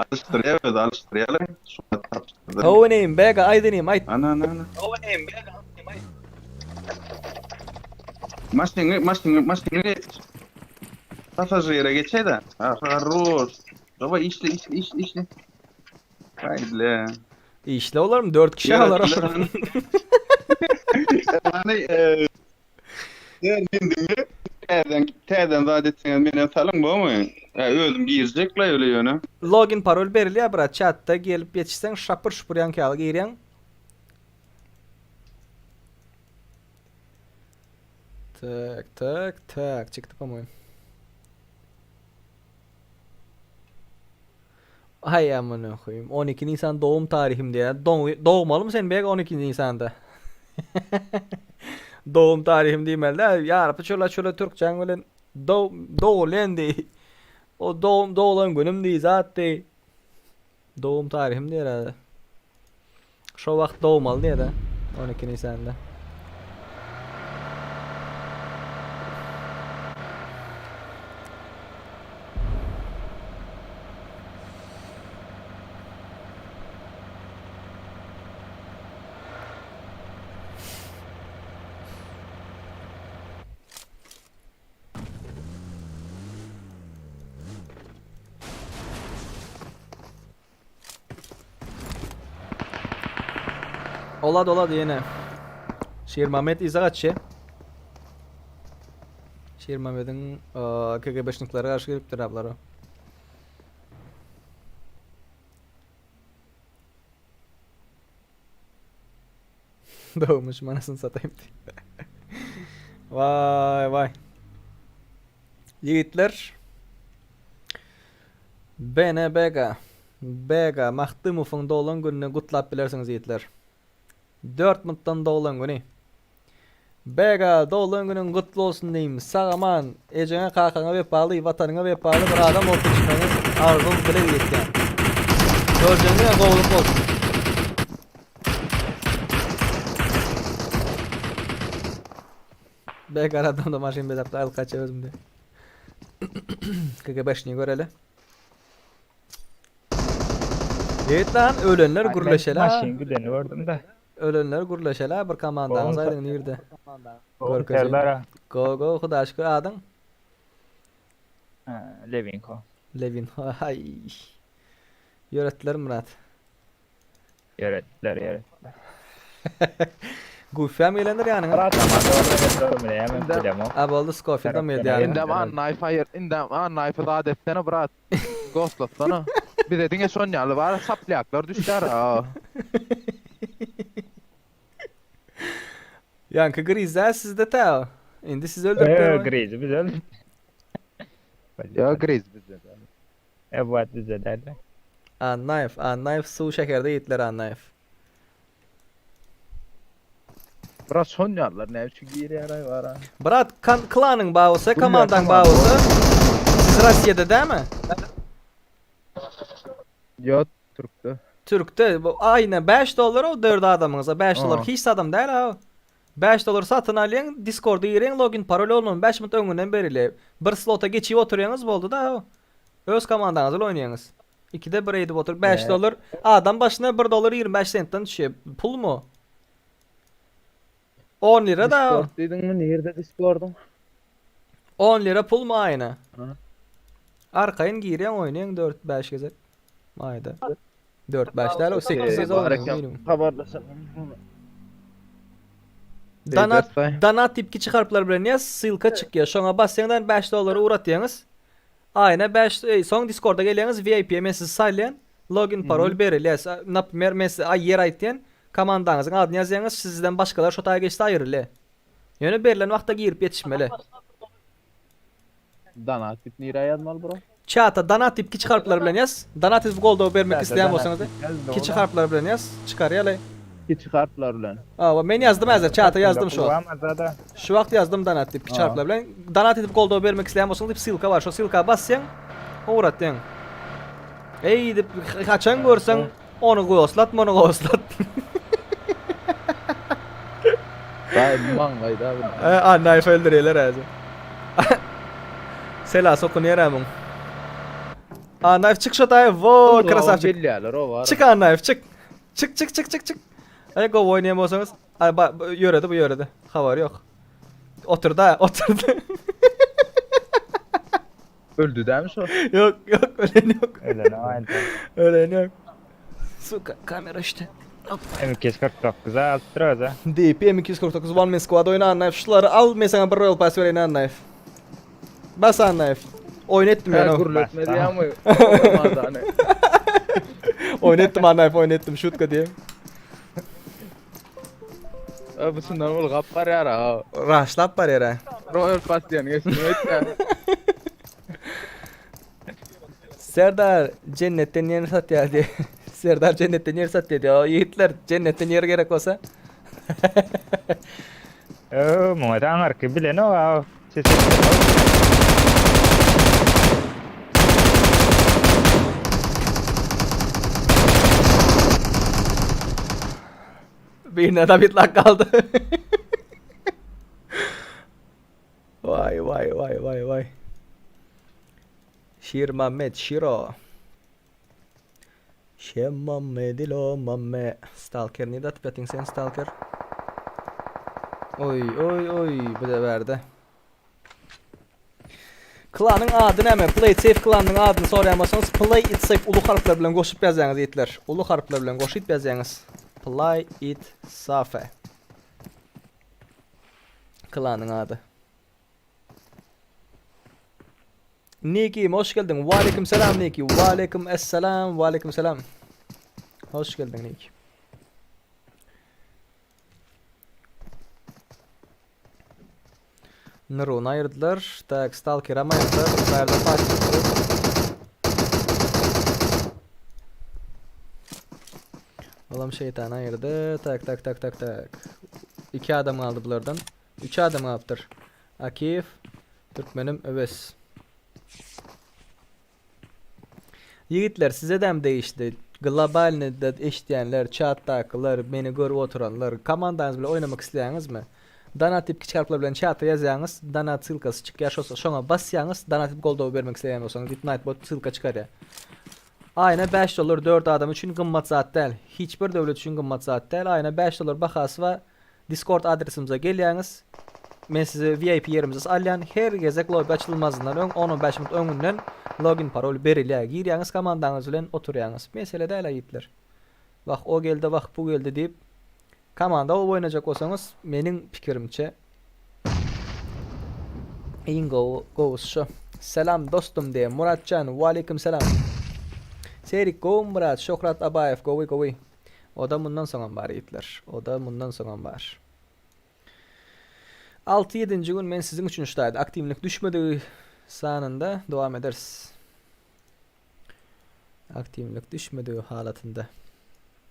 Alyşdyrýar özi alyşdyrýar aý. Şu tapşyrdy. How inim bega aýt inim aýt. Ana ana ana. Maşyny maşyny maşyny pasažire geçe-de. Ha хорош. Давай işle işle işle işle. Haydi. Işle olarmy 4 kişi alar. Yani e, der bindimi täzeden täzeden zat etseňiz menen salyň bolmy? Ýa özüm girjek la öyle ýöne. Login parol berilýär brat chatda gelip ýetişseň şapur şupur ýaňky ýaly girýäň. Tak tak tak çykdy po-moýem. Hay amına koyayım. 12 Nisan doğum tarihim diye. Doğmalı mı sen bek 12 Nisan'da? Doğum tarihim diýmeli däl. Ýarpy çöle çöle türkçäň bilen dogulýan diý. O doğum doglan günüm diý zat diý. Doğum tarihim diýer hä. Şo wagt dogmaly diýer-de. 12 Nisan'da. Ola dola diýene. Şirmamet yza gaçýa. Şirmamediň KGB-şniklere garşy gelipdir ablara. Dogmuş manasyny sataýyn diýip. Waý waý. Ýigitler Bene Bega Bega Mahdymowyň doglan gününi gutlap bilersiňiz ýigitler. 4 mutdan doglan güni. Bega doglan günüň gutly bolsun diýim. Sag aman ejeňe kakaňa wepaly watanyňa wepaly bir adam bolup ýetişmegiňiz arzuw dileg etýän. Görjegiň diňe gowulyk bolsun. Bega adamda maşyn bezapda alyp gaçýar özümde. KGB-şni göreli. Evet lan ölenler gürleşeli. Maşyn gideni gördüm de. Ölenler gürleşeli bir komandaňyz aýdyň nirde? Görkezeyim. Serdar. Go go Hudaýa şükür adyň? Levinko. Levin. Hay. Ýöretdiler Murat. Ýöretdiler, ýöretdiler. Gufyam gelendir ýanyňa. Brat aman dogry getirip bilýärmi bilemok. A boldy Skofieldam geldi ýanyňa. Indem Annaýew aýyr, indem Annaýewi zat etsene brat. Ghostlatsana. Bize diňe şon ýaly bar saplýaklar düşýär a. Ýaňky Grizzä sizde tä. Indi sizi öldürip Ýö, Grizzi biz öldürdik. Ýö, Grizz bizde däl. Ebat bizde däl. Annaýew, Annaýew suw şekerde ýitler Annaýew. Brat şon ýalylar näme üçin girýär aý bara. Brat kan klanyň bar bolsa, komandaň bar bolsa, siz Rossiýada dämi? Ýok, Türkde. Türkde bu aýna 5 dollar o 4 adamyňyza 5 dollar hiç zadam däl ha. 5 dollar satyn alýaň, Discorda girýäň, login parol olman 5 minut öňünden berilýär. Bir slota geçip oturýaňyz boldy da. Öz komandaňyz bilen oýnaýaňyz. Ikide bir edip otur 5 dollar adam başyna 1 dollar 25 sentden düşýär. Pulmy? 10 lira da. Discord diýdiňmi? Nirde Discordyň? 10 lira pulmy aýyna? Arkaýyn girýäň oýnaýaň 4-5 gezek. Aýda. 4-5 däl o 8 gezek oýnaýaň. Habarlaşalım. Donat, donat diýip kiçi harplar bilen ýaz, ssylka çykýar. Şoňa basýaňdan 5 dollary ugratýaňyz. Aýna 5, soň Discorda gelýäňiz, VIP-e men sizi saýlaýan, login parol berilýär. Naprimýer, men size ýer aýtýan, komandaňyzyň adyny ýazýaňyz, sizden başgalar şo taýa geçse aýrylýar. Ýöne berlen wagtda girip ýetişmeli. Donat diýip nirä ýazmaly bro? Çata donat diýip kiçi harplar bilen ýaz. Donat edip goldaw bermek isleýän bolsaňyz kiçi harplar bilen ýaz. Çykarýaly. Kiçi harplar bilen. Hawa men ýazdym häzir çata ýazdym şu wagt. Şu wagt ýazdym donat diýip kiçi harplar bilen. Donat edip goldaw bermek isleýän bolsaňyz diýip ssylka bar. Şo ssylka basýaň ugratýaň. Eý diýip haçan görseň ony goslat muny goslat. Daý maňlaýda bu. Annaýew öldürýärler häzir. Sela sokunýar muň. Annaýew çyk şo taýa wo krasavçik. Bilýärler o bar. Çyk Annaýew çyk. Çyk çyk çyk çyk çyk. Aý gowy oýnaýan bolsaňyz. Aý ýöredi bu ýöredi. Habary ýok. Oturda oturdy. Öldü dämi şo? Ýok ýok ölen ýok. Ölen aýda. Ölen ýok. Suka kamera işte. M249 alypdyr özü. DP M249 One Man Squad oýna Annaýew. Şulary al men sana bir Royal Pass bereýin Annaýew. Bas Annaýew. Oýun etdim ýöne. Gürletme diýýämi? Oýun etdim Annaýew oýun etdim şutka diýem. Bu şundan ulgap barýar ha. Raşlap barýar ha. Royal Pass diýen geçdim öýtýär. Serdar cennetden ýer satýar diýe. Serdar cennetden ýer satýar diýe. O ýigitler cennetden ýer gerek bolsa. Öö, muňa da aňarky bilenok a. Ses Birine David lak kaldy. Vay vay vay vay vay. Şir Mamet Şiro. Şemamme dilo mamme. Stalker nirde atyp ýatyň sen Stalker? Oý oý oý bu da bärde. Klanyň ady näme? Play it safe klanyň adyny soraýan bolsaňyz Play it safe uly harplar bilen goşup ýazýaňyz ýigitler. Uly harplar bilen goşup ýazýaňyz. Play it safe. Klanyň ady. Niki, hoş geldiň. Waleýkim salam Niki. Waleýkim esselam, waleýkim salam. Hoş geldiň Niki. Nurun aýyrdylar. Tak, Stalker hem aýyrdylar. Bärde fight çykdy. Olam şeytan aýyrdy. Tak, tak, tak, tak, tak. Iki adam galdy bulardan. Üç adam galypdyr. Akiýew, Türkmenim Öwez. Ýigitler sizedem degişli. Globalnyda eşidýänler, çatdakylar, meni görüp oturanlar, komandaňyz bilen oýnamak isleýäňizmi? Donat diýip kiçi harplar bilen çata ýazýaňyz, donat ssylkasy çykýar, şo şoňa basýaňyz, donat edip goldaw bermek isleýän bolsaňyz diýip Nightbot ssylka çykarýar. Aýna 5 dollar 4 adam üçin gymmat zat däl. Hiç bir döwlet üçin gymmat zat däl. Aýna 5 dollar bahasy bar. Discord adresimize gelýäňiz. Men sizi VIP ýerimize alýan. Her gezek lobby açylmazyndan öň 10-15 minut öňünden login parol berilýär. Girýäňiz komandaňyz bilen oturýaňyz. Mesele däl-ä ýigitler. Wah o geldi, wah bu geldi diýip. Komanda bolup oýnajak bolsaňyz, meniň pikirimçe iň gowy gowusy şo. Salam dostum diýe Muratjan, waleýkim salam. Serik gowy Murat, Şöhrat Abaýew gowy gowy. Oda mundan soňam bar ýigitler. Oda mundan soňam bar. 6-7-nji gün men siziň üçin ştaýda aktiwlik düşmedigi sanynda dowam ederis. Aktiwlik düşmedigi halatynda.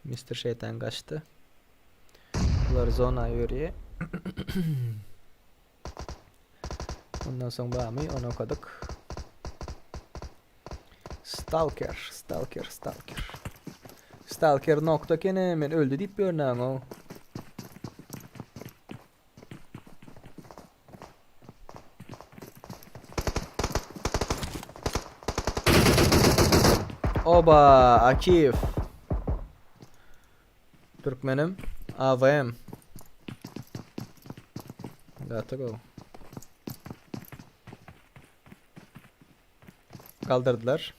Mister Şeytan gaçdy. Bular zona ýörýär. Ondan soň bamy ony okadyk. Stalker, Stalker, Stalker. Stalker nokta kene men öldü diýip ýörnäň o. Oba, Akif. Türkmenim. AVM. Gotta go. Kaldırdılar.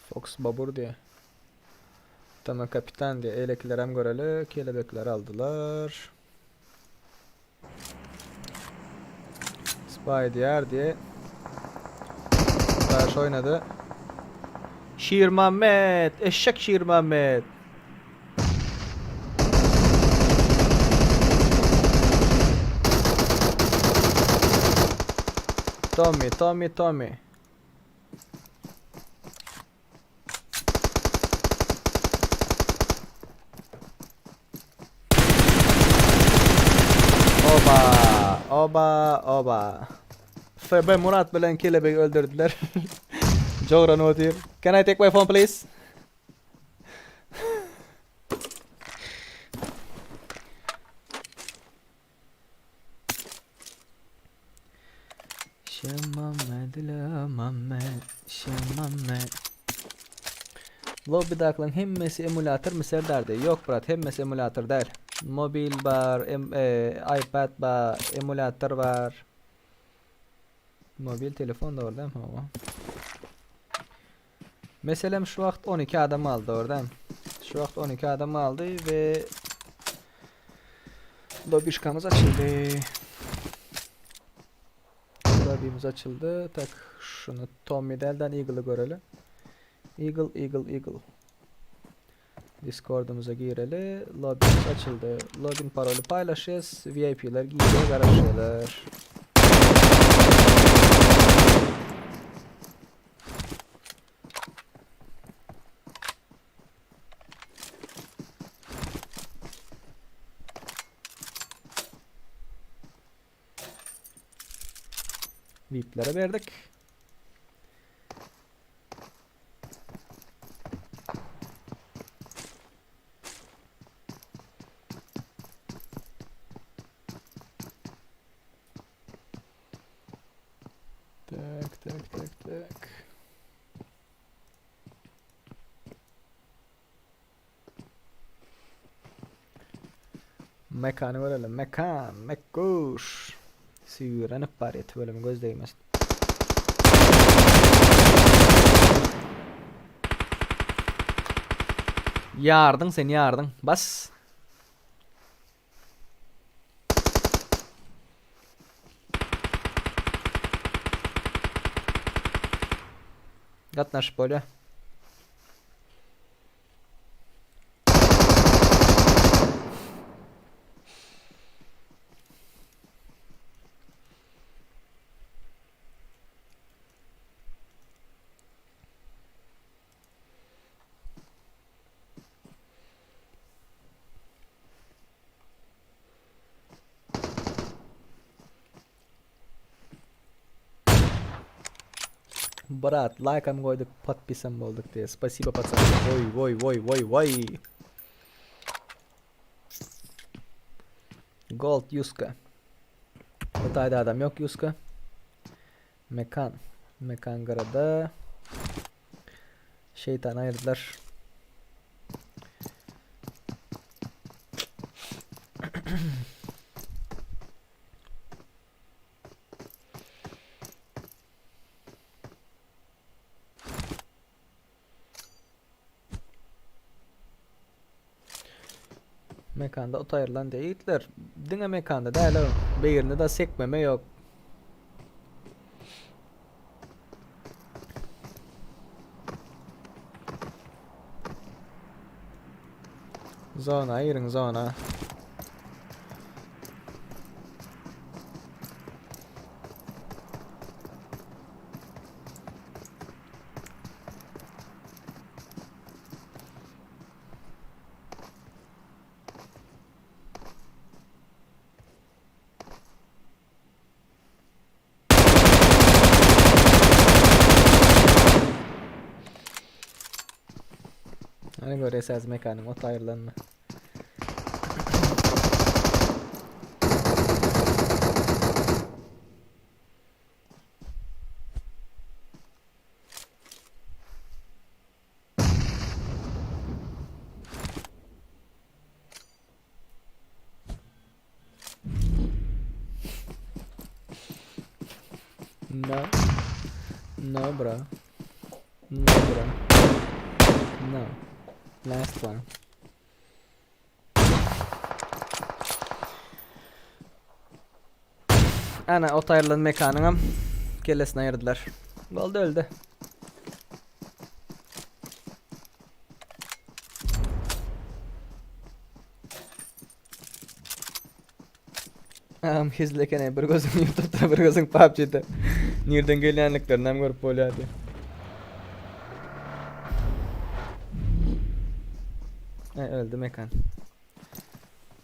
Fox Babur diye. Tamam kapitan diye. Eleklerem göreli. Kelebekler aldılar. Spy diğer diye. Karşı oynadı. Şirmamet. Eşek Şirmamet. Tommy, Tommy, Tommy. Oba, oba, oba. FB Murat bilen Kelebegi öldürdüler. Jogran otyr. Can I take my phone please? Lobbydakylaryň hemmesi emulyatormy Serdar diýýär. Ýok brat hemmesi emulyator däl. Mobil bar, em, e, iPad bar, emulyator bar. Mobil telefon da bar dämi? Hawa. Meselem şu wagt 12 adam galdy dogry dämi? Şu wagt 12 adam galdy we lobişkamyz açyldy. Lobimiz açyldy. Tak şunu Tommy dälden Eagle'ı göreli. Eagle, Eagle, Eagle. Discord'umuza gireli. Lobimiz açyldy. Login paroly paylaşyas. VIP'ler girýär, garaşýarlar. VIP'lere berdik. Tak, tak, tak, tak. Mekany görelim. Mekan, Mekkuş. Süýrenip barýar tüweleme göz degmesin. Ýardyň sen ýardyň. Bas. Gatnaşyp bolýar. Brat, laýkam goýduk, podpisam bolduk diýe. Spasibo pacan. Voý, voý, voý, voý, voý. Gold Yuska. Bu taýda adam ýok Yuska. Mekan. Mekan gyrada. Şeytan aýyrdylar. Mekanda ot aýrylan diýýär. Ýigitler, diňe mekanda däl-ow. Birinde-de sekmeme ýok. Zona giriň zona. Hani görýäs mekanyň ot aýrylanyny. No. No, bro. No, bro. No. Last one. Ana ot aýrylan mekanyňam kellesini aýyrdylar. Boldy öldi. Am hezil eken bir gözüň YouTube'da bir gözüň PUBG'de. Nirden gelýänliklerini hem görüp bolýardy. E, öldü mekan.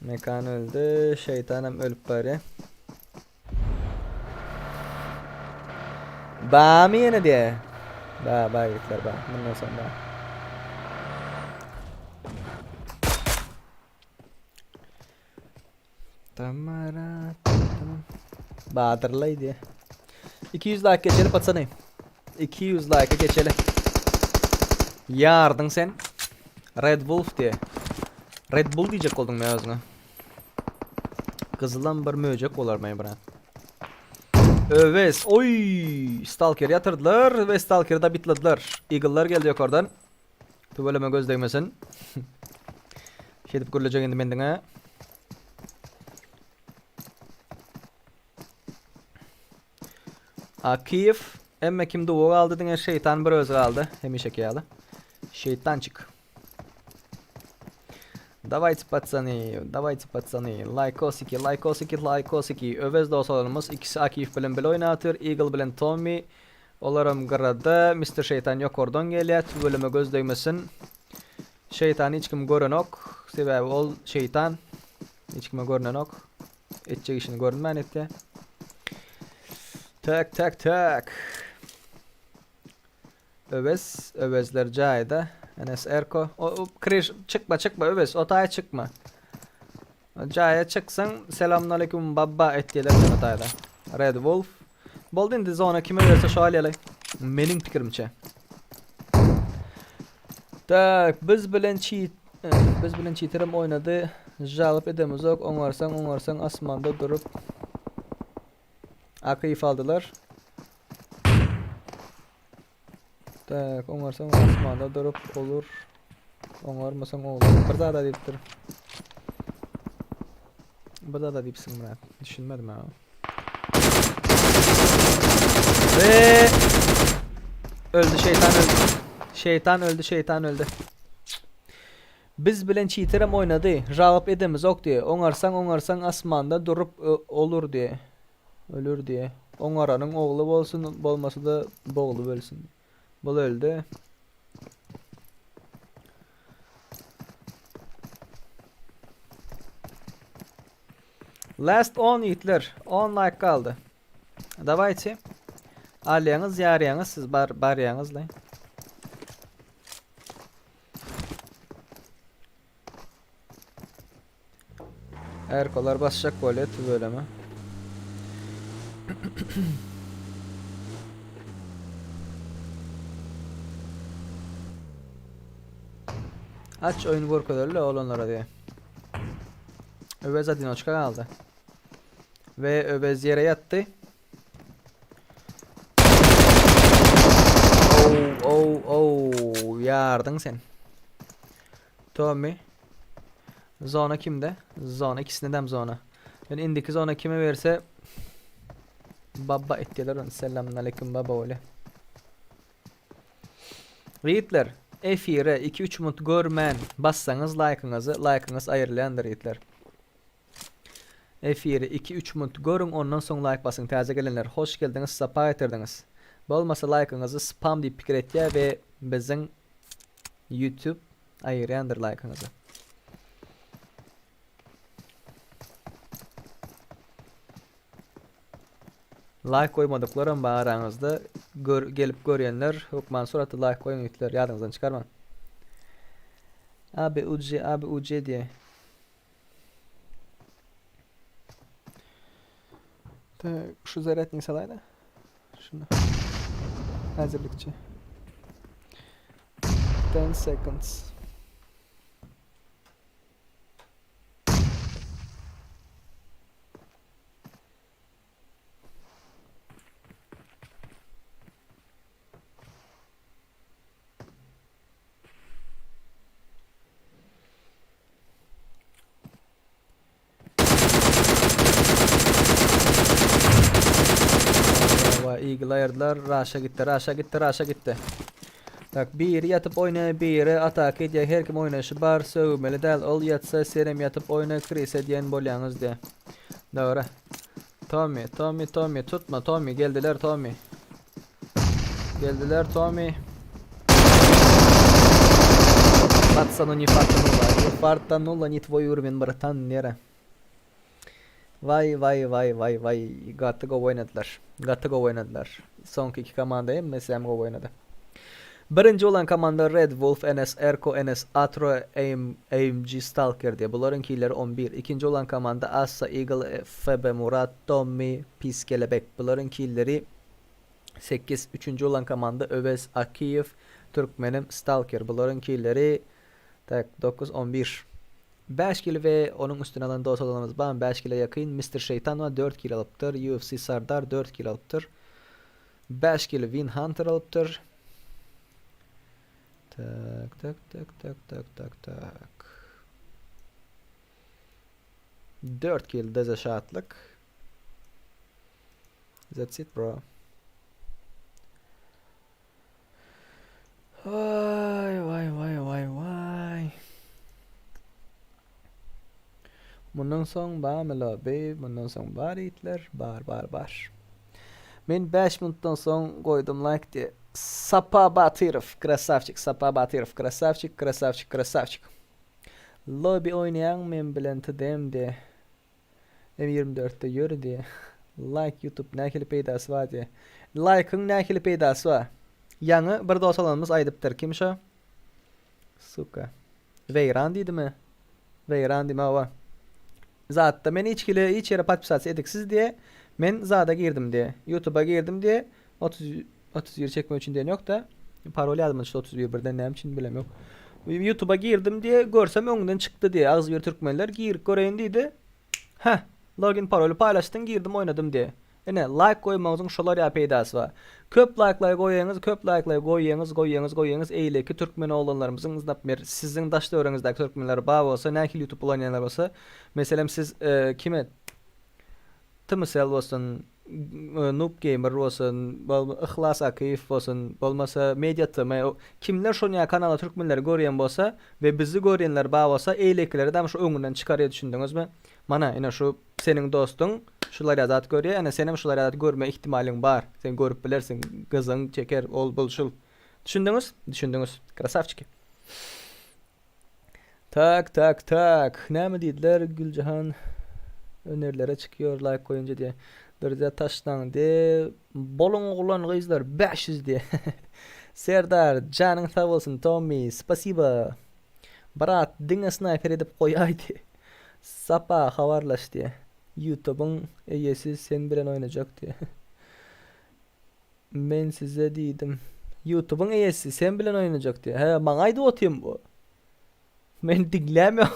Mekan öldü. Şeytan hem ölüp bari. Ba mı ýene diýe? Ba, ba ýigitler ba. Mundan soň ba. Tamara, tamam. Bahadyrlaý diýe. 200 like geçeli patsany. 200 like geçeli. Ýardyň sen. Red Wolf diýe. Red Bull diýjek bolduň men özüňe. Gyzylam bir möjek bolar men brat. Öwez, oý, Stalker ýatyrdylar we Stalkeri da bitladylar. Eagle'lar geldi ýokardan. Tüweleme göz degmesin. Şeýdip gürlejek indi men diňe. Akiýew, emme kim duwa galdy diňe şeýtan bir özi galdy, hemişeki ýaly. Şeýtançyk. Dawajte patsany, dawajte patsany. Laýkosiki, laýkosiki, laýkosiki. Öwez dostlarymyz ikisi Akiýew bilen bile oýnatyr, Eagle bilen Tommy. Olaram gyrada, Mister Şeýtan ýokardan gelýär, tüweleme göz degmesin. Şeýtany hiç kim görenok, sebäbi ol şeýtan. Hiç kime görnenok. Etjek işini görünmän etýär. Tak, tak, tak. Öwez, Öwezler jaýda. Enes Erko. O, o kriş çykma, çykma Öwez, o taýa çykma. Jaýa çyksaň, selamünaleýkum baba etdiler sen o taýda. Red Wolf. Boldy indi zona kime berse şo alýaly. Meniň pikirimçe. Tak, biz bilen çi biz bilen çiterim oýnady. Jalyp edemizok, oňarsaň, oňarsaň asmanda durup Akyýew aldylar. Tak, oňarsaň asmanda durup olur. Oňarmasaň olur. Bir zada diýipdir. Bir zada diýipsiň Murat. Düşünmedim ha. Ve öldü şeytan öldü. Şeytan öldü, şeytan öldü. Biz bilen çitirem oýnady. Jalyp edemizok diýe. Oňarsaň oňarsaň asmanda durup olur diýe. Ölür diýe. Oňaranyň ogly bolsun, bolmasa-da boglup ölsün. Bul öldi. Last 10 ýigitler. 10 like galdy. Dawayçy. Alýaňyz, ýarýaňyz siz bar barýaňyz la. Erkolar basjak bolýar tüweleme. Aç oýun görkezeli olanlara diýe. Öwez odinoçka galdy. We Öwez ýere ýatdy. Ow, ow, ow, ýardyň sen. Tommy. Zona kimde? Zona ikisindedem zona. Yani indiki zona kime verse Baba etdiler onu. Selamünaleyküm baba öyle. Ýigitler, efire 2-3 minut görmän bassaňyz laýkyňyzy, laýkyňyz aýrylýandyr ýigitler. Efiri 2-3 minut görüň ondan soň laýk basyň täze gelenler hoş geldiňiz sapa getirdiňiz. Bolmasa laýkyňyzy spam diýip pikir etýär we biziň YouTube aýyrýandyr laýkyňyzy. Laýk goýmadyklaram bar araňyzda gör gelip görýänler hökman suratda laýk goýuň ýigitler ýadyňyzdan çykarmaň. Abi UC abi UC diýe. Tak şu zaryadnik salaýda. Şunu. Häzirlikçe. 10 seconds. Eagle aýyrdylar. Raşa gitdi, Raşa gitdi, Raşa gitdi. Tak, biri ýatyp oýnaýar, biri ataka edýär. Her kim oýnaşy bar, sögmeli däl. Ol ýatsa, senem ýatyp oýna, krise diýen bolýaňyz diýä. Dogry. Tommy, Tommy, Tommy, tutma, Tommy, geldiler, Tommy. Geldiler, Tommy. Пацану не фартануло. Не фартануло, не твой уровень, братан, nere. Waý waý waý waý waý gaty gowy oýnadylar. Gaty gowy oýnadylar. Soňky iki komanda hemmesi hem gowy oýnady. Birinji bolan komanda Red Wolf, NS Erko, NS Atro, AM, AMG Stalker diýe. Bularyň killeri 11. Ikinji bolan komanda Assa Eagle, FB Murat, Tommy, Pis Kelebek. Bularyň killeri 8. Üçünji bolan komanda Öwez Akiýew, Türkmenim Stalker. Bularyň killeri tak 9 11. 5 kil we onuň üstüne alan dost adamymyz bar 5 kile ýakyn Mister Şeýtan bar 4 kil alypdyr UFC Sardar 4 kil alypdyr 5 kil Win Hunter alypdyr Tak tak tak tak tak tak tak 4 kil Deze Şatlyk That's it bro Waý waý waý waý waý. Mundan soň barmy lobby? Mundan soň bar ýigitler. Bar bar bar. Men 5 minutdan soň goýdum like diye. Sapa Batyrow, krasavçik, Sapa Batyrow, krasavçik, krasavçik, krasavçik. Lobby oýnaýaň men bilen TDM diye. M 24-de ýör diýe. Like YouTube nähili peýdasy bar diýe. Like'yň nähili peýdasy bar? Ýaňy bir dos alanymyz aýdypdyr. Kim şo? Suka. Weýran diýdimi? Weýran diýme hawa. Zatda men hiç hili hiç ýere podpisasiýa ediksiz diýe. Men zada girdim diýe. YouTube'a girdim diýe. 30 31 çekmek üçin diýen ýok-da. Parol ýadyma düşdi 31 birden näme üçin bilemok. YouTube'a girdim diýe görsem öňünden çykdy diýe. Agzybir türkmenler girip göreýin diýdi. Heh, login paroly paýlaşdyň girdim oýnadym diýe. Ine, laýk goýmagyňyzyň şolar ýaly peýdasy bar. Köp laýklaý goýaňyz, köp laýklaý goýaňyz, goýaňyz, goýaňyz eýleki türkmen oglanlarymyzyň napmer siziň daş töweregiňizdäki türkmenler bar bolsa, nähili YouTube ulanýanlar bolsa, meselem siz kime Tmcell bolsun, Noob Gamer bolsun, Yhlas Akyýew bolsun, bolmasa Media TM, kimler şol ýa kanala türkmenleri görýän bolsa we bizi görýänler bar bolsa eýlekileri-dam şu öňünden çykarýa düşündiňizmi? Mana ine şu seniň dostuň şular ýa zat görýä ine senem şular ýa zat görme ihtimalyň bar. Sen görüp bilersiň gyzyň çeker ol bul şul. Düşündiňiz? Düşündiňiz. Krasawçiki. Tak tak tak. Näme diýdiler Güljahan önerilere çykýor laýk goýunca diýe. Dürje taşlaň diýe. Boluň oglan gyzlar 500 diýe. Serdar janyň sag bolsun Tommy spasiba. Brat diňe snaýper edip goýaý diýe. Sapa habarlaş diýe. Ýutubyň eýesi sen bilen oýnajak diýe. Men size diýdim. Ýutubyň eýesi sen bilen oýnajak diýýär. Hä, maňa aýdyp otyrmy bu? Men diňlämok.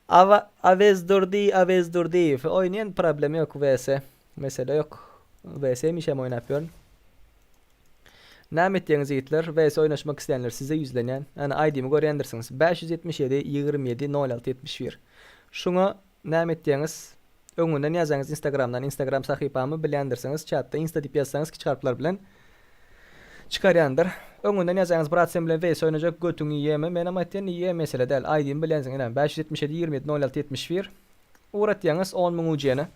Awa Awezdurdy Awezdurdyýew oýnaýan problem ýok vs. Mesele ýok. Vs hemişem oýnap ýörün. Näme etýäňiz ýigitler? VS oýnaşmak isleýänler size ýüzlenýän. Ýani ID-mi görýändirsiňiz. 577 27 06 71. Şuňa näme etýäňiz? Öňünden ýazaňyz Instagramdan Instagram sahypamy bilýändirsiňiz. Çatda insta diýip ýazsaňyz kiçi harplar bilen çykarýandyr. Öňünden ýazaňyz brat sen bilen VS oýnajak götüňi iýeme. Menem aýtýan iýe mesele däl. ID-mi bilýänsiň ine 577 27 06 71. Ugratýaňyz on müň UJ-ni.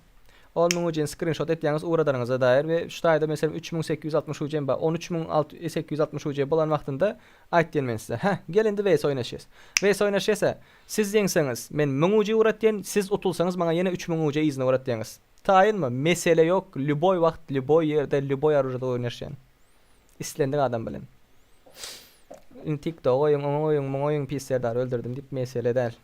On müň UJ-ni skrinşot etýäňiz ugradanyňyza dair we şu taýda meselem 3860 UJ-m bar. 13860 UJ bolan wagtynda aýtýan men size. Hä, gel indi VS oýnaşýas. VS oýnaşýasa, siz ýeňseňiz, men 1000 UJ ugratýan, siz utulsaňyz maňa ýene 3000 UJ yzyna ugratýaňyz. Taýynmy? Mesele ýok, lýuboý wagt, lýuboý ýerde, lýuboý oružada oýnaşýan. Islendik adam bilen. Indi TikTok oýun, oňa oýun, muňa oýun pis Serdary öldürdim diýip mesele däl.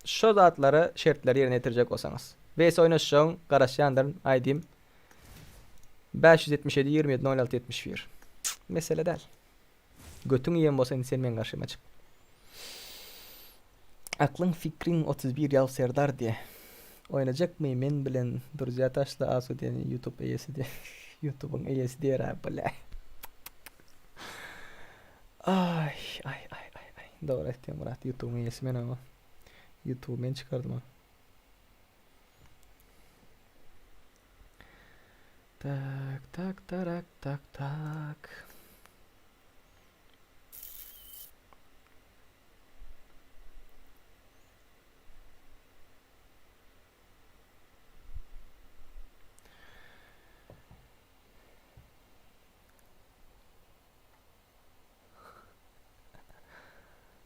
Şo zatlara şertleri ýerine ýetirjek bolsaňyz. VS oýnaşjagyň garaşýandyryn aýdym 577 27 06 71. Mesele däl. Götüň iýen bolsa indi sen meň garşyma çyk. Aklyň fikriň 31 ýal Serdar diýe. Oýnajakmy men bilen druzýa taşla Asu diýeni YouTube eýesi diýe. YouTube'yň eýesi diýer a bile. Ay ay ay ay ay. Dogry aýtýaň Myrat YouTube'yň eýesi men ama. YouTube'y men çykardym a. Tak tak tarak tak tak.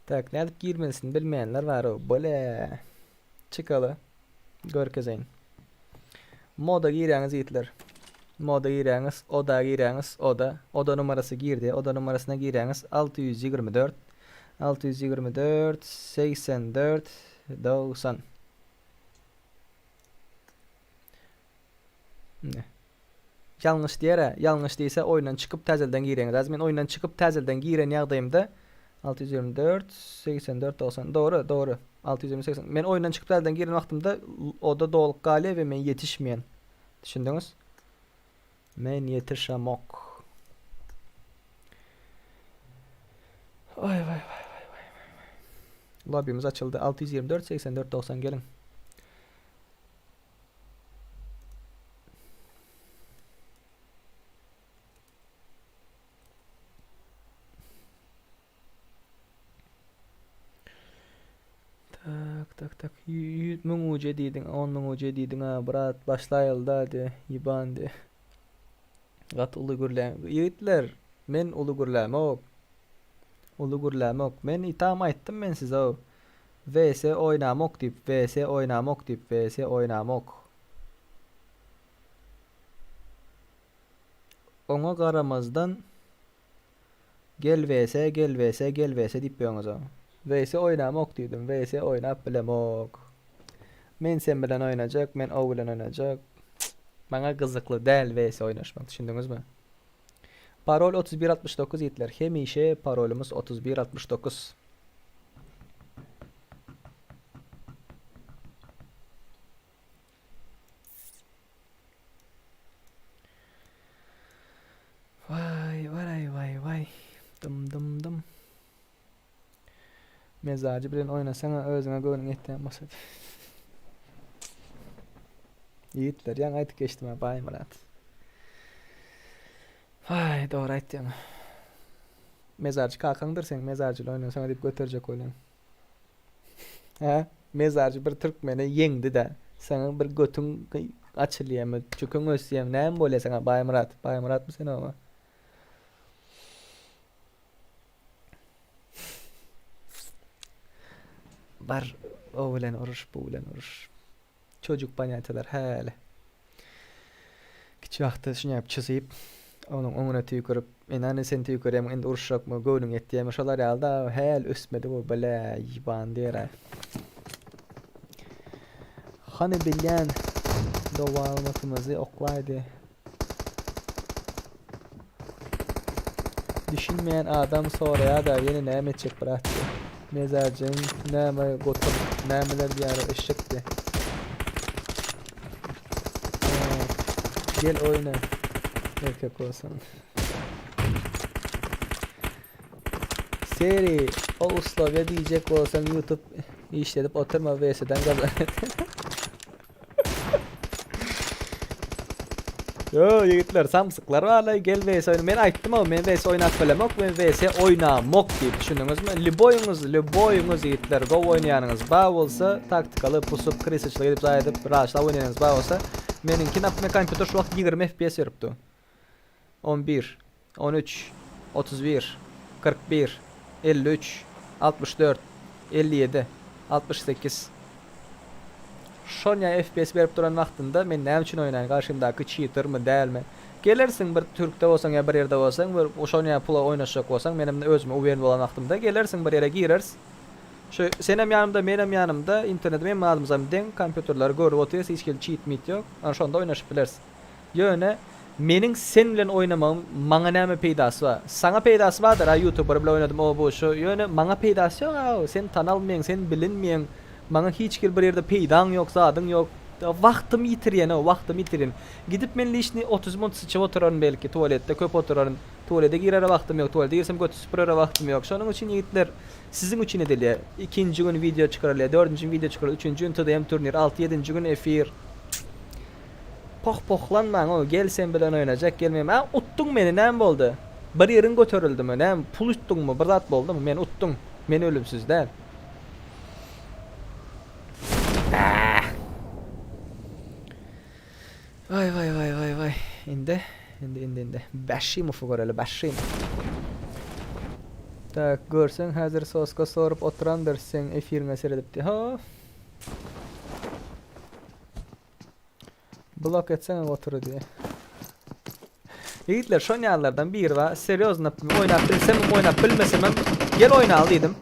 Tak, nädip girmelisini bilmeýänler bar o. Bole. Çykaly. Görkezeýin. Moda girýäňiz ýigitler. Moda girýäňiz, oda girýäňiz, oda. Oda numarasy girdi. Oda numarasyna girýäňiz. 624 624 84 90. Ne? Ýalňyş diýer-ä. Ýalňyş diýse oýundan çykyp täzelden gireňiz. Häzir men oýundan çykyp täzelden giren ýagdaýymda 624 84 90 dogry, dogry. 620 80. Men oýundan çykyp täzelden giren wagtymda oda dolup galýar we men ýetişmeýän. Düşündiňiz? Men ýetişemok. Oý waý waý waý waý waý. Lobbymiz açyldy. 624 84 90 geliň. Tak tak tak. 1000 UC diýdiň, 10000 UC diýdiň ha, brat, başlaýaly-da diý, ýyban diý. Gaty uly gürläň. Ýigitler, men uly gürlämok. Uly gürlämok. Men itam aýtdym men size. VS oýnamok diýip, VS oýnamok diýip, VS oýnamok. Oňa garamazdan gel VS, gel VS, gel VS diýip ýöňüz. VS oýnamok diýdim, VS oýnap bilemok. Men sen bilen oýnajak, men o bilen oýnajak. Maňa gyzykly däl VS oýnaşmak, düşündiňizmi? Parol 31 69 ýigitler, hemişe parolymyz 31 69. Vay vay vay vay. Dym dym dym. Mezarcı bilen oýnasaňa özüňe göwnüň ýetýän bolsa. Ýigitler, ýaňy aýdyp geçdim ha Baýmyrat. Waý, dogry aýtýaň. Mezarçy kakaňdyr seň, mezarçyly oýnasaňa diýip göterjek bolýaň. Hä? Mezarçy bir türkmeni ýeňdi-dä. Saňa bir götüň açylýamy, çüküň ösýämi, näme bolýa saňa Baýmyrat? Baýmyratmy sen oba? Bar o bilen uruş, bu bilen uruş. Çocuk ponýatiýalar häli. Kiçi wagtda şuny çyzyp, onuň öňüne tüýkürip, men sen tüýkürýäň, indi uruşjakmy, göwnüň ýetýärmi, şolar ýaly-da häli ösmedi bu, bile, ýyban diýer-ä. Hany bilýän dowalmatymyzy oklaýdy. Düşünmeýän adam soraýada ýene näme etjek brat diýip. Mezarjyň näme gotur nämeler diýýär o eşek diýip. Gel oýna erkek bolsaň. Seri o uslowiýa diýjek bolsaň YouTube işledip oturma WC-den gazan. Yo ýigitler samsyklar barlaý gel WC oýna. Men aýtdym o men WC oýnap bilemok men WC oýnamok diýip düşündiňizmi? Liboýyňyz liboýyňyz ýigitler gowy oýnaýanyňyz bar bolsa taktikaly pusup krisaçylyk edip zaý edip raşlap oýnaýanyňyz bar bolsa meniňki napme kompýuter şu wagt 20 FPS beripdi. 11 13 31 41 53 64 57 68 Şonýa FPS berip duran wagtynda men näme üçin oýnaýyn garşymdaky çitermi dälmi gelersiň bir türkde bolsaň ýa bir ýerde bolsaň bir şonýa pula oýnaşjak bolsaň menem özüme uweryn bolan wagtymda gelersiň bir ýere gireris şu senem ýanymda menem ýanymda internetim hemme zadymyzam deň kompýuterleri görüp otyrys hiç hili çit mit ýok ana şonda oýnaşyp bileris. Ýöne meniň sen bilen oýnamagym maňa näme peýdasy bar? Saňa peýdasy bardyr a ýutuber bilen oýnadym o bu şu ýöne maňa peýdasy ýok a sen tanalmaýaň sen bilinmeýäň maňa hiç hili bir ýerde peýdaň ýok zadyň ýok wagtymy ýitirýän o wagtymy ýitirýän gidip men lişni 30 minut syçyp oturaryn belki tualetde köp oturaryn tualete girere wagtym ýok tualete girsem göti süpürere wagtym ýok şonuň üçin ýigitler siziň üçin edilýär ikinji gün wideo çykarylýar dördünji gün wideo çykarylýar üçünji gün TDM turnir alty ýedinji gün efir Poh pohlanmaň o gel sen bilen oýnajak gel men a utduň meni näme boldy bir ýeriň göterildimi näme pul utduňmy bir zat boldumy meni utduň men ölümsiz däl Ah. Waý waý waý waý waý indi indi indi indi Bäşimowy göreli Bäşimow Tak görseň häzir soska sorup oturandyr seň efiriňe seredip diý ha Blok etsene otury diye. Ýigitler şon ýalylardan biri bar. Serýozno oýnap bilsemem oýnap bilmesemem gel oýnaly diýdim.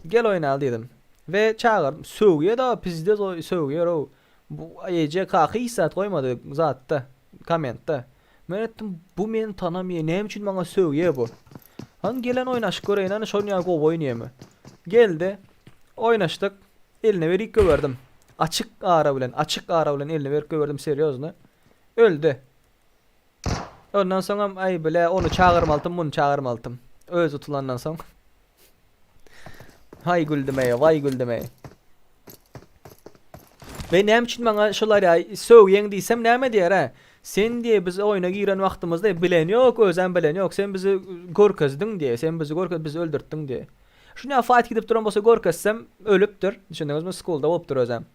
Gel oýnaly diýdim. We çagyrdym. Sögýär da pizdez oý sögýär ow. Bu eje kaka hiç zat goýmady zatda kommentde. Men etdim bu meni tanamaýar näme üçin maňa sögýär bu. Hany gelen oýnaşyp göreýin hany şon ýaly gowy oýnaýarmy. Geldi. Oýnaşdyk. Eline berip göberdim. Açyk ara bilen, açyk ara bilen eline berip göberdim serýozny. Öldi. Ondan soňam aý bile ony çagyrmaltym, muny çagyrmaltym. Öz utulandan soň. Haý güldüm-eý, waý güldüm-eý. We näme üçin maňa şular ýa sögýäň diýsem näme diýer hä? Sen diýe biz oýna giren wagtymyzda bilen ýok, özem bilen ýok. Sen bizi görkezdiň diýe, sen bizi görkez, bizi öldürtdiň diýe. Şuny fight gidip duran bolsa görkezsem ölüpdir. Düşündiňizmi? Schoolda bolupdyr özem.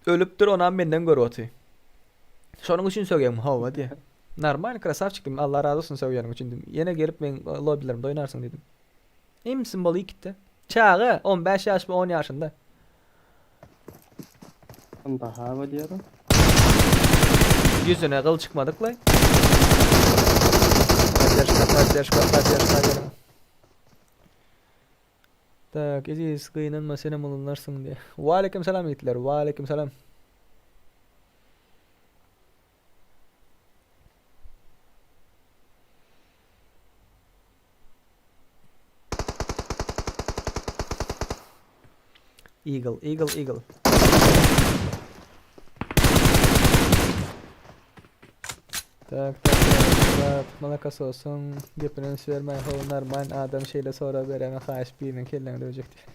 Ölüpdir, onam menden görüp oty. Şonuň üçin sögýäňmi? Hawa diýe. Normal krasavçik diýdim. Allah razy bolsun sögýäniň üçin diýdim. Ýene gelip meň lobbilerimde oýnarsyň diýdim. Imsin bol gitdi. Çaga 15 ýaşmy 10 ýaşynda. Onda ha diýerim. Ýüzüne gyl çykmadykly. Podderžka, podderžka, podderžka geliň. Tak, Eziz, gynanma senem ulunarsyň diýe. Waleýkim salam ýigitler, waleýkim salam. Eagle, Eagle, Eagle. Tak, tak, tak, Malakasosyň gepine üns bermäň, how normal adam şeýle sorag berýäňe haýyş biriniň kelläňi döwjek diýip.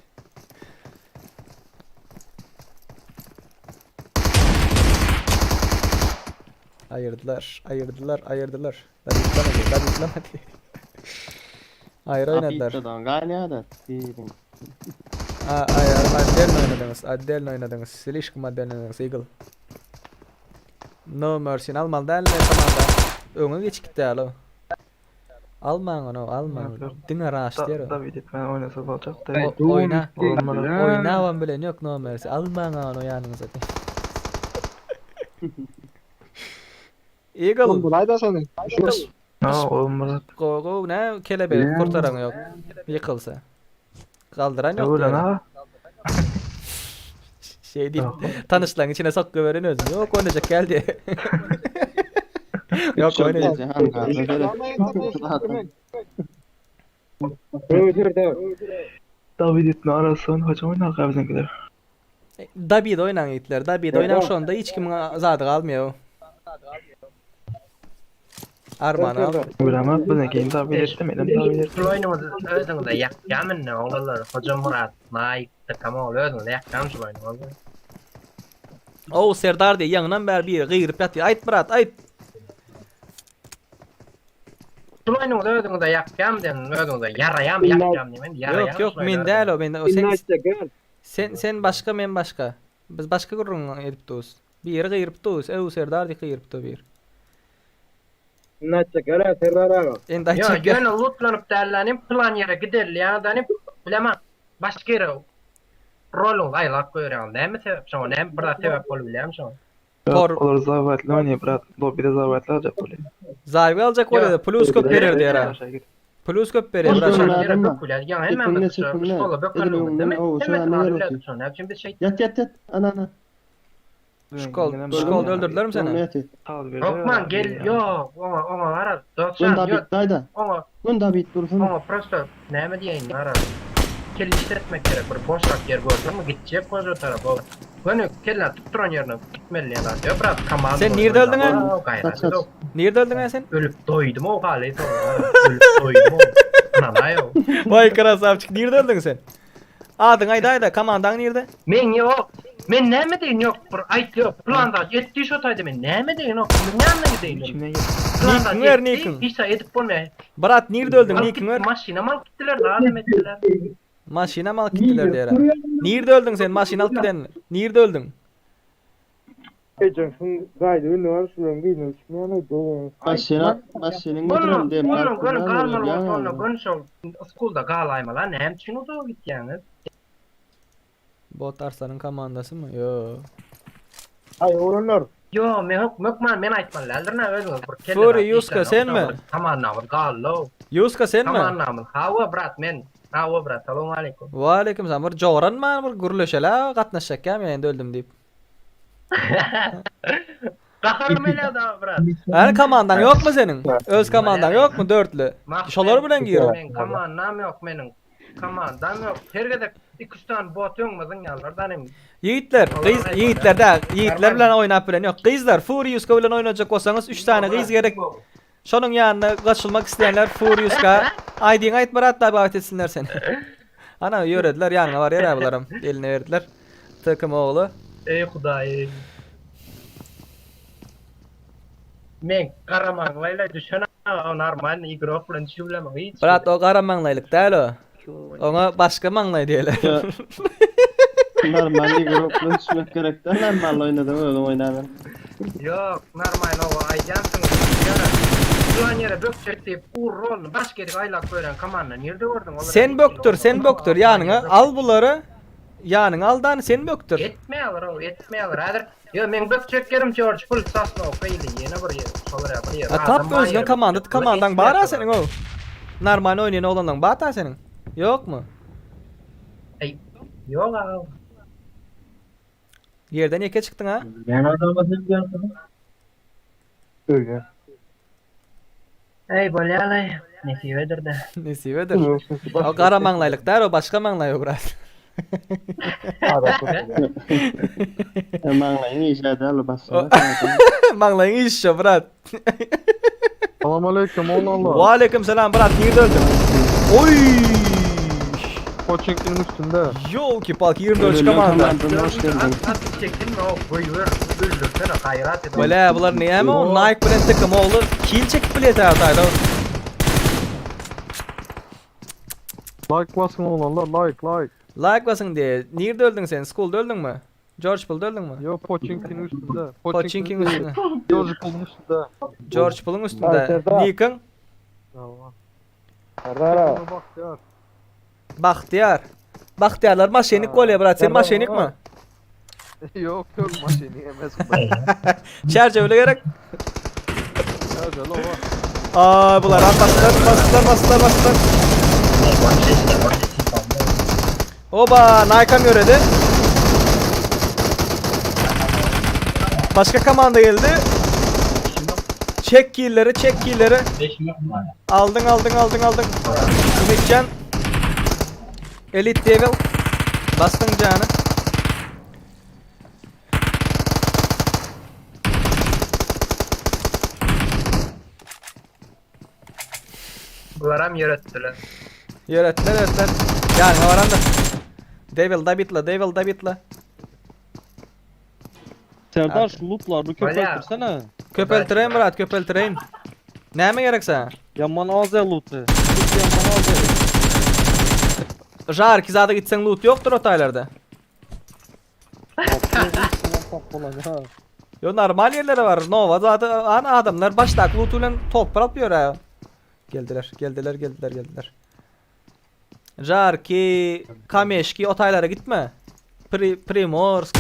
Aýyrdylar, aýyrdylar, aýyrdylar. Dadytlamady, dadytlamady. Aýry oýnadylar. Apitdadan gaýnaýar-da, birin. A, ay, отдельно oýnadyňyz, отдельно oýnadyňyz. Slişkom отдельно oýnadyňyz, Eagle. No mercy, almaly däl komanda. Öňe geçip gitdi alo. Almaň ony, almaň. Diňe rush diýer o. David etmän oýnasa boljak da. Oýna. Oýnabam bilen ýok no mercy. Almaň ony ýanyňyza. Eagle. Oğlum da seni. Ha, oğlum Go go ne kelebek kurtaran yok. Yıkılsa. Kaldıran yok. Öyle ha. Şey değil. Tanışların içine sok veren özüm. Yok oynayacak geldi. yok oynayacak. David etme arasın haçan oynar bizimkiler. David oynan gittiler. David oynan şu anda hiç kimin zady galmıyor. Arman al. Bilemem bize kim tabir etdi menem tabir etdim. Şul oýnuňyzy özüňize ýakýam indi oglanlar. Hojamyrat, Naýyp, Takamol özüňize ýakýam şul oýnuňyzy. Ow Serdar diýe ýaňynam bäri biri gygyryp ýatyr. Aýt brat, aýt. Şul oýnuňyzy özüňize ýakýam diýen, özüňize ýaraýam ýakýam diýmen, ýaraýam. Ýok, ýok, men däl o, men o sen sen sen başga, men başga. Biz başga gürrüň edip durus. Biri gygyryp durus, ew Serdar diýip gygyryp dur bir. Indi aýtjak ýere Serdar aga. Indi Ýok, aýtjak ýer. ýöne lutlanyp dällänim plan ýere gidelli ýa-da bilemok başga ýere roluňyzy aýlap goýberýäňiz. Näme sebäp şoňa? Näme bir zat sebäp bolup bilýärmi şoňa? Tor. Olar zabatly oýnaýar brat. Lobbyda zabatly aljak bolýar. Zaýby aljak bolýar, plus köp berer diýär. Plus köp berýär brat. Ýat ýat ýat. Ana ana. Şkol, şkolda öldürdülermi seni? Hökman gel, ýok, oňa, oňa gara, Gün dostjan, Dabit ýok, daýda. oňa, Gün Dabit dursun. oňa prosto, näme diýeýin, gara, kelle işletmek gerek, bir boşrak ýer gördüňmi, gitjek boş o tarapa, o, göni kellä tutduran ýerine gitmeli diýen zat ýok, brat, komanda Sen bolup nirde öldüň oýnamaly, a? o, gaýrat Kaç, edok. Nirde öldüň a sen? Ölüp doýdum o haly soň, gara, ölüp doýdum o, ynanaý o. Waý krasawçik, nirde öldüň sen? Adyňy aýdaýda, komandaň nirde? Men ýok. Men näme deýin ýok bir aýt ýok plan zat etdi şo taýda men näme deýin ok kimiň ýanyna gideýin men. Plan zat Nikiň ber etdi nikiň. hiç zat edip bolmaýar. Brat nirde öldüň Alyp nikiň ber. gitdi maşynam alyp gitdiler zadam etdiler. Maşynam alyp gitdiler diýer. Nirde öldüň sen maşyn alyp giden nirde öldüň? Ejeňsiň gaýdy indi bar şularyň birine düşmeýän aýdy. Maşyna, maşynyň Bolma götürelim diýen bolma göni galmaly bolsa onda ýa. göni şol skulda galaýmaly näme üçin uzaga gitýäňiz. Bot Arslanyň komandasymy? Ýo. Aý oglanlar. Ýo men hok hökman men aýtmaly däldir na özüňiz bir kelle Fury zat Ýuska işlänok senmi? Komandamyz galdy-ow. Ýuska senmi? Komandamyz hawa brat men hawa brat salowmaleýkum. Waleýkim salam. Bir joranman bir gürleşelä gatnaşjakýam ýa indi öldüm diýip. Gaharym gelýär da brat. Äni komandaň ýokmy seniň? Öz komandaň ýokmy dörtlü? Şolar bilen gir. Meň komandam ýok meniň. Komandam ýok. Her gezek 2-3 sany bot öňüme zyňýarlar da inim. Ýigitler, gyz, ýigitler dä, ýigitler bilen oýnap bilen ýok. Gyzlar, Furiuska bilen oýnajak bolsaňyz 3 sany gyz gerek. Şonuň ýanyna goşulmak isleýänler Furiuska aýdyňy aýt brat dabawit etsinler seni. Ana ýörediler ýanyňa barýar bularam eline berdiler. TKM ogly. Eý hudaý. Men gara maňlaýla düşen aga normalny igrok bilen düşübilemok hiç. Brat o gara maňlaýlyk däl o. Oňa başga maňlaý diýerler. Normal igrok bilen düşmek gerek däl, normal oýnasaň özüň oýnaber. Ýok, normalny owa aýdýansyňyz. Ýöne Juan ýere bökjek diýip ur roluny baş gezek aýlap gören komanda nirde gördüň olary? Sen bökdür, sen bökdür ýanyňa al bulary. Ýanyňa al dany sen bökdür. Etmeýärler ow, etmeýärler. Häzir ýo meň bökjek ýerim George Bull Sosnowka ili ýene bir ýer, şolar ýa bir ýer. A tap özüňe komanda, komandaň bar-a seniň ow. Normal oýnaýan oglanlaň bar-ta seniň. Ýokmy? Eý, ýok aga. Ýerden ýeke çykdyň a? Näme adama sen diýýärsiň? Öýe. Eý bolýalaý, nesibedir-dä. Nesibedir. O gara maňlaýlyk däl, o başga maňlaý o biraz. Maňlaýyň işä däl o başga. Maňlaýyň işi şo brat. Salam aleyküm oglanlar. Waleýkim salam brat, nirde öldüň? Oý! Koçinkiniň üstünde. Ýolki palki 24 komanda. Hoş geldin. At çekinme o goýber, öldürsene gaýrat et. Wala bular näme o Nike bilen TKM ogly kill çekip bilýär taýda. Like basın oglanlar, like like. Like basyn diýe. Nirde öldüň sen? Schoolda öldüňmi? George Pool'da öldüňmi? Yo Pochinki'nin üstünde. Pochinki'nin üstünde. George Pool'un üstünde. George Pool'un üstünde. Nikiň? Allah. Serdar aga. Bahtiyar. Bahtiyar. Bahtiyarlar maşenik bolýar brat. Sen maşenikmi? Yok yok maşini emez. Çerçeveli gerek. Çerçeveli o. Aa bular bastılar bastılar bastılar bastılar. Oba Nike'am yöredi. Başka komanda geldi. Çek killleri, çek killleri. Aldın, aldın, aldın, aldın. Ümitcan. Elite Devil. Bastın canı. Bularam ýöretdiler. Ýöretdiler, ýöretdiler. Ýanyňa barandyr. Devil Dabitla, Devil Dabitla. Serdar şu lootlaryny köpeltirsene. Köpeltireýin brat, köpeltireýin. Näme gerek sana? Ýaman az ya looty. Loot ýaman az ya. Žarki zada gitseň loot ýokdur o taýlarda. Yo normal yerlere var. Nova zaten an adamlar başdaky loot bilen topar alyp ýör ha. Geldiler, geldiler, geldiler, geldiler. Jarki, Kameşki o taýlara gitme. Pri, Primorsk.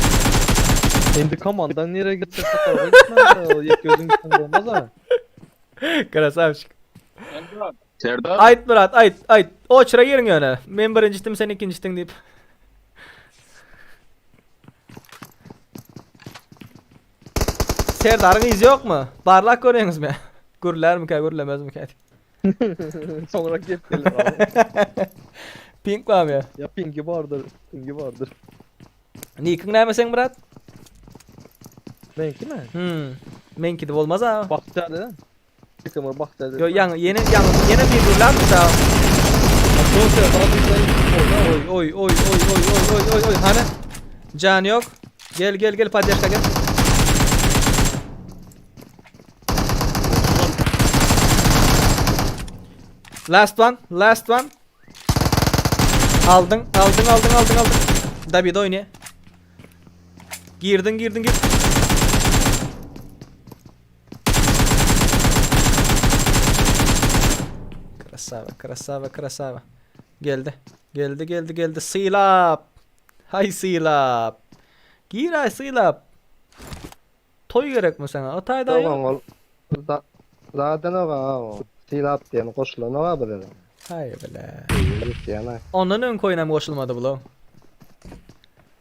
Endi komandan nereye gitsek o tarafa gitme. O yek gözün üstünde olmaz ha. Krasavçik. Serdar. Aýt Murat, aýt, aýt. Oçra giriň ýöne. Men birinjisdim, sen ikinjisdiň diýip. Serdaryň yzy ýokmy? Barlap görýäňizmi? Gürlärmikä, gürlemezmikä diýip. Soňra gep geler abi. Pink barmy ýa? Ya pingi bardyr, pingi bardyr. Nikiň näme seň brat? Meňki mi? Hmm. Meňkide bolmaz a. Bakýar eden. Çykymy bakýar. Yo ýaňy ýene ýaňy ýene bir gürläpdi ta. Oy oy oy oy oy oy oy oy oy hany. Jan ýok. Gel gel gel poddeşka gel. Last one, last one. Aldyň, aldyň, aldyň, aldyň, aldyň. David oýna. Girdiň, girdiň, gir. Krasava, krasava, krasava. Geldi. Geldi, geldi, geldi. Sylap. Hay sylap. Gir ay sylap. Toý gerekmi saňa? O taýda ýok. Ol zaten o sylap diýen goşulan o bize. Haý bile. Ondan öňki oýnam goşulmady bula.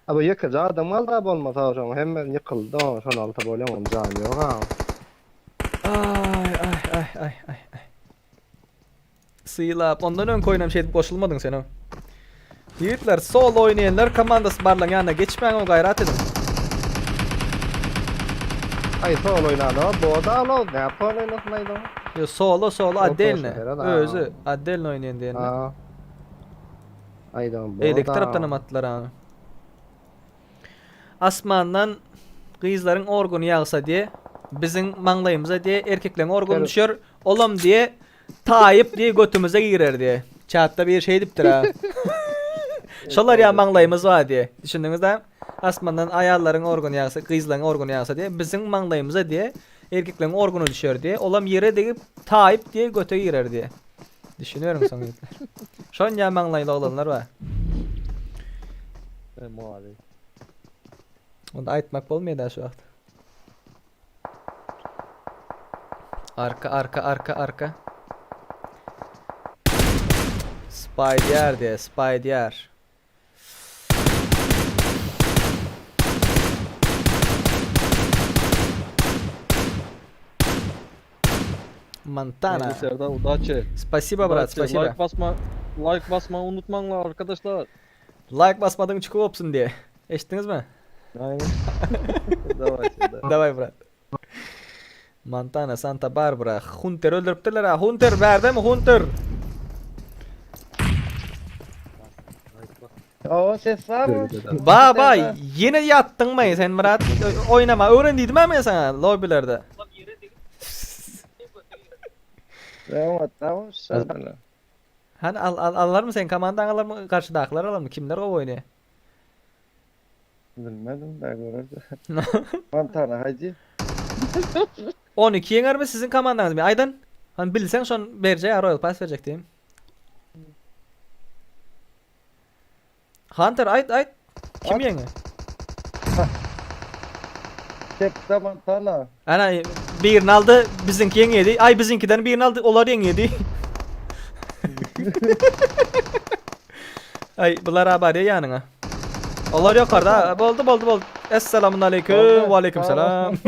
Abi ýekeje adam galdy bolmasa şoň hemme ýykyldy şony alsa bolýa oň jany ýok ha. Ay ay ay ay ay ay. Sylap ondan öňki oýnam şeýdip goşulmadyň sen o. Ýigitler solo oýnaýanlar komandasy barlaň ýanyna geçmäň o gaýrat ediň. Aý solo oýnady o boda alo näp solo oýnasyn aýdyň. Ýo solo solo otdelno özi otdelno oýnaýan diýende. Aýdyň boda. Beýleki tarapdan hem atdylar any. Asmandan gyzlaryň organy ýagsa diýe, biziň maňlaýymyza diýe erkekleň organy düşer, olam diýe taýyp diýe götümize girer diýe. Çatda bir şeý diýipdir ha. Şolar ýa maňlaýymyz bar diýe. Düşündiňiz da? Asmandan aýallaryň organy ýagsa, gyzlaryň organy ýagsa diýe, biziň maňlaýymyza diýe erkekleň organy düşer diýe, olam ýere degip taýyp diýe göte girer diýe. Düşüniyorum soň ýigitler. Şonýa maňlaýly oglanlar bar. Mualy. Onda aýtmak bolmaýar da şu wagt. Arka arka arka arka. Spider diye Spider. Montana. Serdar udaçi. Spasibo brat, spasibo. Like basma, like basma unutmaňlar arkadaşlar. Like basmadyň çykyp opsun diye. Eşitdiňizmi? Aynen. Daway Serdar. Daway brat. Montana, Santa Barbara, Hunter öldüripdirler ha. Hunter bärdemi Hunter? O ses barmy? Baba ýene ýatdyňmy sen Myrat? Oýnama öwren diýdim men saňa lobbilerde. Tamam tamam sana. Hany al al alarmy sen komandaň alarmy garşydakylar alarmy kimler gowy oýnaýar? Bilmedim ben görürde. Montana hacı. 12 ýeňermi siziň komandaňyz? Aýdan. Hany bilseň şon berjek Royal Pass berjek diýim. Hunter aýt aýt. Kim ýeňer? Çepde Montana. Ana birini aldy, biziňki ýeňýedi. Aý biziňkiden birini aldy, olar ýeňýedi. Aý bular barýa ýanyňa. Olar ýokarda. Boldy, boldy, boldy. Esselamun aleyküm. Ve aleyküm selam.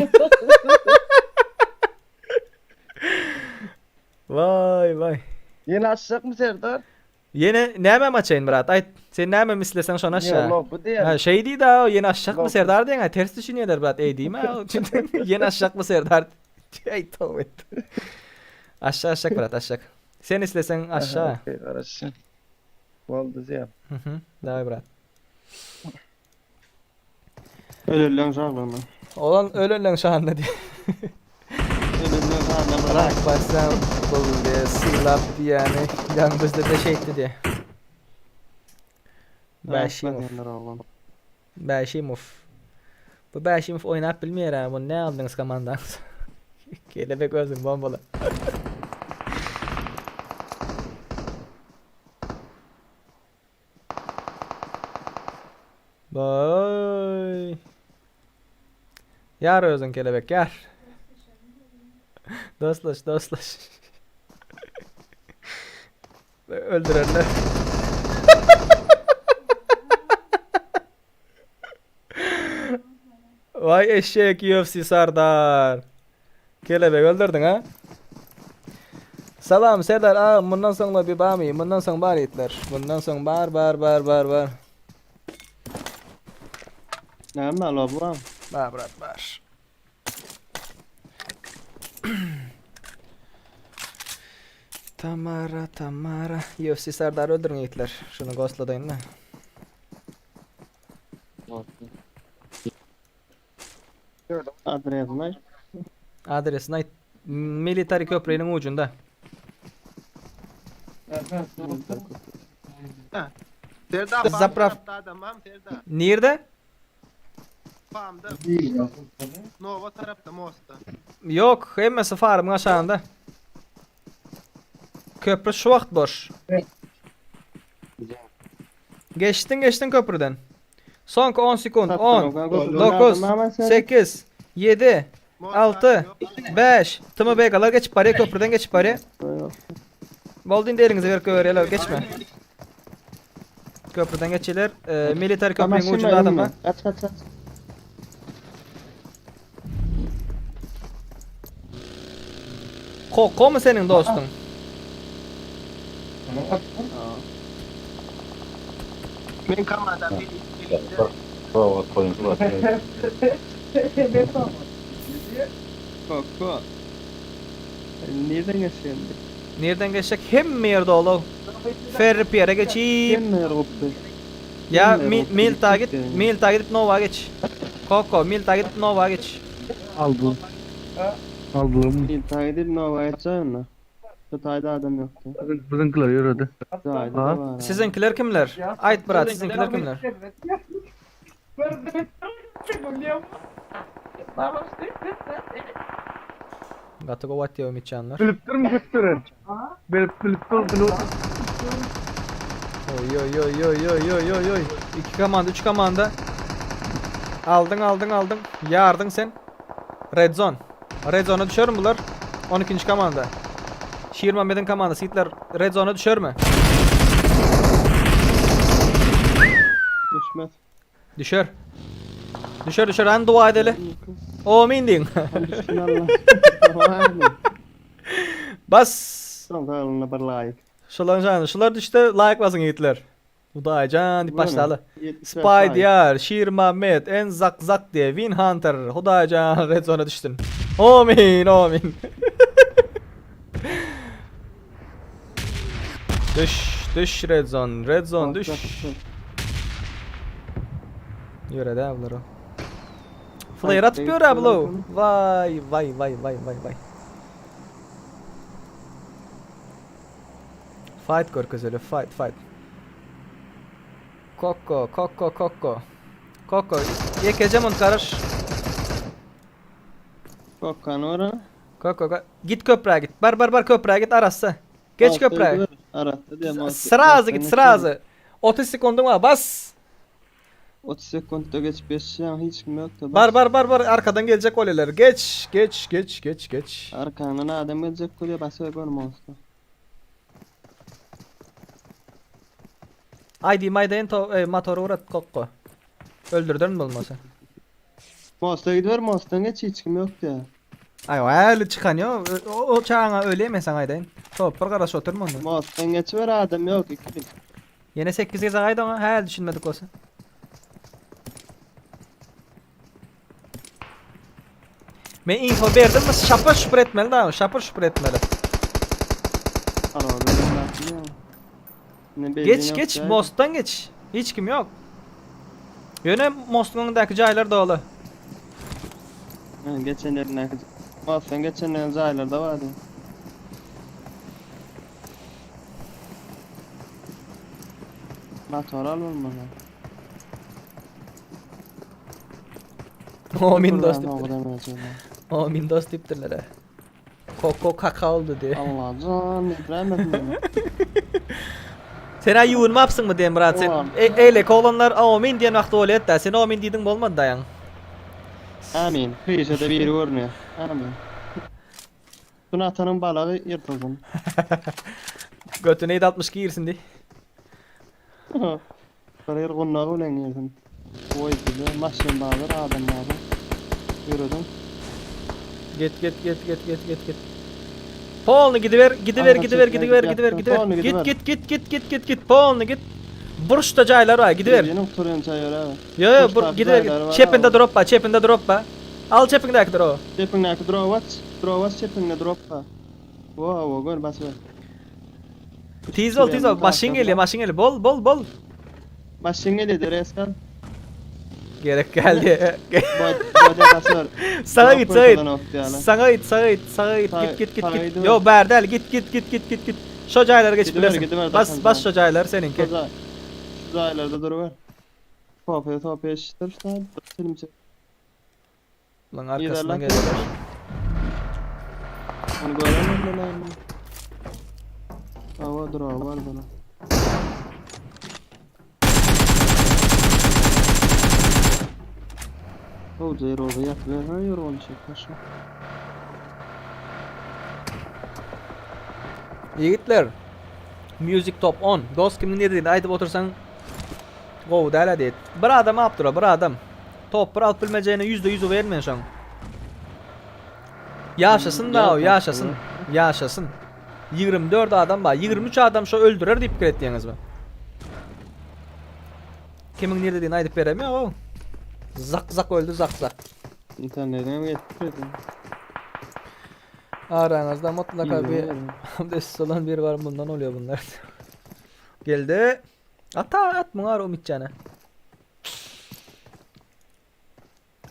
Vay vay. Ýene açjakmy Serdar? Ýene näme açaýyn brat? Aýt. Sen näme isleseň şony aç. Ýok, bu diýen. Ha, şeý diý-de, ýene açjakmy Serdar diýen, ters düşünýärler brat. Eý diýme. Ýene açjakmy Serdar? Eý toba et. Aşak aşak brat, aşak. Sen isleseň aşa. Okey, garaşýan. Boldy diýýän. Mhm. Daway brat. Ölenleň şanlygyna. Olan ölenleň şanyna diýýär. Ölenleň şanyna bir Rak bassam bul diýe sylap diýýäni ýaň bizde de şeýtdi diýe. Bäşimow. Bäşimow. Bu Bäşimow oýnap bilmeýär ha, muny näme aldyňyz komandaňyza? Kelebek özüň bombala. Baý. Ýar özüň kelebek ýar. Dostlaş, dostlaş. Öldürerler. Vay eşek UFC Sardar. Kelebek öldürdün ha? Salam Serdar agam mundan soň bir barmy? Mundan soň bar itler. Mundan soň bar bar bar bar bar. Näme alo bu? Bar brat bar. Tamara Tamara UFC Serdar öldürün ýigitler. Şuny ghostladaýyn da. Adresini aýt. Adresini aýt. Military köprüniň ujunda. Serdar Zaprav. Adamam Serdar. Nirde? Famda. Nova tarapda mostda. Ýok, hemmesi farmyň aşagynda. Köprü şu wagt boş. Geçdiň, geçdiň köprüden. Soňky 10 sekund. 10, 9, 8, 7, 6, 5. Tmy begalar geçip barýar, köprüden geçip barýar. Boldy indi eliňize berip goýberýärler, geçme. Köprüden geçýärler. E, military köprüniň ucunda adamlar. Kaç kaç kaç. Koko mu seniň dostuň? Men komandam Robot goýun surat. Koko. Nereden geçýän? Nereden geçjek? Hemme ýerde ol. Ferri Pierre geçip. Hemme ýer gopdy. Ya Hemme ýer gopdy, Milta git, gitdi. Milta gidip Nova geç. Koko, Milta gidip Nova geç. Aldy. Aldy. Milta gidip Nova geçýän. Şu taýda adam ýokdy. Biziňkiler ýöredi. Taýda bar. Siziňkiler kimler? Aýt brat, siziňkiler kimler? Gaty gowy atýar Ümitjanlar. Bilip durmy gösterer. Bilip bilip dur. Oy oy oy oy oy oy oy oy. İki komanda, üç komanda. Aldın aldın aldın. Yardın sen. Red zone. Red zone'a düşer mi bular? 12. komanda. Şir Mehmet'in komandası Hitler Red zone'a düşer mi? Düşmez. Düşer. Düşer düşer. Hani dua edeli. Amin deyin. Düşsün Allah. Bas. Son bir like. Şular canı. Şular düştü. Like basın yiğitler. Hudaýjan diýip başlaly. 75 Spy like. diýar, Şir Mehmet, En Zak Zak diye, Win Hunter, Hudaýjan Red Zone'a düşsün. Amin, amin. düş, düş Red Zone, Red Zone düş. Ýöre de bular o. Flare atyp ýör ablo. Vay vay vay vay vay vay. Fight görkezeli, fight fight. Koko, Koko, Koko. Koko, ýekeje munt garaş. Kokkan ora. Koko, ko- git köprä git. Bar bar bar köprä git arassa. Geç köprä. Arassa diýem. Srazy git, srazy. 30 sekundyň bar, bas. 30 sekundda geçip geçýän hiç kim ýokdy. Bar bar bar bar arkadan geljek oleler. Geç, geç, geç, geç, geç. Arkandan adam gelecek bolýar, basy görme olsa. Aydi maydaýyn to e, motory urat Koko. Öldürden bolmasa. Mosta gidiber, mostdan geç hiç kim ýokdy ya. Ay o çıkan yo. O, o çağına öyle mi sen aydayın? Top bir garaş oturma onda. Mostdan geçiber adam ýok iki. Yine 8 gezek ayda ama hayal düşünmedik olsa. Men info berdim mi şapır şupur etmeli daha şapır şupur etmeli. Alo. Geç geç mostdan geç. Hiç kim ýok. Ýöne mostuň öňündäki jaýlar doly. Geçen ýerindäki mostdan geçen jaýlarda bardy. Motor al bolmasa. Omin dost diýipdir. Omin dost diýipdirler. Koko kaka oldy diýip. Allajan diýdiräýmesin. Sen aý ýuwunmapsyňmy diýen Myrat sen e, eýleki oglanlar amin diýen wagty bolýat-da sen amin diýdiň bolmady daýaň. Amin. Hyşada biri görünýär. Amin. Sun atanyň balagy ýyrtylsyn. Götüne 762 girsin diý. Bir ýer gundagy bilen girsin. Goý bize maşyn bazar adam bazar. Ýöredim. Git git git git git git git. Polny gidiber, gidiber, gidiber, gidiber, gidiber, gidiber. Git git git git git git git. Polny git. Burçda jaýlar bar, gidiber. Ýene oturýan jaýlar bar. Ýo ýo, bur gidiber. Çepinde drop bar, çepinde drop bar. Al çepiňdäki droby. Çepiňdäki drop aç. Drop aç çepiňde drop bar. Wo wo gör basyber. Tiz ol, tiz ol. Maşyn gelýär, maşyn gelýär. Bol, bol, bol. Maşyn gelýär, Dereska. Gerek geldi. Saga git, saga git. Saga git, saga git, saga git. Git, git, git, git. Yo, bär däl. Git, git, git, git, git, git. Şo jaýlara geçip bilersiň. Bas, bas şo jaýlar seniňki. Şu jaýlarda duruber. Topy, topy eşitdir. Film çek. Lan arkasyndan gelýärler. Ony göremedim ben. Hava dur var bana. O zero da ýatyp ber, ýorgan çek başa. Ýigitler, Music Top 10. Dost kimiň nedigini aýdyp otursaň gowy däl-ä diýip. Bir adam alyp dur, bir adam. Top bir alyp bilmejegine %100 uweryn men şoň. Ýaşasyn da, ýaşasyn. Ýaşasyn. 24 adam bar. 23 adam şo öldürer diýip pikir etýäňizmi? Kimiň nirededigini aýdyp berem ýok. Zak zak öldü zak zak. İnternetine mi getirdi? Araňyzda mutlaka bir abdestsiz olan biri var bundan oluyor bunlar. Geldi. Ata at muňa ar Umitjana.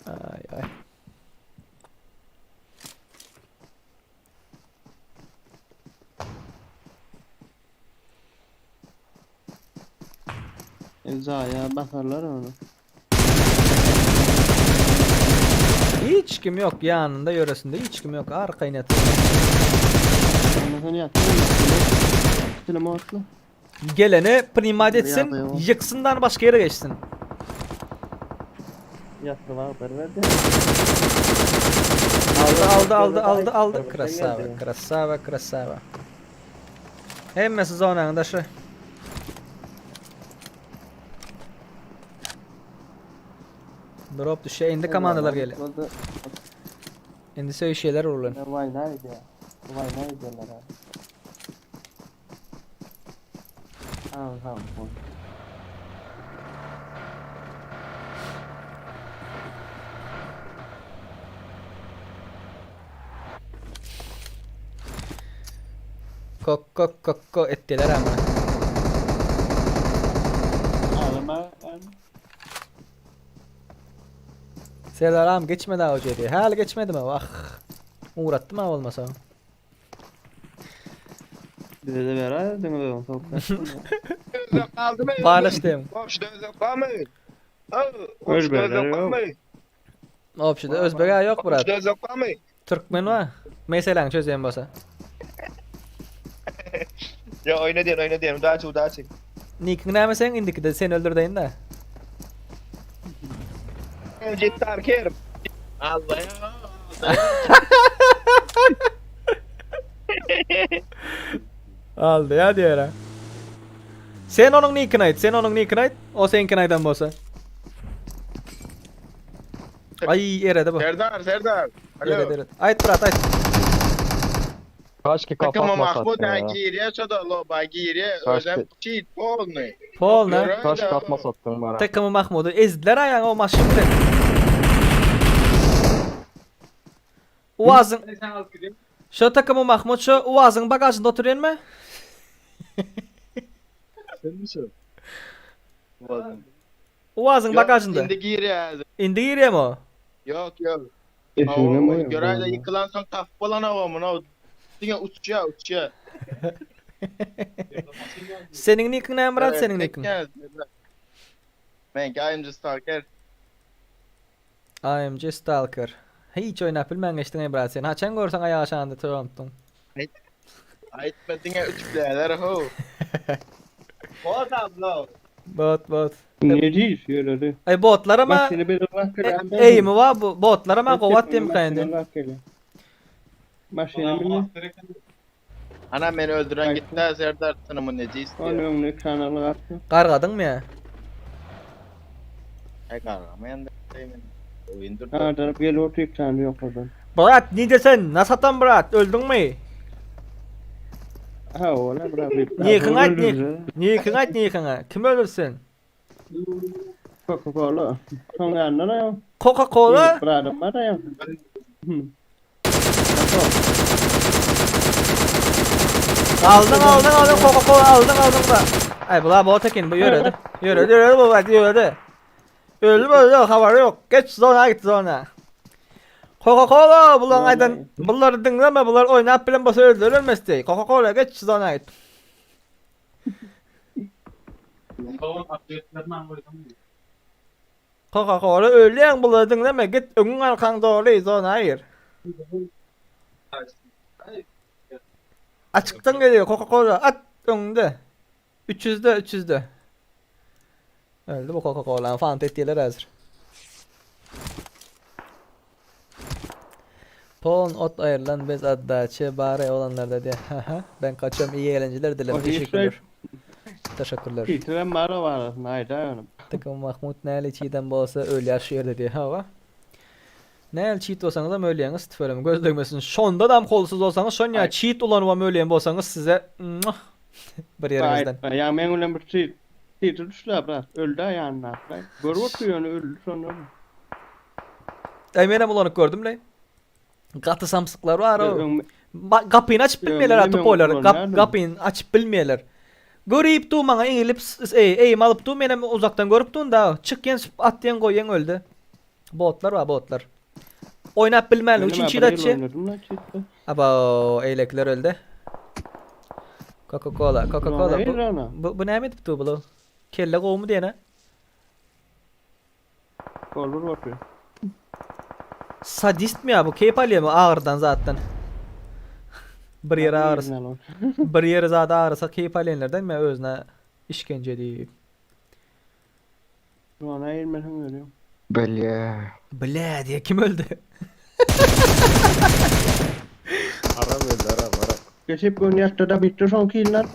Ay ay. Zaya basarlar onu. Hiç kim yok yanında yöresinde hiç kim yok. Arkaýyn ýatyr. Ondan sonra ýatdy. Film otly. Geleni primat etsin, ýyksyn başga ýere geçsin. Ýatdy haber berdi. Aldy, aldy, aldy, aldy, aldy. Krasava, krasava, krasava. Hemmesi zonanyň daşy. Drop düşýär. Indi komandalar gelýär. Indi söýüşýärler ulan. Wayna edýär. Wayna edýärler. Ha, ha. Kok kok kok kok etdiler ama. Adama Serdar ağam geçmedi ha o jedi. Häli geçmedi mi? Ah. Uğrattım ha olmasa. Bize de ver diňe öň sokak. Paylaştım. Özbekler yok. Obşide Özbek ha yok brat. Türkmen var. Meseleni çözeyim basa. Ya oyna diyen oyna diyen daha çok daha çok. Nick'in näme sen indiki de seni öldürdeyin de. Ciddi kerim. Allah ya. Aldy ya diýer ha. Sen onuň nickini aýt, sen onuň nickini aýt, o seňkini aýdan bolsa. Ay eredi bu. Serdar Serdar. Eredi eredi. Aýt brat aýt. Kaçki Takımı kapatma Mahmut sattın ha ya. giriyor şurada loba giriyor. Kaçtı. Özem cheat polny. Polny. Kaç katma sattın bana. Takımı Mahmut'u ezdiler aýaňa o maşyn bilen. Uazın Şu takımı Mahmut şu Uazın bagajynda oturýan mı? Uazyň bagajynda. Indi girýär. Indi girýärmi o? Ýok, ýok. Göräýde ýykylan soň tapyp bolanok muny. Diňe uçýar, uçýar. Seniň nikiň näme Myrat seniň nikiň? Meňki IMG Stalker. IMG Stalker. Hiç oýnap bilmän geçdiň ey brat sen. Haçan görseň aýak aşagynda Torontoň. Aýtma diňe üçläler how. Bot ablo. Bot bot. Ne diýiş ýöredi. Ay botlar ama Maşyny bir bak e, eými bar bu botlar ama gowy atdym kaýyndy. Maşyny bilme. Ana meni öldüren gitdi Serdar tynymy nejis Onun diýär. öňüne ekrana atdy. Gargadyňmy ýa? Ay gargamaýan da men. Oýun durdy. Ardaryp gelip otur ekrany ýokardan. Brat nide sen? Nasatan brat? Öldüňmi? Ha ola brat. Nikiň aýt nik. Nikiň aýt nikiňe. Kim öldürsin? Coca-Cola. Soň ýanynda da ýok. Coca-Cola? Bir adam bar da ýok. Aldyň aldyň aldyň Coca-Cola aldyň aldyň da. Ay bular bot eken bu ýöredi. Ýöredi ýöredi bu bak ýöredi. Öldü öldü habary ýok. Geç zona git zona. Coca-Cola bular aýdan bulary diňleme bular oýnap bilen bolsa öldürmesdi. Coca-Cola geç zona git. Coca-Cola ölýäň bulary diňleme git öňüň arkaň doly zona gir. Açykdan geliyor Coca-Cola at öňünde. 300'de 300'de. Öldü bu Coca-Cola'nın fanta etdiler hazır. Polon ot aýrylan bez addaçy bary olanlarda diýe. Haha. Ben kaçıyorum iyi eğlenceler dilerim. O hiç Teşekkürler. Teşekkürler. Titrem bar o arasynda aýda ýöne. Takım Mahmut näli çiğdem bolsa ölýär şu ýerde diýe. Hawa. Näli çiğit bolsaňyz hem ölýäňiz tüfelem göz degmesin. Şonda da kolsuz bolsaňyz şonýa çiğit ulanybam ölýän bolsaňyz size bir ýeriňizden. Aýtma, ýa men bilen bir çiğit çiğit düşdü brat. Öldi ýanynda. Görüp otur ýöne öldi şonda. Ay menem ulanyp gördüm le. Gaty samsyklar bar o. Öň- Gapyny açyp bilmeýärler Öňüne atyp men oýlar. Gap, ulanýardym. gapyny açyp bilmeýärler. Görüp du maňa eňilip ey, eým alyp du menem uzakdan görüp dun da çykýan atýan goýýan öldi. Botlar bar botlar. Oýnap bilmänligi üçin Menem çiğ bir ýyl atçy. oýnadym la çiğitde. Abo eýlekler öldi. Coca-Cola, Coca-Cola. Ulan Bu, ona. bu, bu näme edip dur bu? Kelle gowmy diýene? Olur otur. Sadist mi ya bu? Keyif alıyor mu ağırdan zaten? Bir yere ağrısı. Bir yere zaten ağrısa keyif alyanlardan mi özüne işkence deyip. Ona eğilmesin görüyorum. Bile. Bile diye kim öldü? Arap öldü Arap Arap. Geçip gün yattı da bitti son killer.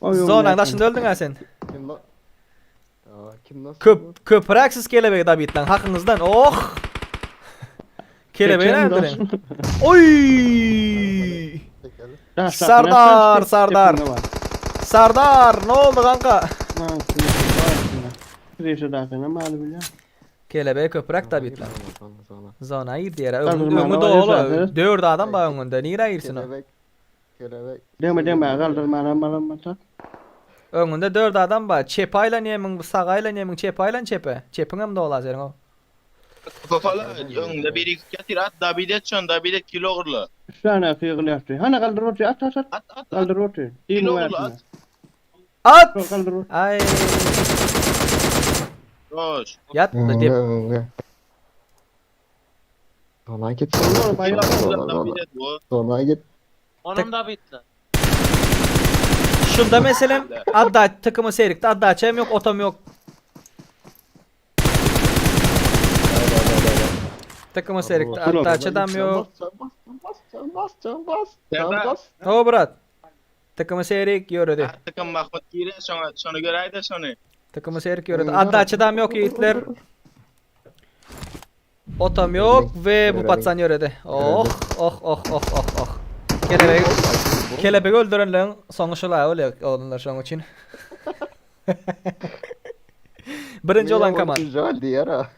Zonan daşında öldün ha sen. Kim la? Aa, kim nasıl? Köp köpräksiz kelebek da bit lan hakyňyzdan. Oh! Kelebeği Geçen nerede? Oy! Sardar, Sardar. Sardar ne oldu kanka? Kelebeği köpräk da bit lan. Zona girdi yere. Kaldırma, Öňü var dolu. zaten. Dört adam var öňünde. Nire girsin o? Kelebek. Kelebek. Deme deme kaldırma lan bana bana. Öňünde dört adam var. Çepayla nemin, sagayla nemin, çepayla çepe. Çepin hem dola senin o. Coca-Cola öňünde bir iki getir at David şon David kilo ogurla. Üç tane kıyıgıl yaptı. Hani kaldır otur at at at. At at. Kaldır otur. Kilo ogurla at. At! Kaldır otur. Ay. Hoş. Yat da dep. Zona git. Oğlum, bayıldım. Zona, zona. Zona git. Onun da bitti. Şunda meselem adda takımı seyrikte adda açayım yok otom yok. Takımı seyrikte adda açadam yok. Can bas, can bas, can bas, can bas. Can Serdar. bas. O brat. Takımı seyrik yöredi. Takım Mahmut gire şona şonu göräýde şonu. Takımı seyrik yöredi. Adda açadam yok yiğitler. Otom yok ve bu patsan yöredi. Oh oh oh oh oh oh. Kelebek kelebek öldürenlerin sonu şula öyle oldular şunun için. Birinji olan komand. Žal diýer ha.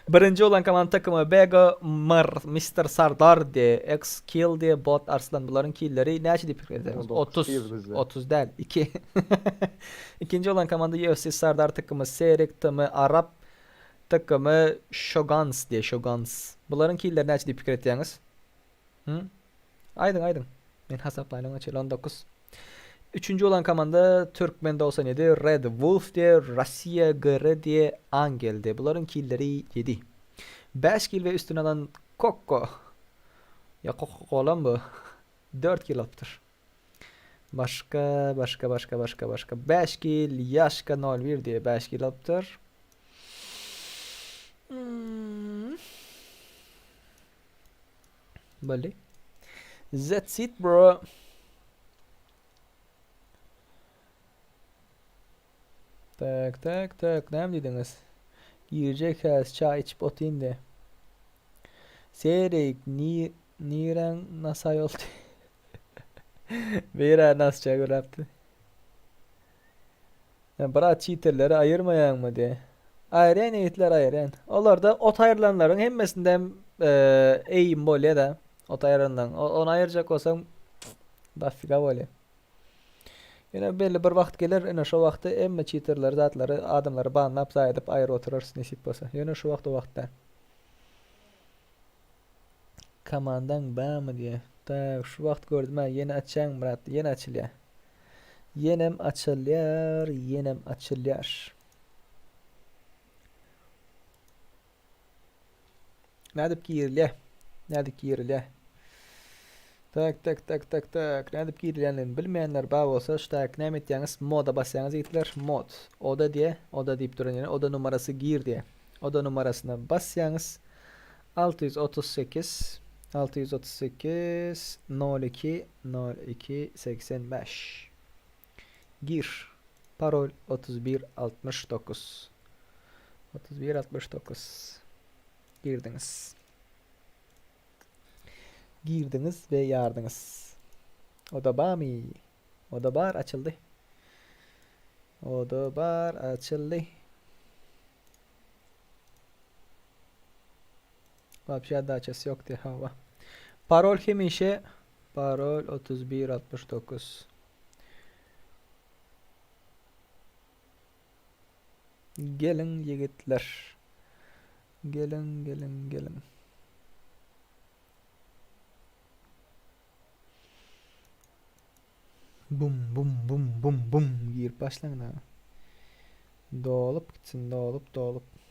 Birinji olan komand takımı Bego Mr. Mr. Sardar diye X Kill diye Bot Arslan bularyň killleri näçe diýip pikir edýäňiz? 19 30 kill bizde. 30 däl 2. Ikinji olan komanda UFC Sardar takımı Serik TM Arap takımı Şogans diye Şogans. Bularyň killleri näçe diýip pikir edýäňiz? Hı? Aýdyň aýdyň. Men hasaplaýyn oňa çenli 19. Üçünji olan komanda Türkmen 97 Red Wolf diye Russiya GR diye Angel diye. Bularyň killleri 7. 5 kill we üstüne alan Kokko. Ya Kokko olan bu. 4 kill alypdyr. Başka başka başka başka başka 5 kill Yaşka 01 diye 5 kill alypdyr. Hmm. Boldy. That's it bro. Tak tak tak näme diýdiňiz? Girjek häzir çaý içip otyryn de. Serik ni niräň nasay boldy? Bira nasça görapdy. Ya brat çiterleri aýyrmaýaňmy diýe. Aýyrýan ýigitler aýyrýan. Olarda ot aýrylanlaryň hemmesinden eýim bolýa da. Ot aýyranlaryň. Ony aýyrjak bolsaň dafiga bolýa. Ýöne belli bir wagt geler, ine şo wagty hemme çiterleri zatlary adamlary banlap zaý edip aýyryp oturarys nesip bolsa. Ýöne şu wagt o wagt däl. Komandaň bamy diýe. Tak şu wagt gördüm ha ýene açýaň brat ýene açylýa. Ýenem açylýar, ýenem açylýar. Nädip girilýär? Nädip girilýär? Tak tak tak tak tak. Nädip girilýändigini bilmeýänler bar bolsa, şu tak näme etýäňiz? Moda basýaňyz ýigitler. Mod. Oda diýe, oda diýip duran ýeri, oda numarasy gir diýe. Oda numarasyna basýaňyz. 638 638 02 02 85 Gir. Parol 31 69 31 69 Girdiňiz. Girdiňiz we ýardyňyz. Oda barmy? Oda bar açyldy. Oda bar açyldy. Wapşe daçasy ýok diýe hawa. Parol hemişe parol 31 69. Geliň ýigitler. Geliň, geliň, geliň. Bum bum bum bum bum girip başlaň da. Dolup gitsin, dolup, dolup.